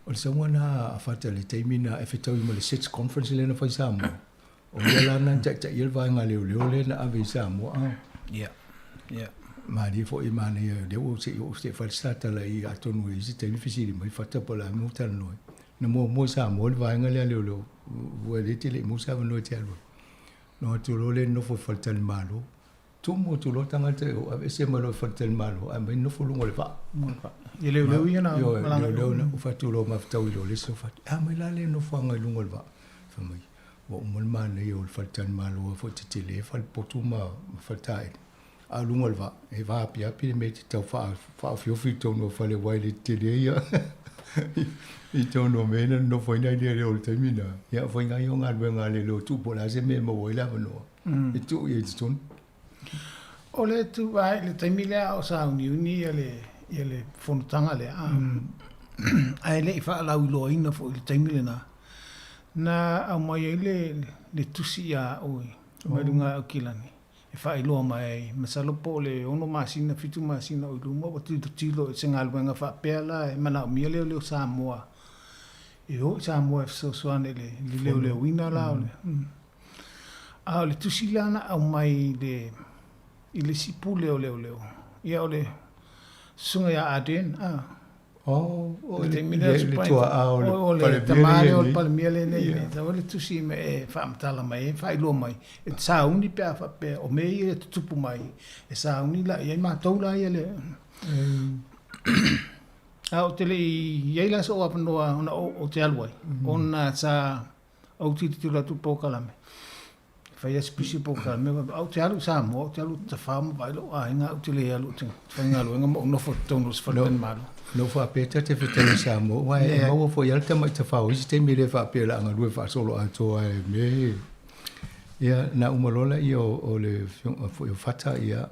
O le sauga na a Fata i le taimi na e fetaui ma le SIDS conference lea na fai i Samoa. O ia la na taitaia le vaega leoleo lea na ave i Samoa. Ia. Ia. Malie foi manaia lea ua se i oo se i fai le satala i atonu i isi taimi fesili mai Fata po o le a le mea ua talanoa ai. Na muamua i Samoa le vaega lea a leoleo ua le te le i maua se avanoa e te alu ai. Na o atu loa lea nofo i faletalimalo. Tumu atu loa tagata e o aveese mai loa i faletalimalo ae aumai nofo i luga o le vaa. Ia leoleo ia na Ioe, malaga. leoleo na ua fatu loa mafetau i lo le isi fatu. E a mai la le nofoaga i luga o le vaa? Fai mai, ua uma le manaia o le faletalimalo foi tetele falepotu ma faletaele. A o luga o le vaa, e vaapiapi le mea e te tau faaofiofi i totonu o fale aua e le tetele ia i totonu o mea na nonofo ai nai leoleo i le taimi lena. Ia o faiga ia o galuega a leoleo e tuu po o le a se mea e maua ai le avanoa e tuu i ai i totonu. O le tu ai le taimi lea o sauniuni ia le ia le fonotaga lea ae le i faalauiloaina foi i le taimi lena na aumai ai le le tusi ia au mai luga o Aukilani e faailoa mai ai masalo po o le 6 masina 7 masina o i luma ua tilotilo i se galuega faapea la e manaomia leoleo Samoa e o i Samoa e fesoasoani i le leoleoina la o le A o le tusi la na aumai i le i le isi pule o leoleo, ia o le susuga ia Ardern, a. Oh, o le le tuaa o le o le tama lea o le Palemia lea nei, yeah. O le tusi me e faamatala mai e faailoa mai, e sauni pe a faapea, o mea ia e tutupu mai, e sauni la i ai matou la ia le. A ou te le i i ai la so'u avanoa ona ou te alu ai, ona sa Ou tilotilo atu i polokalame, fai lava si pisi o polokalame, ae ou te alu i Samoa, ou te alu ou te tafao ma vaai lou aiga, ae ou te le alu ou te faigaluega ma ou nofo i totonu o se faletalimalo. Na ou faapea ta te fetau i Samoa, aua e maua foi lava le tamai tafao i isi taimi e le faapea o le a galue faasoloatoa i mea ia. Ia, na uma loa lea o le afioga foi o Fata, ia,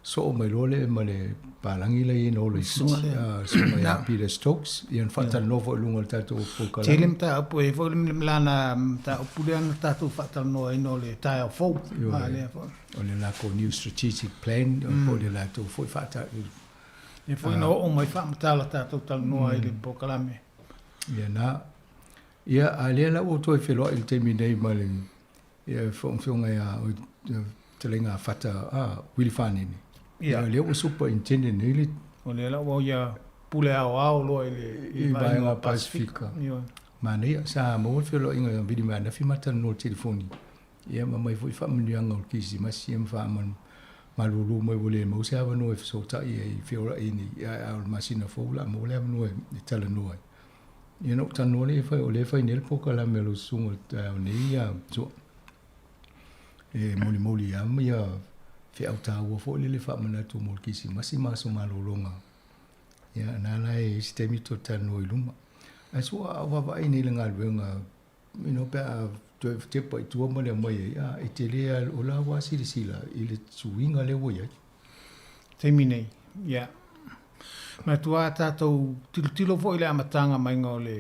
Soo mai loa lea ma le palagi la e i ai na ola i Fiti, susuga ia Peter Stokes, ia na faatalanoa foi i luga o le tatou polokalame. Tele mataupu, e i ai foi le lana mataupu lea na tatou faatalanoaina o le taeao fou. Ioe, o le latou new strategic plan, po o le latou foi faata... Lea foi na oo mai faamatala tatou talanoa ai i le polokalame. Ia na. Ia, a lea la ua toe feloai i le taimi nei ma le Ia afioga ia Fetalaiga Fata a Wili Fanene. Ia lea ua superintendent nei le O lea la ua ia pule aoao loa i le i vaega Pasifika. Manaia sa maua le feoloaiga ia Vili mai ananafi ma talanoa i le telefoni. Ia ma aumai foi faamanuiaga o le Kerisimasi ia ma faamalulu mai ua le maua se avanoa e fesootai ai e feoai nei ae o le masina fou o le a maua le avanoa e talanoa ai. Ia na ou talanoa lea fai, o lea e fai nei le polokalame a lau susuga i le taeao nei ia Sua. E molimoli lava ia feau taua foi lele faamanatu mo le Kerisimasi ma aso malologa. Ia na la e i ai se taimi toe talanoa i luma. Ae Sua a ou vaavaai nei i le galuega, you know, pe a toe tepa i tua ma le aumai ai, a, e tele lava, o la ua silasila i le suiga lea ua i ai. Taimi nei, ia. Manatua a tatou tilotilo foi i le amataga maiga o le,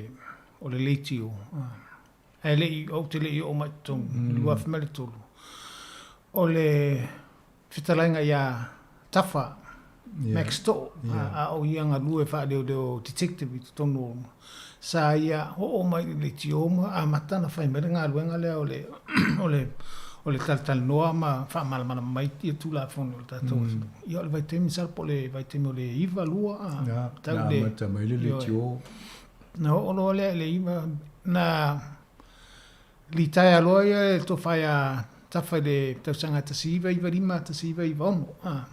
o le leitio, ae le i, ou te le i oo mai i totonu, i le 2003, o le fetalaiga ia Tafa, Max Too, a o ia galue faaleoleo detective i totonu o, sa ia oo mai i le leitio ma amata ona fai mai le galuega lea o le, o le, o le talatalanoa ma faamalamalama mai ia Tulafono o le tatou atunuu. Ia o le vaitaimi masalo po o le vaitaimi o le 9, 2, a, tau le. Na amata mai le leitio. Na oo loa lea i le 9, na Litaea loa ia le tofa ia Tafa i le tausaga 1995, 1996, a.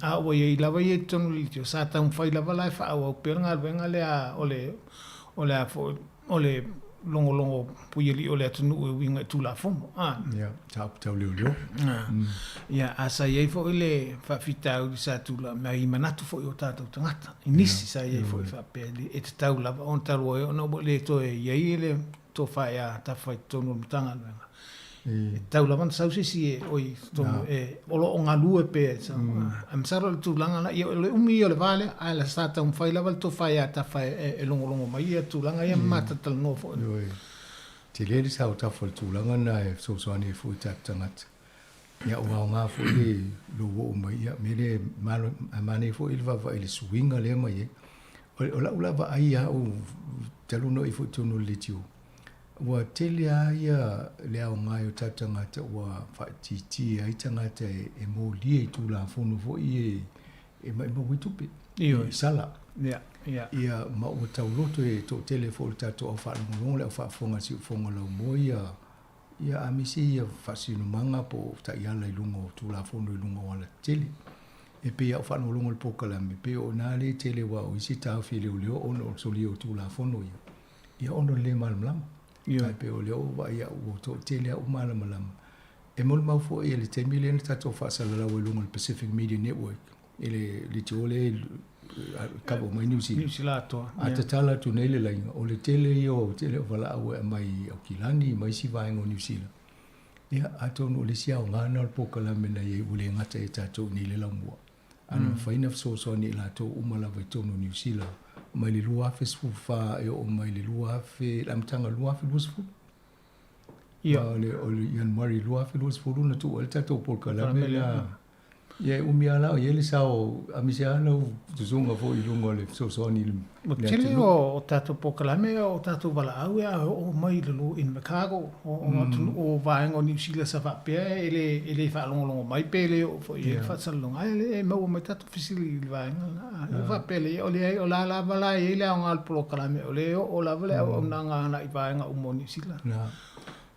A ua i ai lava ia i totonu o le leitio, sa taumafai lava la e faaauau pea le galuega lea o le, o le a foi, o le logologo puialii o le atunuu e uiga i Tulafono, a. Ia, mataupu tau leoleo. Ia, a sa i ai foi le faafitauli sa tulai mai i manatu foi o tatou tagata, i nisi sa i ai foi faapea, e tatau lava ona talu ai ona ua le toe i ai le tofa ia Tafa i totonu o le Matagaluega, e tatau lava ona sau se isi e, oi, totonu, e, o lo o galue pea. Ae masalo o le tulaga lena, ia, o le umi ia o le va lea, ae la sa taumafai lava le tofa ia Tafa e logologo mai ia tulaga ia ma matalatalanoa foi. Ioe. Tele le sao Tafa i le tulaga lena e fesoasoani ai foi i tatou tagata. Ia, ua aoga foi le lou oo mai, ia, mea lea e manaia foi le vaavaai i le suiga lea ma i ai. O lau la vaai ia au talu ona oo foi i totonu o le leitio, ua tele lava ia le aoga i o tatou tagata ua faaitiitia ai tagata e molia i Tulafono foi ia e maumau ai tupe, i sala. Ia, ma ua tauloto e toatele foi o le tatou au faalogologo, le au faafofoga a Siufofoga Laumua ia Ia aemaise ia faasinomaga po o taiala i luga o Tulafono i luga o alatetele. E pei a ou faalogologo i le polokalame, pei o ina lea e tele aua o isi taofi e leoleo ona o le solia o Tulafono ia, ia ona o le le malamalama. Ae pei o lea ua ou vaai au ua toatele lava ua malamalama. E molimau foi i le taimi lea na tatou faasalalau ai i luga o le Pacific Media Network, i le leitio lea e kava uma ai Niu Sila. Niu Sila atoa. A tatala atu nei le laina, o le tele ia o tele o valaau e aumai i Aukilani ma isi vaega o Niu Sila. Ia, atonu o le isi aoga lena o le polokalame na i ai ua le gata ia tatou i nei le laumua. A na mafai ona fesoasoani i latou uma lava i totonu o Niu Sila mai le 2014 e oo mai le 2000, le amataga o le 2020. Ia. O le, o le Ianuari 2020 na tuu ai le tatou polokalame lea. Ia e umi lava la o i ai le sao, aemaise lava lau susuga foi i luga o le fesoasoani i le Ua tele o tatou polokalame o tatou valaau e oo mai i le Invercargill, o atunuu o vaega o Niu Sila sa faapea e le e le faalogologo mai pe le oo foi i ai le faasalalauga, ae e maua mai tatou fesili i le vaega lena. E faapea lea, o leai o la lava la e i ai le aoga o le polokalame, o lea e oo lava le auaunaga agai i vaega uma o Niu Sila.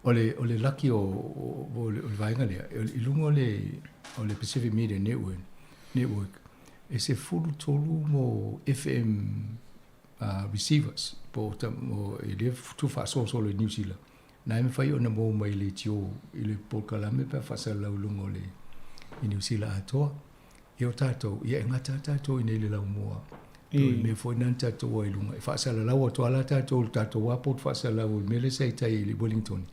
O le, o le laki o, o, o le vaega lea, i luga o le, o le Pacific Media Network, Network e 13 mo FM uh, receivers, po o, o e le tuufaasoasoa i New Zealand. Na e mafai ona maua mai i leitio i le polokalame pe a faasalalau i luga o le i Niu Sila atoa. Ia o tatou, ia e gata lava tatou i inei i le laumua. I. O le mea foi lena na tatou o ai i luga. E faasalalau atu lava la tatou i le tatou lava poto faasalalau i le mea lea sa i tai i Wellington.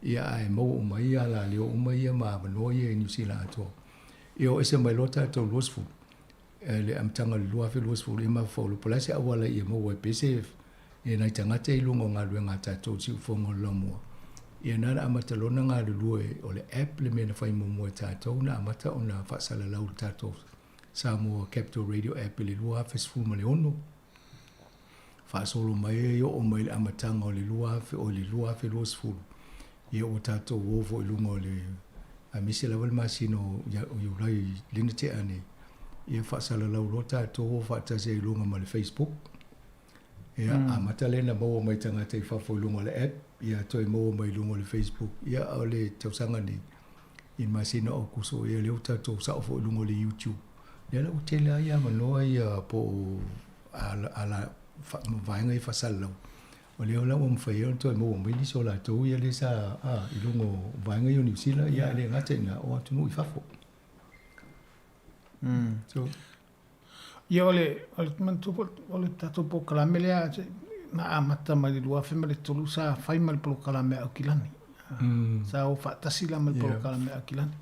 Ia ae maua uma ai alaleo uma ia ma avanoa ia i Niu Sila atoa. Ia o ese mai loa tatou 20, le amataga o le 2020, ia mafaufau loa po o le a se auala ia maua ai pea se ia nai tagata i luga o galuega a tatou i siufofoga o le laumua. Ia na na amata loa ona galulue o le app le mea na fai muamua e tatou na amata ona faasalalau i le tatou Samoa Capital Radio app i le 2016. Faasolo mai ai oo mai i le amataga o le 2000 oi le 2020, ia ua tatou o foi i luga o le aemaise lava le masina o Iulai lea na tea nei, ia faasalalau loa tatou o faatasi ai i luga ma le Facebook. Ia, amata lea na maua mai tagata i fafo i luga o le app, ia toe maua mai i luga o le Facebook. Ia, o le tausaga nei, i le masina o Aokuso, ia lea ua tatou sao foi i luga o le YouTube. Lea la ua tele lava ia avanoa ia po o ala, vaega ia faasalalau. O lea la ua mafai ai ona toe maua mai nisi o latou ia lea sa i luga o vaega ia o Niu Sila, ia e le gata i ina, o atunuu i fafo. So, Ia o le, o le manatua foi o le tatou polokalame lea na amata mai le 2003 sa fai ma le polokalame a Aukilani. Sa o faatasi la ma le polokalame a Aukilani.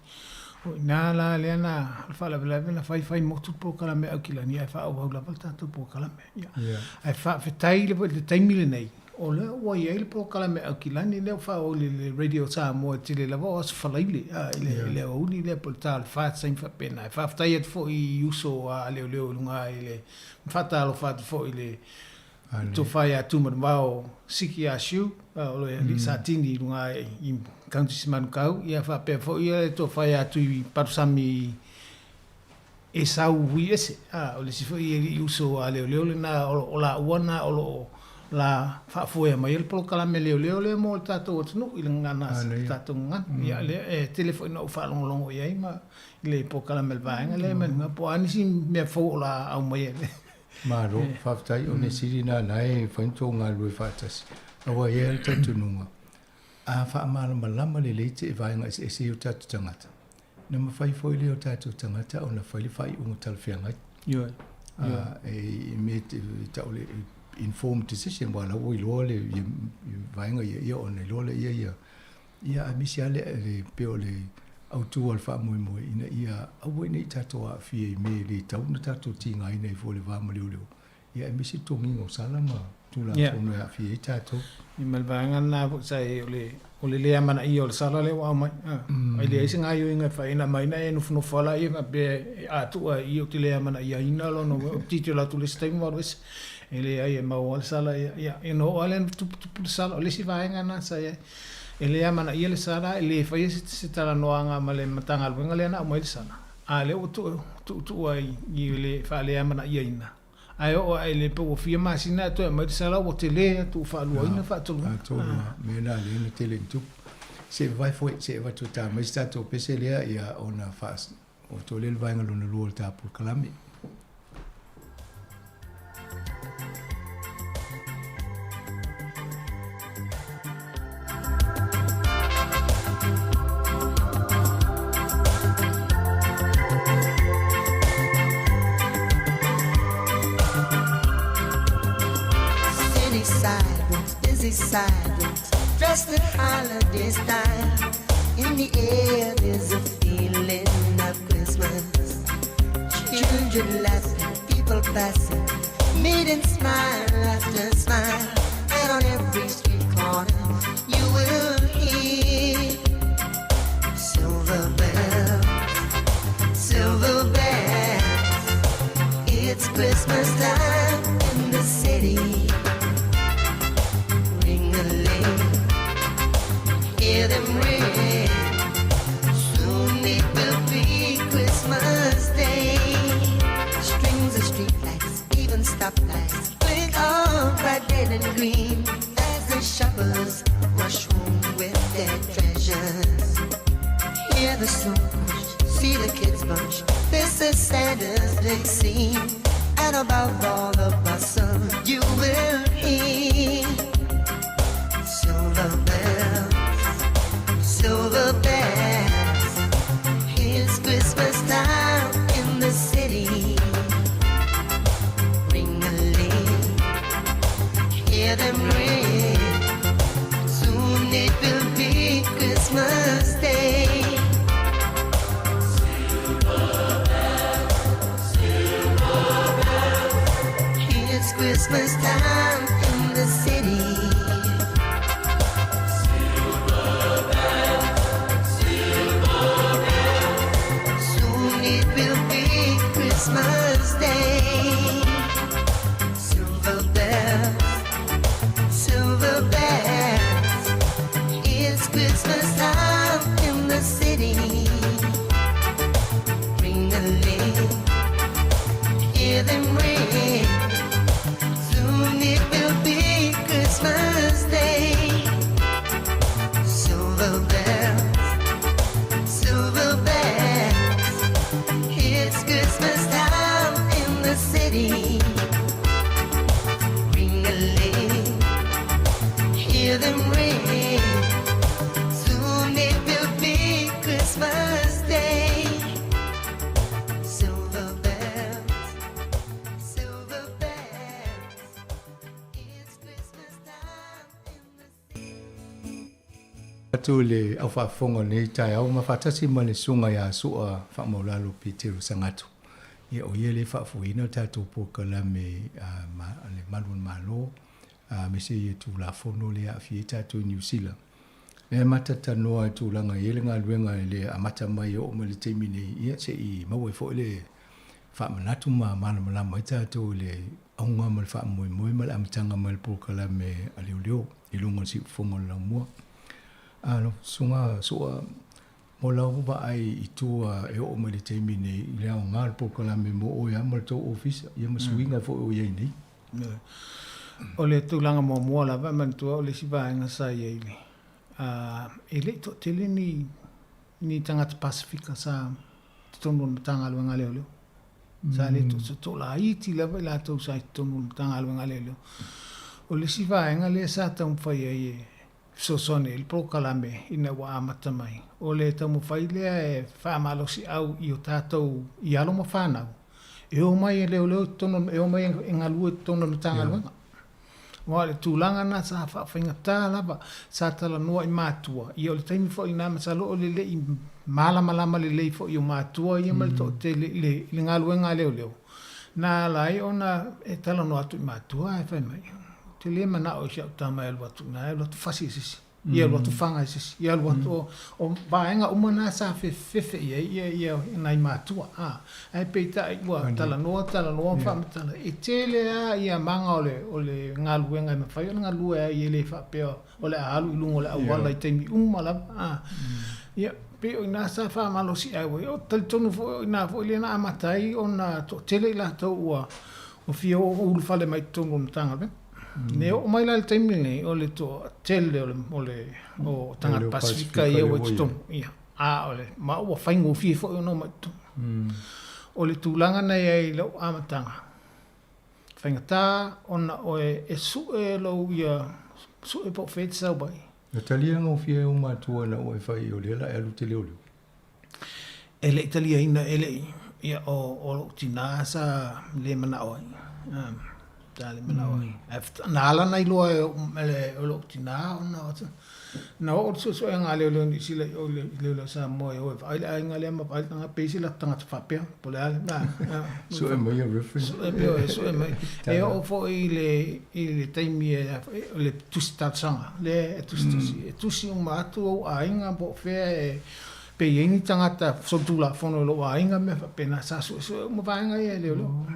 O i ina la lea na, o le faalavelave na faifai motu le polokalame a Aukilani ae faaauau lava le tatou polokalame. Ia. Ae faafetai i le taimi lenei, o lea ua i ai le polokalame a Aukilani lea ua faaauau i le Radio Samoa i le tele lava o aso Faraile i le aoauli lea po o le ta o le 4 i taimi faapena. E faafetai atu foi i uso a leoleo i luga i le, ma faatalofa atu foi i le Tofa ia Tumanavao Siki Asiu, o le alii Satini i luga i County Manukau, ia faapea foi le tofa ia Tui Palusami Esau Uiese, o le isi foi alii uso a leoleo lena, o laua na o lo o la faafoea mai ai le polokalame leoleo lea mo le tatou atunuu i le gagana, le tatou gagana. Ia lea e tele foi ina ou faalogologo i ai ma i le polokalame a le vaega lea, ma po o a nisi mea fou o la aumaia i le Malo, faafetai. O le sili lena na e fai ni tou galulue faatasi. Aua e i ai lava le talitonuga, a faamalamalama lelei te vaega eseese ia o tatou tagata, na mafai foi lea o tatou tagata ona fai le faaiuga talafeagai. Ioe. E mea e tau le informed decision, aua o la ua iloa le vaega ia, ia ona iloa lea ia Ia aemaise lava le pei o le autu o le faamoemoe ina ia aua ne i tatou aafia i mea e le tatau ona tatou tigaina ai fua i le va ma leoleo, ia aemaise le togiga o sala ma Tulafono e aafia ai tatou. Ia ma le vaega lena foi sa i ai, o le le amanaia o le sala lea ua aumai. Ai leai se gaoioiga e fai, na aumai na e nofonofo lava laia faapea a tuu lava i i ou te le amanaiaina lona uiga, ou te tilotilo atu i le isi taimi ua alu ese. E leai e mau lava le sala ia, ia ona oo lava lea ina tuputupu le sala. O le isi vaega lena sa i ai. E le amanaia le sala, e le faia se talanoaga ma le Matagaluega lea na aumai le sala, a o lea ua tuutuu ai i le faaleamanaiaina. Ae oo ae i le pe ua fia masina ae toe aumai le sala ua tele atu ua faaluaina faatoluina. Faatolu lava, mea na lea na tele ina tupu. Se i vavae foi, se i avatu e ta mai se tatou pese lea ia ona faaoto lea le vaega lona lua o le ta polokalame. City sidewalks, busy sidewalks, dressed in holiday style. In the air, there's a feeling of Christmas. Children laughing, people passing, meeting smile after smile. And on every street corner, you will hear silver bells, silver bells. It's Christmas time in the city. Ring-a-ling, hear them ring. Soon it will be Christmas Day. Strings of streetlights, even stoplights, blink all bright red and green as the shoppers rush home with their treasures. Hear the snow crunch, see the kids bunch. This is Santa's big scene. And above all the bustle, you will hear silver bells, silver bells. It's Christmas time in the city. Ring-a-ling, hear them ring. Soon it will be Christmas Day. Silver bells, silver bells. It's Christmas time in the city. Silver bells, silver bells. Soon it will be Christmas Day. Silver bells, silver bells. It's Christmas time in the city. Ring-a-ling, hear them ring. Soon it will be Christmas Day. Silver bells, silver bells. It's Christmas time in the city. Ring-a-ling, hear them ring. Soon it will be Christmas Day. Silver bells, silver bells. It's Christmas time in the city. Atu i le au faafofoga o lenei taeao ma faatasi ma le Susuga ia Su'a Faamaulalo Petero Sagatu. Ia o ia lea e faafoeina le tatou polokalame a le Malu o le Malo aemaise ia Tulafono lea e aafia ai tatou i Niu Sila. Lea e matatanoa i tulaga e i ai le galuega i le amata mai e oo mai i le taimi nei, ia se i maua ai foi le faamanatu ma malamalama ai tatou i le auga ma le faamoemoe ma le amataga mai o le polokalame a leoleo i luga o le siufofoga o le laumua. A lau Susuga Su'a, mo lau vaai i tua e oo mai i le taimi nei i le aoga o le polokalame mo oe lava ma le tou ofisa, ia ma suiga foi o i ai nei. O le tulaga muamua lava e manatua o le isi vaega sa i ai le, e le i toatele ni ni tagata Pasefika sa i totonu o le Matagaluega a Leoleo. Sa le toalaiti lava i latou sa i totonu o le Matagaluega a Leoleo. O le isi vaega lea sa taumafai ai e fesoasoani ai le polokalame ina ua amata mai, o le taumafai lea e faamalosiau i o tatou i alo ma fanau e omai e leoleo i totonu, e omai e galue i totonu o le Matagaluega. Aua o le tulaga lena sa faafaigata lava, sa talanoa i matua, ia o le taimi foi lena masalo o le le i malamalama lelei foi o matua ia ma le toatele i le, i le galuega a leoleo, na ala ai ona e talanoa atu i matua ae fai mai, ou te le manao i si au tama e alu atu i ina, e alu atu fasi e se isi. Ia alu atu fana e se isi, ia alu atu, o vaega uma na sa fefefefe i ai ia, ia nai matua, a. Ae peitai ua talanoa, talanoa ma faamatala, e tele lava ia maga o le, o le galuega e mafai ona galue ai e le faapea o le a alu i luga o le auala i taimi uma lava, a. Ia, pei o i ina sa faamalosiau ai. Ou te talitonu foi o i ina foi lea na amata ai ona toatele i latou ua, ua fia ulufale mai i totonu o le Matagaluega. Ne oo mai la i le taimi lenei, o le toatele o le, o le, o tagata Pasefika ia ua i totonu, ia. A o le, ma ua faigofie foi ona omai i totonu. O le tulaga na i ai i lou amataga, faigata ona oe e sue lou ia, sue po o fea e te sau ai. Na talia gofie e ou matua ina ua e fai o lea la e alu te leoleo? E le i taliaina, e le i, ia, o, o lou tinā sa le manao ai. Sa le manao ai. Ae na ala ona iloa e ou, e lou tinā ona o, na oo le suesuega a leoleo i Niu Sila i o i leoleo Samoa e o e vaai le aiga lea ma vaai le tagata, pe i ai se latou tagata faapea, po o le a le mea. Sue mai ia reference. Sue mai, sue mai. E oo foi i le, i le taimi e, o le tusi talosaga, lea e tusitusi, e tusi uma atu ou aiga po o fea e, pe i ai ni tagata solitulafono i lou aiga ma mea faapena, sa suesue uma vaega ia e leoleo.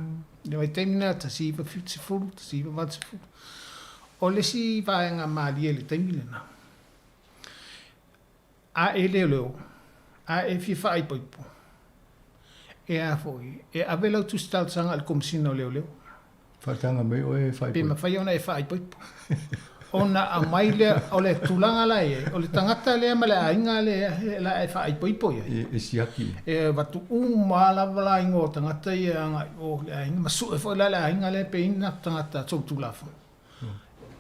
I le vaitaimi lena 1970, 1980. O le isi vaega malie i le taimi lena, a e leoleo, a e fia faaipoipo, e a foi, e ave lau tusi talosaga i le Komesina o Leoleo. Faataga mai oe e faaipoipo. Pe mafai ona e faaipoipo. Ona aumai lea, o le tulaga la e i ai, o le tagata lea ma le aiga lea la e faaipoipo i ai. E siaki. E avatu uma lava la igoa o tagata ia agai i o i le aiga, ma sue foi la le aiga lea pe i ai ni tagata solitulafono.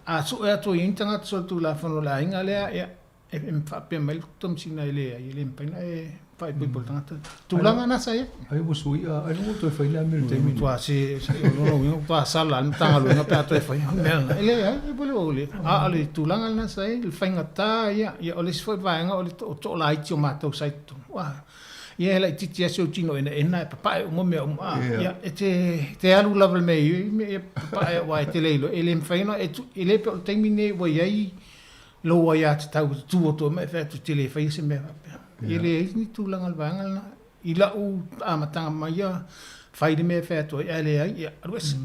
A sue atu e i ai ni tagata solitulafono o le aiga lea, ia, E faapea mai le Komesina e leai, e le mafai ona e faaipoipo i le tagata. Tulaga na sa i ai. Ai ua suia, ai ua toe fai le a mea i le taimi lenei. Matua se, o lona uiga ua matua sala lava le Matagaluega pe a toe fai. O le mea lena, e leai, e pule o le, a o le tulaga lena sa i ai, le faigata ia, ia o le isi foi vaega o le toalaiti o matou sa i totonu. Ua, ia e laitiiti lava si ou tino enaena e papae uma mea uma, a, ia, e te, te alu lava i le mea e i ai, ia papae aua e te le iloa, e le mafai ona e, e le pei o le taimi lenei ua i ai lou aiatatau e te tu atu ai ma e fai atu e te le faia se mea faapea. E leai ni tulaga o le vaega lena. I lau amataga mai ia, fai le mea e fai atu ai, ae leai, ia alu ese.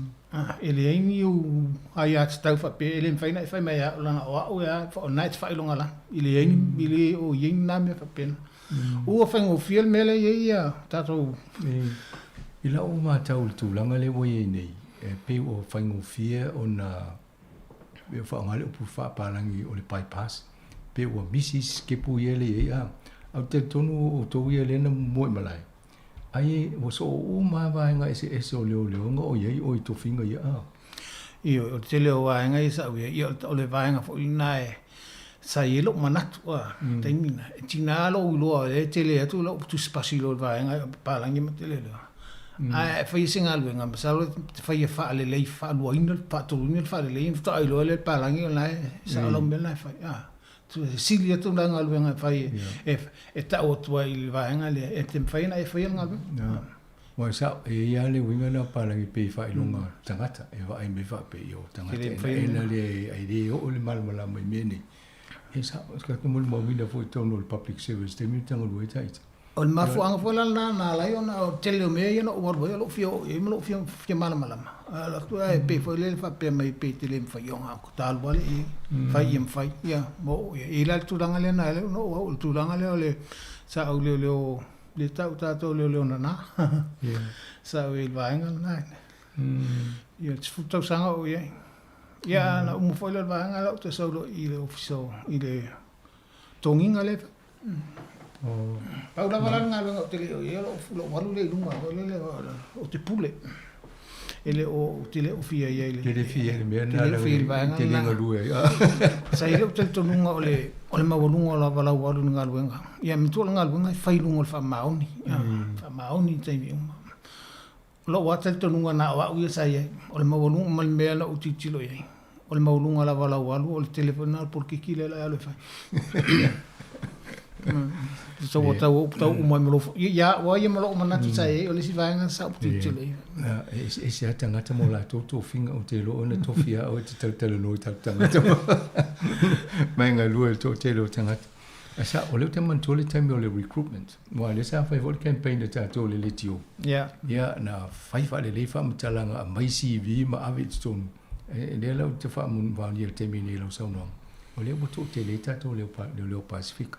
E leai ni ou aiatatau faapea, e le mafai ona e fai mai ia au leaga o au e a, o lena e te faailogalanu. E leai ni, e le o i ai ni na mea faapena. Ua faigofie le mea lea e i ai ia tatou. I lau matau i le tulaga lea ua i ai nei, e pei ua faigofie ona e faaaoga le upu faapalagi o le bypass, pe ua misi isi sikepu ia le i ai, a. Ae ou te talitonu o outou ia lea na moe i malae, ai ua soo uma lava vaega eseese o leoleoga o i ai oe i tofiga ia, a. Ioe, o le tele o vaega ia sa ou i ai, ia o le vaega foi lena e sa i ai lou manatu, a, i le taimi lena. E tiga lou iloa o lea e tele atu lau tusipasi i lo le vaega papalagi ma tele loa. Ae faia se galuega, masalo e te faia faalelei, faaluaina, faatoluina le faalelei ona faatoa iloa lea e le palagi o lena e sao lau mea lena e fai. sili atu la galuega e fai e e ta'u atu ai i le vaega lea e te mafai ona e faia le galuega. Ua e sa'o, e i ai lava le uiga lena o palagi pei faailoga tagata e vaai mai faapea i o tagata e na le ai le oo le malamalama i mea nei. E sa'o, e ka molimauina foi i totonu o le public service taimi o tagalua ai taita. O le mafuaaga foi la lena na ala ai ona o le tele o mea ia na ou alu ai o lou fia oo i ai ma lou fia fia malamalama. Ae alu atu ae pei foi lele faapea mai pei e te le mafai ona ta alu lava lea i ai, fai ia mafai, ia ma oo i ai. E i ai la le tulaga lea na ala ai ona ou au, o le tulaga lea o le sa ou leoleo, lea e tau tatou o leoleo nana. Sa ou i ai i le vaega lena. Ia 10 tausaga o ou i ai. Ia na uma foi lea o le vaega lea ou toe sau loa i le Ofisa i le togiga lea. Pau lava la le galuega ou te le o i ai o lou alu lea i luga foi lele ou te pule. E le o, ou te le o fia i ai i le... Te le fia i le mea lena, le fia i le vaega te le galue ai. Sa i ai lou talitonuga o le, o le maualuga lava lau alu i le galuega. Ia manatua o le galuega e fai i luga o le faamaoni, faamaoni i taimi uma. O lou lava talitonuga na o au ia sa i ai, o le maualuga ma le mea na ou tilotilo i ai, o le maualuga lava o lau alu, o le tele foi lena o le polokiki lea o le a alu e fai. Tau tau tau uma ai ma lou, ia au lava ia ma lou manatu sa i ai, o le isi vaega sa ou tilotilo i ai. E ese lava tagata ma o latou tofiga, ou te iloa ona tofi lava oe e te talatalanoa i tatou tagata ma e galue i le toatele o tagata. Ae sa, o lea ou te manatua le taimi o le recruitment, aua o lea sa fai foi le campaign a tatou i le leitio. Yeah. Ia, na fai faalelei faamatalaga, aumai CV ma ave i totonu. E, lea la ou te faamaonia i le taimi nei i lau saunoaga, o lea ua toatele ai tatou leoleo Pasefika.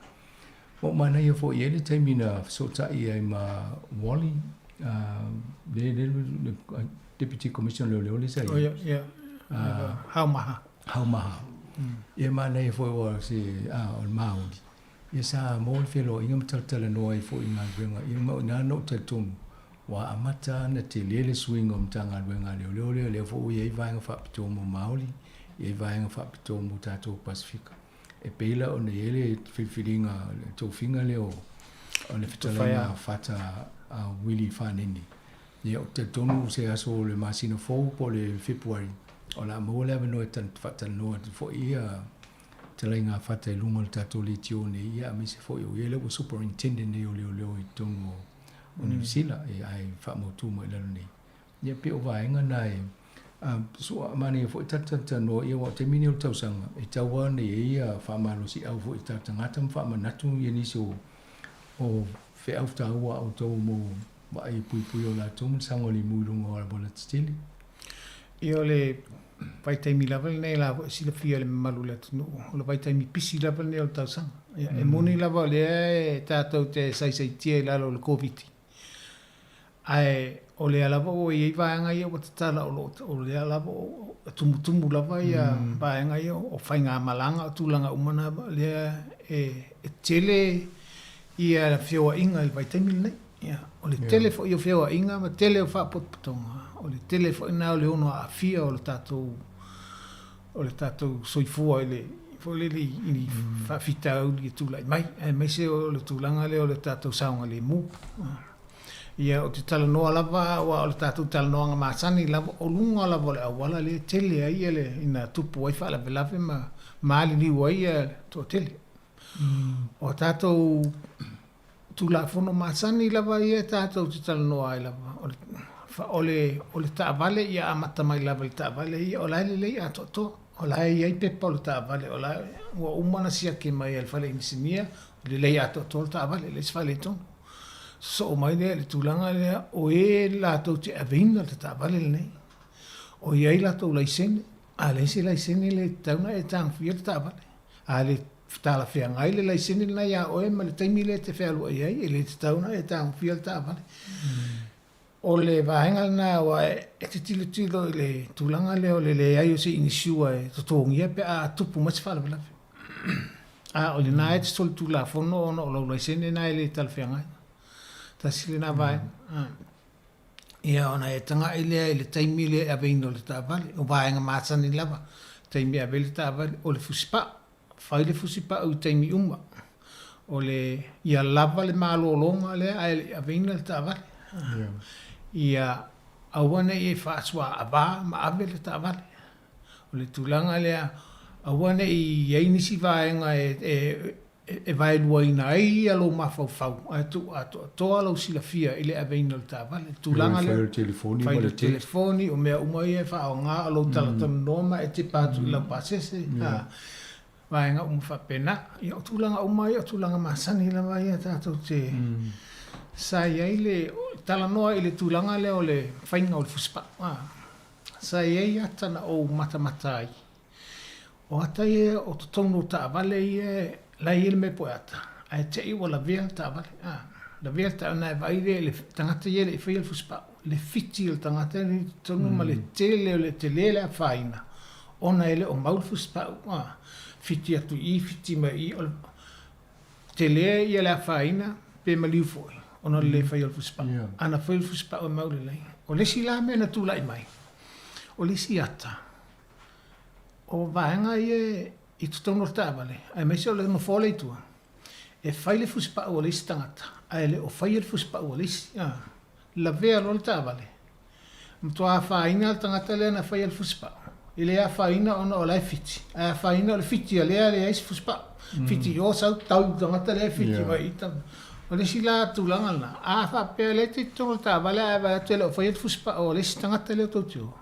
Ma ua manaia foi e i ai le taimi na fesootai ai ma Wally, le, le, le Deputy Commissioner o Leoleo lea sa i ai. Oh, yeah, yeah. Haumaha. Haumaha. Ia manaia foi aua o se, a, o le Māori. Ia sa maua le feiloaiga ma talatalanoa ai foi i galuega. Ia ma o i ina na ou talitonu, ua amata ona tele le suiga o Matagaluega a Leoleo lea, lea foi ua i ai vaega faapitoa mo Māori, i ai vaega faapitoa mo tatou Pasefika. E pei la ona i ai le filifiliga, le tofiga lea o le fetalaiga Fata a Willie Fanene. Ia, ou te talitonu se aso o le masina fou po o le February, o le a maua le avanoa e faatalanoa atu foi ia talaiga fata i luga o le tatou leitio nei, ia aemaise foi o ia lea ua superintendent nei o leoleo i totonu o Niu Sila, ae faamautu mai i lalo nei. Ia pei o vaega na e sua manaia foi talatalanoa ia aua o le taimi nei o le tausaga e tatau lava ona i ai ia faamalosiau foi i tatou tagata ma faamanatu ia nisi o feau taua a outou mo vaai puipui o latou ma le saogalemu i luga o auala tetele. Ia o le vaitaimi lava lenei la foi e silafia e le mamalu o le atunuu, o le vaitaimi pisi lava lenei o le tausaga. Ia e moni lava o lea e tatou te saisaitia i lalo o le Koviti, ae o lea lava ua i ai vaega ia ua tatala o lo o lea lava o tumutumu lava ia vaega ia o faigamalaga o tulaga uma na lea e tele ia feoaiga i le vaitaimi lenei. Ia, o le tele foi o feoaiga ma tele o faapotopotoga, o le tele foi lena o le ono aafia o le tatou o le tatou soifua i le foi lele i ni faafitauli e tulai mai, aemaise o le tulaga lea o le tatou saogalemu. Ia, ou te talanoa lava aua o le tatou talanoaga masani lava, o luga lava o le auala lea e tele ai le ina tupu ai faalavelave ma maliliu ai le toatele. O tatou Tulafono masani lava ia tatou te talanoa ai lava, o le, o le taavale ia amata mai lava i le taavale ia, o la e lelei atoatoa, o la e i ai pepa o le taavale, o la ua uma ona siaki mai e le fale inisinia, lelei atoatoa le taavale, e leai se faaletonu. Sosoo mai lea i le tulaga lea, o e latou te aveina le taavale lenei, o i ai latou laisene, a leai se laisene e le tatau ona e tagofia le taavale. A le talafeagai le laisene lena iā oe ma le taimi lea e te fealuai ai, e le tatau ona e tagofia le taavale. O le vaega lena aua e te tilotilo i le tulaga lea o le leai o se inisiua e totogia pe a tupu mai se faalavelave. A o lena e te solitulafono ona o lau laisene lena e le talafeagai. Tasi lena vaega. Ia ona e taga'i lea i le taimi lea e aveina o le taavale, o vaega masani lava, taimi e ave ai le taavale, o le fusipa'u, fai le fusipa'u i taimi uma, o le, ia lava le malologa lea ae le i aveina le taavale. Ia aua ne i e faasuaava ma ave le taavale. O le tulaga lea, Aua ne i i ai nisi vaega e, e, e vaeluaina ai ia lou mafaufau, ae tuu atoatoa lou silafia i le aveina o le taavale. Le tulaga lea, fai o le telefoni fai ma le le text. telefoni, o mea uma ia e faaaoga, o lou talatalanoa ma e tepa atu i lau pasese, a, vaega uma faapena. Ia, o tulaga uma ia, o tulaga masani lava ia tatou te sa i ai le talanoa i le tulaga lea o le faiga o le fusipau. A, sa i ai ata na ou matamata ai. O ata ia o totonu o taavale ia la e i ai le mea poe ata, ae te i ua lavea le taavale. A, lavea le taavale, ona e vaai lea i le tagata ia e le i faia le fusipau, le fiti o le tagata lea i totonu ma le tele o le tele le afaina, ona e le o mau le fusipau. A, fiti atu i i, fiti mai i i, o le tele ia le afaina pe maliu foi, ona o le le faia o le fusipau. A na fai le fusipau e mau lelei. O le isi la mea na tulai mai, o le isi ata, o vaega ia i totonu o le taavale, aemaise o le nofoa lea i tua, e fai le fusipau a le isi tagata, ae le o faia le fusipau a le isi. A, lavea loa le taavale, matua afaina le tagata lea na faia le fusipau. E le afaina ona o la e fiti, ae afaina o le fiti a lea e leai se fusipau. Fiti i o sau tau i le tagata lea e fiti mai i i. O le isi la tulaga lena, a faapea o lea e te i totonu o le taavale ae vaai atu e le o faia le fusipau a le isi tagata lea tou te o,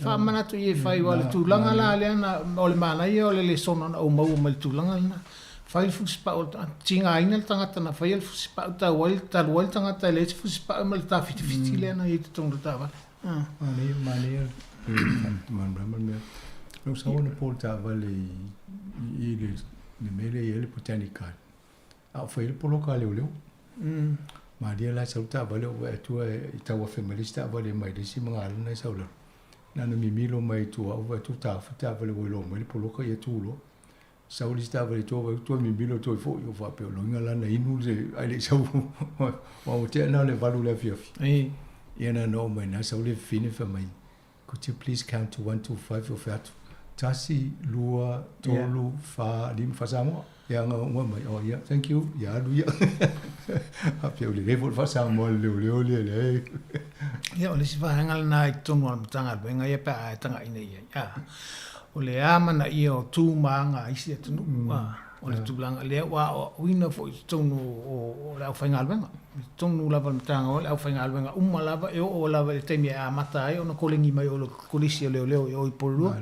faamanatu i e fai, aua o le tulaga la lea na, o le manaia o le lesona na ou maua mai le tulaga lena. Fai le fusipau o le tagata, tigaina le tagata na faia le fusipau tau ai, talu ai le tagata e leai se fusipau ma le tafitifiti lea na i ai i totonu o le taavale. Manaia, manaia le mea. Na ou sau anapo i le taavale i i le mea lea e i ai le Botanic Garden. A o fai ai le poloka a leoleo. Malie la e sau le taavale ou vaai atu i tauafe mai le isi taavale mai le isi magalo lena e sau i lalo. Na ona mimilo mai i tua ou vaai atu ua taofi le taavale ua iloa mai le poloka ia tu loa. Sau le isi taavale i tua vaai atu toe mimilo toe foi ou faapea o lona uiga la na inu le ae le i sau aua ua tea na o le 8 i le afiafi. Ia na ona oo mai ina sau le fafine fai mai could you please count to 1, 2, 5 ou fai atu, tasi, lua, tolu, fa, lima, faa-Samoa. Ia aga uma mai, oh ia, thank you, ia alu ia. Faapea ua lelei foi le faa-Samoa a le leoleo lea leai. Ia, o le isi vaega lena i totonu o le Matagaluega ia pe a e tagaina i ai, a, o le amanaia o tu ma aga a isi atunuu, a, o le tulaga lea ua aoaoina foi i totonu o le aufaigaluega. I totonu lava o le Matagaluega, o le aufaigaluega uma lava e oo lava i le taimi e amata ai ona koleni mai o le Kolisi o Leoleo i o i Porirua,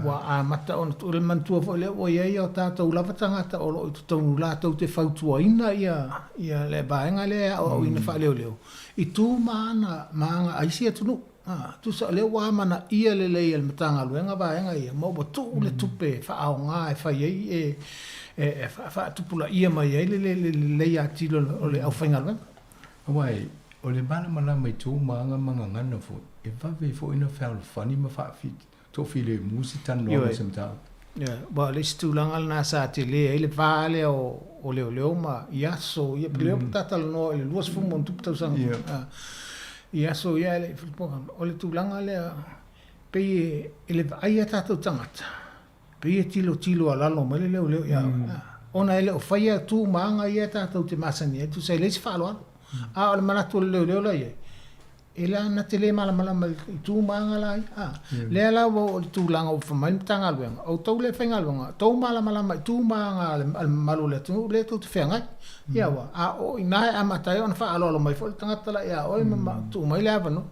ua amata ona tuu. Le manatua foi lea ua i ai o tatou lava tagata o lo o i totonu latou te fautuaina ia le vaega lea e aoaoina faaleoleo i tu ma ana ma aga a isi atunuu. Tusa o lea ua amanaia lelei e le Matagaluega vaega ia, ma ua tuu le tupe e faaaoga e fai ai e e faatupulaia mai ai le lelei atili o le aufaigaluega. Aua o le malamalama i tu ma aga ma gagana foi, e vave ai foi ona fealofani ma toafilemu se talanoaga o se mataupu. Ioe, aua o le isi tulaga lena sa tele ai le va lea o leoleo ma i aso ia, lea ua ta talanoa i le 20 ma ono tupu tausaga i aso ia e le i O le tulaga lea, pei e le vaai a tatou tagata, pei e tilotilo a lalo mai le leoleo ia oe, ona e le o faia tu ma aga ia tatou te masani ai, tusa e leai se faaaloalo. A o le manatu o le leoleo la e i ai, E la na te le malamalama i tu ma aga la ia. A, lea la ua oo i le tulaga ua fai mai le Matagaluega, o outou lea e faigaluega, outou malamalama i tu ma aga a le mamalu o le atunuu lea tou te feagai. Ia ua, a o i ina e amata ai ona faaaloalo mai foi le tagata la ia oe ma tuu mai le avanoa.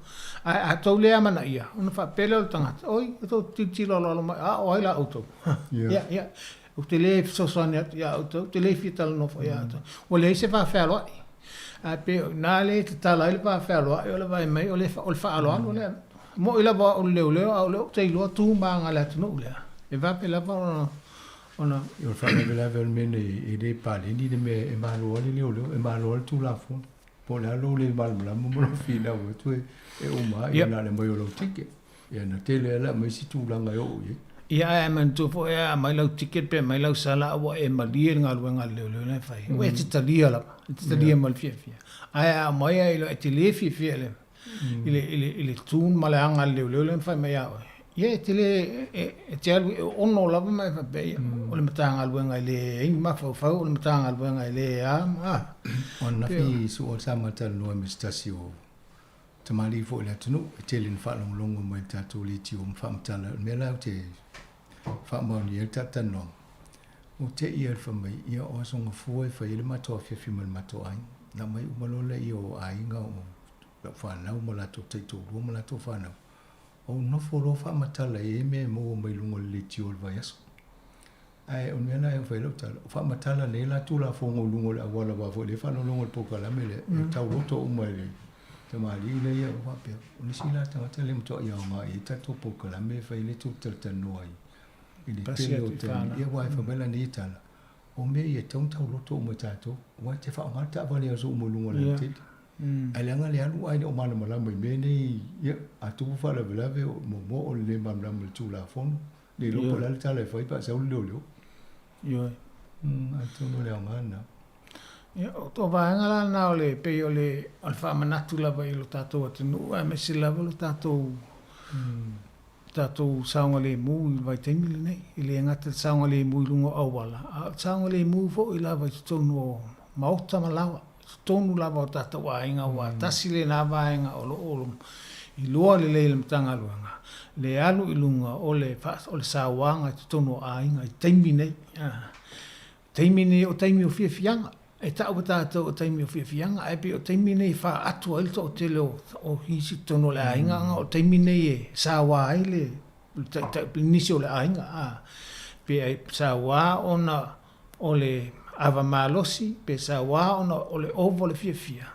Ae a tou le amanaia, ona faapea lea o le tagata, oi, ua tou tilotilo aloalo mai, a o ai la outou? Ia, ia, ou te le fesoasoani atu ia outou, ou te le fia talanoa foi ia outou. Ua leai se vafealoai. Ae pei o i ina lea e tatala ai le vafealoai o le vaai mai o le faaaloalo lea. E moni lava o au o le leoleo a o lea ou te iloa tu ma aga a le atunuu lea, e vave lava ona. O le faalavelave o le mea nei, e le paleni le mea e malo ai le leoleo, e malo ai le Tulafono. Po o le a lou le malamalama ma lou finau atu e uma lava, ia na o le aumai o lau ticket. Ia na tele lava le aumai isi tulaga e oo i ai. Ia ae manatua foi a aumai lau ticket pe aumai lau sala a ua e malie i le galuega a le leoleo la e fai, ua e te talia lava, e te talia ma le fiafia. Ae a aumai lava i le, e te le fiafia i le, i le, i le, i le tu ma le aga a le leoleo lea na fai mai ia oe, ia e te le, e te alu e ono lava ma e faapea, ia, o le Matagaluega e leai ni mafaufau, o le Matagaluega e le a ma a. O ananafi sua sa ma talanoa ma se tasi o tamalii foi o le atunuu, e tele ina faalogologo mai i le tatou leitio ma faamatala. O le mea la ou te Faamaonia ai le talatalanoaga. Ua te i le fai mai, ia o Aso Gafua e fai ai le matou afiafi ma le matou aiga. Na aumai uma loa lea o aiga o lau fanau ma latou taitoalua ma latou fanau. Ou nofo loa faamatala i ai mea e maua mai luga o le leitio o le vaiaso. Ae o le mea lena e fai ai lau tala, o faamatala nei la Tulafono i luga o le auala aua foi o lea e faalogologo i le polokalame lea, e tauloto uma e le tamalii lea ia faapea, o le isi la tagata lea e matuai aoga i ai tatou polokalame e fai ai le tou talatalanoa ai i le tele o taimi. Ia aua e fai mai lana ia tala, o mea ia e tatau ona tauloto uma e tatou, aua e te faaaoga le taavale i aso uma i luga o le alatele. Ae leaga le alu ae le o malamalama i mea nei, ia, a tupu faalavelave, muamua o le le malamalama i le Tulafono, Le iloa po o le a le tala e fai pe a sau le leoleo. Ioe. Atonu o le aoga lena. Ia, o to vaega la lena o le, pei o le, o le faamanatu lava i lo tatou atunuu aemaise lava lo tatou, tatou saogalemu i le vaitaimi lenei. E le gata i le saogalemu i luga o auala, a o le saogalemu foi lava i totonu o maota ma laoa, i totonu lava o tatou aiga, aua tasi lena vaega o lo o iloa lelei e le Matagaluega le alu i luga o le o le sauaga i totonu o aiga i taimi nei. Taimi nei o taimi o fiafiaga, e tau e tatou o taimi o fiafiaga, ae pei o taimi nei e faatu ai le toatele o isi i totonu o le aiga, o taimi nei e saua ai le taitai nisi o le aiga, pe saua ona o le ava malosi pe saua ona o le ova o le fiafia,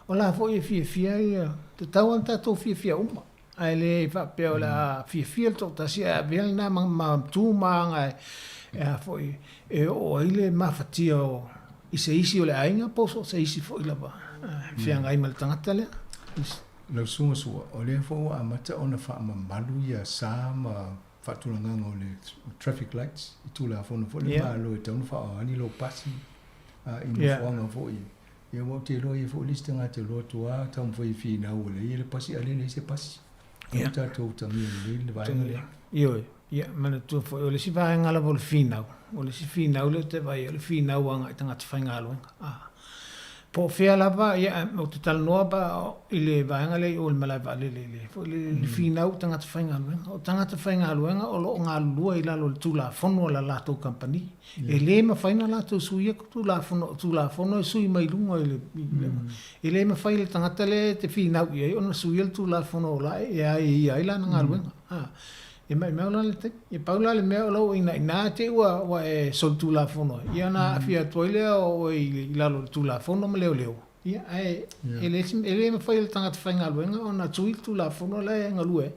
o la foi e fiafia ia, tatau lava ona tatou fiafia uma, ae le faapea o le a fiafia le toatasi ae avea lena ma tu ma aga e a foi e oo ai le mafatia o i se isi o le aiga po o so o se isi foi lava e feagai ma le tagata lea. Lau Susuga Sua, o lea foi ua amata ona faamamalu ia sa ma faatulagaga o le traffic lights i Tulafono foi le Malo e tatau ona faaaoga ni lou pasi i nofoaga foi ia aua ou te iloa e i ai foi le isi tagata e alu atu lava taumafai e finau ua leai le pasi a o lea e leai se pasi. Ia tatou utagia lelei le vaega lea. Ioe, ia manatua foi o le isi vaega lava o le finau, o le isi finau lea ou te vaai ai o le finau agai i tagata faigaluega. Po o fea lava, ia, ou te talanoa pa i le vaega lea i o i le malae vaalele i le, foi le, le finau i tagata faigaluega. O tagata faigaluega o lo o galulue i lalo o le Tulafono a la latou kamupani. E le mafai ona latou suia Tulafono, o Tulafono e sui mai luga i le, e le mafai e le tagata lea e te finau i ai ona suia le Tulafono o la e aiaia ai lana galuega. E maimau la le taimi. E pau la le mea o lou inaina te i ua, ua e solitulafono ai, ia ona aafia atu ai lea o oe i lalo o le Tulafono ma leoleo. Ia, ae e le, e le mafai e le tagata faigaluega ona tui le Tulafono la e galue ai.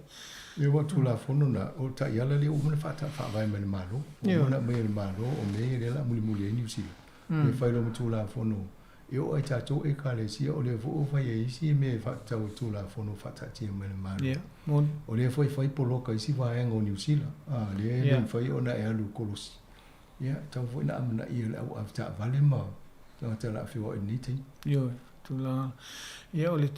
Ia aua o le Tulafono na, o le taiala lea ua uma ona faavae mai e le Malo. Ua uma ona aumai e le Malo, o mea ia lea o le a mulimuli ai Niu Sila. E fai loa ma Tulafono E oo lava i tatou Ekalesia, o lea foi ua fai e isi mea e faatatau i le Tulafono faataatia mai e le Malo. Ia, moni. O lea foi e fai poloka i isi vaega o Niu Sila, a, lea e le mafai ona e alu i kolosi. Ia, e tatau foi ona amanaia e le au avetaavale ma tagata o le a feoai i lenei taimi. Ioe, tulaga. Ia, o le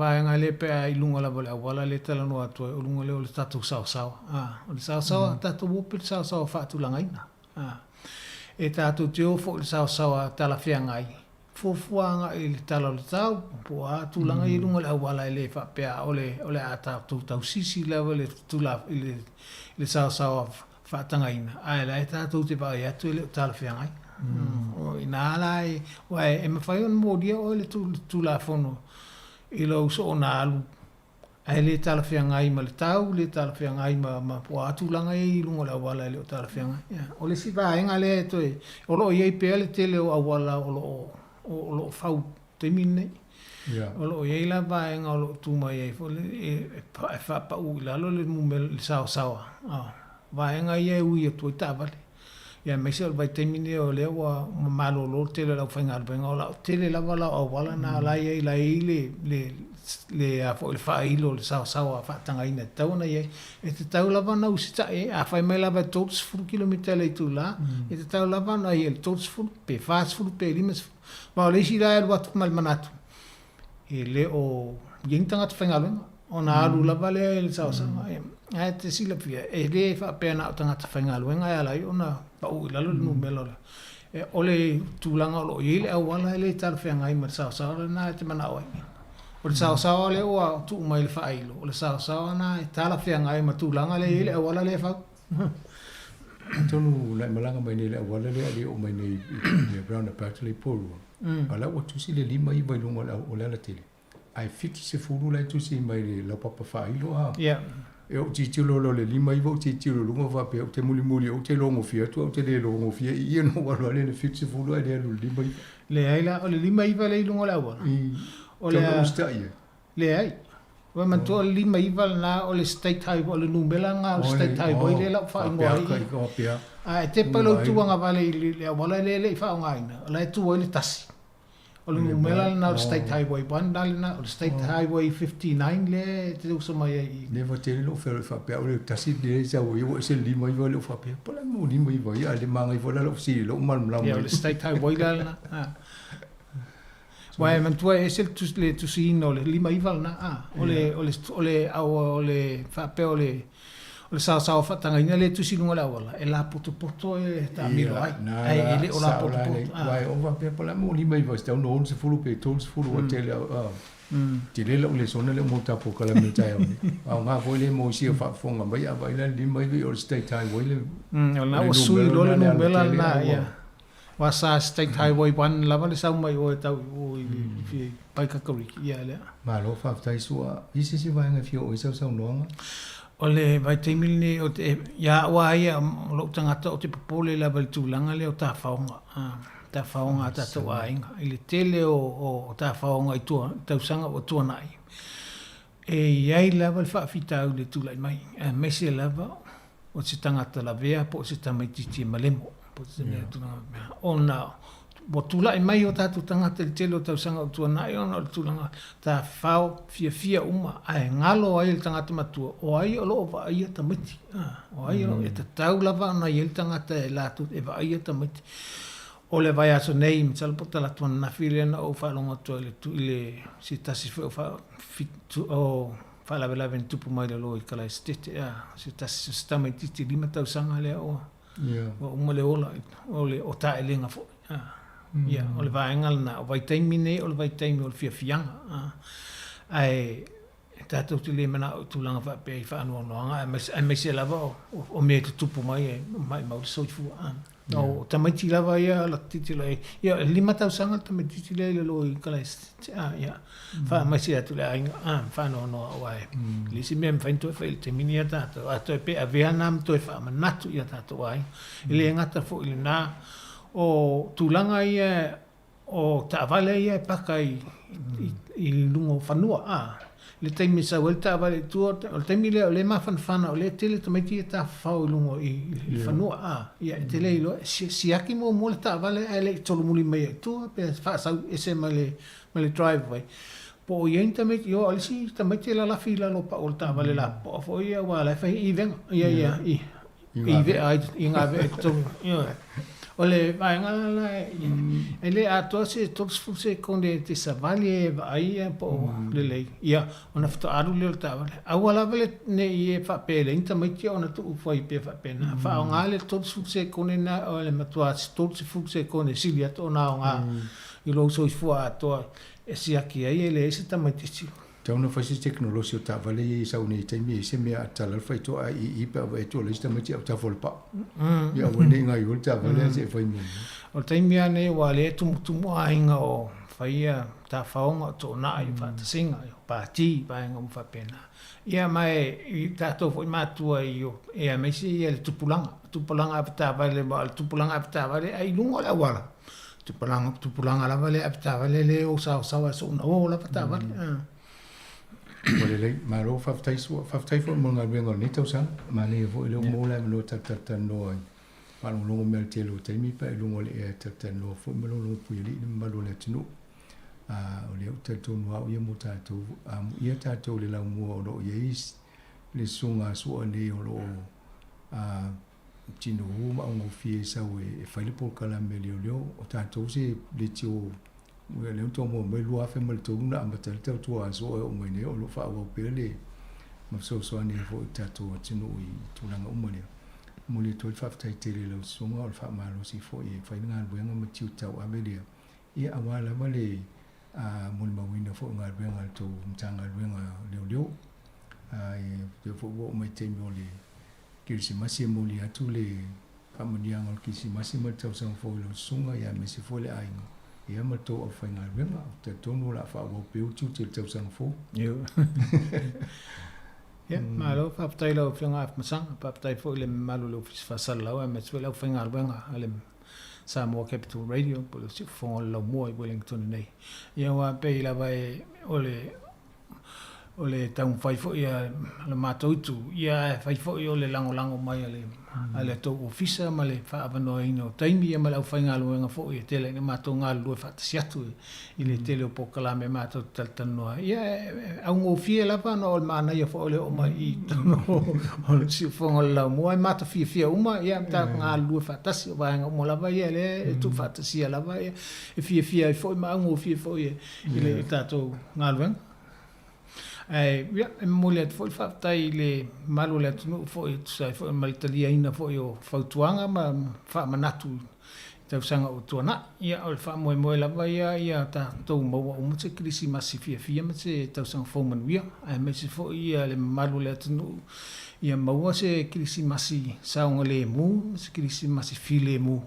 vaega lea pe a i luga lava o le auala lea e talanoa atu ai, o luga lea o le tatou saosaoa. A, o le saosaoa, tatou o pea i le saosaoa faatulagaina. E tatou te o foi i le saosaoa talafeagai, fuafua agai i le tala o le tau, po o a tulaga ia i luga o le auala e le faapea o le o le a tatou tausisi lava i le i le le saosaoa faatagaina, ae la e tatou te vaai atu e le o talafeagai. O i ina la e, aua e mafai ona molia oe le Tulafono i lou soona alu Ae le talafeagai ma le tau, le talafeagai ma, ma po o a tulaga ia i luga o le auala e le o talafeagai. Ia, o le isi vaega lea e toe, o lo o i ai pea le tele o auala o lo o, o lo o fau i le taimi lenei. Yeah. O lo o i ai la vaega o lo o tu mai ai foi le, e, e faapau i lalo le numera, le saosaoa. Vaega ia e ui atu ai taavale. Ia aemaise o le vaitaimi lenei o lea ua malolo le tele o le aufaigaluega, o lau tele lava lau auala na la e i ai, la e i ai le, le, le, a foi, le faailo, le saosaoa faatagaina e tatau ona i ai. E tatau lava ona usitai ai. A fai mai lava e 30 kilomita i le itula, e tatau lava ona i ai le 30, pe 40, pe 50. Aua o le isi la e alu atu ma le manatu, e le o i ai ni tagata faigaluega, ona alu lava lea i le saosaoga. Ae te silafia, e le faapea na o tagata faigaluega e ala ai ona pau i lalo le numera o le... O le tulaga o lo o i ai le auala e le talafeagai ma le saosaoa lena e te manao ai. O le saosaoa lea ua tuu mai i le faailo, o le saosaoa lena e talafeagai ma tulaga lea e i ai le auala lea e fau. Atonu na e malaga mai nei i le auala lea e le oo mai nei i le roundabout lea i Porirua, a o la ua tusi le 59 i luga o le alatele, ae 70 la e tusi mai i le laupapa faailo a. E ou tilotilo loa i le 59 ou tilotilo i luga faapea ou te mulimuli ou te logofia atu ae ou te le logofia i i ona ou alu lava lea i le 70 ae le alu i le 59. Leai la, o le 59 lea i luga o le auala. O le a. Tau na usitai ai. Leai. Ua manatua o le 59 lena o le State Highway, o le numera lena o le State Highway lea la ua faaigoa ai i. A e tepa i lou tuagavale i le auala lea e le i faaaogaina, o la e tu ai le tasi. O le numera lena o le State Highway 1 la lena, o le State Highway 59 lea e te uso mai ai i. Never tele lou feloai faapea o le tasi lea e sau ai ua ese le 59 lea ou faapea, po o le a le mea ua 59 ai, a le magai foi la lou fesili i lou malamalama. Ia o le State Highway la lena. Aua e manatua e ese le tusiina o le 59 lena, a, o le, o le, o le, o le faapea o le, o le saosaoa faatagaina lea e tusi i luga o le auala, e lapotopoto e taamilo ai, ae e le o lapotopoto. Aua e ou faapea po o le a le mea ua 59 e tatau ona 60 pe 30 ua tele a, tele lau lesona lea mo tatou polokalame i le taeao nei. Aoga foi lea mo isi o faafofoga mai a vaai la i le 59 o le State Highway le, o le ua sui loa le numera lena, ia. Aua sa State Highway 1 lava le sau mai o e tau i o i le Paikakariki, ia lea. Malo faafetai Sua. I se isi vaega e fia oo i ai sau saunoaga? O le vaitaimi lenei o te, ia au lava ia o lou tagata ou te popole lava i le tulaga lea o tafaoga, tafaoga a tatou aiga. I le tele o tafaoga i tua, tausaga ua tuanai, e i ai lava le faafitauli e tulai mai, aemaise lava o se tagata lavea po o se tamaitiiti e malemo, po o se mea tulaga faapena, ona ua tulai mai o tatou tagata i le tele o tausaga ua tuanai ona o le tulaga tafafao fiafia uma ae galo ai le tagata matua o ai o lo o vaaia tamaiti, o ai o lo o, e tatau lava ona i ai le tagata e latou e vaaia tamaiti. O le vaiaso nei, masalo po o talaatu ananafi lea na ou faalogo atu ai i le se tasi foi o o faalavelave na tupu mai lalo i Kalaesetete, a, se tasi o se tamaitiiti 5 tausaga lea ua ua uma le ola o le o taelega foi, a. Ia, o le vaega lena, o vaitaimi nei o le vaitaimi o le fiafiaga, a. Ae e tatou te le manao i tulaga faapea i faanoanoaga aemaise lava o mea e tutupu mai e maimau le soifua. O tamaiti lava ia laitiiti o le, ia e 5 tausaga le tamaitiiti lea i lalo i Kalaisete, ia, faamaise atu i le aiga, faanoanoa aua e leai se mea e mafai ona toe fai i le taimi lenei ia tatou, a toe pe avea lena ma toe faamanatu i a tatou aiga. E le gata foi i lena, o tulaga ia O taavale ia e paka i, i, i luga o fanua, a. I le taimi e sau ai le taavale i tua, o le taimi lea o lea e mafanafana, o lea e tele tamaiti ia e tafafao i luga i, i le fanua, a. Ia, e te le iloa, siaki muamua le taavale ae le i solomuli mai i tua, pe faasau ese mai le, mai le driveway. Po o i ai ni tamaiti, o le isi tamaiti e lalafi i lalo o pau o le taavale lapopoa foi ia, aua o la e fai i vega, ia, ia, i, i vea ai, i ngā vea i totonu. Ioe. O le vaega la la, e le atoa se 30 sekone e te savali e vaai ia po o lelei. Ia, ona faatoa alu lea o le taavale. Aua lava le ne i e faapea e leai ni tamaiti ona tuufai pea faapena. Faaaoga le 30 sekone na o le matua 30 sekone sili atu ona aoga i lou soifua atoa e siaki ai e leai se tamaitiiti. Tau na fai se tekonolosi o taavale ia i sau nei taimi e se mea a tala le faitoa a i i pe a vaai atu o leai se tamaiti au tafa o le pao. Ia aua nei gaio le taavale ae se i fai muamua. O le taimi lava nei aua o lea e tumutumu aiga o fai ia tafaoga o toonai o faatasiga o pati vaega uma faapena. Ia ma e i tatou foi matua i e aemaise ia le tupulaga, tupulaga avetaavale aua o le tupulaga avetaavale ai i luga o le auala. Tupulaga, tupulaga lava lea avetaavale lea o saosaoa e soona o lava taavale. Ua lelei, malo faafetai Sua, faafetai foi mo le galuega o lenei tausaga. Manaia foi lea ua maua le avanoa talatalanoa ai faalogologo mai i le tele o taimi pe a i luga o le ea e talatalanoa foi ma logologopuialii le mamalu o le atunuu. O lea ou te talitonu lava au ia mo tatou, amuia tatou i le laumua o lo o i ai le susuga a Sua nei o lo o tinohu ma augofie sau e fai le polokalame a leoleo. O tatou se leitio lea na toamua mai 2003 na amata ai le tautua a Sua e oo mai nei o lo o faaauau pea le ma fesoasoani ai foi i le tatou atunuu i tulaga uma lea. Momoli atu ai le faafetai tele i lau susuga o le faamalosi foi e fai le galuega ma tiute tauave lea, ia aua lava le molimauina foi o galuega a le tou Matagaluega o Leoleo. Ae pei foi ua oo mai i le taimi o le Kerisimasi e momoli atu le Faamanuiaga o le Kerisimasi ma le Tausaga Fou i lau susuga, ia aemaise foi le aiga, ia ma le tou aufaigaluega. Ou te talitonu o le a faaauau pea ou tiute i le tausaga fou. Ia, malo, faafetai i lau Afioga Afamasaga, faafetai foi i le mamalu o le Ofisa Faasalalau aemaise foi le aufaigaluega a le Samoa Capital Radio po o le Siufofoga o le Laumua i Wellington nei. Ia aua pei lava e o le o le taumafai foi a le matou itu, ia ae fai foi o le lagolago mai a le, a le tou ofisa ma le faaavanoaina o taimi ia ma le aufaigaluega foi e tele ina matou galulue faatasi atu i le tele o polokalame matou te talatalanoa ai. Ia e augofie lava ona o le manaia foi o le oo mai i totonu o le siufofoga o le laumua, e matafiafia uma, ia tatou galulue faatasi, o vaega uma lava ia lea e tuufaatasia lava, ia e fiafia ai foi ma augofie foi i le tatou galuega. Ae, ia, e momoli atu foi le faafetai i le mamalu o le atunuu foi e tusa ai foi ma le taliaina foi o fautuaga ma faamanatu i tausaga ua tuanai. Ia, o le faamoemoe lava ia ia tatou maua uma se kerisimasi fiafia ma se tausaga fou manuia, aemaise foi ia le mamalu o le atunuu ia maua se kerisimasi saogalemu ma se kerisimasi filemu,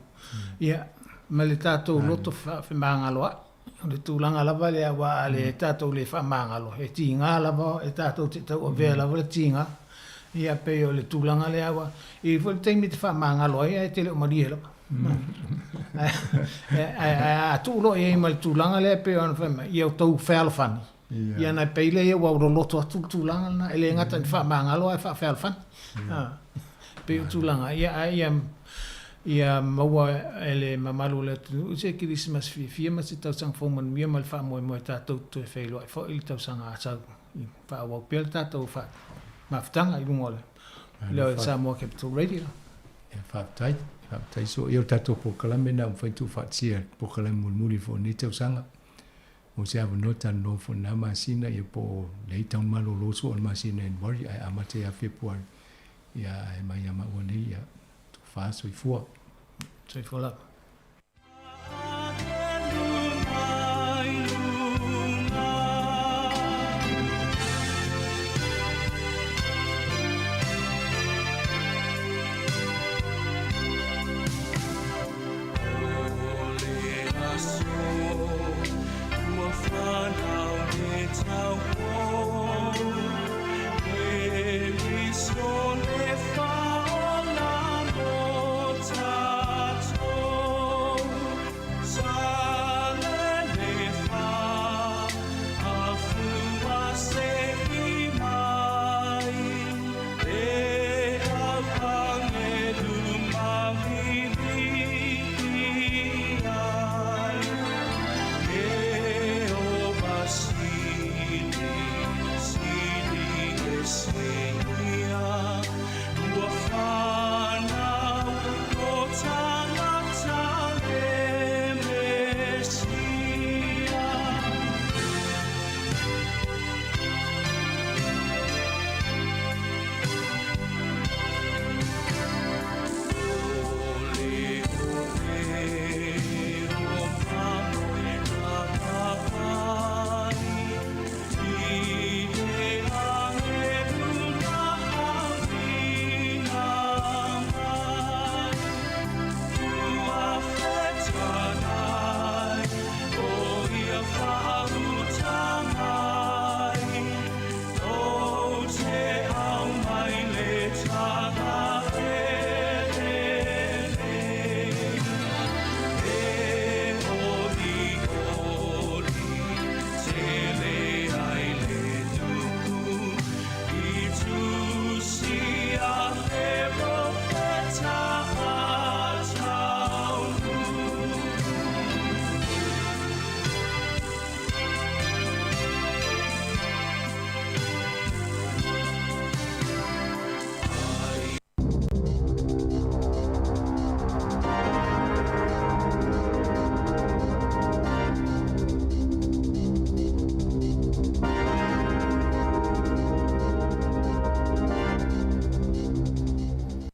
ia, ma le tatou loto faafemagaloa'i. O le tulaga lava lea aua a le tatou le faamagalo, e tiga lava, e tatou te tauavea lava le tiga. Ia pei o le tulaga lea aua e i ai foi le taimi e te faamagalo ai ae te le o malie lava. Ae a tuu loa i ai ma le tulaga lea e pei ona fai mai, ia outou fealofani, ia ona e pei lea ua loloto atu le tulaga lena, e le gata ina faamagalo ae faafealofani. E pei o tulaga ia, ae ia ia maua e le mamalu o le atunuu se Kerisimasi fiafia ma se tausaga fou manuia ma le faamoemoe tatou te toe feiloai foi i le tausaga a sau i faaauau pea le tatou mafutaga i luga o le Samoa Capital Radio. Ia, faafetai, faafetai. So, ia o tatou polokalame na ua mafai ona tuufaatasia polokalame mulimuli foi o lenei tausaga. Mo se avanoa talanoa foi i lena masina, ia po o lea e tau malolo sua o le masina Ianuari ae amata ia Fepuari, ia ae mai ia maua nei, ia tofa soifua. Soifua lava.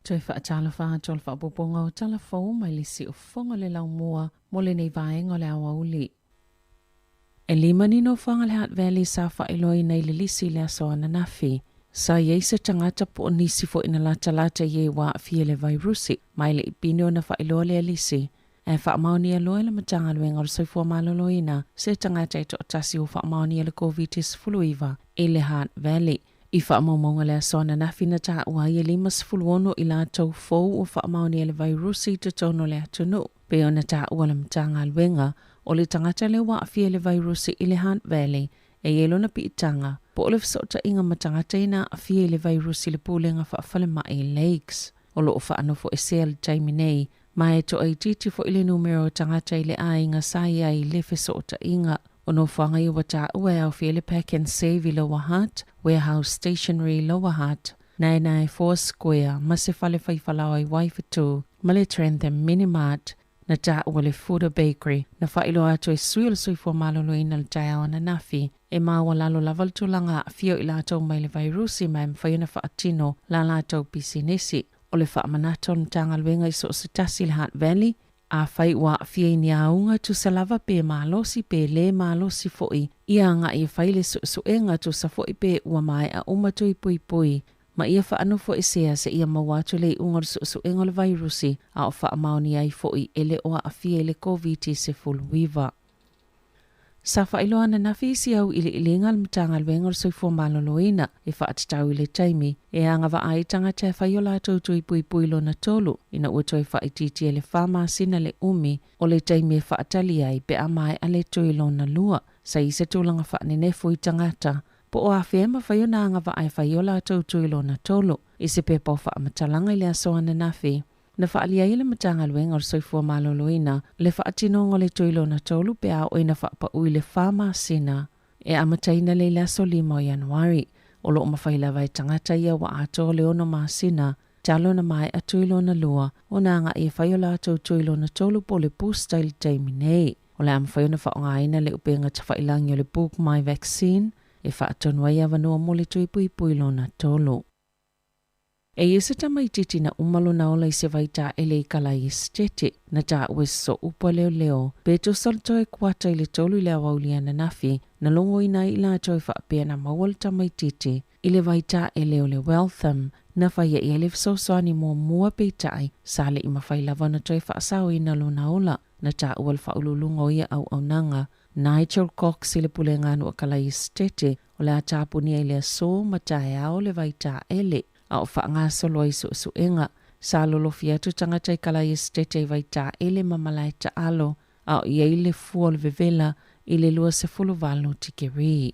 Toe faatalofa atu o le faaopoopoga o tala fou mai le siufofoga o le laumua mo lenei vaega o le aoauli. E lima ni nofoaga le Hutt Valley sa faailoaina i le lisi i le aso ananafi. Sa i ai se tagata po o nisi foi na latalata i ai ua aafia i le vairusi, ma e le i pine ona faailoa lea lisi. Ae faamaonia loa e le Matagaluega o le Soifua Maloloina se tagata e toatasi ua faamaonia le Koviti-19 i le Hutt Valley. I faamaumauga le aso ananafi na taua ai e 56 i latou fou ua faamaonia le vairusi i totonu o le atunuu. Pei ona taua le Matagaluega, o le tagata lea ua aafia i le vairusi i le Hutt Valley e i ai lona piitaga po o le fesootaiga ma tagata ia na aafia i le vairusi i le Pulega Faafalemai Lakes. O lo o faanofoesea i le taimi nei, ma e toaitiiti foi le numera o tagata i le aiga sa i ai i le fesootaiga. O nofoaga ia ua taua e aofia ai le Pack and Save i Lower Hutt, Warehouse Stationery i Lower Hutt, Naenae Four Square ma se fale fai falaoa i Waiwhetū, ma le Trentham Mini Mart. Na taua le Fuda Bakery, na faailoa atu e sui o le Soifua Maloloina i le taeao ananafi, e maualalo lava le tulaga aafia o i latou mai le vairusi ma e mafai ona faatino la latou pisinisi. O le faamanatu a le Matagaluega i so o se tasi i le Hutt Valley, afai ua aafia i ni auga tusa lava pe malosi pe lē malosi foi, ia agai e fai le suesuega tusa foi pe ua maea uma tui puipui ma ia faanofoesea seia maua atu le iuga o le suesuega o le vairusi a o faamaonia ai foi e le o aafia i le Koviti-19. Sa faailoa ananafi isi auiliiliga a le Matagaluega o le Soifua Maloloina e faatatau i le taimi e agavaa ai tagata e fai o latou tui puipui lona tolu ina ua toe faaitiitia i le fa masina le umi o le taimi e faatali ai pe a maea le tui lona lua. Sa i se tulaga faanenefu i tagata po o afea e mafai ona agavaa e fai o latou tui lona tolu i se pepa o faamatalaga i le aso ananafi. Na faaalia ai e le Matagaluega o le Soifua Maloloina le faatinoga o le tui lona tolu pe a oo ina faapau i le fa masina e amataina lea i le aso 5 o Ianuari. O lo o mafai lava e tagata ia ua atoa le ono masina talu ona maea tui lona lua ona agai e fai o latou tui lona tolu po o le booster i le taimi nei. O le a mafai ona faaaogaina le upega tafailagi o le Book My Vaccine e faatonu ai avanoa mo le tui puipui lona tolu. E i ai se tamaitiiti na uma lona ola i se vaitaele i Kalai Esetete, na taua e sooupu a leoleo, pe tusa le toe kuata i le tolu i le aoauli ananafi, na logoina ai i latou e faapea na maua le tamaitiiti i le vaitaele o le Waltham, na faia i ai le fesoasoani muamua peitai sa le i mafai lava ona toe faasaoina lona ola. Na taua le faauluuluga o ia auaunaga, Nigel Cox i le Pulega a Nuu a Kalai Esetete, o le a tapunia i le aso ma taeao le vaitaele. A o faagasolo ai suesuega. Sa lolofi atu tagata i Kalai Esetete i Vaitaele ma malae taalo, a o i ai le fua o le vevela i le 28 tikeri.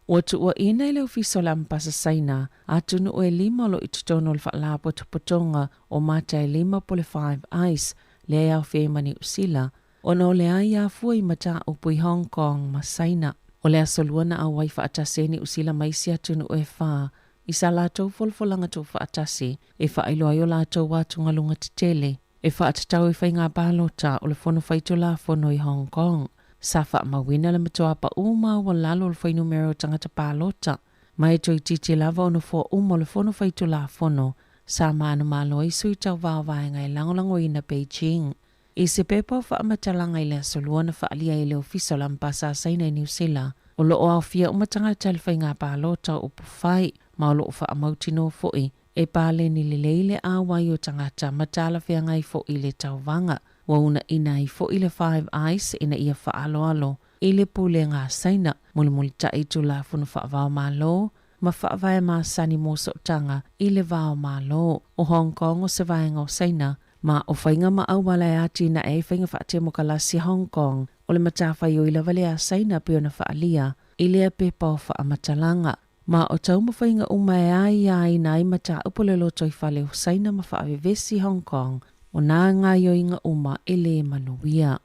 Ua tuuaina e le Ofisa o le Amepasa Saina atunuu e lima o lo o i totonu o le Faalapotopotoga o Mata e Lima po o le Five Eyes, lea e aofia ai ma Niu Sila, ona o le aia afua i mataupu i Hong Kong ma Saina. O le aso lua na auai faatasi ai Niu Sila ma isi atunuu e fa i sa latou folafolaga tuufaatasi e faailoa ai o latou atugaluga tetele e faatatau i faiga palota o le Fono Faitulafono i Hong Kong. Sa faamauina le matua paū maualalo o le fuainumera o tagata palota, ma e toeitiiti lava o nofoa uma o le Fono Faitulafono sa manumalo ai sui tauva o vaega e lagolagoina Beijing. I se pepa o faamatalaga i le aso Lua na faaalia ai e le Ofisa o le Amepasa a Saina i Niu Sila, o lo o aofia uma tagata i le faiga palota o upu fai, ma o lo o faamautinoa foi e paleni lelei le auai o tagata ma talafeagai foi i le tauvaga. Ua uunaina ai foi le Five Eyes ina ia faaaloalo i le Pulega a Saina, mulimulitai i Tulafono Faavaomalo ma faavae masani mo sootaga i le va o Malo. O Hong Kong o se vaega o Saina, ma o faiga ma auala e atinae ai faiga faatemokalasi a Hong Kong, o le matafaioi lava lea a Saina pei ona faaalia i lea pepa o faamatalaga. Ma o taumafaiga uma e aiaina ai mataupu o le lotoifale o Saina ma faavevesi Hong Kong, o nā gaoioiga uma e lē manuia.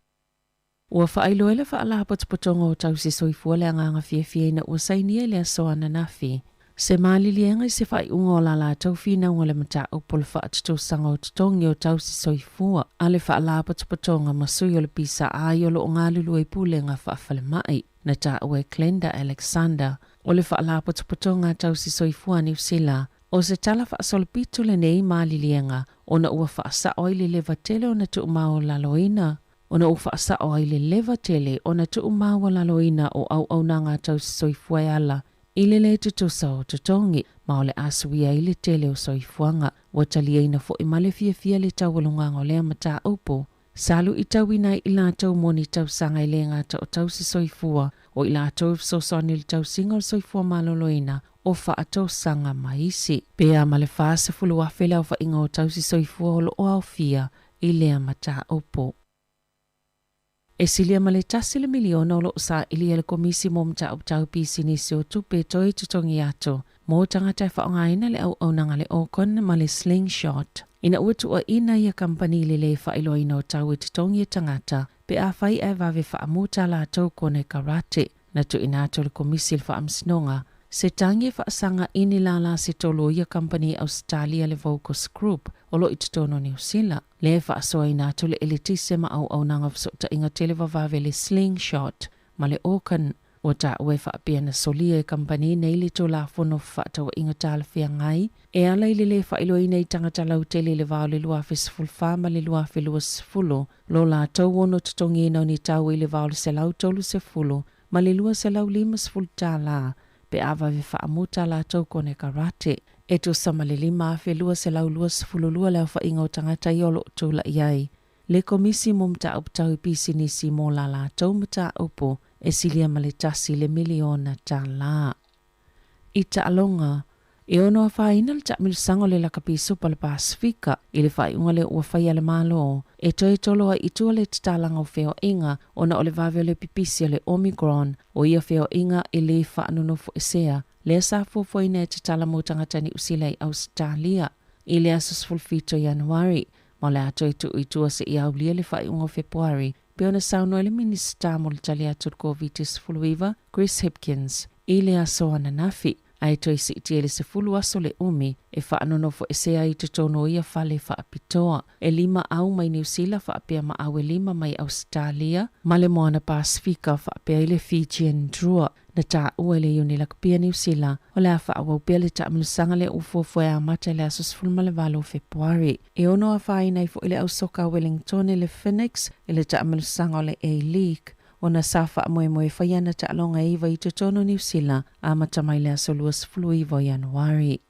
Ua faailoa e le Faalapotopotoga o Tausi Soifua le agaga fiafia ina ua sainia i le aso ananafi se maliliega i se faaiuga o la latou finauga o le mataupu o le faatutusaga o totogi o tausi soifua a le Faalapotopotoga ma sui o le PSI o lo o galulue i pulega faafalemai. Na taua e Glenda Alexander o le Faalapotopotoga a Tausi Soifua a Niu Sila o se tala faasolopito lenei maliliega ona ua faasao ai le leva tele ona tuumaualaloina ona ua faasao ai le leva tele ona tuumaualaloina o auaunaga a tausi soifua e ala i le lē tutusa o totogi, ma o le a suia ai le tele o soifuaga. Ua taliaina foi ma le fiafia le taualugaga o lea mataupu sa luitauina ai i latou mo ni tausaga e le gata o tausi soifua, o i latou e fesoasoani i le tausiga o le soifua maloloina, o faatosaga ma isi. Pe a ma le 40,000 le aofaiga o tausi soifua o lo o aofia i lea mataupu. E silia ma le $1 miliona o lo o saili e le Komisi mo Mataupu Tau Pisinisi o Tupe toe totogi atu mo tagata e faaaogaina le auaunaga le Orcon ma le Slingshot, ina ua tuuaina ia kamupani i le lē faailoaina o tau e totogi e tagata pe afai ae vave faamuta latou konekarate. Na tuuina atu e le Komisi i le Faamasinoga se tagi e faasaga i ni lālā se tolu o ia kamupani i Ausetalia, le Vocus Group o lo o i totonu o Niu Sila, lea e faasoaina atu le eletise ma auaunaga o fesootaiga televavave le Slingshot ma le Orcon. Ua taua e faapea na solia e kamupani nei le Tulafono o Fefaatauaiga Talafeagai e ala i le lē faailoaina i tagata lautele i le va o le 2014 ma le 2020 lo latou ono totogiina o ni tau i le va o le $130 ma le $250 pe a vave faamuta latou konekarate. E tusa ma le 5,222 le aofaiga o tagata ia o lo o tulai ai le Komisi mo Mataupu Tau i Pisinisi mo la latou mataupu e silia ma le $1 miliona. I taaloga, e ono afaina le taamilosaga o le lakapi supa o le Pasifika i le faaiuga lea ua faia e le Malo e toe tolo ai i tua le tatalaga o feoaiga ona o le vave o le pipisi o le Omicron. O ia feoaiga e lē faanonofoesea lea sa fuafuaina e tatala mo tagata Niu Sila i Ausetalia i le aso 17 Ianuari, ma o le a toe tuu i tua seia aulia le faaiuga o Fepuari, pei ona saunoa le Minisita mo le tali atu i le Koviti-19 Chris Hipkins i le aso ananafi, ae toe siitia i le 10 aso le umi e faanonofoesea ai i totonu o ia fale faapitoa. E lima au mai Niu Sila faapea ma au e lima mai Ausetalia ma le Moana Pasifika faapea i le Fijian Drua. Na taua e le Iuni Lakapi a Niu Sila o le a faaauau pea le taamilosaga lea ua fuafua e amata i le aso 18 o Fepuari. E ono afaina ai foi le au soka a Wellington le Phoenix i le taamilosaga o le A-League, ona sa faamoemoe e fai ana taaloga e iva i totonu o Niu Sila amata mai le aso 29 o Ianuari.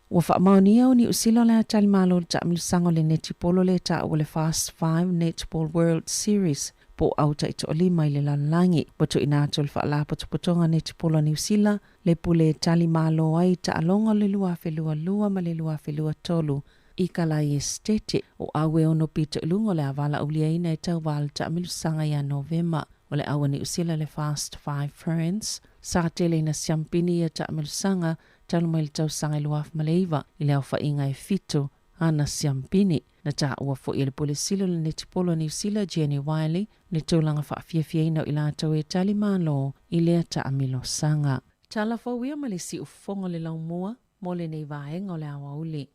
Ua faamaonia o Niu Sila o le a talimalo i le taamilosaga o le netipolo lea e taua o le Fast Five Netball World Series po o au taitoalima i le lalolagi. Ua tuuina atu e le Faalapotopotoga Netipolo a Niu Sila le pule e talimalo ai taaloga o le 2022 ma le 2023 i Kalai Esetete. O au e ono pito i luga o le a valaauliaina e tauā i le taamilosaga ia Novema. O le au a Niu Sila le Fast Five Ferns sa tele ina siampini ia taamilosaga talu mai le tausaga i 2009 i le aofaiga e fitu ana siampini. Na taua foi e le Pule Sili o le Netipolo a Niu Sila Jenny Wiley le tulaga faafiafiaina o i latou e talimalo i lea taamilosaga. Tala fou ia ma le siufofoga o le laumua mo lenei vaega o le aoauli.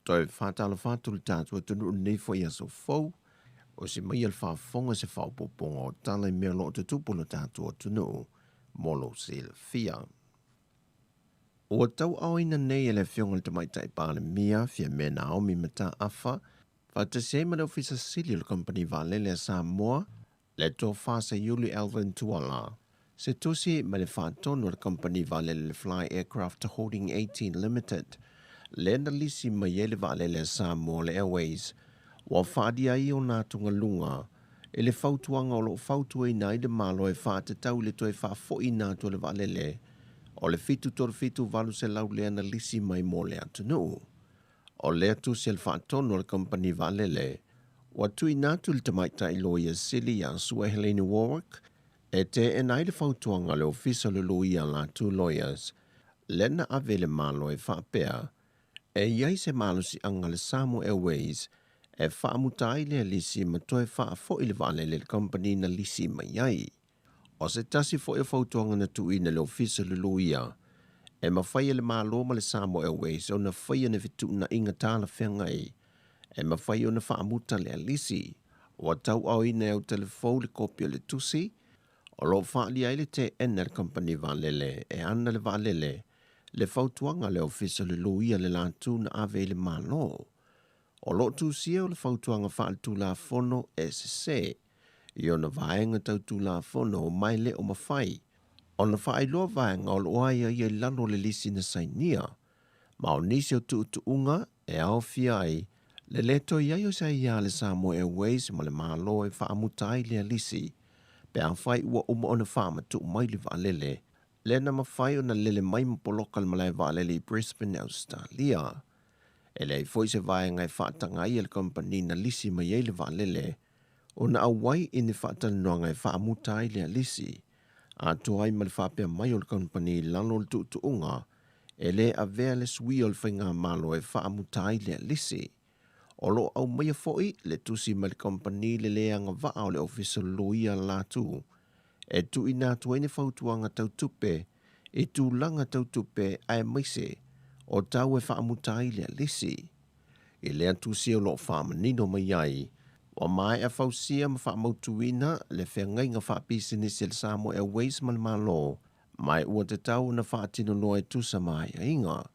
Toe faatalofa atu le tatou atunuu i lenei foi aso fou. O se mai le faafofoga se faaopoopoga o tala i mea o lo o tutupu i lo tatou atunuu mo lou silafia. Ua tauaaoina nei e le Afioga i le Tamaitai Palemia Fiame Naomi Mataafa faatasi ai ma le Ofisa Sili o le Kamupani Vaalele a Samoa, le Tofa Seiuli Alvin Tuala, se tusi mai le faatonu a le Kamupani Vaalele le Fly Aircraft Holding 18 Limited, lea na lisi mai ai le vaalele a Samoa le Airways, ua faaalia ai ona atugaluga i le fautuaga o lo o fautuaina ai le Malo e faatatau i le toe faafoiina atu o le vaalele o le 737-800 lea na lisi mai mo le atunuu. O lea tusi a le faatonu a le kamupani vaalele ua tuuina atu i le Tamaitai Loia Sili ia Sua Helena Warwick e teena ai le fautuaga a le Ofisa o le Loia Latu Lawyers lea na ave i le Malo e faapea e i ai se malosiaga a le Samoa Airways e faamuta ai lea lisi ma toe faafoi le vaalele i le kamupani na lisi mai ai. O se tasi foi o fautuaga na tuuina i le Ofisa o le Loia, e mafai e le Malo ma le Samoa Airways ona faia ni fetuunaiga talafeagai. e mafai ona faamuta le alisi. Ua tauaaoina e Autalefou le kopi o le tusi o loo faaalia ai le teena e le Kamupani Vaalele e ana le vaalele le fautuaga a le Ofisa o le Loia le Latu na ave i le Malo. O loo tusia o le fautuaga faaletulafono e sesē i ona vaega tau tulafono ma e le o mafai ona faailoa vaega o loo aiaia i lalo o le lisi na sainia ma o nisi o tuutuuga e aofia ai le lē toe i ai o se aiā a le Samoa Airways ma le Malo e faamuta ai lea lisi pe afai ua uma ona faamatuu mai le vaalele lea na mafai ona lele mai ma poloka le malae vaalele i Brisbane, Ausetalia. E leai foi se vaega e faataga ai e le kamupani na lisi mai ai le vaalele ona auai i ni faatalanoaga e faamuta ai lea lisi, atoa ai ma le faapea mai o le kamupani i lalo o le tuutuuga e lē avea le suia o le faigamalo e faamuta ai lea lisi. O loo aumaia foi le tusi mai le kamupani le lē agavaa o le Ofisa o le Loia Latu e tuuina atu ai ni fautuaga tau tupe i tulaga tau tupe aemaise o tau e faamuta ai lea lisi. I lea tusi o loo faamanino mai ai, ua maea fausia ma faamautuina le feagaiga faapisinisi a le Samoa Airways ma le Malo, ma ua tatau ona faatino loa e tusa ma aiaiga.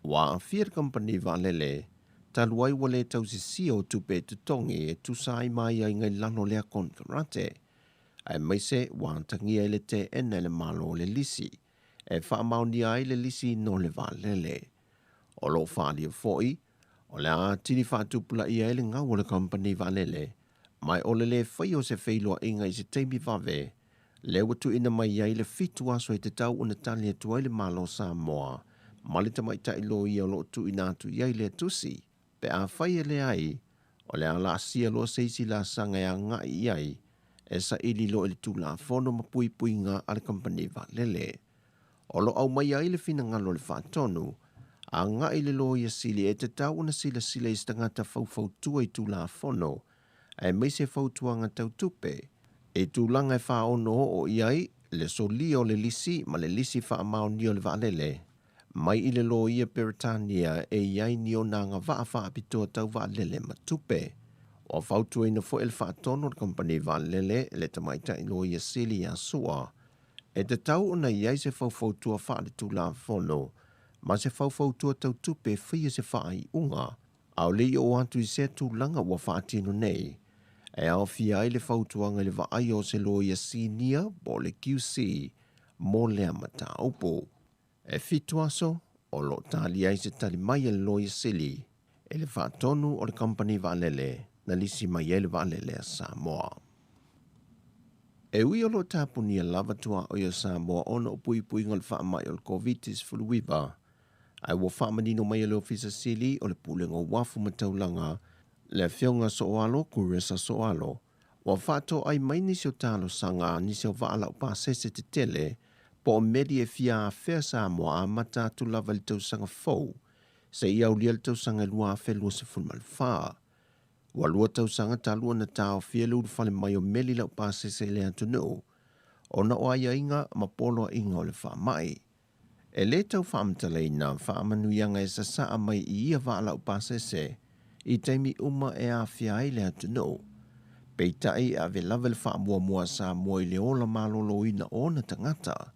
Ua aafia le kamupani vaalele talu ai ua lē tausisia o tupe e totogi e tusa ai ma aiaiga i lalo o lea konekarate, aemaise ua atagia ai le teena e le Malo o le lisi e faamaonia ai le lisi no le vaalele. O loo faaalia foi o le a atili faatupulaia ai le gau o le kamupani vaalele, ma o le lē faia o se feiloaiga i se taimi vave lea ua tuuina mai ai le 7 aso e tatau ona tali atu ai le Malo o Samoa ma le tamaitai loia o loo tuuina atu i ai lea tusi. Pe afai e leai, o le a laasia loa se isi laasaga e agai i ai e saili loa i le tulafono ma puipuiga a le kamupani vaalele. O loo aumaia ai le finagalo o le Faatonu agai le Loia Sili e tatau ona silasila i se tagata faufautua i tulafono aemaise fautuaga tau tupe i tulaga e faaono oo i ai le solia o le lisi ma le lisi faamaonia o le vaalele mai i le loia Peretania e i ai ni ona agavaa faapitoa tau vaalele ma tupe. Ua fautuaina foi e le Faatonu o le Kamupani Vaalele le tamaitai Loia Sili ia Sua e tatau ona i ai se faufautua faaletulafono ma se faufautua tau tupe e faia se faaiuga a o le i oo atu i sea tulaga ua faatino nei, e aofia ai le fautuaga i le vaaia o se loia sinia po o le QC mo lea mataupu. E 7 aso o loo talia ai se tali mai a le Loia Sili e le Faatonu o le Kamupani Vaalele na lisi mai ai le vaalele a Samoa. E ui o loo tapunia lava tuaoi o Samoa ona o puipuiga o le faamai o le Koviti-19, ae ua faamanino mai e le Ofisa Sili o le Pulega o Uafu ma Taulaga, le Afioga Sooalo Kuresa Sooalo, ua faatoai mai nisi o talosaga a nisi o vaa laupasese tetele po o meli e fia afea Samoa amata atu lava i le tausaga fou seia aulia le tausaga e 2024. Ua 2 tausaga talu ona taofia le ulufale mai o meli laupasese i le atunuu ona o aiaiga ma poloaiga o le faamai. E lē tau faamatalaina faamanuiaga e sasaa mai i ia vaa laupasese i taimi uma e aafia ai le atunuu. Peitai e ave lava le faamuamua a Samoa i le ola malōlōina o ona tagata.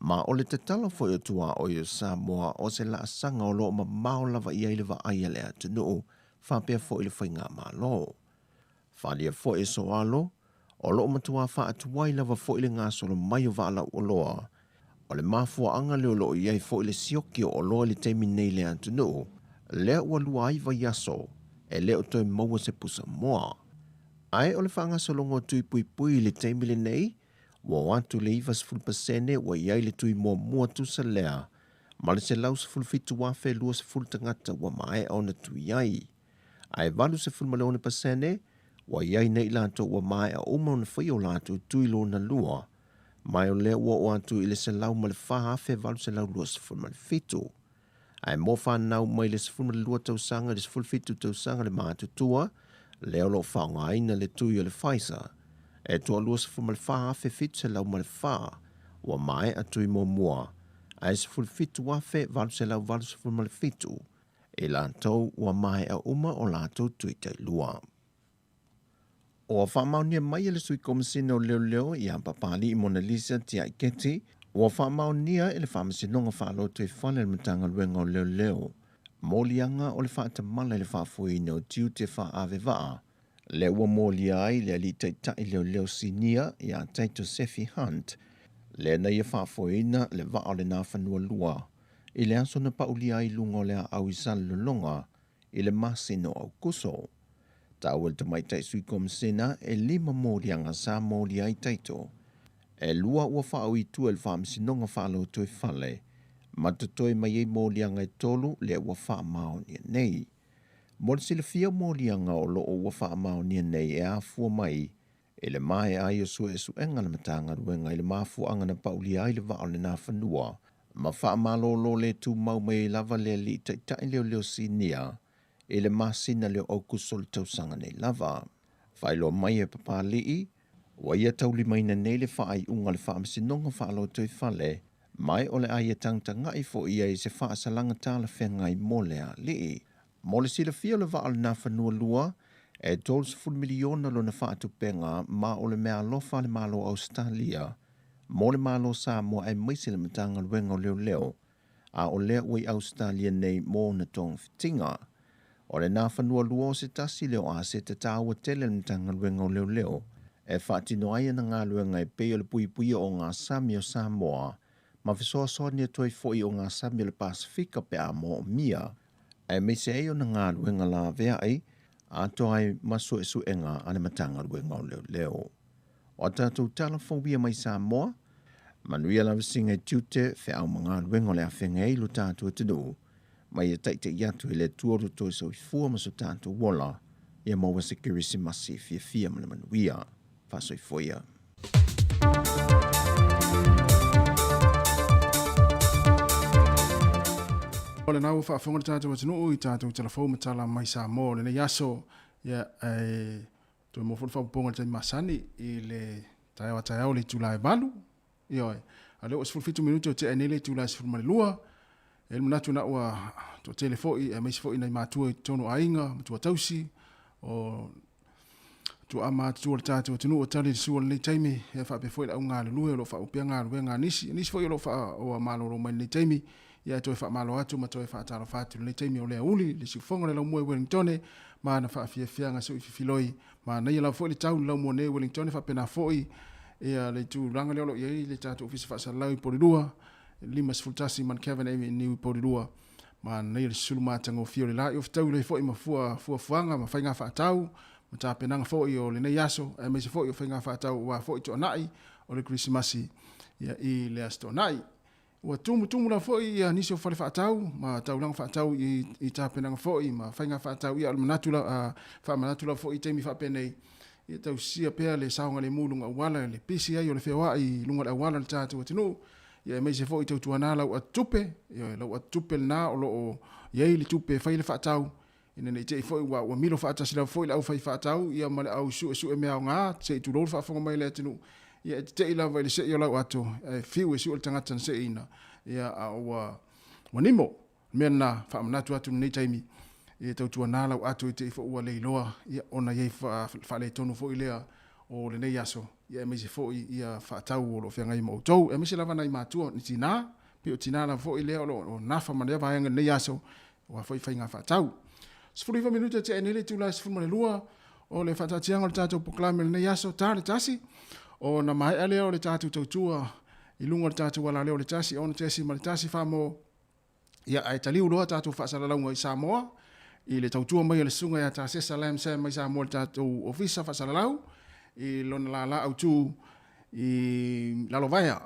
Ma o le tatalo foi o tuaoi o Samoa o se laasaga o loo mamao lava i ai le vaai a le atunuu faapea foi le faigamalo. Faaalia foi e Soalo o loo matuā faatuai lava foi le gasolo mai o vaa lauoloa. O le mafuaaga lea o loo i ai foi le sioki o oloa i le taimi nei i le atunuu, lea ua 2 ai vaiaso e le o toe maua se pusa moa. Ae o le faagasologa o tui puipui i le taimi lenei, ua oo atu le 90% ua i ai le tui muamua tusa lea ma le 117,020 tagata ua maea ona tui ai. Ae 86% ua i ai nei i latou ua maea uma ona faia o latou tui lona lua, ma o lea ua oo atu i le 104,827. Ae mo fanau mai le 12 tausaga i le 17 tausaga le matutua, lea o loo faaaogaina le tui o le Pfizer, e toa 24,704 ua maea tui muamua, ae 17,887 I latou ua maea uma o latou tui tailua. Ua faamaonia mai e le Sui Komasina o Leoleo ia Papali'i Monalisa Tiai Keti, ua faamaonia e le Faamasinoga Faalotoifale a le Matagaluega o Leoleo moliaga o le faatamala i le faafoeina o tiute faaave vaa, lea ua molia ai le alii taitai leoleo sinia ia Taito Sefi Hunt, lea na ia faafoeina le vaa o le Nafanua 2 i le aso na paulia ai i luga o le aau i Salelologa i le masina o Aukuso. Taua e le tamaitai sui komasina e 5 moliaga sa molia ai Taito. E 2 ua faaui i tua i le Faamasinoga Faalotoifale ma totoe mai ai moliaga e 3 lea ua faamaonia nei. Mo le silafia moliaga o loo ua faamaonia nei e afua mai i le maea ai o suesuega a le Matagaluega i le mafuaaga na paulia ai le vaa o le Nafanua ma faamalolo le tumau mai ai lava le alii taitai leoleo sinia i le masina lea o Aukuso le tausaga nei lava. Faailoa mai e Papali'i, ua ia taulimaina nei le faaiuga a le Faamasinoga Faalotoifale mai o le a ia tagatagai foi ia i se faasalaga talafeagai mo le alii. Mo le silafia o le vaa o le Nafanua 2, e 30 miliona lona faatupega ma o le meaalofa a le Malo o Ausetalia mo le Malo Samoa aemaise le Matagaluega o Leoleo, a o lea ua i Ausetalia nei mo ona togafitiga. O le Nafanua 2 o se tasi lea o aseta taua tele a le Matagaluega o Leoleo e faatino ai ana galuega e pei o le puipuia o gasami o Samoa ma fesoasoani atu ai foi o gasami o le Pasefika pe a moomia, aemaise ai ona galuega laveai atoa ai ma suesuega a le Matagaluega o Leoleo. O a tatou tala fou ia mai Samoa, manuia lavasiga i tiute, feau ma galuega o le afeagai ai lo tatou atunuu, ma ia taita'i atu e le Atua lo toe soifua ma so tatou ola, ia maua se Kerisimasi fiafia ma le manuia. Faasoifua ia. O lena ua faafofoga le tatou atunuu i tatou tala fou ma tala mai Samoa o lenei aso. Ia, e toe maua foi le faaopoopoga i le taimi masani i le taeao a taeao i le itula e 8. Ioe. A o lea ua 17 minute o tea ai nei le itula e 12. E i ai le manatu na ua toatele foi aemaise foi nai matua i totonu o aiga, matua tausi, o tuaa matutua o le tatou atunuu o tali le sua i lenei taimi, ia faapea foi le au galulue o lo o faaauau pea galuega a nisi, nisi foi o lo o malolo mai i lenei taimi, ia e toe faamalo atu ma toe faatalofa atu i lenei taimi o le aoauli, le siufofoga o le laumua i Wellingtone, ma ana faafiafiaga suififiloi. Manaia lava foi le tau i le laumua nei i Wellingtone, faapena foi ia le tulaga lea o lo o i ai le tatou Ofisa Faasalalau i Porirua, 51 Mount Cavan Avenue i Porirua. Manaia le susulu matagofie o le la i Ofitaula ai foi ma fua fuafuaga ma faiga faatau ma tapenaga foi o lenei aso, aemaise foi o faiga faatau aua foi toanai o le Kerisimasi ia i le Aso Toonai. Ua tumutumu lava foi ia nisi o fale faatau ma taulaga faatau i, i tapenaga foi ma faiga faatau ia o le manatu la, faamanatu lava foi i taimi faapenei ia tausisia pea le saogalemu i luga auala, le pisi ai o le feoai i luga o le auala o le tatou atunuu, ia aemaise foi tautuana lau atutupe, ioe, lau atutupe lena o lo o i ai le tupe e fai ai le faatau, ina ne i te i foi ua, ua milo faatasi lava foi le aufai faatau ia ma le au suesue mea aoga, se i tulou le faafofoga mai a le atunuu, ia e tete'i lava i le se'i o lau ato, ae fiu e sue le tagata na se'iina, ia a ua, ua nimo. O le mea lena, faamanatu atu i lenei taimi, ia tautuana lau ato i te i foi ua le iloa, ia ona i ai faaletonu foi lea o lenei aso, ia aemaise foi ia faatau o lo o feagai ma outou, aemaise lava nai matua, ni tinā, pei o tinā lava foi lea o lo o nafa ma lea vaega i lenei aso, aua foi faiga faatau. 19 minute e tea nei le itula e 12 o le faataatiaga o le tatou polokalame i lenei aso, ta le tasi, ona maea lea o le tatou tautua i luga o le tatou alaleo o le 1 6.1 famo. Ia, ae taliu loa tatou faasalalauga i Samoa i le tautua mai a le susuga ia Tasesa Lam Sam mai Samoa i le tatou ofisa faasalalau i lona lala autu i Lalovaea,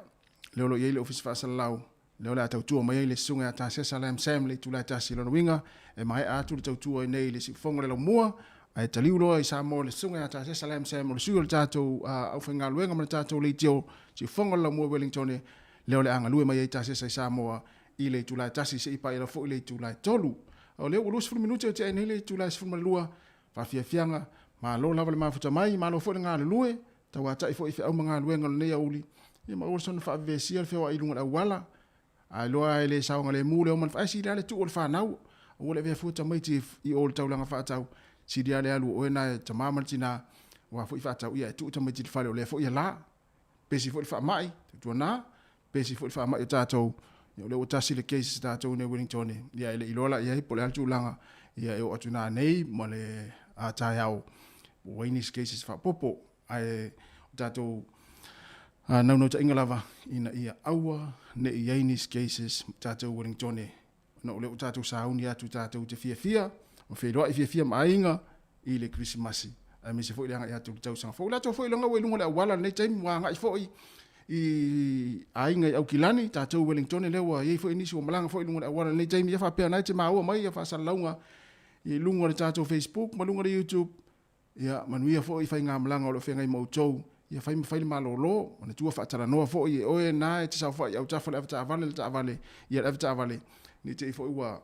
lea o lo o i ai le ofisa faasalalau, lea o le a tautua mai ai le susuga ia Tasesa Lam Sam i le itula e 1. I lona uiga, e maea atu le tautua i nei i le siufofoga o le laumua, ae taliu loa i Samoa le susuga ia Tasesa Lam Sam o le sui o le tatou aufaigaluega ma le tatou leitio siufofoga o le laumua i Wellingtone, lea o le a galue mai ai Tasesa i Samoa i le itula e 1 seia paia lava foi le itula e 3. O lea ua 20 minute o tea ai nei le itula e 12, faafiafiaga, malo lava le mafuta mai, malo foi le galulue, tauatai foi i feau ma galuega o lenei aoauli, ia ma aua le soona faavevesia le feoai i luga o le auala. A iloa e le saogalemu le oma o le faaesi, le a le tuu o le fanau. Aua le avea fua tamaiti i o i le taulaga faatau, sili lava le alu o oe na e tamā ma le tinā, aua foi faatau ia e tuu tamaiti i le fale o lea foi e la. Pesi foi le faamai, tautuana, pesi foi le faamai o tatou, ia o lea ua tasi le case a tatou i nei Wellington, ia e le i iloa la i ai po o le a le tulaga, ia e oo atu nanei ma le a taeao po ua i ai nisi cases faaopoopo. Ae o tatou naunautaiga lava ina ia aua ne i i ai nisi cases ma tatou Wellington, ona o lea ua tatou sauni atu tatou te fiafia ma feiloai fiafia ma aiga i le Kerisimasi, aemaise foi le agai atu i le tausaga fou. O latou foi loga ua i luga o le auala i lenei taimi, ua agai foi i aiga i Aukilani, tatou i Wellington lea ua i ai foi nisi ua malaga foi i luga o le auala i lenei taimi. Ia faapea na e te maua mai ia faasalalauga i luga o le tatou Facebook ma luga o le YouTube. Ia manuia foi faigamalaga o lo o feagai ma outou. Ia fai ma fai le malolo, manatua faatalanoa foi e oe na e te saofai i autafa o le avetaavale le taavale, ia le avetaavale, ne i te i foi ua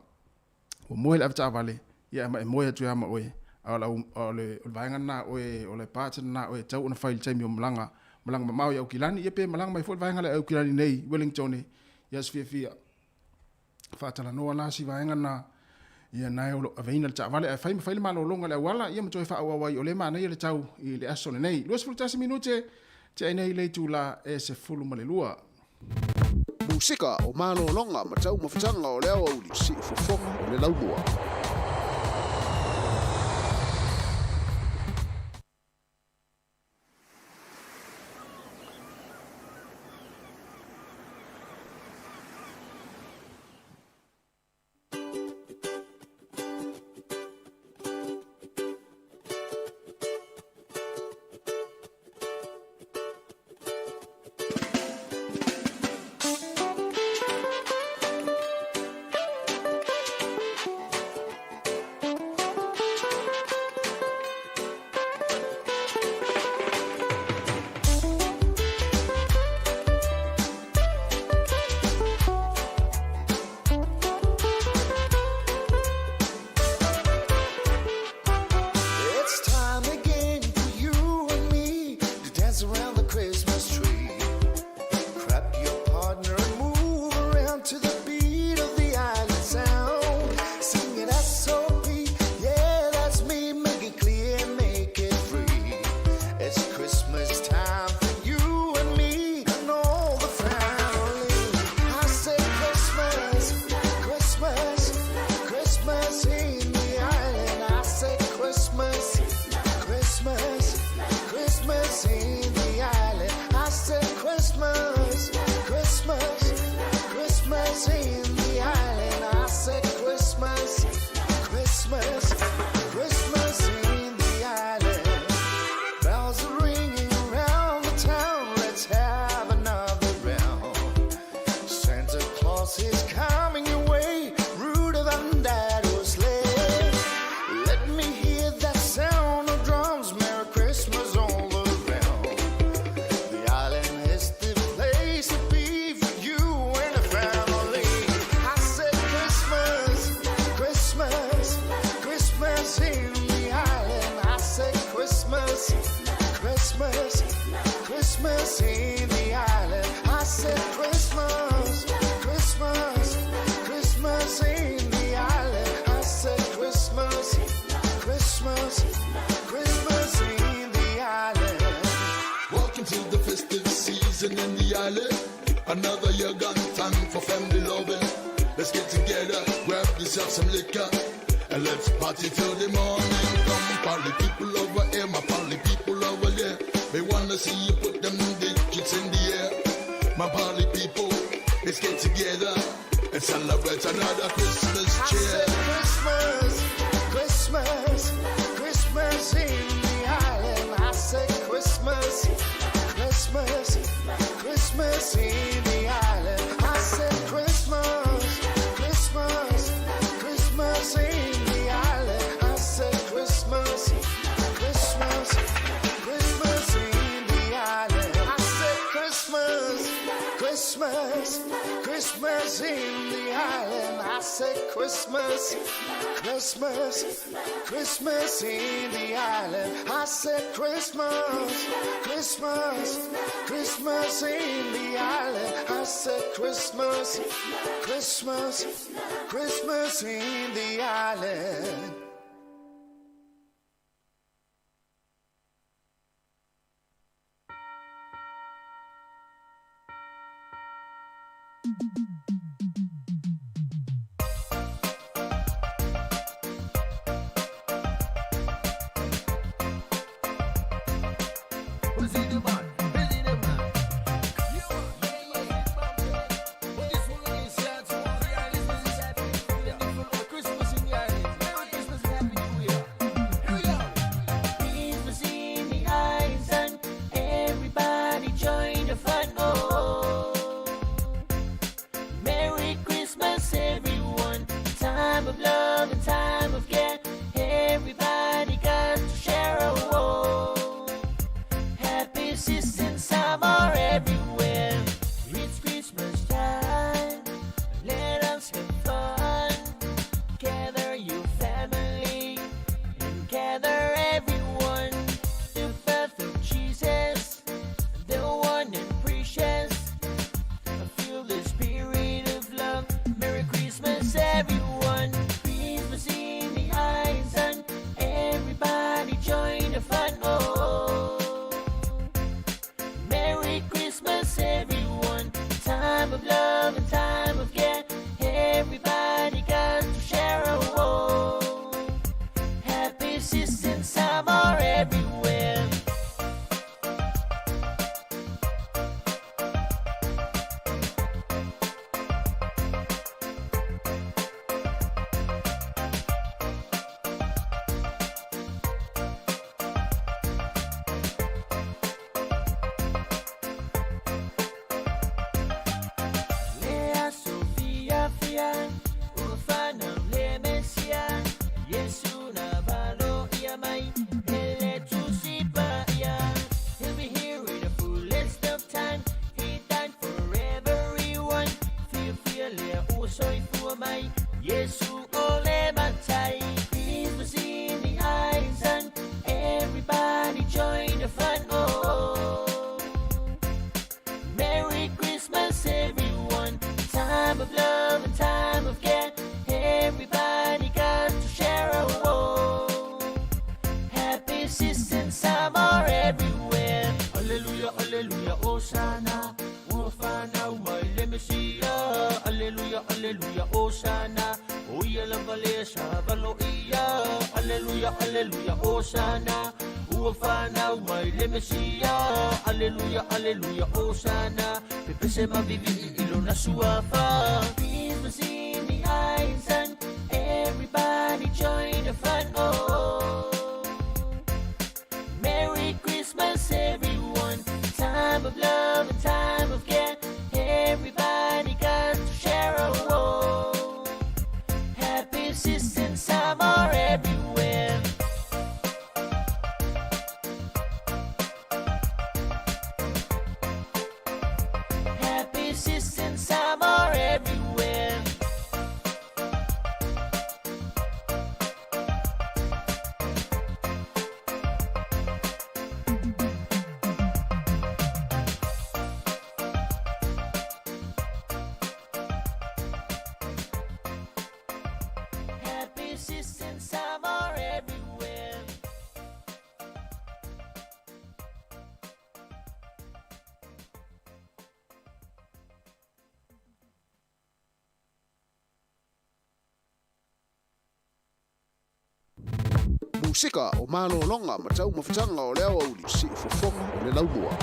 ua moe le avetaavale, ia ma e moe atu ai ma oe. A o le vaega lena a oe, o le part lena a oe e tatau ona fai i le taimi o malaga, malaga mamao i Aukilani, ia pe malaga mai foi le vaega lea i Aukilani nei i Wellington, ia se fiafia. Faatalanoa la si vaega lena, ia na o lo o aveina le taavale, ae fai ma fai le malologa i le auala, ia ma toe faaauau ai, o lea e manaia le tau i le aso lenei. 21 minute, tea nei le itula e 12. Musika o malologa ma taumafataga o le aoauli, siufofoga o le laumua. It's time again for you and me to dance around the Christmas tree. Grab your partner and move around to the beat of the island sound. Sing it S.O.P. Yeah, that's me. Make it clear, make it free. It's Christmas time for you and me and all the family. I say Christmas, Christmas, Christmas in the island. I say Christmas, Christmas, Christmas in the island. I say Christmas, Christmas, Christmas in the island. I say Christmas, Christmas, Christmas in the island. Bells are ringing around the town. Let's have another round. Santa Claus is coming your way. Rudolph and that sleigh. Let me hear that sound of drums. Merry Christmas all around. The island is the place to be for you and the family. I said Christmas, Christmas, Christmas in the island. I said Christmas, Christmas, Christmas in the island. I said Christmas, Christmas, Christmas in the island. I said Christmas, Christmas, Christmas in the island. Welcome to the festive season in the island. Another year gone, time for family loving. Let's get together, grab yourself some liquor, and let's party till the morning. Come, party people over here, my party people over there. They wanna see you put them digits in the air. My party people, let's get together and celebrate another Christmas cheer. I said Christmas, Christmas, Christmas in the island. I said Christmas, Christmas, Christmas in the island. I said Christmas, Christmas, Christmas in the island. I said Christmas, Christmas, Christmas in the island. I said Christmas, Christmas, Christmas. Christmas in the island. I said Christmas, Christmas, Christmas in the island. I said Christmas, Christmas, Christmas in the island. I said Christmas, Christmas, Christmas in the island. Christmas in the island, everybody join the fun. Oh, Merry Christmas, everyone. Time of love and time of care. Everybody got to share. Oh, happy season, summer everywhere. It's Christmas time. Let us have fun. Gather your family and gather everyone. The birth of Jesus, the one and precious. I feel the spirit of love. Merry Christmas, everyone. Christmas in the island. Everybody join the fun. Oh, Merry Christmas, everyone. Time of love and time of care. Everybody got to share. Oh, happy season, summer everywhere. Lea Sofia Fia, Ufana Le Messia, Yesu na valo ia mai, hele tusipa ia. He'll be here in the fullest of time. He died for everyone. Fia fia lea usoi fua mai, Yesu ole matai. Christmas in the island, everybody join the fun. Oh. Merry Christmas, everyone. Time of love and time of care. Everybody got to share. Oh, happy season, summer everywhere. Hallelujah, hallelujah, Hosanna. Ufana umaile Messia. Hallelujah, hallelujah, Hosanna. Oia lava le sabalo ia. Hallelujah, hallelujah, Hosanna. Ufana umaile Messia. Hallelujah, hallelujah, Hosanna. Pepese mavivi ilona suafa. Christmas in the island. Everybody join the fun. Oh. Merry Christmas, everyone. Time of love and time of care. Everybody got to share. Oh, happy season, summer everywhere. Happy season, summer everywhere. Happy season, summer everywhere. Musika o malōloga ma taumafataga o le aoauli siufofoga o le laumua.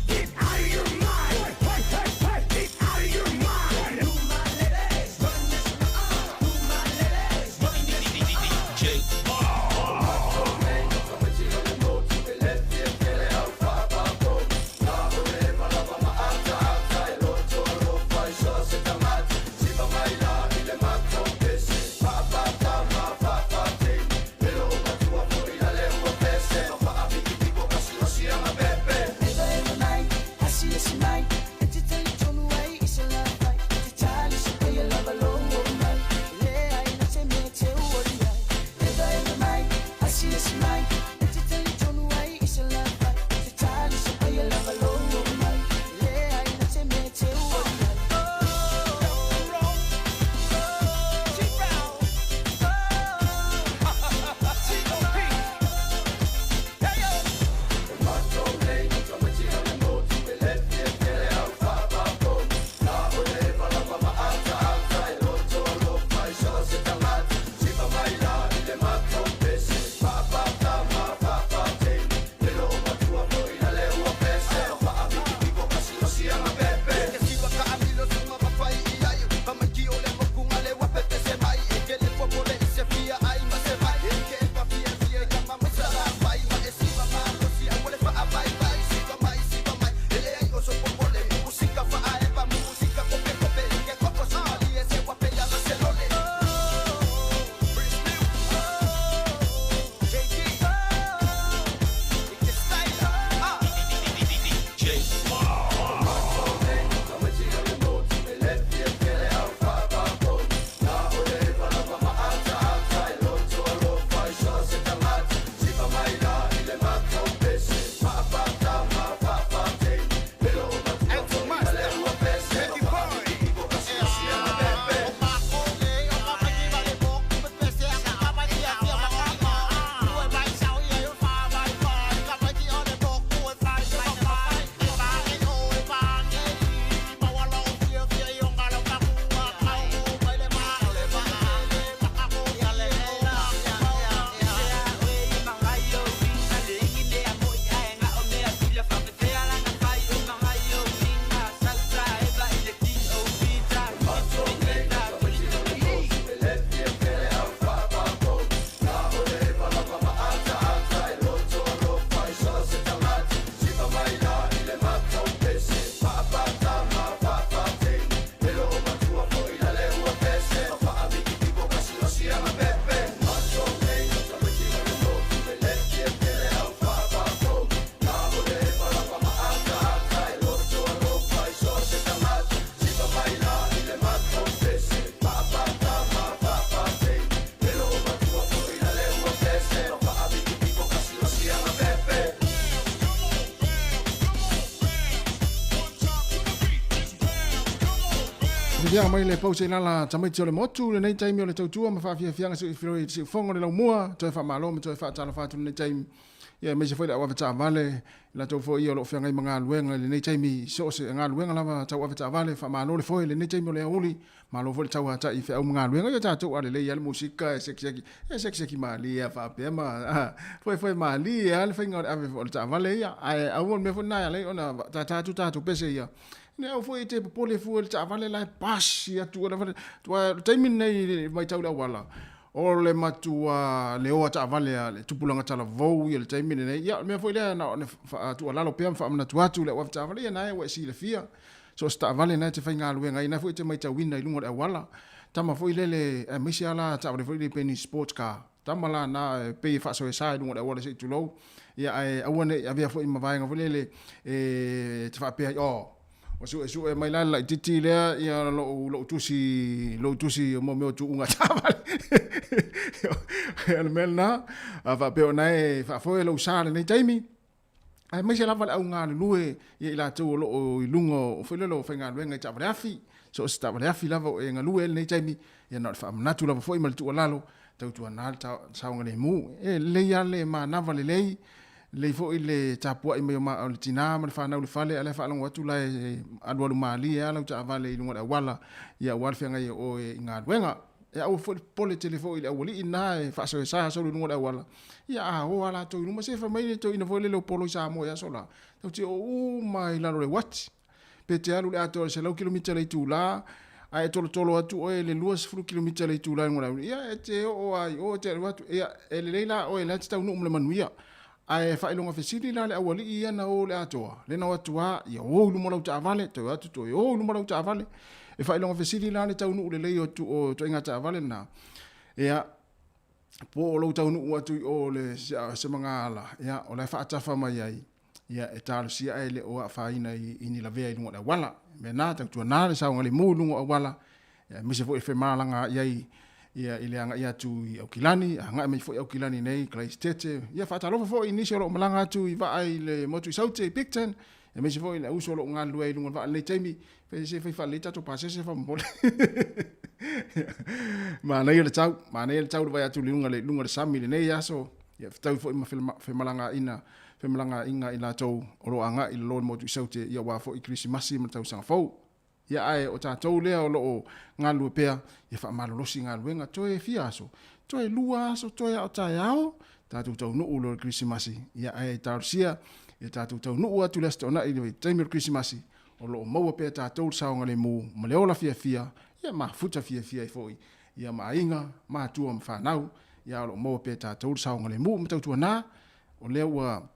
Get out of your mind. Fiafiaga mai le pause i lala tamaiti o le motu lenei taimi o le tautua ma faafiafiaga se i siufogo le laumua toe faamalo ma toe faatalofa atu lenei taimi ia aemaise foi le au avetaavale i latou foi ia o lo o feagai ma galuega i lenei taimi i so o se galuega lava tau avetaavale faamalo le foe i lenei taimi o le aoauli malo foi le tauatai i feau ma galuega ia tatou a lelei lava le musika e sekiseki e sekiseki malie lava faapea ma foefoe malie lava le faiga o le ave o le taavale ia ae aua le mea foi lena e ala ai ona tata atu tatou pese ia Ne au foi e te popole fua i le taavale la e pasi atu aua o le taimi lenei i le matau i le auala, o le matua leoa taavale a le tupulaga talavou ia le taimi lenei. Ia o le mea foi lea na ona faatuualalo pea ma faamanatu atu i le au avetaavale, ia na ua e silafia, so o se taavale na e te faigaluega ai, na foi e te matauina i luga o le auala. Tama foi lele, aemaise lava la taavale foi lele pei ni sports car, tama la na e pei e faasoesa i luga o le auala se i tulou, ia ae aua ne i avea foi ma vaega foi lele e te faapea ai, oh, ua suesue mai la le laitiiti lea ia lou, lou tusi, lou tusi mo mea o tuuga taavale. O le mea lena, a faapea o na e faafoe lou sa i lenei taimi, aemaise lava le au galulue ia i latou o lo o i luga o foi lele o faigaluega i taavale afi, so o se taavale afi lava o e galue ai lenei taimi, ia na o le faamanatu lava foi ma le tuualalo, tautuana le saogalemu. E lelei lava le manava lelei, lelei foi le tapuai mai o le tina ma le fanau i le fale, a o lea e faalogo atu la e alualu malie lava lau taavale i luga o le auala, ia aua le feagai ai o oe i galuega. E aua foi le popole tele foi i le aualii lena e faasoesa solo i luga o le auala, ia a o lava latou i luma, se fai mai le toeaina foi lele o polo i Samoa i aso la, tatou te oo uma lava i lalo o le uati. Pe te alu i le atoa o le 100 kilomita i le itula, ae e tolotolo atu oe i le 20 kilomita i le itula i luga o le auala, ia e te oo lava i o, e te alu atu, ia e lelei la oe o la e te taunuu ma le manuia. Ae faailoga fesili la le aualii ia na o i le atoa, lea na o atu lava, ia o i luma o lau taavale, toe o atu toe o i luma o lau taavale. E faailoga fesili la le taunuu lelei o ituaiga taavale na, ia, po o lou taunuu atu i o i le Semagaala, ia, o la e faatafa mai ai, ia, e talosia ae le o afaina i ni lavea i luga o le auala. O le mea lena, tautuana le saogalemu i luga o auala, aemaise foi e femalagaai ai ia, i le agai atu i Aukilani, agai mai foi Aukilani nei, Karaisitete. Ia faatalofa foi i nisi o lo o malaga atu i vaa i le motu i Saute, i Picton, aemaise foi le auso o lo o galulue ai i luga o le vaa i lenei taimi. Fai se fai faalelei tatou pasese faamolemole. Manaia le tau, manaia le tau le vai atu i luga le luga le sami i lenei aso. Ia fetaui foi ma femalagaaiga femalagaaiga i latou o lo o agai i lalo i le motu i Saute ia aua foi Kerisimasi ma le tausaga fou. Ia ae o tatou lea o lo o galulue pea, ia faamalolosi galuega toe fia aso, toe lua aso, toe ao taeao, tatou taunuu loa i le Kerisimasi. Ia ae talosia ia tatou taunuu atu i le Aso Toonai i le taimi o le Kerisimasi, o lo o maua pea tatou le saogalemu ma le ola fiafia, ia mafuta fiafia ai foi ia ma aiga, matua ma fanau, ia o lo o maua pea tatou le saogalemu ma tautuana, o lea ua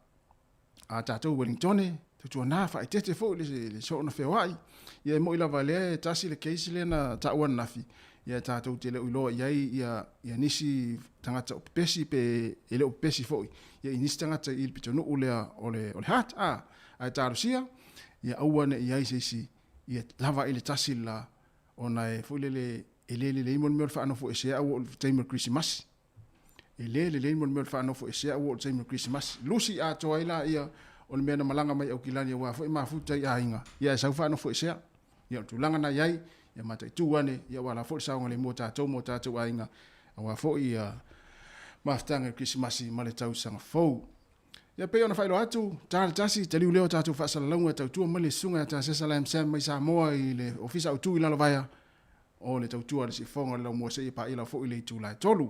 a tatou Ueligitone, tautuana faaeteete foi le soona feoai. Ia e moni lava lea e tasi le case lea na taua ananafi, ia tatou te le o iloa i ai ia, ia nisi tagata o pepesi pe e le o pepesi foi, ia i nisi tagata i le pitonuu lea o le, o le Hutt, a, ae talosia, ia aua ne i i ai se isi ia lava i le tasi le la, ona e foi lele e le lelei mo le mea o le faanofoesea aua o le taimi o le Kerisimasi. E le lelei mo le mea o le faanofoesea aua o le taimi o le Kerisimasi. Lusi atoa ai laia o le mea na malaga mai Aukilani aua foi mafuta i aiga, ia e sau faanofoesea. Ia o le tulaga na i ai, ia mataitu ane, ia aua la foi le saogalemu o tatou ma o tatou aiga, aua foi ia mafutaga i le Kerisimasi ma le tausaga fou. Ia pei ona faailoa atu, ta le tasi, taliu lea o tatou faasalalauga e tautua mai le Susuga ia Tasesa Lam Sam mai Samoa i le Ofisa Autu i Lalovaea, o le tautua a le Siufofoga o le Laumua seia paia lava foi i le itula e 3.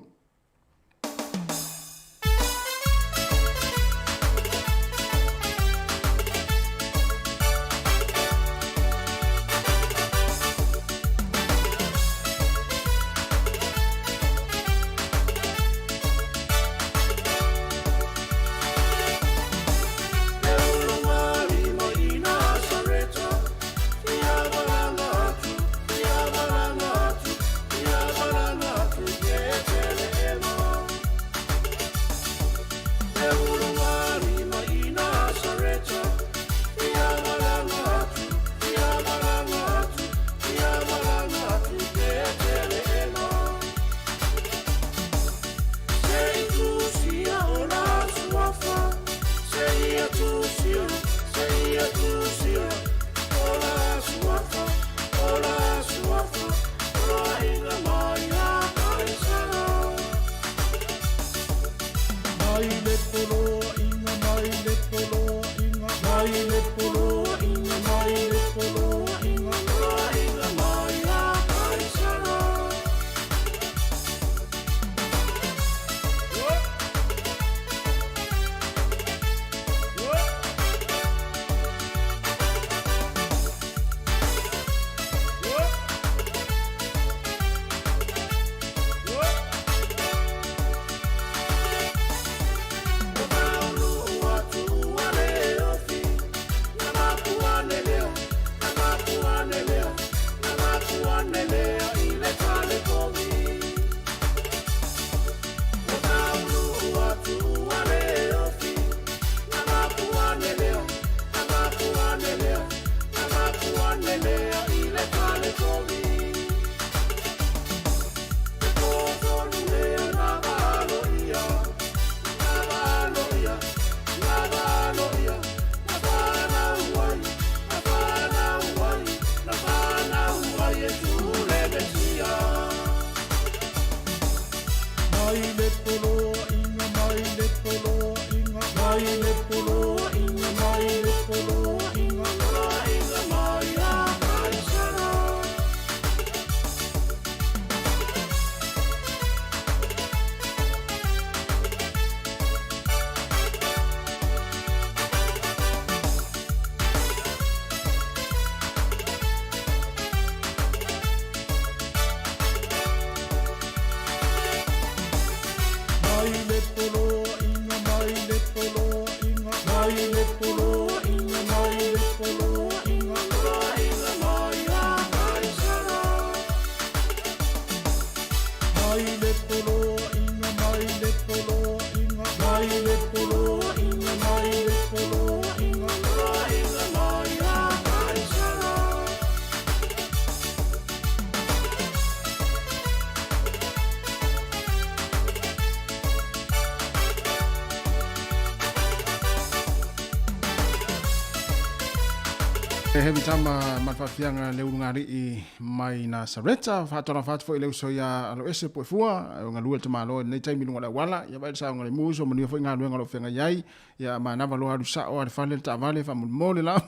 Heavy tama ma le faafiaga le ulugalii mai Nasareta. Faatalofa atu foi i le uso ia Aloese Puefua, o galue le tamaloa i lenei taimi i luga o le auala. Ia vaai le saogalemu uso, manuia foi galuega o lo o feagai ai. Ia manava loa alu sao lava i le fale le taavale faamolemole lava.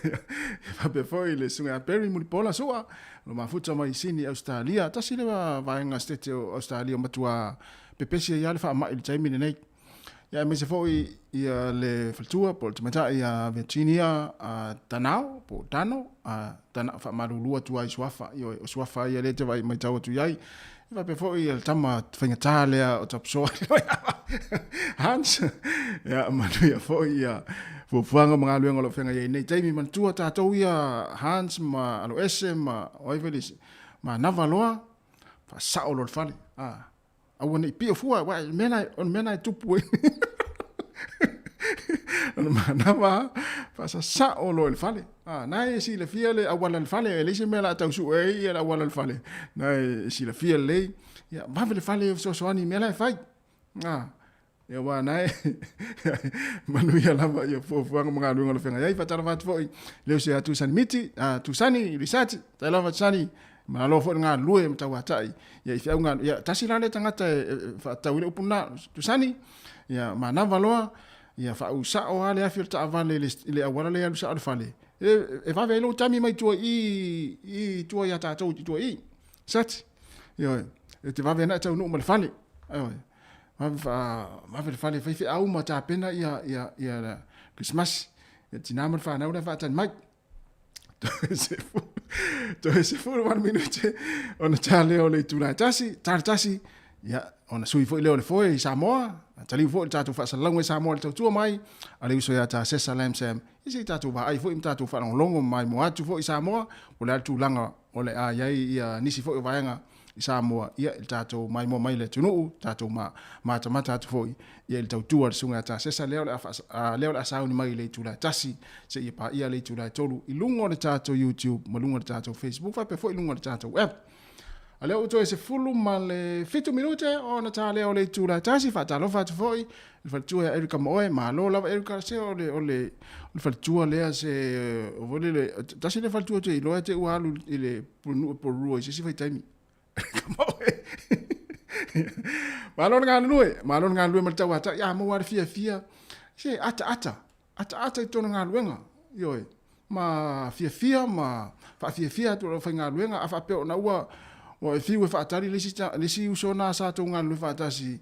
Ia faapea foi le susuga ia Perry Mulipola Sua, o lo o mafuta mai i Sini, Ausetalia. Tasi lea vaega setete o Ausetalia ua matua pepesi ai lava le faamai i le taimi lenei. Ia aemaise foi ia le faletua po o le tamaitai ia Virginia Tanao po o Tano, Tana, faamalulu atu ai i suafa, ioe, o suafa ia lea e te vaai matau atu i ai. E faapea foi ia le tama faigata lea o Tapusoa Hans, ia manuia foi ia fuafuaga ma galuega o lo o feagai ai nei taimi. Manatua tatou ia Hans ma Aloese ma o ai foi le isi, manava loa, faasao loa le fale. Aua ne i pio fua, aua o le mea lena, o le mea lena e tupu ai. O le manava, faasasao loa i le fale. A, na e silafia le auala i le fale, e leai se mea o le a tau sue ai le auala i le fale. Na e silafia lelei. Ia, vave le fale e fesoasoani i mea la e fai. A, ia aua na e manuia lava ia fuafuaga ma galuega o lo o feagai ai. Faatalofa atu foi i le uso ia Tusani Miti, a Tusani Lisati, tai lava Tusani, malo foi le galulue ma tauatai ia i feau galu. Ia tasi la lea tagata e faatatau i le upu lena, Tusani, ia manava loa, ia faausao lava le afi o le taavale i le auala lea e alu sao i le fale. E vave ai lou tami mai tua i i tua ia tatou i tua i. Sati. Ioe, e te vave ana e taunuu ma le fale. Ioe. Vave fa vave le fale fai feau ma tapena ia ia ia Christmas. Ia tina ma le fanau la faatali mai. Toe 18 minute ona ta lea o le itula e tasi, ta le tasi, ia, ona sui foi lea o le foe i Samoa, taliu foi le tatou faasalalauga i Samoa i le tautua mai, a le uso ia ta Sesa Lam Sam, ia se i tatou vaai foi ma tatou faalogologo ma maimoa atu foi i Samoa, po o le a le tulaga o le a i ai ia nisi foi o vaega i Samoa, ia, i le tatou maimoa mai i le atunuu, tatou matamata atu foi ia i le tautua a le Susuga ia Tasesa lea o le a faa, lea o le a sauni mai i le itula e 1 seia paia le itula e 3 i luga o le tatou YouTube ma luga o le tatou Facebook faapea foi i luga o le tatou app. A lea ua toe 17 minute ona ta lea o le itula e 1, faatalofa atu foi i le faletua ia Erica Maoe, malo lava Erica, se o le, o le, o le faletua lea se, o foi lele, tasi lea faletua te iloa te ua alu i le pulenuu e polulua i se isi vaitaimi. Malo le galulue, malo le galulue ma le tauatai, a maua le fiafia, se ataata, ataata i totonu o galuega, ioe, ma fiafia ma faafiafia atu i lau faigaluega, a faapea ona ua ua e fiu e faatali le isi, le isi uso na sa tou galulue faatasi,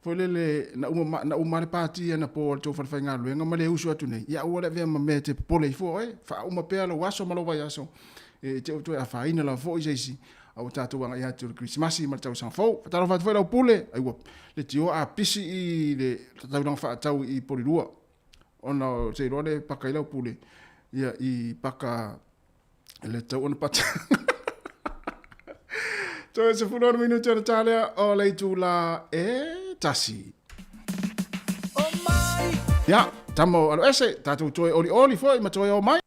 foi lele na uma, na uma le pati anapo a le tou falefaigaluega ma le usu atu nei, ia aua le avea ma mea e te popole ai fua oe, faauma pea lou aso ma lou vaiaso, e te toe afaina lava foi se isi, a ua tatou agai atu i le Kerisimasi ma le tausaga fou. Faatalofa atu foi lau pule, ai ua leitioa a pisi i le taulaga faatau i Polilua, ona o se iloa le paka i lau pule, ia i paka le tau ona pata. Toe 16 minute o le ta lea o le itula e 1. Ia, tama o Aloese, tatou toe olioli foi ma toe o mai.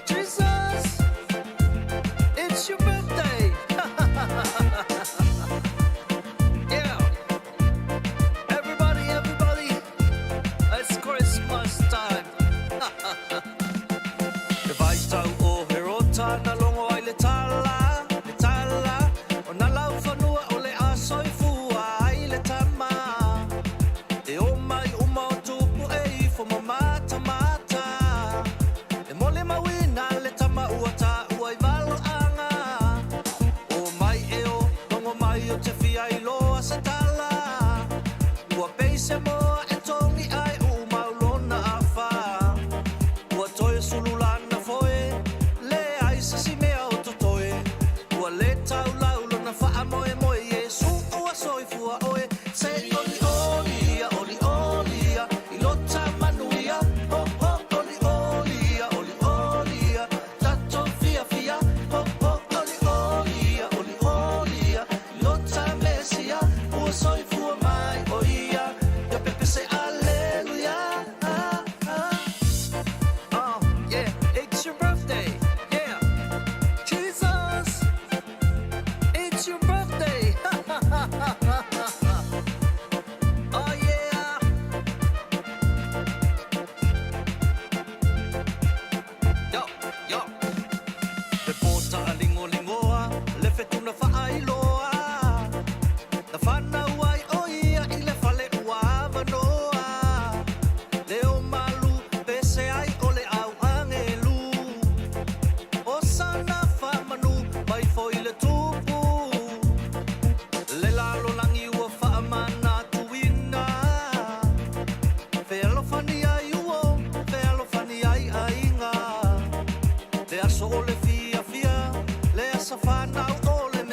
Jesus, it's your birthday. Yeah. Everybody, everybody, it's Christmas time. E vaitau o Herota na longo ai le tala, le tala, o na laufanua o le a soifua ai le tama. E o mai uma o tupu e ifo ma matamata. E molimauina le tama ua taua i valoaga.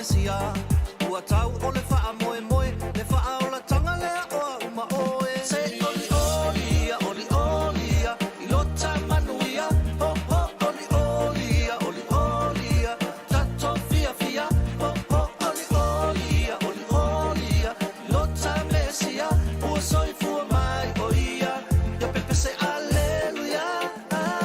Mesia Ua tau o le faamoemoe Le faaolatanga lea o au ma oe Se oli oli ia oli oli ia I lota manuia Ho ho oli oli ia oli oli ia Tato fiafia Ho ho oli oli ia oli oli ia I lota Mesia Ua soifua mai o ia Ia pepese aleluia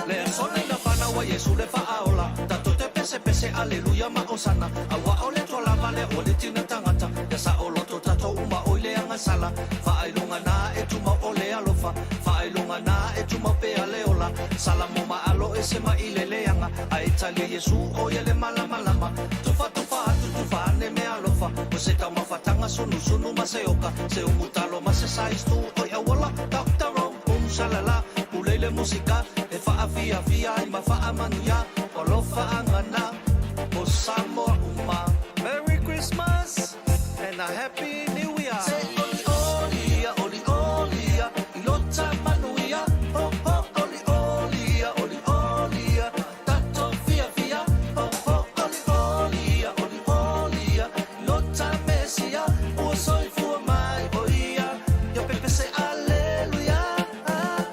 Le aso nei na fanau ai Iesu le faaola Tatou te pesepese aleluia ma osana Aua o le Atua lava lea ua le tina tagata Ia saoloto tatou uma oi le agasala Faailoga na e tumau o le alofa Faailoga na e tumau pea le ola Salamo ma alo ese mai i le leaga Ae talia Iesu o ia le malamalama Tufatufa atu tufa ane mea alofa O se taumafataga sunusunu ma se oka Se umu talo ma se size tu oi auala Doctor Rome boom shalala Pule i le musika e faafiafia ai ma faamanuia O alofaaga na mo Samoa uma Merry Christmas and a Happy New Year Se oli oli ia oli oli ia i lota manuia Ho ho oli oli ia oli oli ia tatou fiafia Ho ho oli oli ia oli oli ia i lota Mesia Ua soifua mai o ia Ia pepese aleluia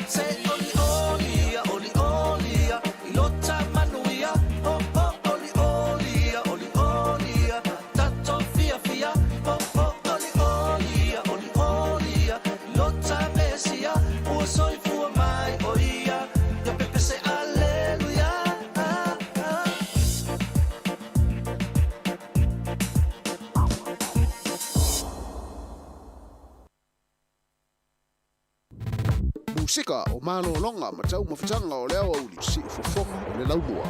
Se oli oli ia oli oli ia i lota manuia Ho ho oli oli ia oli oli ia tatou fiafia Ho ho oli oli ia oli oli ia i lota Mesia Ua soifua mai o ia Ia pepese aleluia Musika o malologa ma taumafataga o le aoauli, siufofoga o le laumua.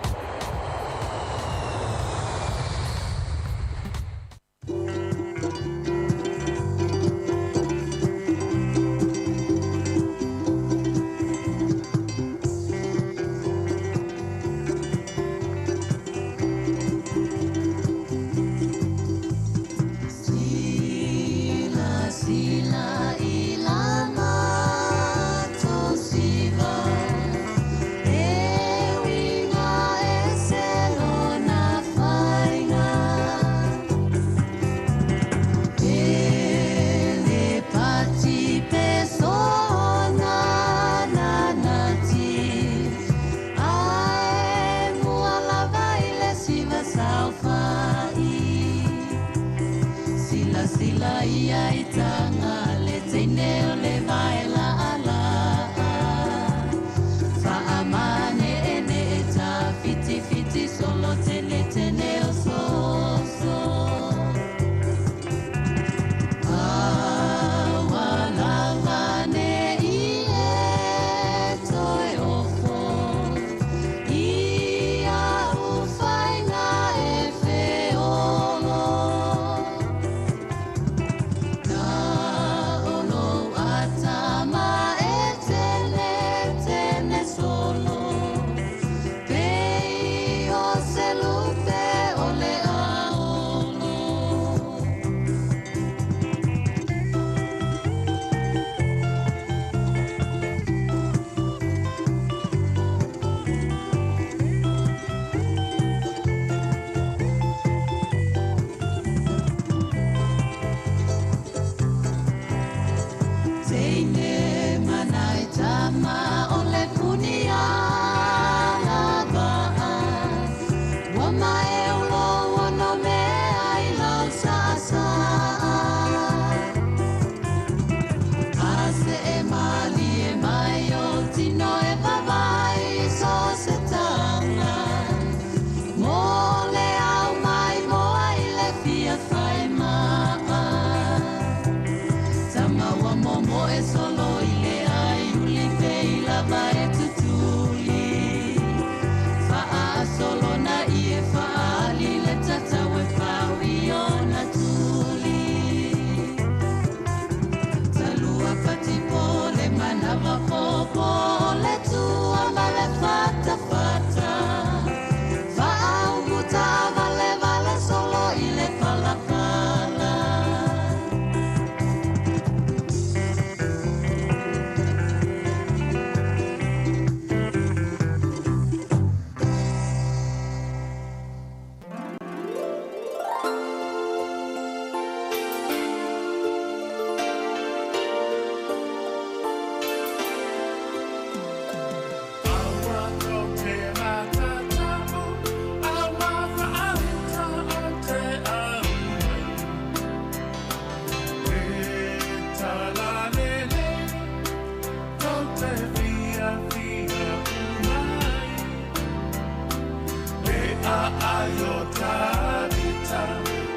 ai o Tavita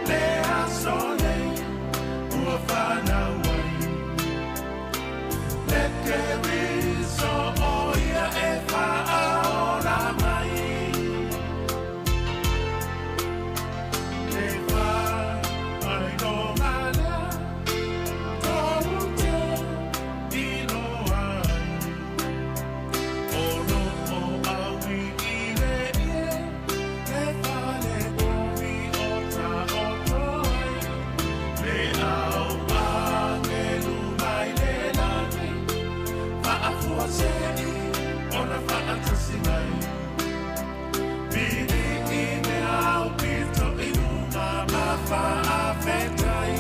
le aso nei ua whanau ai. Le Keriso o ia e whaaola mai. Le whaailoga lea, tolu te iloa ai. O loo aui i le ie, le fale tovi o taoto ai. Le au angelu mai le lagi, faafua se'i ona faatasi mai. Pili i le au pito i luga ma faafetai.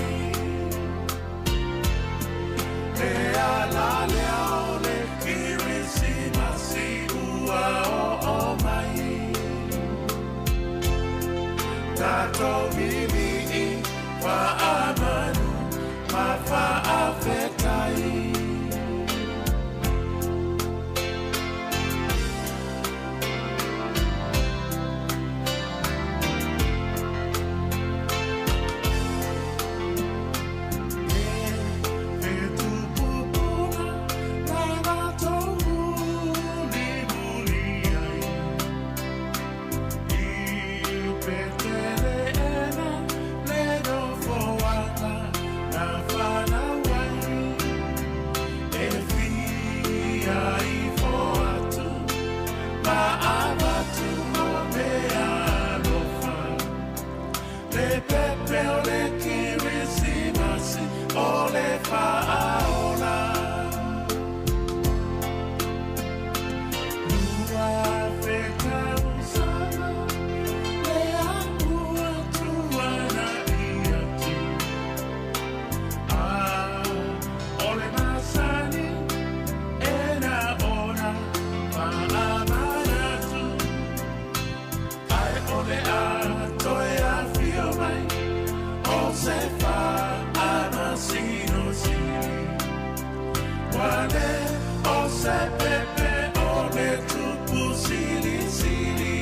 Le ala lea o le Kerisimasi ua oo mai. Tatou vivii faamanu ma faafetai. Fetupupuga na latou mulimuli ai. I Peteleema le nofoaga na fanau ai. E fia ifo atu ma avatu mea alofa. Le pepe o le Kerisimasi o le faaola. Lua fetausaga le akua tuana i atu. A o le masani e na ona faamanatu. Ai o le a toe afio mai o se faamasinosili. Ua le o se pepe o le tupu silisili.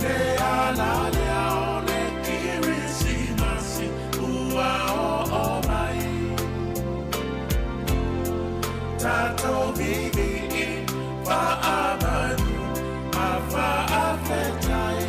Le ala lea o le Kerisimasi ua oo mai. Tatou vivii faamanu ma faafetai.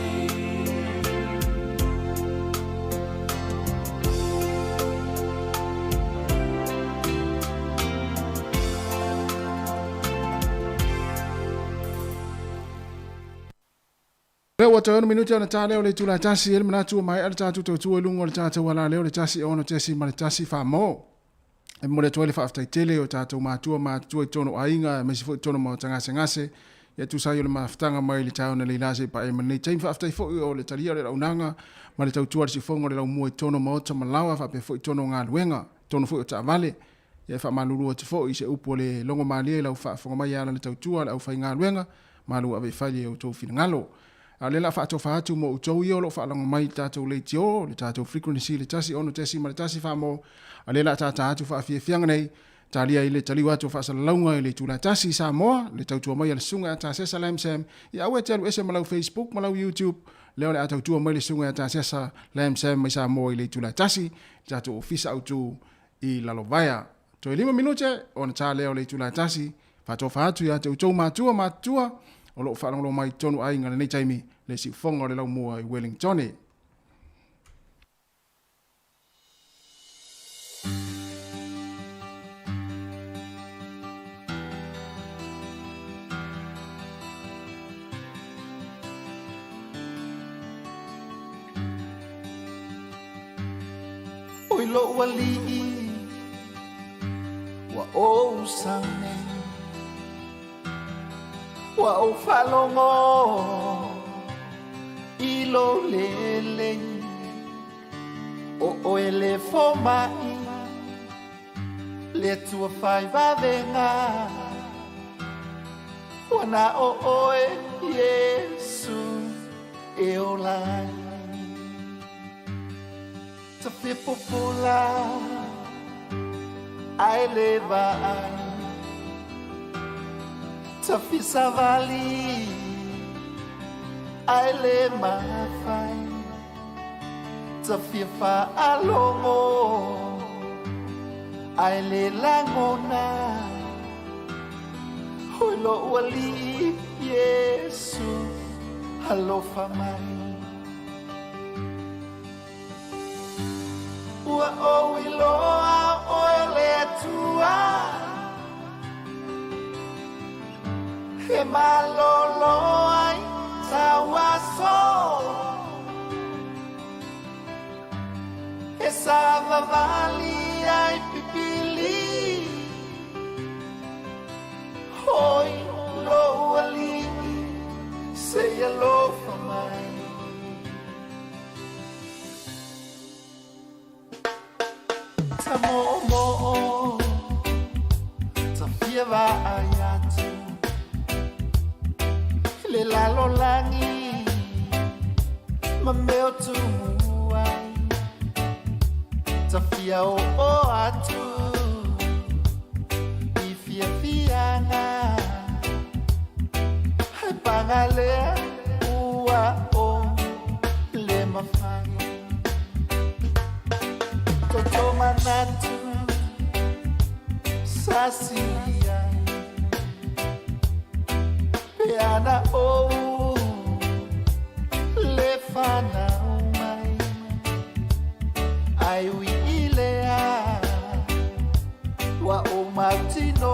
Lea ua toe 6 minute ona ta lea o le itula e tasi e le manatu ua maea le tatou tautua i luga o le tatou ala lea o le 1.6 faa-mo. E momoli atu ai le faafetai tele i o tatou matua ma matutua i totonu o aiga aemaise foi i totonu o maota gasegase ia tusa ai o le mafutaga mai le taeao analeila seia paia mai lenei taimi. Faafetai foi o le talia o le auaunaga ma le tautua a le siufofoga o le laumua i totonu o maota ma laoa faapea foi i totonu o galuega, totonu foi o taavale. Ia e faamalulu atu foi i se upu o le logo malie i lau faafofoga mai e ala i le tautua a le aufaigaluega, malu ave i fale i outou finagalo. A o lea o le a faatofa atu mo outou ia o lo o faalogo mai i le tatou leitio, le tatou frequency i le 1.6 faa-mo, a o lea o le a tata atu faafiafiaga nei, talia i le taliu atu o faasalalauga i le itula e tasi i Samoa, le tautua mai a le Susuga ia Tasesa Lam Sam, ia aua e te alu ese ma lau Facebook ma lau YouTube, lea o le a tautua mai le Susuga ia Tasesa Lam Sam mai Samoa i le itula e tasi, i le tatou Ofisa Autu i Lalovaea. Toe 5 minute ona ta lea o le itula e tasi, faatofa atu ia te outou matua matutua o lo o faalogologo mai i totonu aiga i lenei taimi, le siufofoga o le laumua i Wellingtone. Oi lou alii ua ou sau nei Ua ou faalogo i lou lelei O oe le fomai le Atua fai vavega Ua na o oe Iesu e ola ai Tafepopola ae le vaai Tafisavali Ae le mafai Ta fia faalogo Ae le lagona Oi lo'u Alii Iesu Alofa mai Ua ou iloa o Oe le Atua E malolo ai tauaso E savavali ai pipili Oi lou Alii se i alofa mai Ta moomoo Ta fia vaai atu I le lalolagi Ma mea o tumu ai Ta fia oo atu I fiafiaga Ae paga lea ua ou le mafai Toto manatu sa sili ai Pe ana ou le fanau mai Ae ui i lea ua ou mautinoa.